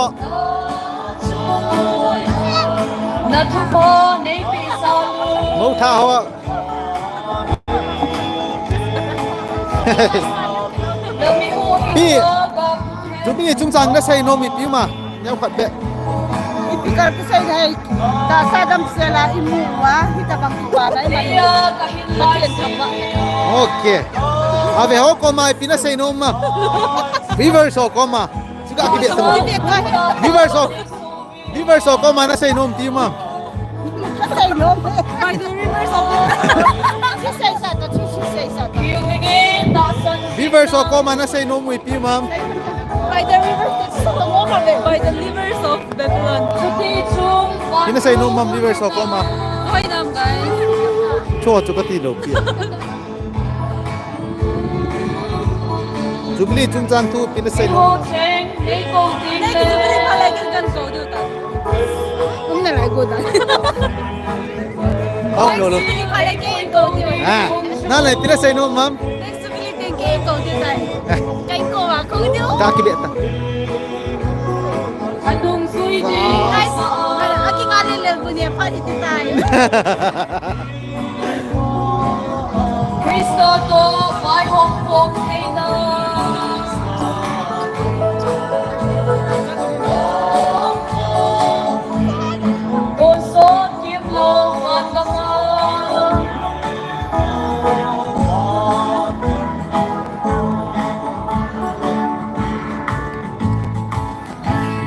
Mo tha ho. Pi, Jubilee chungchang nasei nom ipi um a? Neo khat beh. Ipi kal kisei ding, tahsa damsel a imu uva, hitabang thu ba dai ma. Pathen thangvah. Okay. Ave ho koma ipi nasei nom a? Viewers ho koma. Chuka kibeh ta. Viewers ho. Viewers ho koma nasei nom ipi um a? Nasei nom. By the rivers of Viewers ho koma nasei nom ipi um a? By the rivers of By the rivers of Babylon. Ipi nasei nom um a viewers ho koma? Hoi nam, guys. Cho cho kati lou pi. Jubilee chungchang thu ipi nasei nom? Nei Jubilee pha lai kin kan kou diu ta. Um na lai go da. Aum lou lou. Jubilee pha lai kin kou diu. Ah, nalai ipi nasei nom um a? Next Jubilee kin kou diu ta. Kan kou a kou diu. Ka kibeh ta. Anung sui di. Guys, aki ngali lel bu ni pha di tai. Kristo toh vaihom pom theina. Tonsot kimlou vangam a.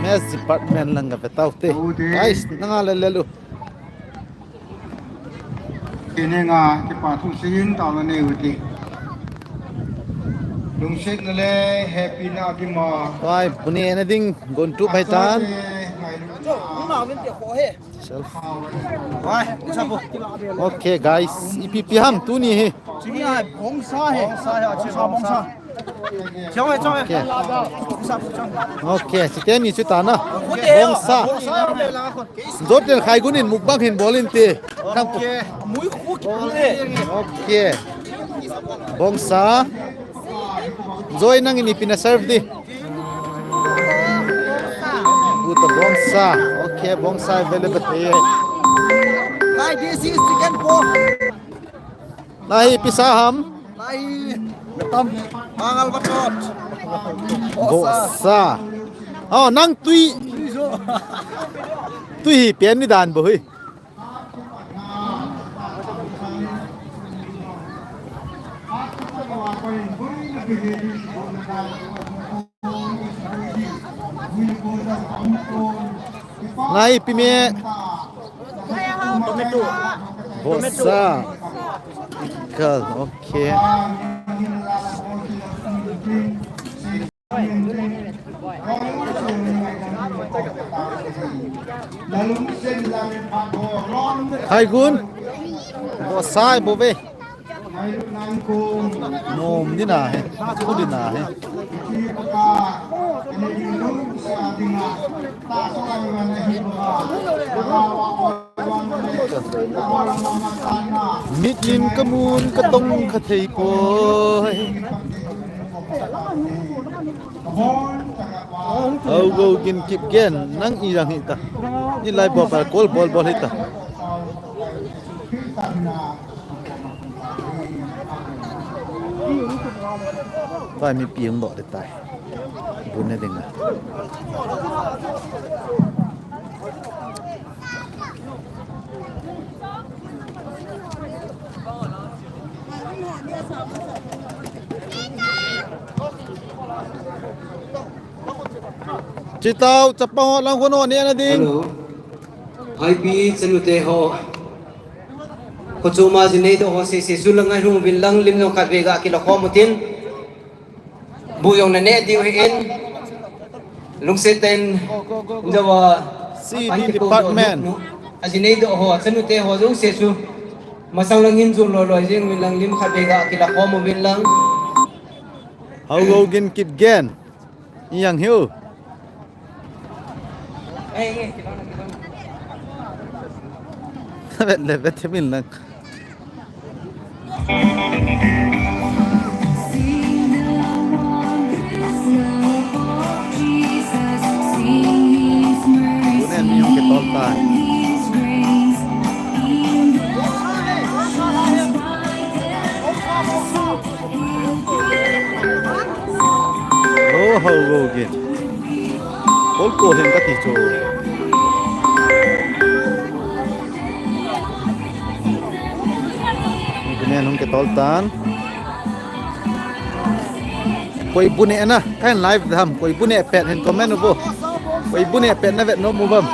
Mess department lang ka ve tau te. Guys, nanga lel lel u. Kei neng a kipa thu seiyin taona nei u ti. Lungsetna le hepina a kima. Pai, bu nehna ding, gon tup ahi tan. Self. Pai, sa bu. Okay, guys, ipi ipi ham tuni hi. Chini a bongsa he. Bongsa he, bongsa, bongsa. Okay. Okay, chiteni chu tana. Bongsa. Joten Khaigun in mukbang hin bol inte. Khang pu. Okay. Bongsa. Joy, nangin ipi na serve di? Buta bongsa. Okay, bongsa available te. Hi, this is chicken pork. Nahi pisa ham? Nahi. Natam. Mangal batot. Bongsa. Oh, nang tui. Tui hi pen ni dan bo hi. Lai pime. Bongsa. Kal, okay. Khaigun. Bongsa bou ve. Nom ding ahi. Thu ding ahi. Mit in ka mun ka tong kha thei poi. Hau Go Gin Kipgen, nang i jang hita. Ni lai bol bol, kol bol bol hita. Tua mipi hung doh ding tai. Bun na ding a. Chitau, chapang ho lang kono ne na ding. Hello. Hi pi, chanu te ho. Ko chu ma ji nei do ho se se su lang ai hung vin lang lim no khat ve ga kila khom utin. Bu jong na ne diu hi in. Lungset ten jawa C D department. Aji nei do ho, chanu te ho jong se su. Masang lang hin jum lo lo jing min lang lim khat be ga kila khom min lang. Hau Go Gin Kipgen. Yang hiu. Vet le vet min lang. Tunen mi hung kitol tai. Ho, ho, gin. Kol ko hen kati chu. Bune nung ke tol tan. Koi bune na, kahin live tham, koi bune pet hen comment uvo. Koi bune pet na vet nom uvem.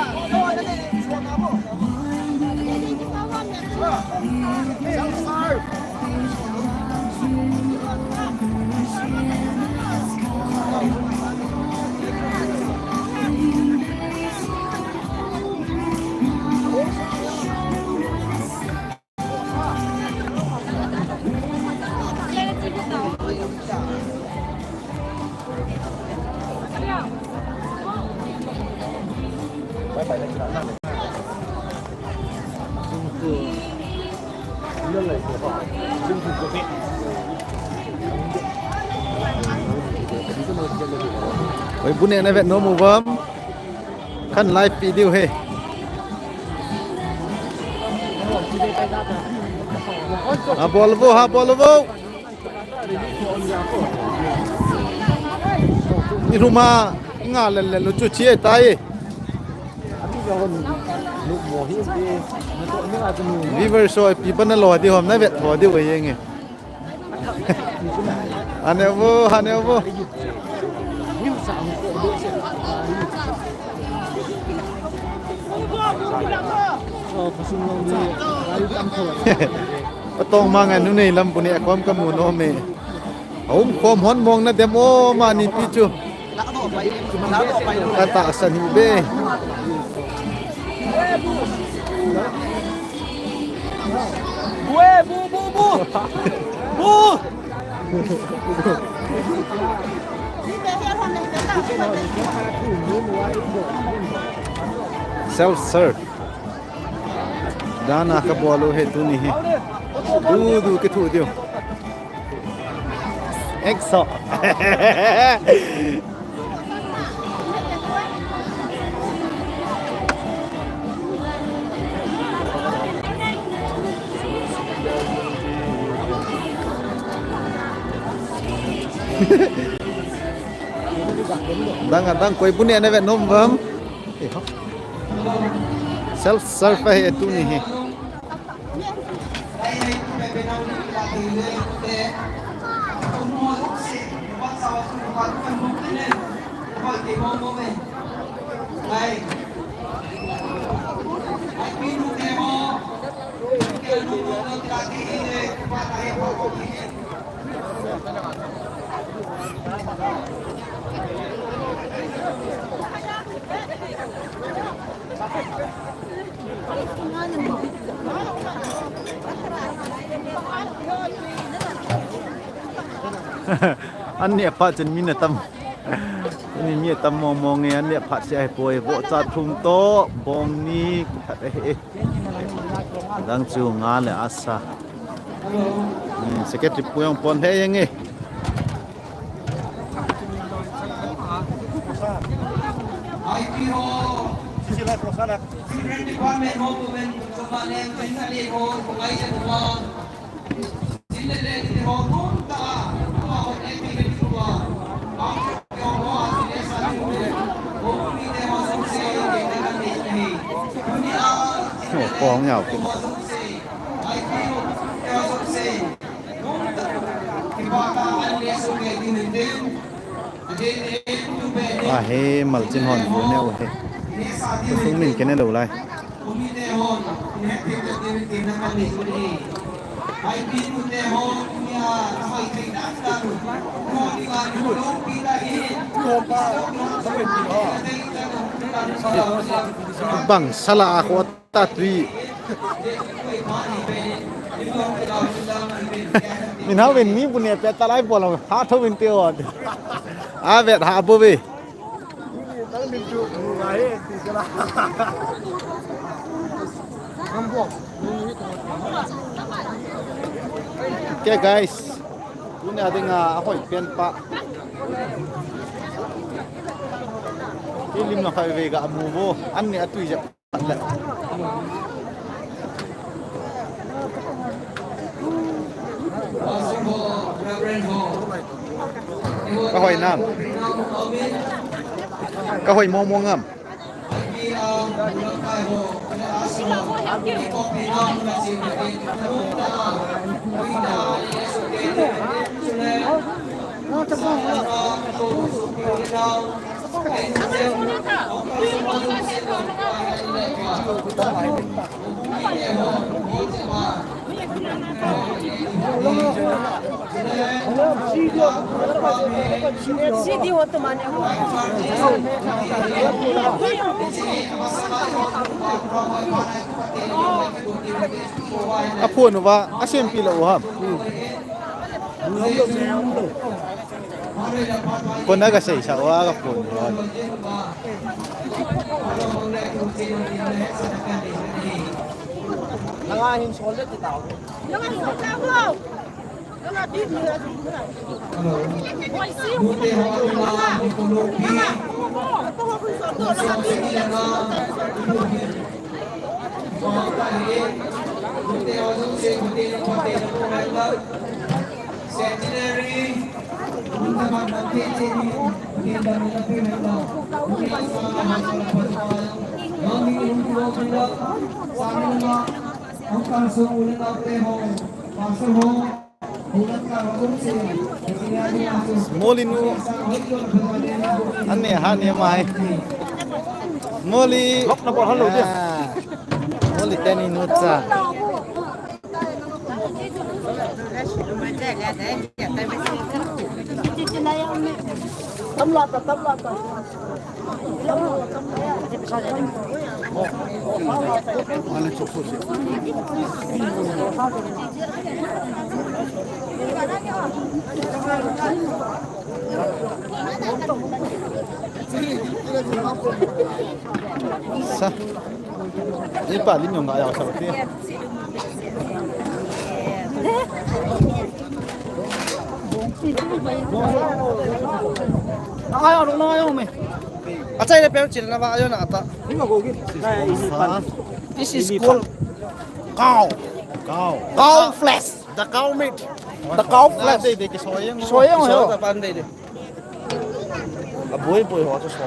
Oi, bune na vet nom uvem. Kahin live video he. Ha bol uvo, ha bol uvo. Ni ruma nga lel lel chu chi tai. Viewers ho pi bana lo di hom na vet ho di ve yenge. Ane uvo, ane uvo. Patong mang anu nei lam bune kom kamu nom e. Aum khom hon mong na dem o mani pi chu. Kata sa ni be. Bu, bu, bu, bu. Bu. Self serve. Dana kabol u he tuni hi. Du du kithu diu. Exo. Dang a dang koi bune na ve nom vam. Self serve he tuni hi. An neh phat chun mi na tam. Ni mi tam mong mong e, an neh phat sia hi poi. Vohcha thum to, bong ni, phat e. Dang chu nga le asa. Hmm, secretary pu jong pon he jeng e. Oh, pong yau. A he, malchin hon bu neu he. Tusung min kene lou lai. Bang sala a khot. Tatui. Min hau vin mi bu ne pe talai bol hong ha tho vin te o. A vet ha bu ve. Okay, guys. Tuni a dinga ahoi pen pa. Ilim na khai ve ga mu vo. An ni atui jep. Ka hoi nam. Ka hoi mong mong am. A phone uva, a sempi la u ham. Kona ka sei sa uva ka phone uva. Nanga hin sol le ti tao. Molinu ane ha ne mai. Moli. Lok na bol halo dia. Ah. Moli teni nucha. Tamlata, tamlata. Sa. Ipa lin yong ga yao sa ti. Ayo, no, no, ayo, me. Achai le pe chil na ba ayo na ata. This is called cow. Cow. Cow flesh. The cow meat. The cow flesh. Dei dei ki soyang. Soyang ho. Soyang ta pan dei dei. A boi boi ho chu so.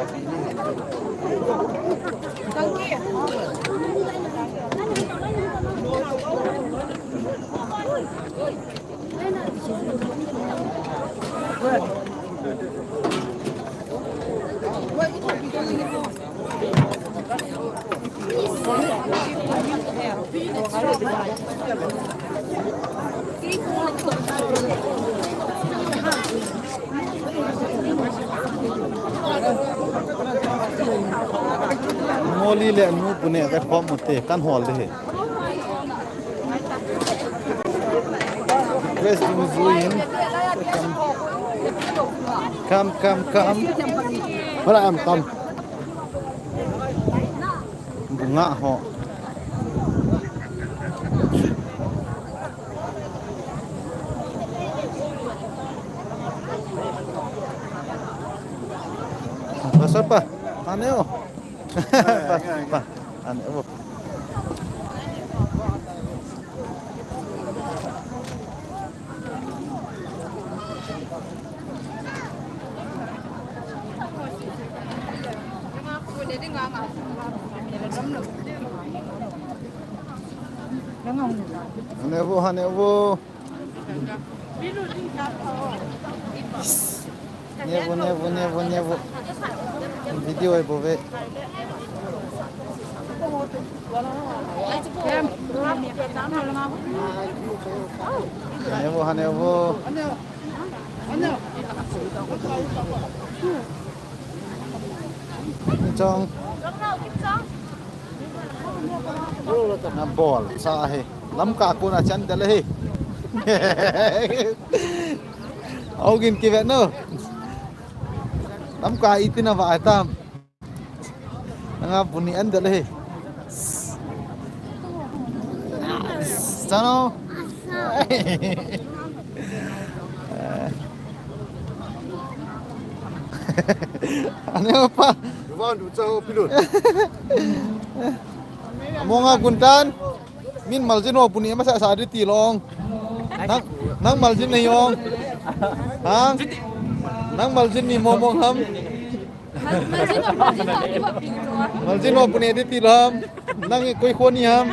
Moli le nu pune ka khom mute kan hol de he. Request to join. Come, come, come. Hola, am, come. Bunga ho. Pasal pa? Aneo. Pa, pa. Aneo. Hanevo, hanevo. Nevo, nevo, nevo, nevo. Video ai bove. Hanevo, hanevo. Chong. Na bol sa he. Lamka kona chan dele he. Augin kivet no. Lamka itina va tam. Nanga buni an dele he. Chano. Ane pa. Duvan du chao pilun. Amonga kuntan. Min maljin ho puni masa sa di ti long. Nang, nang maljin nei ong. Hang. Nang maljin ni momong ham. Maljin ho pune di ti lam. Nang koi khoni ham.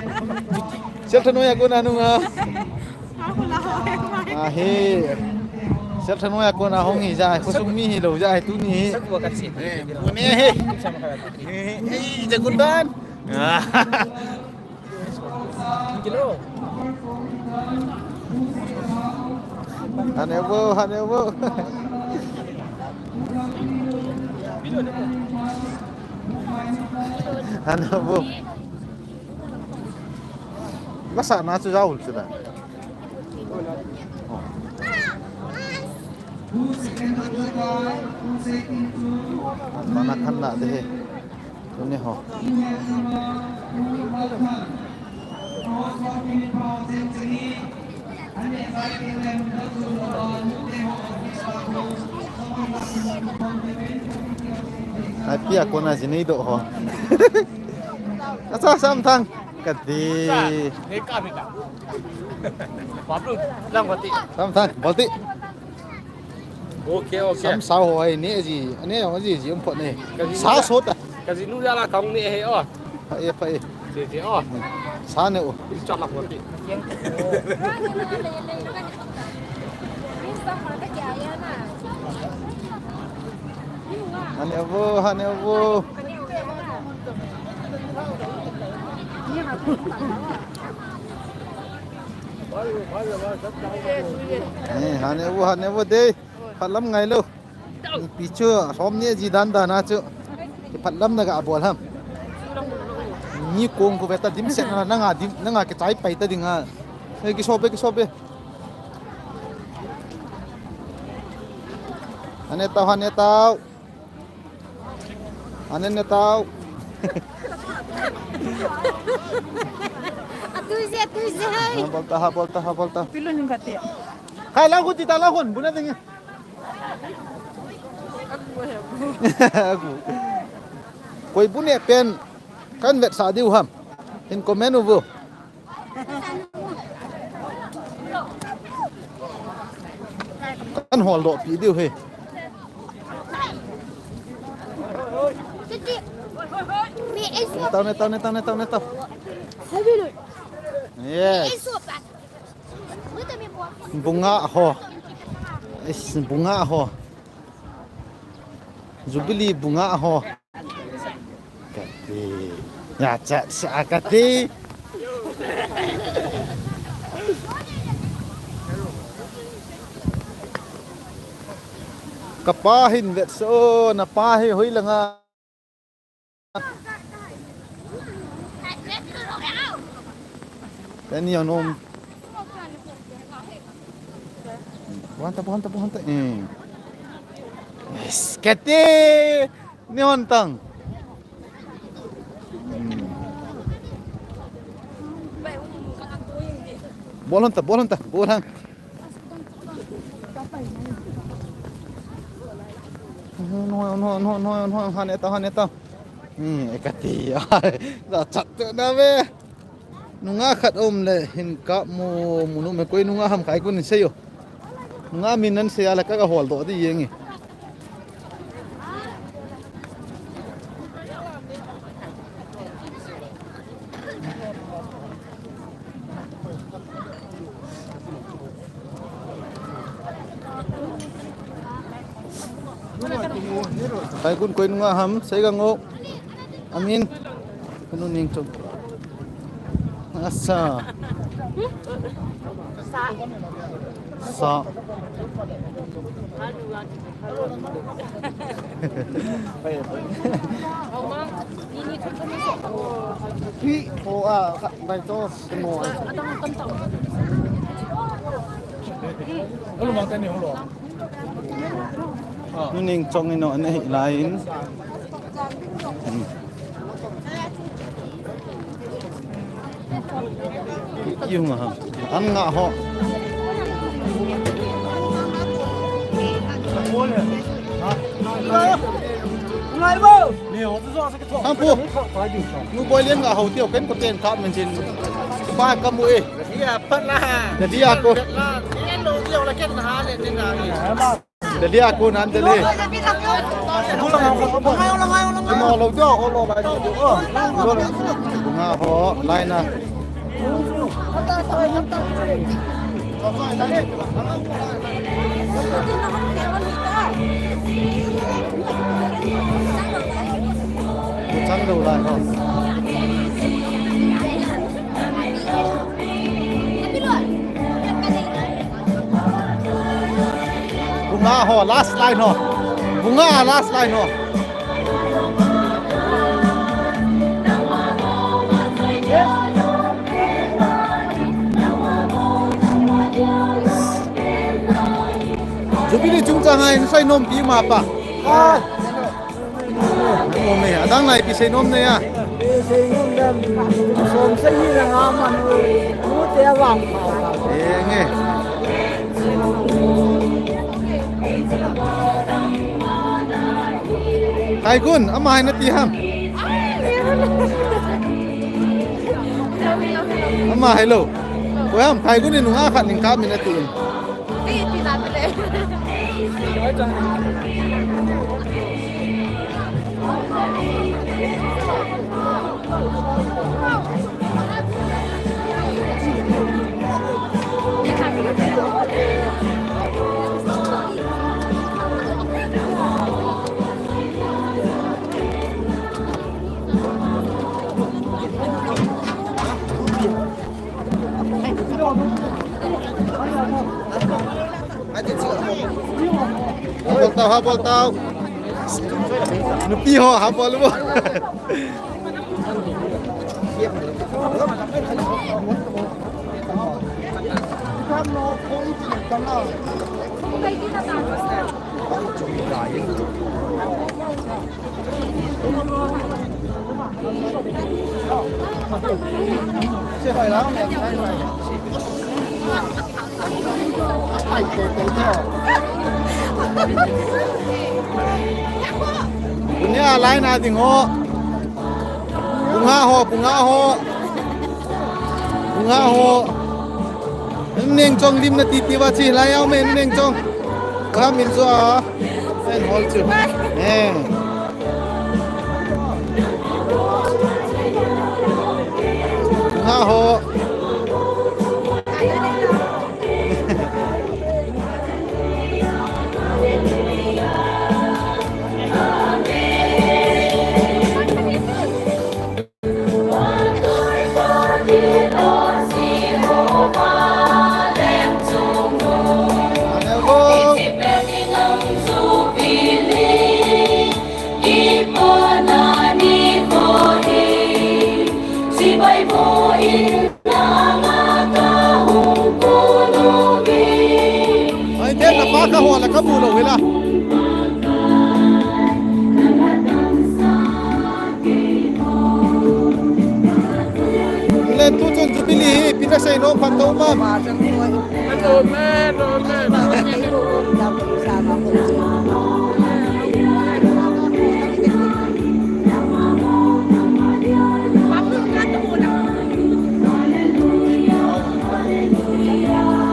Sel thanoi a kona nung ha. Ahi. Sel thanoi a kona hung hi ja. Khosung mi hilou ja hi tuni hi. Pune hi. Hi, jagun dan. Kilo. Hane bo, hane bo. Hane bo. Masa na chu jaul chu da. Mana khan la de he. Tuni ho. Ai pia kona jinei do ho. Asa sam thang. Kati. Sa, ne ka mi ta. Pablo, lang kati. Sam thang, balti. Okay, okay. Sam sao ho ai ne ji, ne ho ji ji um phot ne. Sa so ta. Ka ji nu ya la kong ne he o. Pha e, pha e. Ji ji o. Sa ne o. Cha la kati. Hane bo, hane bo. Ni, hane bo, hane bo de. Phat lam ngai lou. Pi chu, hom ni ji dan dan a chu. Ki phat lam na ga bol ham. Ni kong ko beta dim set na, na nga dim, na nga ki chai pai ta ding a. Ei, ki so be, ki so be. Hane tao, hane tao. Hane ne tao. Atu je, atu je hai. Ha, bolta, ha, bolta, ha, bolta. Pilun yung kati. Khai la gun ti ta la gun, bu na ding. Aku. Koi bu ne pen. Kan vet sa diu ham. Hin comment u bu. Kan hol doh pi diu he. Tao ne, tao ne, tao ne, tao ne, tao. Yes. Bunga ho. Is bunga ho. Jubilee bunga ho. Kati. Ya, cha, cha, kati. Kapa hin vet so, na pa hi hoi langa. Kani anom. Buhan ta, buhan ta, buhan ta. Hmm. Yes, kati. Ni hon tang. Hmm. Bol hon ta, bol hon ta, bol hon. No, no, no, no, no, han eta, han eta. Hmm, ekati. Da chat na ve. Nunga khat um le hin kap mu, mu nu me koi nunga ham kai kun sei yo. Nunga min nan sei a le ka ka hol doh di yeng e. Kai kun koi nunga ham sei ka ngo. Amin. Kanu ning chom. Asa. Sa. Sa. Pi, ho a, ka, bai to, mo. Nu ning chong ino, ane hi lain. Hmm. Yung ha. An nga ho. Ngai bo. Thang pu. Nu boi lian nga ho tio ken ko ten kap men chin. Ba ka mu e. Dia pat la. Dia ko. Dia lo dia la ken ha le tin na. Delhi a kon an Delhi. Kimo lo jo, ho lo lai jo. Bunga ho, lai na. Chang lo lai ho. Bunga ho, last line ho. Bunga last line ho. Jubilee chungchang a in seinom pi ma pa. Mo me, adang nai pi seinom ne ya. Pi seinom dam, som sei hi la nga man, mu te awang. Eh, nge. Khaigun, ama hai nati ham. Ama hai lo. Ko ham, Khaigun ni nunga khat ning kap min ati. Habol tau, habol tau. Nupi ho, habol bo. Punya lain ading ho. Bunga ho, bunga ho. Bunga ho. Neng chong lim na titi wa chi lai au me neng chong. Ka min zo a. En hol chu. Eh. Nga ho. Ai, den na pa ka ho la ka bu lo hila. Len tu chun Jubilee hi, pi na sei nom phat to ma. Amen, amen.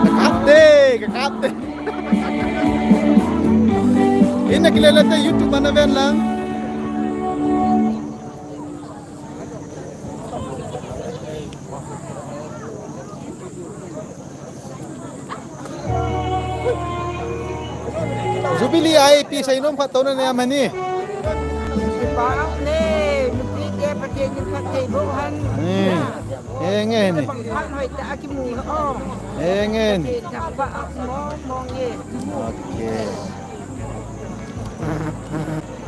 Kakap te, kakap te. Ina kilele te YouTube ana ven lang. Jubilee a ipi seinom khat to na nei am hani. Kipa le, nupi te Pathen in phatthei boh hen. Hmm. Enge ni. Bang phat hoi ta a kimu ho. Enge ni. Pathen thangvah a mo mo nge. Okay.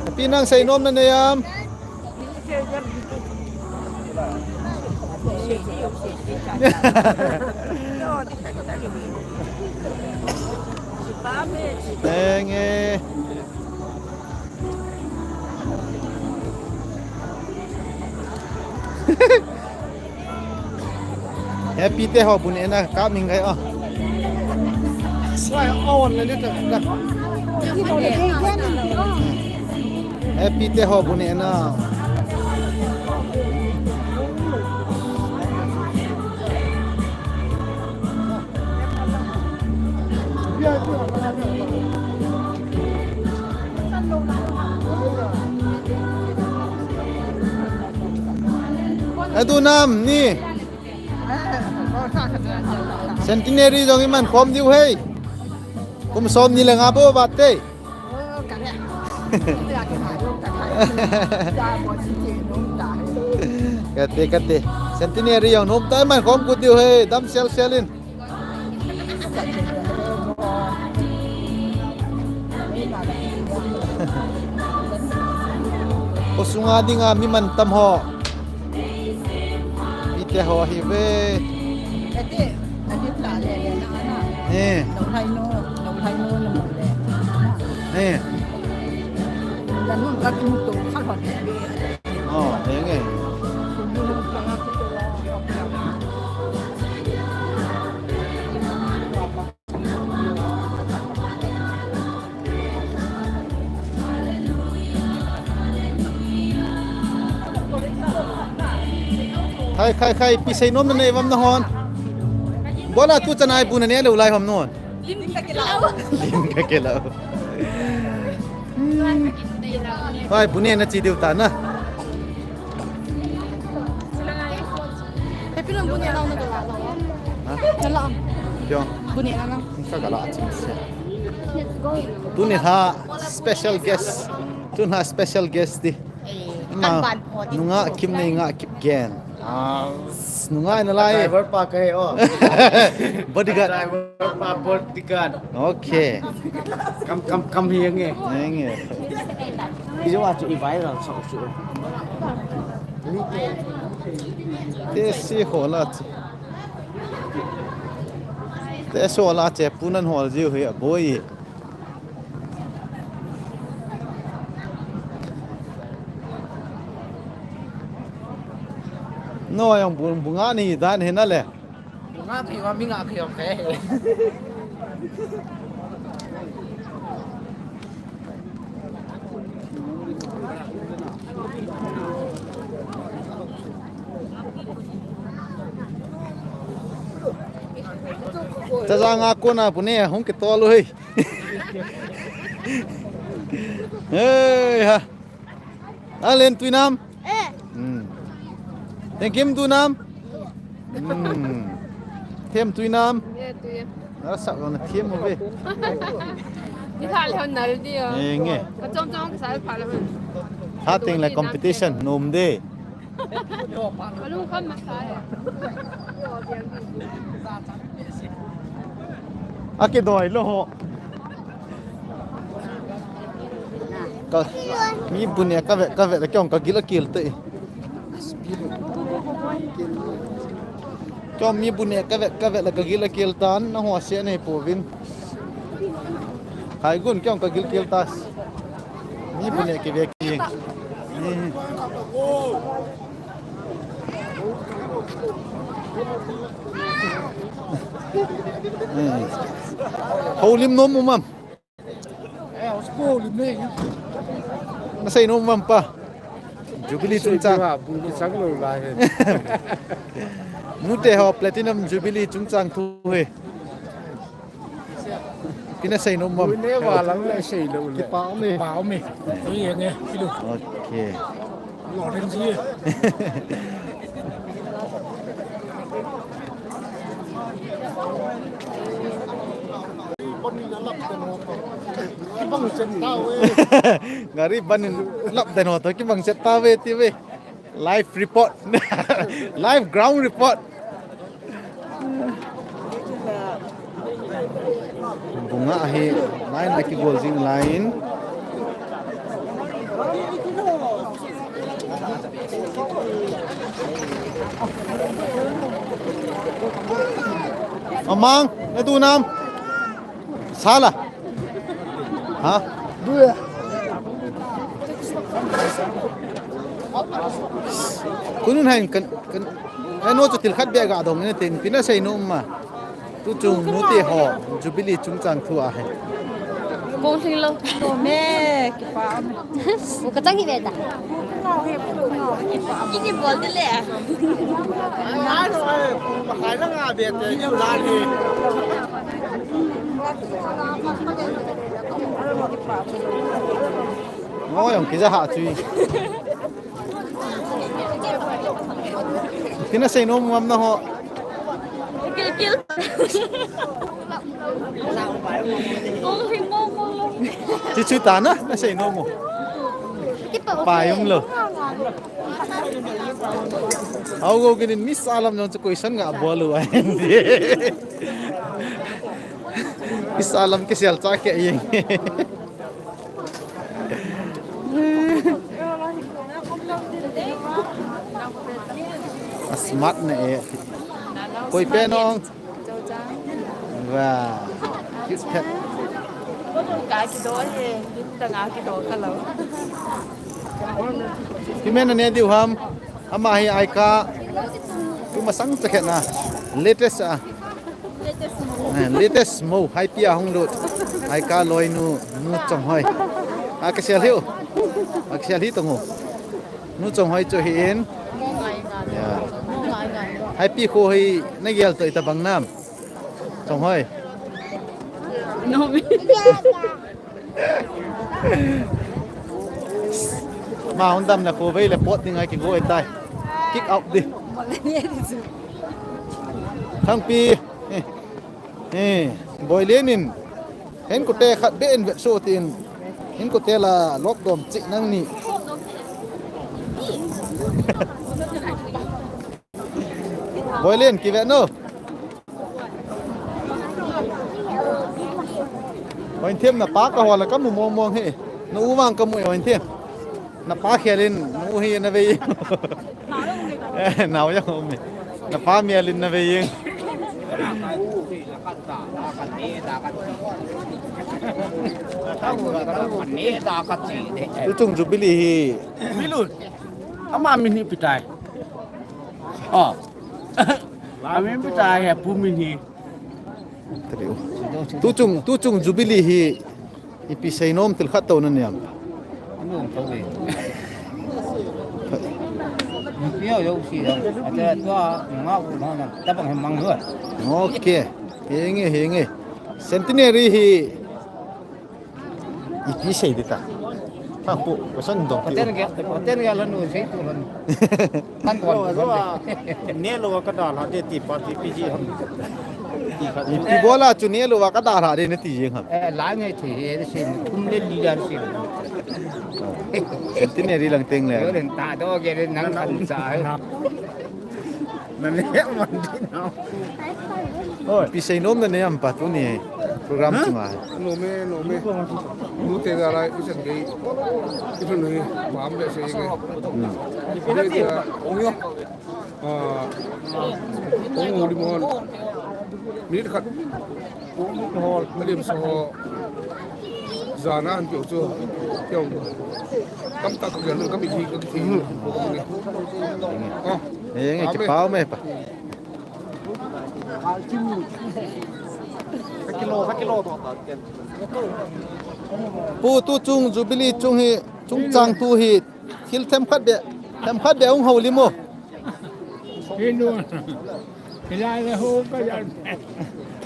Ipi nang seinom na nei am. Enge. Happy te ho bu neh na, kap ning kai o. Happy te ho bu neh na. Natu nam ni. Centenary jong iman khom diu hei. Kum som ni le nga bou vat te. Kati, kati. Centenary jong nom ta, iman khom kit diu hei. Dam sel sel in. Khosunga dinga mi mantam ho. Mite ho hi ve. Eh. Eh. Oh, henge. Khai, khai, khai, ipi seinom nanei uvam nahon. Bola tu chan a ibu nanei lou lai ham nahon. Lim ka kila. Lim ka kila. Vai, bu neh na chi diu ta na. Happy lung bu neh lang na ka la. Ha? Na la. Kyo. Bu neh lang na. Ka ka la chi se. Tuni ha special guest. Tuni ha special guest di. Eh, ma, kan ban pho di. Nunga Kim nei nga Kip Gen. Ah, nungai nalai. Driver pa kahi o. Bodyguard. Driver pa bodyguard. Okay. Kam, kam, kam hi nge. Nge. Ijo achu i viral sa chu. Te si hola chi. Te si hola che punan hol jiu hi a boy. No, yang bu-, bunga ni dan hina le. Bunga khi wa mi nga khi okay. Chajang a kona bu neh hung kitol u hi. Hey ha. Alen tuinam? Eh. Hmm. Tengkim tunam? Hmm. Them tuinam? Eh, tui. Nasa ko na them mo be. Di pha le hon nal di o. Eh, nge. Ka chom chom ka sa pha le hon. Ha teng le competition nom de. Ka lung kham masa e. Akidoi lou ho. Ka, mi bu neh ka ve, ka ve le kei jong ka gil akel te. Kei jong mi bu neh ka ve, ka ve le ka gil akel tan, na ho se nei pouvin. Hai gun kei jong ka gil kel ta. Mi bu neh ki ve ki. Ni. Hmm. Houlim nom um am? Na sei nom um am pa? Jubilee chungchang. Nute ho Platinum Jubilee chungchang thu hi. Ipi na sei nom um am? Ui, ne va lang le sei lou le. Kipa um e. Kipa um e. Ui, ye nge, kilu. Okay. Lo den ji. Kibang chet ta ve. Gari ban in lap den ho to, kibang chet ta ve ti ve. Live report. Live ground report. Bunga hi line a kigol jing line. Amang, na tu nam. Sala. Ha? Duya. Kunun hain kan, kan, kan no chu thil khat beh ga dong ne tin, ipi na sei nom um am? Tu chung nute ho, Jubilee chungchang thu ahi. Kong thing lo, to me, kipa me. U ka chang hi ve ta. Kini bol de le. Ngo jong kija ha chui. Tina sei nom mam na ho. Kil kil. Kong hing mo mo. Chi chi ta na, na sei nom mo. Pa yum lo. Au go ginin Miss Alam jong chu question ga bol u a. Miss Alam kisel cha ke yeng. A smart na e. Koi pe nong. Wow. Cute cat. Ka kido he, kin ta nga kido ka lo. Kimen na ne diu ham. Ama hi aika. Kuma sang chakhet na. Latest a. Eh, latest mo, Haipi a hung lut. Aika loi nu, nu Chonghoi. A kisel hiu. A kisel hi tongu. Nu Chonghoi chu hi in. Ya. Haipi kho hi na gel to ita bang nam. Chonghoi. No me. Ma hung dam na ko vei le pot ding ai ki go e tai. Kick out di. Thangpi. Eh. Eh, Boilen in. Hen ko te khat be en vet so tin. Hen ko te la lok dom chik nang ni. Boilen ki vet no. Oin them na pa ka hola ka mu mong mong he. No u mang ka mu oin them. Na pa khel in, nu hi na vei. Eh, nau ya umi. Na pa mi alin na vei. Tu chung Jubilee hi. Bilu. Ama min hi pitai. Oh. Ama min pitai he pu min hi. Tu chung, tu chung Jubilee hi. Ipi seinom thil khat to na niam. Ipi yo yo si yo. Ata tua nga u na na tabang he mang lo. Okay. Henge, henge. Centenary hi ipi sei di ta. Thang pu, pasan dong pi. Paten ke, paten ke lanu sei tu lanu. Kan kon kon. Ne lo ka da la de ti pa ti pi ji ham. Ipi bola chu ne lo ka da la de ne ti ji ham. Eh, la ngai thi he si kum le li ya si. Centenary lang teng le. Yo den ta do ke den nang kan sa. Na ne man di na. Oi. Ipi seinom na niam pa tuni program chunga. Nome, nome. Nu te ga lai, isan gei. Isan gei. Bam be sei gei. Hmm. Ipi na ti. Ong yo. Ah. Ong mo di mo. Minute khat. Hol, ka lim sa ho. Jana an piu chu. Piu. Kam tak ka gal, kam ihi ka kithi. Oh. Enge, kipau me pa. Pu, tu chung Jubilee chung hi, chungchang thu hi, thil themkhat be, themkhat be hung houlim o.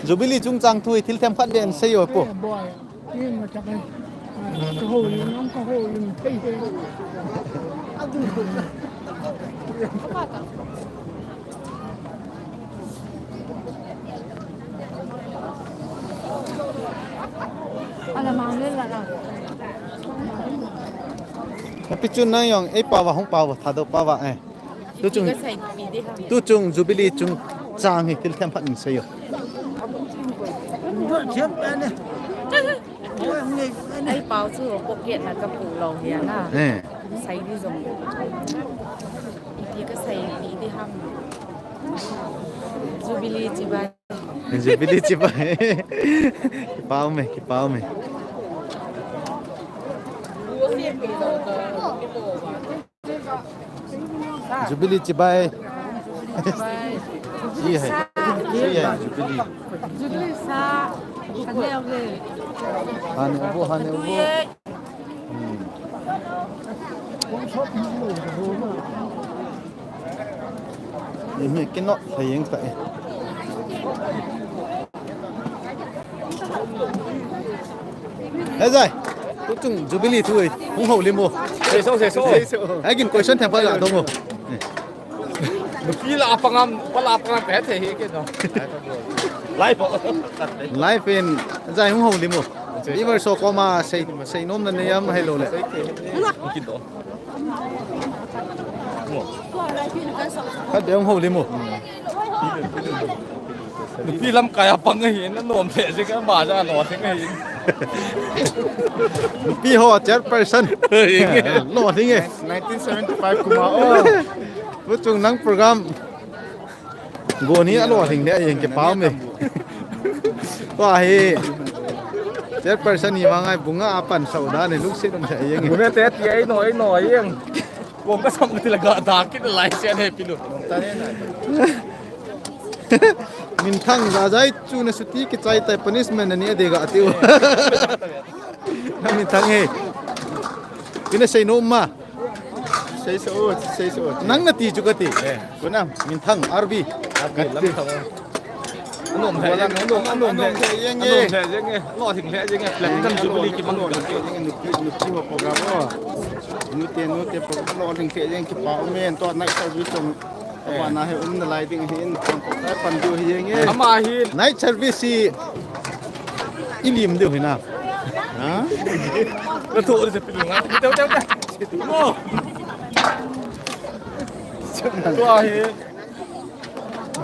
Jubilee chungchang thu hi thil themkhat be hin seiyo pu. Api chu nang jong, ei pao va, hung pao va, Thadou pao va, eh. Tu chung, tu chung Jubilee chungchang hi thil themkhat in seiyo. Ei pao chu pocket na ka pu lo hi ana. Eh. Sei di jong. Ipi ka sei di di ham. Jubilee chibai. Jubilee chibai. Kipau me, kipau me. Jubilee chibai. Ji hai. Ji hai Jubilee. Jubilee sa. Hane ubo, hane ubo. Hmm. Ni mi kinot thei jeng ta e. He jai. Tu chung Jubilee thu e. Hung houlim o. Seiso, seiso. Seiso. Hai kin question themkhat ga dong o. Eh. Nupi lah a pangam, pa lah a pangam, pe the hi ke no. Live. Live in, jai hung houlim u. Viewers ho koma sei, seinom nanei am ahilou le. Kit o. Khat beh hung houlim u. Nupi lamkai a pang ahi, nanom lheh jeng, ama jong alolhing ahi. Nupi ho chairperson. Lolhing e. Nineteen seventy-five kum a o. Pu Chung, nang program gon hi alolhing le, ajeng kipah e. Tua hi chairperson hi vang a bung a apansah dan hi lungset um lheh jeng e. Bung a te ti ai no, ai no, ai jeng. Bung ka sam ti la ga da kit lai sia ne pilu. Minthang, jajai chu na suti kichai tai, punishment nani adei ga tiu. Na Minthang e. Pi na seinom ma. Sei so, sei so. Nang nati chu kati. Eh, kunam. Minthang, R B. Lamthang. Anom lheh jeng, anom, anom lheh jeng e. Anom lheh jeng e. Lolhing lheh jeng e. Platinum Jubilee kimang lheh jeng e. Nupi, nupi ho program o. Nute, nute program lolhing lheh jeng, kipah um e. Tua night service jong. Tua na hi um nalai ding ahin. Pan diu hi jeng e. Ama hi. Night service hi ilim diu hi na. Ha? Ka tho de pil nga. Teu, teu, teu. Mo. Tua hi.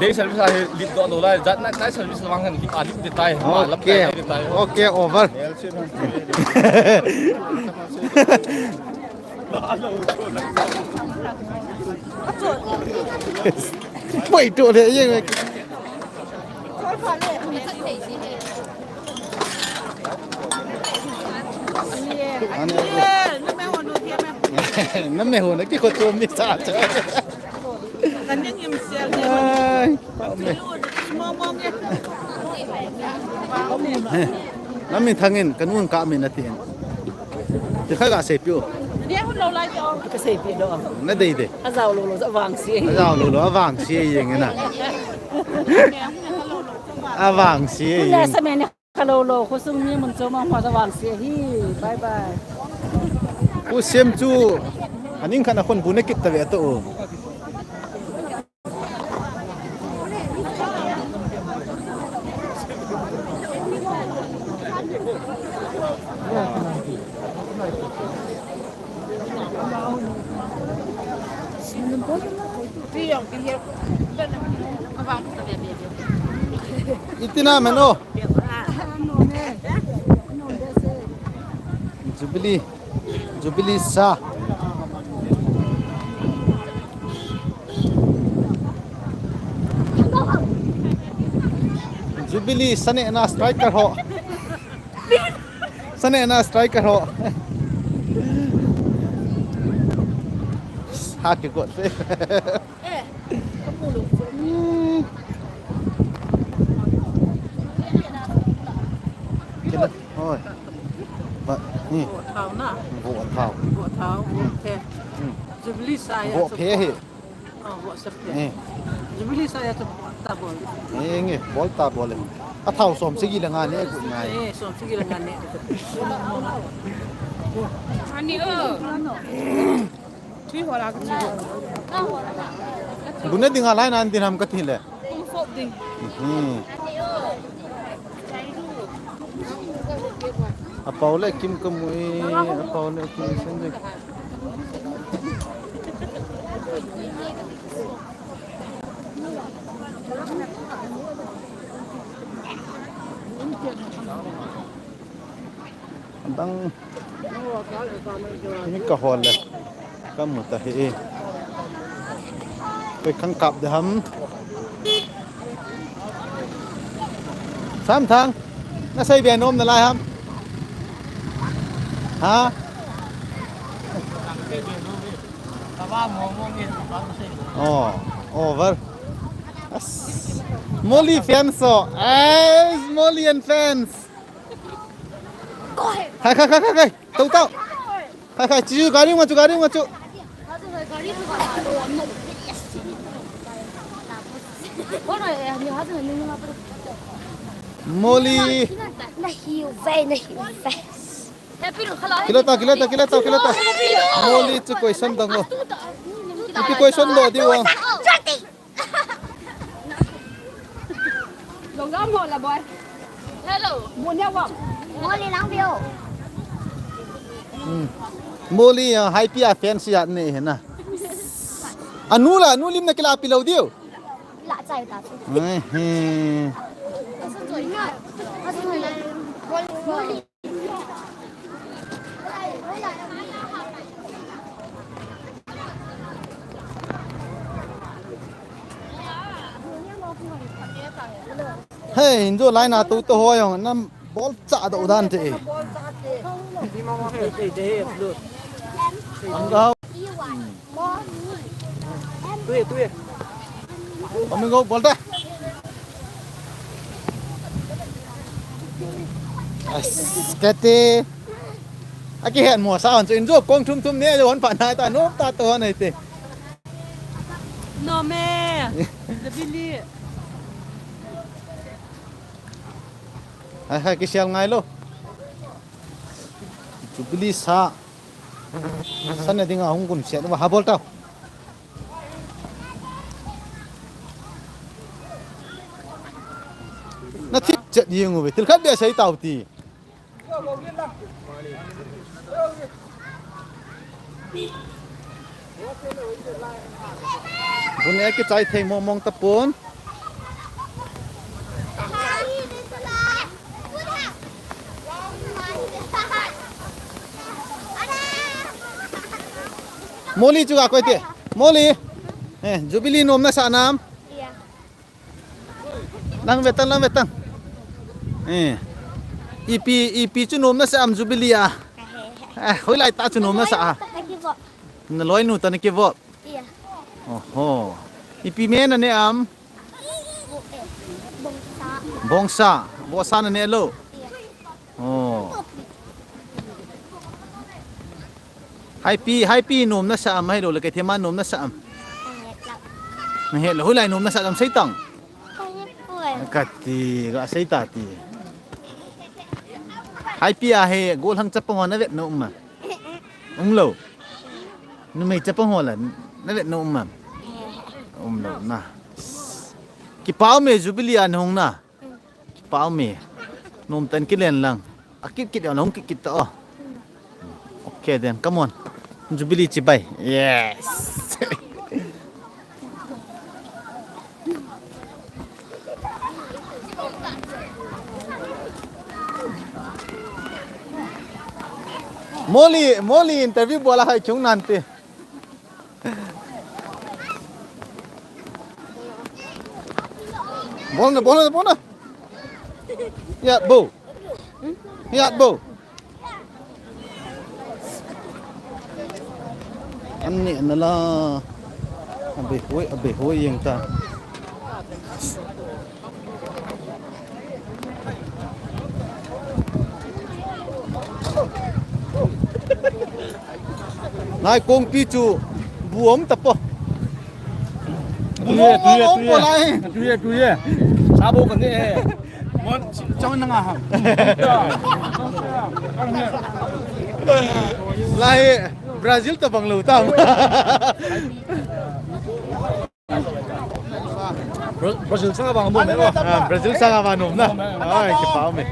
Day service a hi lip doh lou lai, jat night, night service lamang hin lip a lip ding tai, ma lam kai ding tai. Okay, over. Poi to le jeng. Ane. Na me ho na kikhochom mi sa cha. Ai, ka um e. Na Minthang in, ka nu in ka um e na ti in. Ti kha ka seipi u. Ka seipi doh. Na dei dei. Ajao lou lou, avangse. Ajao lou lou, avangse jeng e na. Avangse jeng e. Kha lou lou, khosung mi mun chom a hung avangse hi. Bye bye. U Sem chu, aning khat a khun bu na kit ta ve to. Itina meno. Jubilee. Jubilee sa. Jubilee sa ne na striker ho. Sa ne na striker ho. Ha ke got. Kila, oi. Ba, ni. Voh thao na. Voh thao. Voh thao, voh phe. Hmm. Jubilee sa ya. Voh phe hi. Oh, voh sa phe. Eh. Jubilee sa ya chu ta bol. Eh, nge, bol ta bol. A thao som sagi le nga ne, ngai. Eh, som sagi le nga ne. Ani o. Thui ho la ka chi ho. Bu na ding a lai nan din ham ka ti le. Kum sop ding. Hmm. A pau le kim ka mu e, a pau le kim sen de. Dang. Ni ka hol le. Ka mu ta hi e. Koi khang kap de ham. Sam Thang. Na sei be nom na lai ham. Ha? Oh, over. Yes. Molly fans so. Yes, Molly and fans. Khai, khai, khai, khai, khai. Tau, tau. Khai, khai, chu, gari ma chu, gari ma chu. Molly. Nahi ve, nahi ve. Kila ta, kila ta, kila ta, kila ta. Molly chu question dang lo. Ipi question lo di wa. Hello. Moli lang view. Hmm. Moli, ah, Haipi a fan si at ne hena. Anu la, anu lim na kila pilo diu. La chai ta. Eh, eh. Hey, injo line a tu to ho jong nam bol cha do dan te. Ang ga. Tui, tui. Kami go bol ta. As, kati. Aki het mo sa on chu injo kong thum thum ne jo hon pa na ta no ta to hon ai te. No me. Jubilee. Hai hai kisial ngai lo. Jubilee sa. Sana dinga hung kun siat wa ha bol tau. Na thip chet yeng u ve. Til khat be sai tau ti. Bun e kichai thei mong mong tapon. Moli chu ga koi te. Moli. Eh, Jubilee nom na sa nam. Iya. Lang vetang, lang vetang. Eh. Ipi, ipi chu nom na sa am Jubilee a. Eh, hoilai ta chu nom na sa a. Nakivop. Na loinu ta nakivop. Iya. Oho. Ipi me na ne am? Bongsa. Bongsa. Bongsa na ne lo. Iya. Oh. Haipi, Haipi nom na sa am, hai lo le ke thema nom na sa am. Nahet lo, hoilai nom na sa am sei tang. Kati, ga sei ta ti. Haipi a he, gol hang chapang ho na vet na um ma. Um lo. Numei chapang ho la, na vet na um ma. Um lo na. Kipau me Jubilee a na hung na. Kipau me. Nom tan kilen lang. A kit kit lang, kit kit ta o. Okay then, come on. Jubilee chibai. Yes. Moli, Moli interview bola hai chung nante. Bol na, bol na, bol na. Ya, bo. Ya, bo. An ne na la. Abe hoi, abe hoi yeng ta. Nai kong pi chu bu om ta po. Bu om, bu om, bu om, bu lai. Tuye, tuye. Sabo kan ne. Mon, chong na nga ham. Lai, Brazil to bang lo tam. Bra-, Brazil sanga vang nom e. Ah, Brazil sanga vang nom na. Ai, kipau me.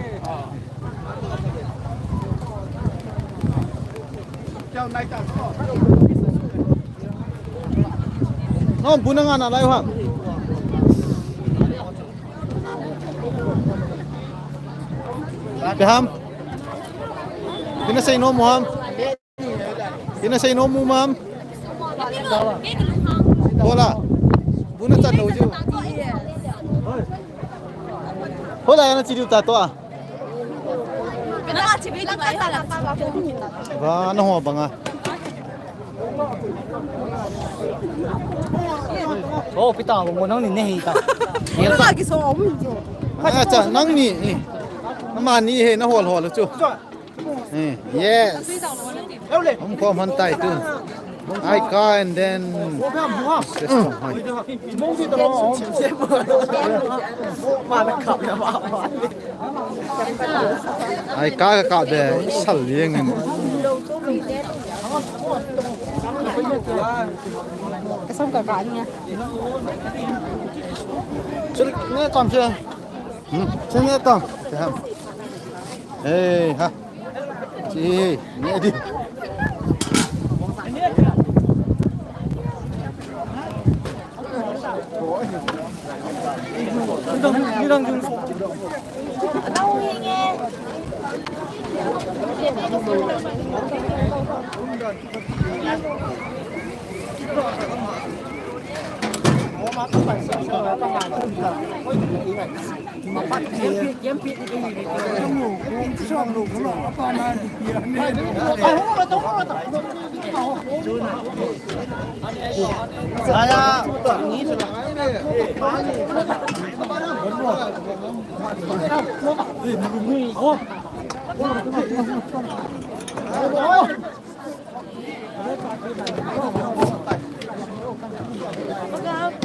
Nom bu na nga na lai ham. Ke ham. Kina sei nom ham. Kina sei nom mu mam. Hola. Bu na chan lo jiu. Hola, ya na chi diu ta to a. Ba na ho banga. Oh, pita mo nang ni nei ta. Hola, ki so om. Acha, nang ni. Mani he na hol hol chu. Eh, yes. Hum ko man tai tu. Ai ka and then. Ai ka ka be sal yeng. Kasam ka ka ni. Chul ne kam se. Hmm, sini tong. Ham. Hei, ha. Chi, ni di.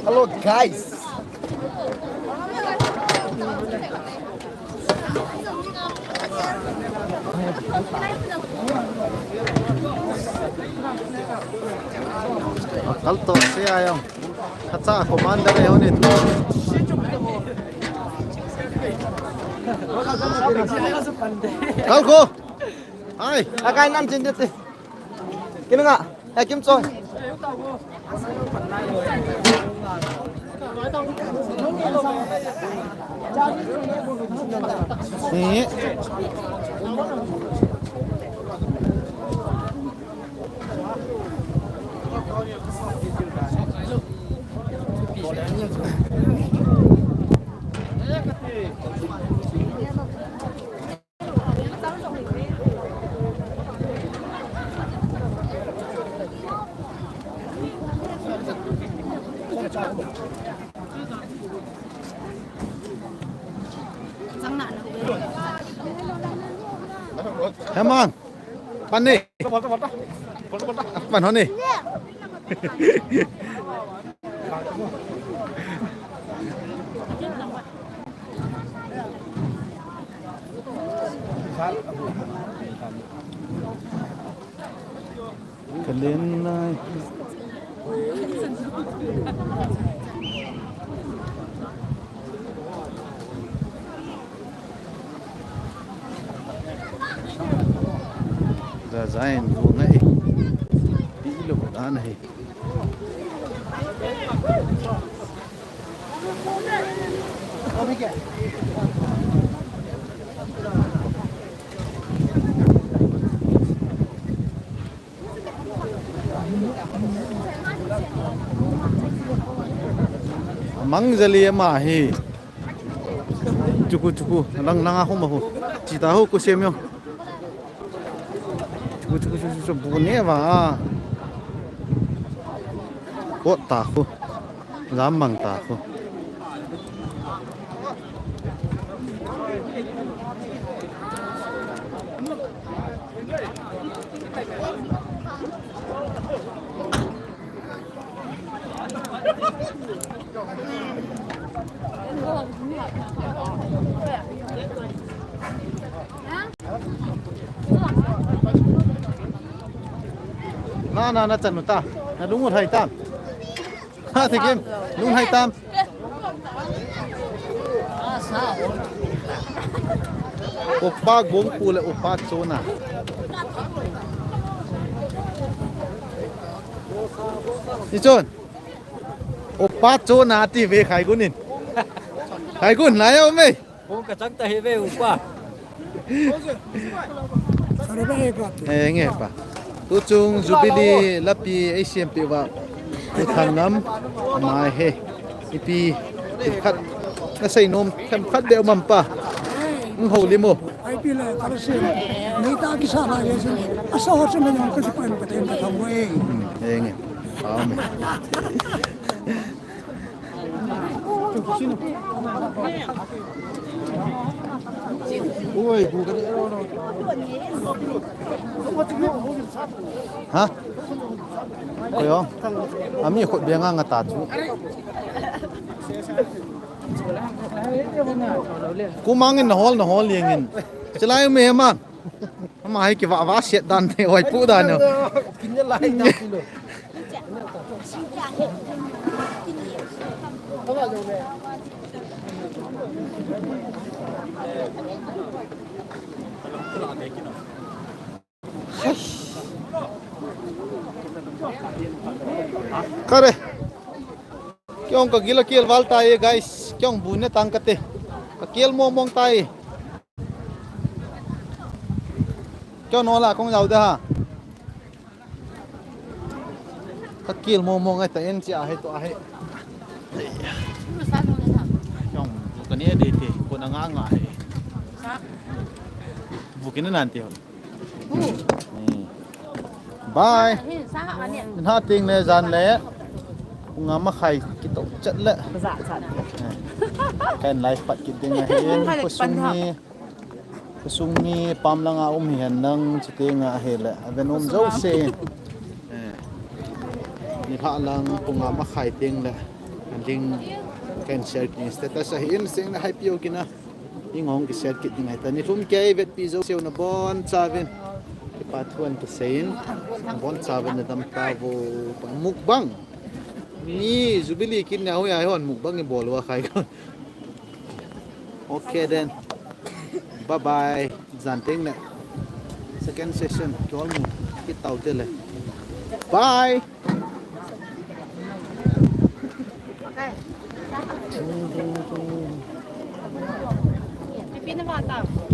Hello, guys. Kal to se ayong. Kacha commander e honin. Kal ko. Ai, akai nan chin dete. Kim nga, ya Kim Choi. Ni. Come on. Pan ni. Pan ho ni. Kalen nai. Za za in bu ngai. Pi lo dan hai. Mang jali ama hi. Chuku chuku lang lang a hum a hu. Chita hu ku sem yo. Chuku chuku chuku chuku bu ne va. Ko ta hu. Lam mang ta hu. Na, na, na, chanu ta. Na lungu thai ta. Ha, te kem. Lungu thai ta. Upa gong pu le upa chona. Ni chon. Upa chona ti ve khai gunin. Khai gun, lai um e. Kong ka chang ta hi ve upa. Eh, nge pa. Tu chung Jubilee lapi A C M P va. Tu thang lam. Mai he. Ipi. Khat. Na sei nom. Khat de um pa. Ng ho limo. Ai pi le, kala se. Nei ta kisa na ye se. Asa ho se na yang ka se pa ka te ka thang we. Eh, nge. Amen. Ha? Koi ong. Ami khut bia nga nga ta chu. Kumangin na hol, na hol yengin. Silai me mang. Ama hi kiva va siat dan te, oi pu dan no. Kin ya lai ta kilo. Kare. Kei jong ka gil a kel val tai e, guys. Kei jong bu ne tang kate. Ka kel mong mong tai. Kei jong nola kong jao de ha. Ka kel mong mong ai ta en chi a he to a he. Kei jong bu ka ne de te. Ko na nga nga he. Bu kina nan te hon. Hmm. Bye. Hin sa ha ne. Hin ha ting le jan le. Nga ma khai kito chat le. Ba za chat. Kan live pat kit ding a hin. Khosung mi. Khosung mi pam langa um hi hen nang chiti nga hi le. Aven um jo se. Eh. Ni ha lang ku nga ma khai ting le. Kan ding kan share kit status a hin sing le hai piu kina. Ing hong ki share kit ding ai ta. Ni lhum kei vetpi jo seu na bon chauvin. Kipa thuan ki sein. Bon chauvin na dam ta vo mukbang. Ni Jubilee kin na hui ai hon mukbang i bol wa khai kon. Okay then. Bye bye. Jan teng le. Second session. Kol mu. Kit tau te le. Bye. Pipi na bata.